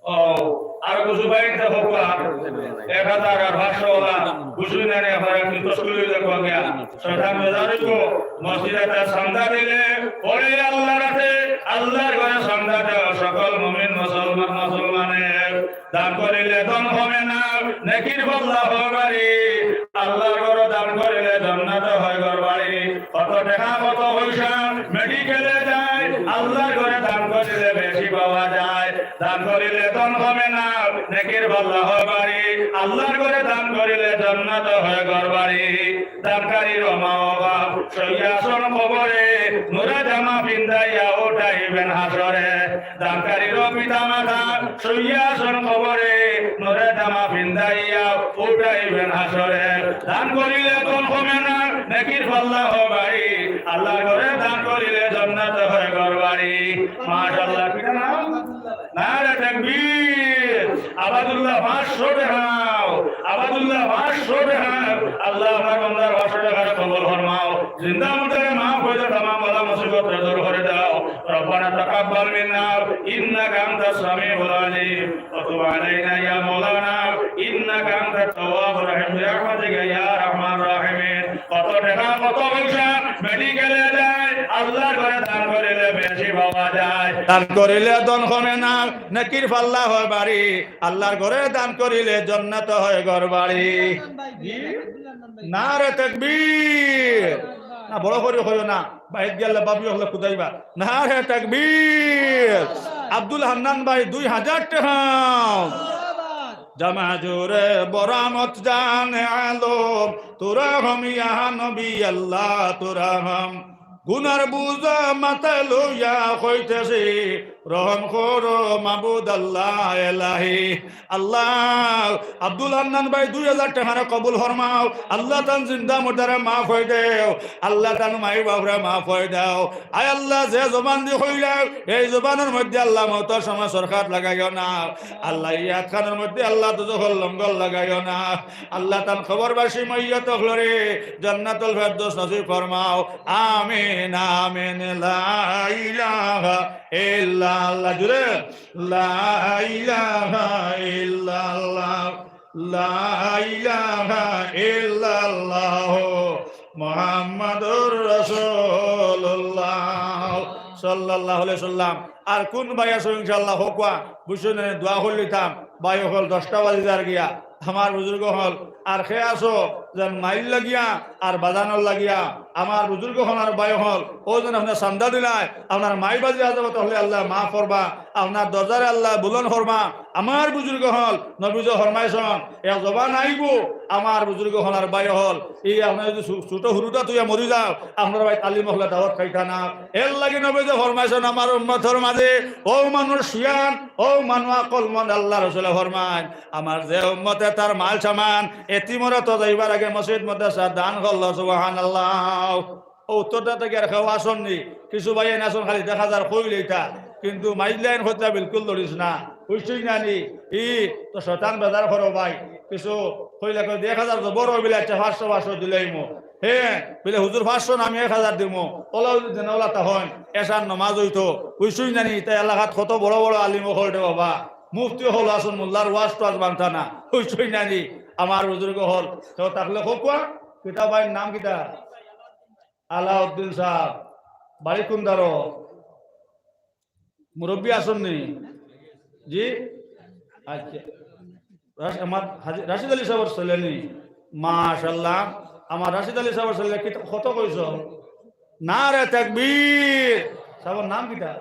ও, আর কিছু বাইয়াইন তে কউক্কা। এক হাজার আর পাঁচশো অলা, খুশি নানি? আপনারা কি তশকিল অইলে কউক্কা। শয়তান বেজার অইব। মসজিদে তার চান্দা দিলে, পরে আল্লাহর রাতে, আল্লাহর ঘরে চান্দা দেওয়া সকল মুমিন মুসলমান, মুসলমানের দান করিলে ধন কমে না, নেকির পাল্লা হয় ভারী। আল্লাহর ঘরো দান করিলে জান্নাত হয় ঘর বাড়ি। কত টেকা, কত পয়সা মেডিকেলে যায়, আল্লাহর ঘরে দান করিলে বেশি পাওয়া যায়। দান করিলে ধন কমে না, নেকির পাল্লা হয় ভারী। আল্লাহর ঘরে দান করিলে জান্নাত হয় ঘর বাড়ি। দানকারীর মা ও বাপ সইয়া আছইন কবরে, নূরে জামা পিন্দাইয়া উঠাইবেন হাশরে। দানকারীর পিতা মাতা সইয়া আছইন কবরে, নূরে জামা পিন্দাইয়া উঠাইবেন হাশরে। দান করিলে ধন কমে না, নেকির পাল্লা হয় ভারী। আল্লাহর ঘরে দান করিলে জান্নাত হয় ঘর বাড়ি। মাশাআল্লাহ, কিতা নাম? নারে তাকবীর। আবাদুল্লাহ পাঁচশো টেকা নাও, আবাদুল্লাহ পাঁচশো টেকা নাও। আল্লাহ আপনার বান্দার পাঁচশো টেকারে কবুল ফরমাও। জিন্দা মুর্দারে মাফ করি দেও, তামাম বালা মুসিবতরে দূর করি দেও। ربنا تقبل منا إنك أنت السميع العليم وتب علينا يا مولانا إنك أنت التواب الرحيم برحمتك يا أرحم الراحمين। কত টেকা, কত পয়সা মেডিকেলে যায়, আল্লাহর ঘরে দান করিলে বেশি পাওয়া যায়। দান করিলে ধন কমে না, নেকির পাল্লা হয় ভারী। আল্লাহর ঘরে দান করিলে জান্নাত হয় ঘর বাড়ি। নারে তাকবীর। না, বড় করি কইও না। বাইরে গেলে ভাবি অকলে কুদাইবা। নারে তাকবীর। আব্দুল হান্নান ভাই দুই হাজার টেকা। জামা জোরে বরামত জানে আলম, তোরা হম ইয়া নবী আল্লাহ, তোরা হম। গুনার বুঝা মাথায় লইয়া কইতেছি, রহম করো মাবুদ আল্লাহ এলাহি। আল্লাহ, আব্দুল হান্নান ভাই দুই হাজার টেকারে কবুল ফরমাও। আল্লাহ তান জিন্দা মুর্দারে মাফ করি দেও। আল্লাহ তান মাই বাপরে মাফ করি দেও। আয় আল্লাহ, যে জবান দি কইলাম, এই জবানর মধ্যে আল্লাহ মউতর সময় সরকাত লাগাইও না। আল্লাহ, ই আতখানর মধ্যে আল্লাহ দুজখর লঙ্গর লাগাইও না। আল্লাহ তান কবরবাসী মইয়ত অকলরে জান্নাতুল ফেরদৌস নসিব ফরমাও। আমিন, আমিন। লা ইলাহা ইল্লাল্লাহ। জোরে। লা ইলাহা ইল্লাল্লাহ। লা ইলাহা ইল্লাল্লাহ মুহাম্মাদুর রাসূলুল্লাহ সাল্লাল্লাহু আলাইহি ওয়াসাল্লাম। আর কোন ভাই আছো ইনশাআল্লাহ কউক্কা, বুঝছো নি, দোয়া করি লিতাম। ভাই অকল দশটা বাজি যার গিয়া, আমার বুজুর্গ অকল, আর কে আছো যেন মাইল লাগিয়া আর বাজানোর লাগিয়া, আমার বুজুর্গ অকল আর ভাই অকল, অউ যেন আপনার চান্দা দিলায়, আপনার মাইল বাজি আ যাইবো, তাহলে আল্লাহ মাফ করবা, আপনার দরজারে আল্লাহ বুলন্দ করবা। আমার বুজুর্গ অকল, নবীজি ফরমাইছন, এক জবান আইবো, আমার বুজুর্গ অকল আর ভাই অকল, ই আপনার যদি ছু-, ছোট হুরুতা থইয়া মরি যাও, আপনার ভাই তালিম অকলে দাওয়াত খাইতা না। এর লাগি নবীজি ফরমাইছন, আমার উম্মতর মাঝে অউ মানুষ শিয়ান, অউ মানুষ আকলমন্দ, আল্লাহ রসুলে ফরমাইন, আমার যে উম্মতে তার মাল সামান এতিমর অতো যাইবার আগে মসজিদ মাদ্রাসা দান করলো, সুবহানাল্লাহ। উত্তরটা থাকি আর কেউ আছইন নি? কিছু ভাইয়াইন আছইন খালি দেখা যার কইলে ইতা, কিন্তু মাইজলাইন কথা বিলকুল ধরিস না, বুঝছইন না নি? ই তো শয়তান বেজার করো ভাই, কিছু কইলে কয়, "এক হাজার তো বড় অইবো, আচ্ছা, পাঁচশো, পাঁচশো দিলাইমু।" হে, বলে, "হুজুর, পাঁচশো না, আমি এক হাজার দিমু।" ওলা যদি দেন, ওলা তা হন, এশার নমাজ অইতো, বুঝছইন না নি? তাই এলাকাত কত বড় বড় আলিম অকল রে বাবা, মুফতি অকল আছইন, মোল্লার ওয়াজ টোয়াজ মানতা না, বুঝছইন না নি? আমার বুজুর্গ অকল, তো থাকলে কউক্কা, কিতা ভাইর নাম কিতা? আলাউদ্দিন সাব, বাড়ি কুন দারো? মুরব্বি আছইন নি? জি? আচ্ছা। রাশ-, আমার হাজি-, রাশিদ আলী সাবর ছেলে নি? মাশাআল্লাহ। আমার রাশিদ আলী সাবর ছেলে কি, কত কইছো? নারে তাকবীর। সাবর নাম কিতা?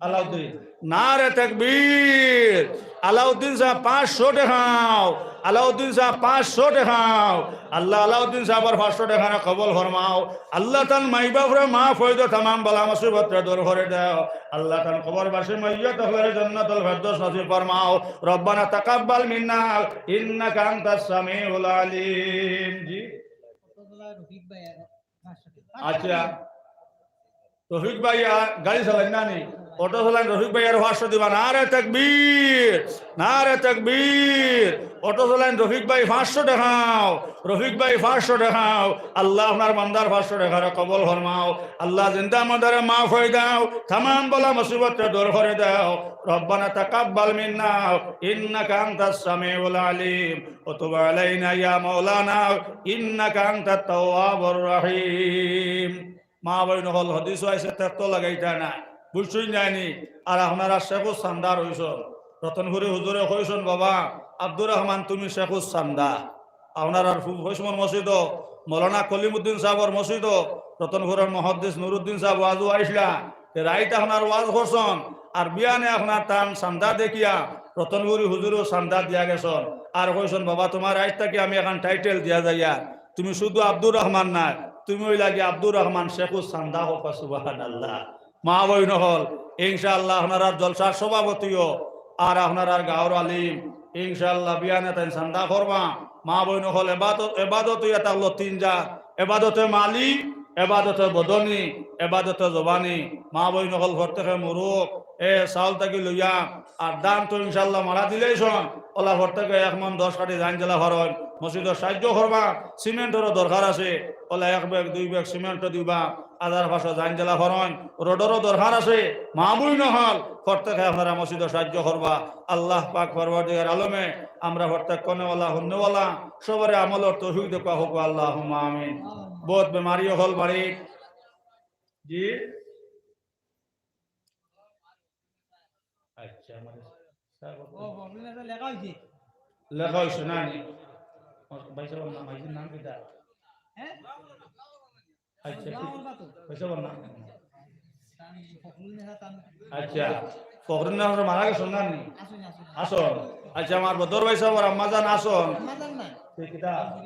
আলাউদ্দিন। নারে তাকবীর। আলাউদ্দিন সাব পাঁচশো টেকাও। আলাউদ্দিন সাব পাঁচশো টেকাও। আল্লাহ আলাউদ্দিন সাবর পাঁচশো টেকারে কবুল ফরমাও। আল্লাহ তান মাই বাফরে মাফ করি দেও, তামাম বালা মুসিবতরে দূর করি দেও। আল্লাহ তান কবরবাসী মাইয়্যিত অকলরে জান্নাতুল ফেরদৌস নসিব ফরমাও। রব্বানা তাকাব্বাল মিন্না ইন্নাকা আনতাস সামিউল আলিম। জি। আচ্ছা, রফিক ভাইয়া গাড়ি চালাইন না নি? অটো চালাইন, রফিক ভাইয়ারে পাঁচশো দিবা। নারে তাকবীর, নারে তাকবীর। অটো চালাইন রফিক ভাই, পাঁচশো টেকাও। রফিক ভাই, পাঁচশো টেকাও। আল্লাহ আপনার বান্দার পাঁচশো টেকারে কবুল ফরমাও। আল্লাহ জিন্দা মুর্দারে মাফ করি দেও, তামাম বালা মুসিবতরে দূর করি দেও। রব্বানা তাকাব্বাল মিন্না ইন্নাকা আনতাস সামিউল আলিম ওয়া তুব আলাইনা ইয়া মাওলানা ইন্নাকা আনতাত তাওয়াবুর রহিম। মা বইন অকল, হাদিসো আইছে, তেতো লাগাইতা না, বুঝছইন না নি? আর আপনারা শেখুস চান্দা রইছইন। রতনপুরি হুজুরে কইছইন, "বাবা আব্দুর রহমান, তুমি শেখুস চান্দা।" আপনারার ফু-, ফৈসমর মসজিদো, মৌলানা কলিমুদ্দিন সাবর মসজিদো, রতনপুরর মুহাদ্দিস নুরুদ্দিন সাব ওয়াজো আইছলা, তে রাইত আপনার ওয়াজ করছইন, আর বিয়ানে আপনার তান চান্দা দেখিয়া রতনপুরি হুজুরও চান্দা দিয়া গেছইন। আর কইছইন, "বাবা, তুমার আইজ থাকি আমি এখান টাইটেল দিয়া যাইয়ার, তুমি শুধু আব্দুর রহমান নায়, তুমি অইলাগি আব্দুর রহমান শেখুস চান্দা।" কউক্কা সুবহানাল্লাহ। মা বইন অকল, ইনশাআল্লাহ আপনারার জলসার সভাপতিও আর আপনারার গাঁওর আলিম, ইনশাআল্লাহ বিয়ানে তাইন চান্দা করবা। মা বইন অকল, এবাদত, এবাদত অইয়া থাকলো তিন জাত, এবাদতে মালি, এবাদতে বদনি, এবাদতে জবানি। মা বইন অকল, প্রত্যেকে মুরুক, এ চাউল থাকি লইয়া, আর ধান তো ইনশাআল্লাহ মাড়া দিলাইছইন, অলা প্রত্যেকে এক মন দশ কাঠি জাইন যেলা পারইন, মসজিদো সাহায্য করবা, সিমেন্টরও দরকার আছে, অলা এক ব্যাগ দুই ব্যাগ সিমেন্ট দিবা, হাজার পাঁচশো জাইন যেলা পারইন, রডরও দরকার আছে। মা বইন অকল, প্রত্যেকে আপনারা মসজিদো সাহায্য করবা। আল্লাহ পাক পরওয়ারদিগার আলমে আমরা প্রত্যেক কনেওয়ালা, হুননেওয়ালা, সবরে আমলর তৌফিক দেউক্কা কউক্কা, আল্লাহুম্মা আমিন। বউত বেমারি অকল বাড়ি। জি? আচ্ছা, মানে, স্যার, ও, ফখরুল নেতা লেখা অইছে। লেখা অইছে না নি? ভাই সাবর নাম, ভাইজির নাম কিতা? হ্যাঁ? আচ্ছা, ঠিক। ভাই সাবর নাম? আচ্ছা, ফখরুল নেতা মারা গেছইন না নি? আছইন। আচ্ছা, আমার বদর ভাই সাবর আম্মাজান আছইন? আম্মাজান না। তে কিতা?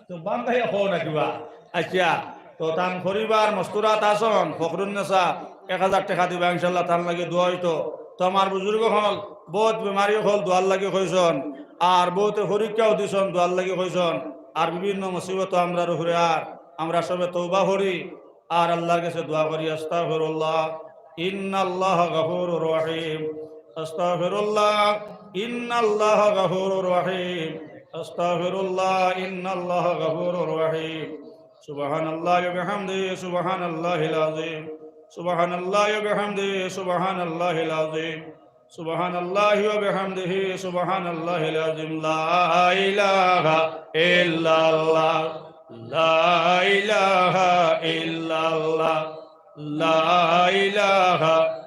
তো বান্দাইয়া কও না কিবা? আচ্ছা, তো তান পরিবার মস্তুরাত আছইন, ফখরুন্নেসা এক হাজার টেকা দিবা, ইনশাআল্লাহ তান লাগি দোয়া অইতো। তো আমার বুজুর্গ অকল, বউত বেমারি অকল দোয়ার লাগি কইছইন, আর বউতে পরীক্ষাও দিছইন, দোয়ার লাগি কইছইন, আর বিভিন্ন মুসিবতো আমরার উপরে, আর আমরা সবে তওবা করি, আর আল্লাহর গেছে দোয়া করি, আস্তাগফিরুল্লাহ, ইন্নাল্লাহা গাফুরুর রহিম। আস্তাগফিরুল্লাহ, ইন্নাল্লাহা গাফুরুর রহিম। আস্তাগফিরুল্লাহ, ইন্নাল্লাহা গাফুরুর রহিম। সুবহানাল্লাহি ওয়া বিহামদিহি, সুবহানাল্লাহিল আযীম। সুবহানাল্লাহি ওয়া বিহামদিহি, সুবহানাল্লাহিল আযীম। সুবহানাল্লাহি ওয়া বিহামদিহি, সুবহানাল্লাহিল আযীম। লা ইলাহা ইল্লাল্লাহ, লা ইলাহা ইল্লাল্লাহ, লা ইলাহা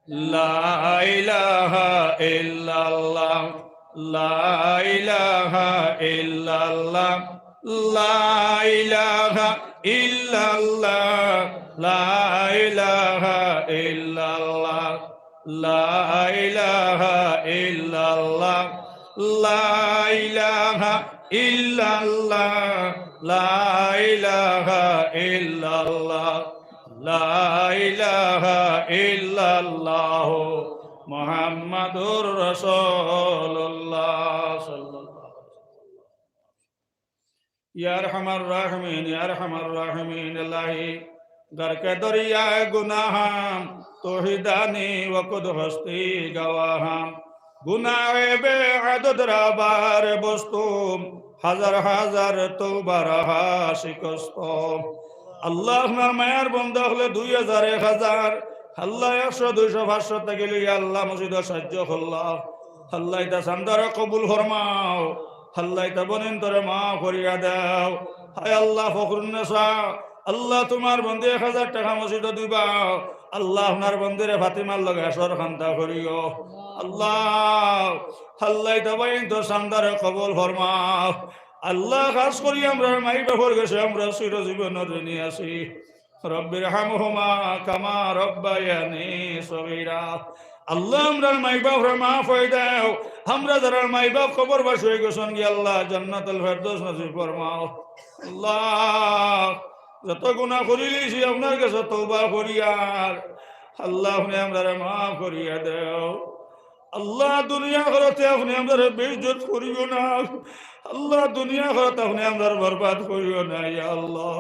لا إله إلا الله، لا إله إلا الله، لا إله إلا الله، لا إله إلا الله، لا إله إلا الله، لا إله إلا الله، لا إله إلا الله، لا إله إلا الله، محمد رسول الله صلى الله عليه وسلم. یا ارحم الراحمین، یا ارحم الراحمین، الہی غرق دریائے گناہاں، تو ہی دانی و خود ہستی گواہاں۔ گناہ بے عدد را بار بستو، ہزار ہزار توبہ رہا شکستو۔ আল্লাহ, আপনার মায়ার বন্দা অকলে দুই হাজার, এক হাজার, আল্লাহ, একশো, দুইশো, পাঁচশো টাকা লইয়া আল্লাহ মসজিদর সাহায্য করলা। আল্লাহ, ইতা চান্দারে কবুল ফরমাও। আল্লাহ, ইতা বইনতরে মাফ করিয়া দেও। হায় আল্লাহ, ফখরুন্নেসা, আল্লাহ, তোমার বন্দি এক হাজার টাকা মসজিদো দিবা। আল্লাহ, আপনার বন্দিরে ফাতিমার লগে হাশর খান্তা করিও। আল্লাহ, আল্লাহ, ইতা বইনতর চান্দারে কবুল ফরমাও। আল্লাহ, খাস করি আমরার মাই বাফর গেছে আমরা চিরজীবনর ঋণী আছি। রব্বিরহামহুমা কামা রব্বায়ানি সগীরা। আল্লাহ, আমরার মাই বাফরে মাফ করি দেও। আমরা যারার মাই বাফ কবরবাসী অই গেছইন গি, আল্লাহ, জান্নাতুল ফেরদৌস নসিব ফরমাও। আল্লাহ, যত গুনাহ করিলিছি আপনার গেছে তওবা করিয়ার। আল্লাহ, আপনে আমরারে মাফ করিয়া দেও। আল্লাহ, দুনিয়া আখিরাতে আপনে আমরারে বেইজ্জত করিও না। আল্লাহ, দুনিয়া আখিরাত আপনে আমরারে বরবাদ করিও না, ইয়া আল্লাহ।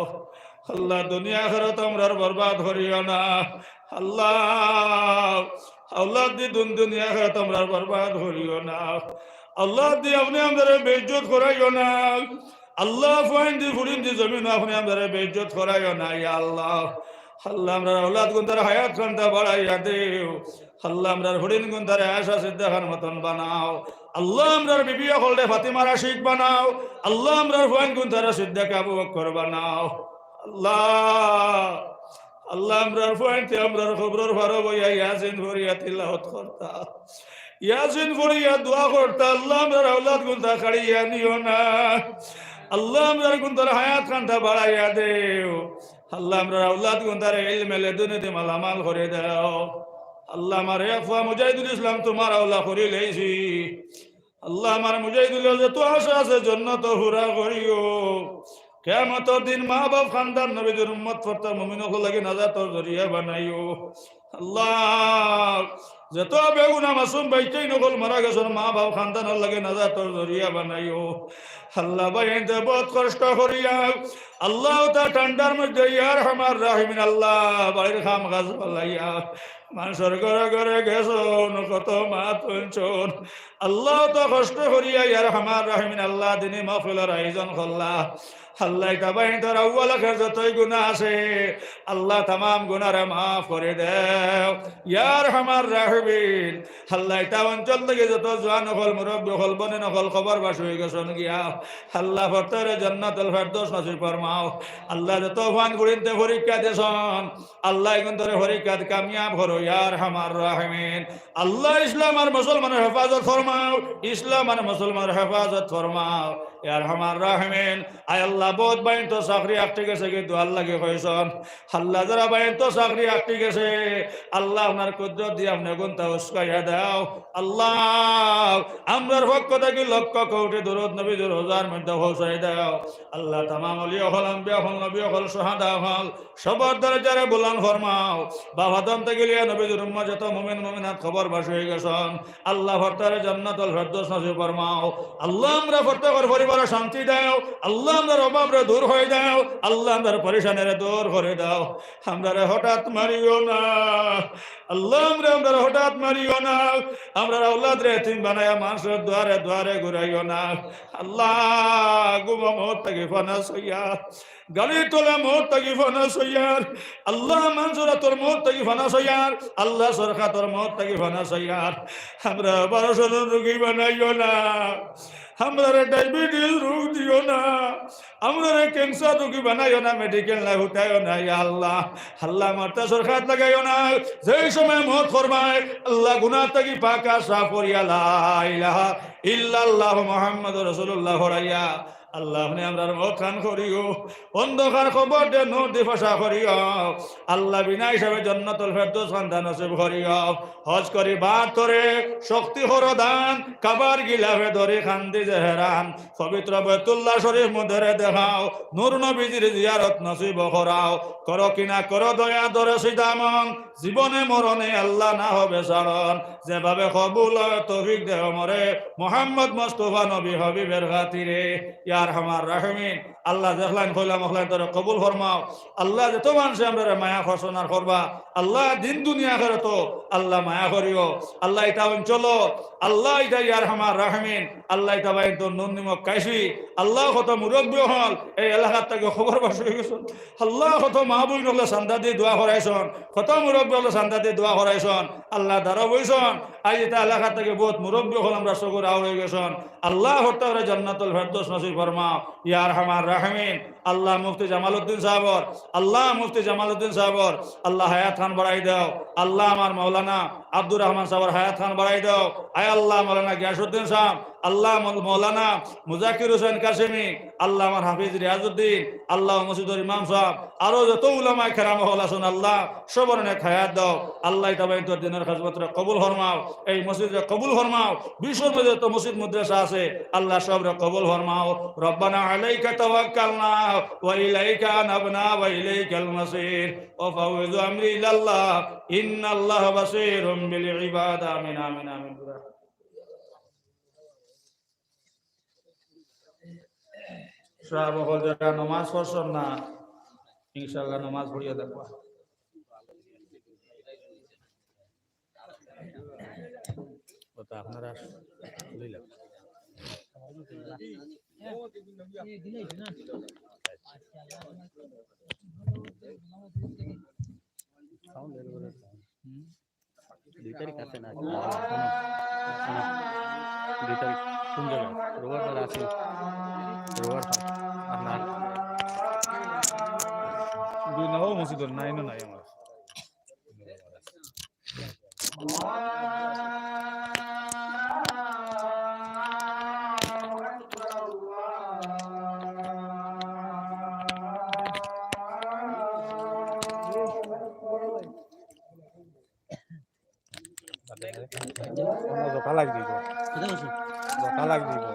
আল্লাহ, দুনিয়া আখিরাত আমরারে বরবাদ করিও না। আল্লাহ, আওলাদ দি দুন-, দুনিয়া আখিরাত আমরারে বরবাদ করিও না। আওলাদ দি আপনে আমরারে বেইজ্জত করাইও না। আল্লাহ, ফুয়াইন দি ফুড়িন দি জমিনো আপনে আমরারে বেইজ্জত করাইও না, ইয়া আল্লাহ। আল্লাহ, আমরার আওলাদ গুনতার হায়াত খান্তা বাড়াইয়া দেও। আল্লাহ, আমরার ফুড়িন গুনতারে আয়েশা সিদ্দিকার মতন বানাও। আল্লাহ, আমরার বিবি অকলরে ফাতিমার আশিক বানাও। আল্লাহ, আমরার ফুয়াইন গুনতারে সিদ্দিকা আবু বকর বানাও। আল্লাহ, আল্লাহ, আমরার ফুয়াইনতে আমরার কবরর পারো বইয়া ইয়াসিন পড়িয়া তিলাওয়াত করতা, ইয়াসিন পড়িয়া দোয়া করতা। আল্লাহ, আমরার আওলাদ গুনতা কাড়িয়া নিও না। আল্লাহ, আমরার গুনতার হায়াত খান্তা বাড়াইয়া দেও। আল্লাহ, আমরার আওলাদ গুনতারে ইলমে লেদুনিতে মালামাল করি দেও। আল্লাহ, আমার এক ফুয়া মুজাহিদুল ইসলাম তোমার হাওলা করিলাইছি। আল্লাহ, আমার মুজাহিদুলর যত আশা আছে জন্নতো পুরা করিও। কিয়ামতর দিন মা বাফ খান্দান নবীজির উম্মত ফরতা মুমিন অকলর লাগি নাজাতর জরিয়া বানাইও। আল্লাহ, যত বেগুনা মাসুম বাইচ্চাইন অকল মারা গেছইন মা বাফ খান্দানর লাগি নাজাতর জরিয়া বানাইও। আল্লাহ, ভাইয়াইন্তে বউত কষ্ট করিয়া, আল্লাহ, তা ঠান্ডার মধ্যে ইয়া আরহামার রাহিমিন আল্লাহ, বাড়ির কাম কাজ ফালাইয়া, মানষর ঘরে ঘরে গেছইন, কত মাত হুনছইন। আল্লাহ, অত কষ্ট করিয়া ইয়া আরহামার রাহিমিন আল্লাহ, দিনি মাহফিলর আয়োজন করলা। আল্লাহ, ইতা ভাইয়াইন্তর আউয়াল আখের যতই গুনা আছে, আল্লাহ, তামাম গুনারে মাফ করি দেও। ইয়া আরহামার রাহিমিন, আল্লাহ, ইতা অঞ্চল থাকি যত জোয়ান অকল, মুরব্বি অকল, বইন অকল কবরবাসী অই গেছইন গিয়া, আল্লাহ, ফরতারে জান্নাতুল ফেরদৌস নসিব ফরমাও। আল্লাহ, যত ফুয়াইন ফুড়িন্তে পরীক্ষা দিছইন, আল্লাহ, ইগুইন্তরে পরীক্ষাত কামিয়াব করো, ইয়া আরহামার রাহিমিন। আল্লাহ, ইসলাম আর মুসলমানর হেফাজত ফরমাও, ইসলাম আর মুসলমানর হেফাজত ফরমাও, ইয়া আরহামার রাহিমিন। আয় আল্লাহ, বউত ভাইয়াইন্তে চাকরি আটকি গেছে গি, দোয়ার লাগি কইছইন। আল্লাহ, যারা ভাইয়াইন্তে চাকরি আটকি গেছে, আল্লাহ, আপনার কুদরত দিয়া আপনে অগুইন্তা উস্কাইয়া দেও। আল্লাহ, আমরার পক্ষ থাকি লক্ষ কোটি দুরুদ নবীজির রওজার মধ্যে পৌঁছাই দেও। আল্লাহ, তামাম অলি অকল, আম্বিয়া অকল, নবী অকল, শুহাদা অকল, সবর দরজারে বুলন্দ ফরমাও। বাফ আদম থাকি লইয়া নবীজির উম্মত যত মুমিন মুমিনাত কবরবাসী অই গেছইন, আল্লাহ, ফরতারে জান্নাতুল ফেরদৌস নসিব ফরমাও। আল্লাহ, আমরার প্রত্যেকর পরিবারে শান্তি দেও। আল্লাহ, আমরার অভাবরে দূর করি দেও। আল্লাহ, আমরার পেরেশানিরে দূর করি দেও। আমরারে হঠাৎ মারিও না। আল্লাহ, আমরারে, আমরারে হঠাৎ মারিও না। আমরার আওলাদরে এতিম বানাইয়া মানষর দুয়ারে দুয়ারে ঘুরাইও না। আল্লাহ, ঘুমো মউত থাকি ফানা চাইয়ার, গাড়ির তলা মউত থাকি ফানা চাইয়ার, আল্লাহ, মানষর আতর মউত থাকি ফানা চাইয়ার, আল্লাহ, সরকারর মউত থাকি ফানা চাইয়ার। আমরারে অপারেশনর রুগী বানাইও না, আমরারে ডায়াবেটিস রোগ দিও না, আমরারে ক্যান্সার রুগী বানাইও না, মেডিকেল নাই হুতাইও না, ইয়া আল্লাহ। আল্লাহ, মারতা সরকার লাগাইও না, যেই সময় মউত করবায়, আল্লাহ, গুনা থাকি পাক আর সাফ করিয়া লা ইলাহা ইল্লাল্লাহু মুহাম্মাদুর রাসূলুল্লাহ পড়াইয়া আল্লাহ, আপনে আমরার মউত খান করিও, অন্ধকার কবররে নূর দি ফর্সা করিও। আল্লাহ, বিনা হিসাবে জান্নাতুল ফেরদৌস খান্তা নসিব করিও। হজ করি বার তরে শক্তি করো দান, কাবার গিলাফে ধরি কান্দি যে হেরান। পবিত্র বাইতুল্লাহ শরীফ মুদেরে দেখাও, নূর নবীজির জিয়ারত নসিব করাও। করো কিনা করো দয়া দরে সিদামন, জীবনে মরণে আল্লাহ না হবে ছাড়ন। যেভাবে কবুল হয় তৌফিক দেও মোরে, মোহাম্মদ মোস্তফা নবী হাবিবের খাতিরে। ইয়া আরহামার রাহিমিন, আল্লাহ, যেখলাইন কইলাম অখলাইন তোরে কবুল ফরমাও। আল্লাহ, যত মানষে আমরারে মায়া করছইন আর করবা, আল্লাহ, দিন দুনিয়া আখেরাতো আল্লাহ মায়া করিও। আল্লাহ, ইটা অঞ্চলো আল্লাহ, ইটা ইয়া আরহামার রাহিমিন, আল্লাহ, ইটা বাইন তোর নুন নিমক খাইছি। আল্লাহ, কত মুরব্বি অকল এই এলাকার থাকি কবরবাসী অইগেছইন। আল্লাহ, কত মা বইন অকলে চান্দা দি দোয়া করাইছইন, কত মুরব্বি অকলে চান্দা দি দোয়া করাইছইন। আল্লাহ, দাঁড়া বইছইন, আইজ ইটা এলাকার থাকি বউত মুরব্বি অকল আমরার চকুর আওর অইগেছইন। আল্লাহ, হকলতারে জান্নাতুল ফেরদৌস নসিব ফরমাও, ইয়া আরহামার রাহিমিন। আল্লাহ, মুফতি জামালউদ্দিন সাবর, আল্লাহ, মুফতি জামালউদ্দিন সাবর, আল্লাহ, হায়াত খান বাড়াই দেও। আল্লাহ, আমার মাওলানা আব্দুর রহমান সাবর হায়াত খান বাড়াই দেও। আয় আল্লাহ, মাওলানা গিয়াসউদ্দিন সাব, আল্লাহ, মৌল-, মাওলানা মুজাকির হোসেন কাসেমি, আল্লাহ, আমার হাফিজ রিয়াজউদ্দিন, আল্লাহ, মসজিদর ইমাম সাব, আরো যত উলামায়ে কেরাম অকল আছইন, আল্লাহ, সবরে নেক হায়াত দেও। আল্লাহ, ইতা বাইন তোর দিনর খেদমতরে কবুল ফরমাও, এই মসজিদরে কবুল ফরমাও, বিশ্বর মধ্যে যত মসজিদ মাদ্রাসা আছে, আল্লাহ, সবরে কবুল ফরমাও। ربنا عليك توكلنا وإليك أنبنا وإليك المصير وأفوض أمري إلى الله إن الله بصير بالعباد. آمين، آمين، آمين. সাব অকল যারা নমাজ পড়ছইন না, ইনশাআল্লাহ নমাজ পড়িয়া দেখবা। ওটা আপনারা লইলাম। Sound এর উপরে sound। হুম। দুই তারিখ আছে না? দুই তারিখ কোন জায়গায়? রোববার আছে। রোববার আপনার দুই নাও মসজিদ নাই, না নাই আমার। জোতা লাগি দিব। জোতা লাগি দিব।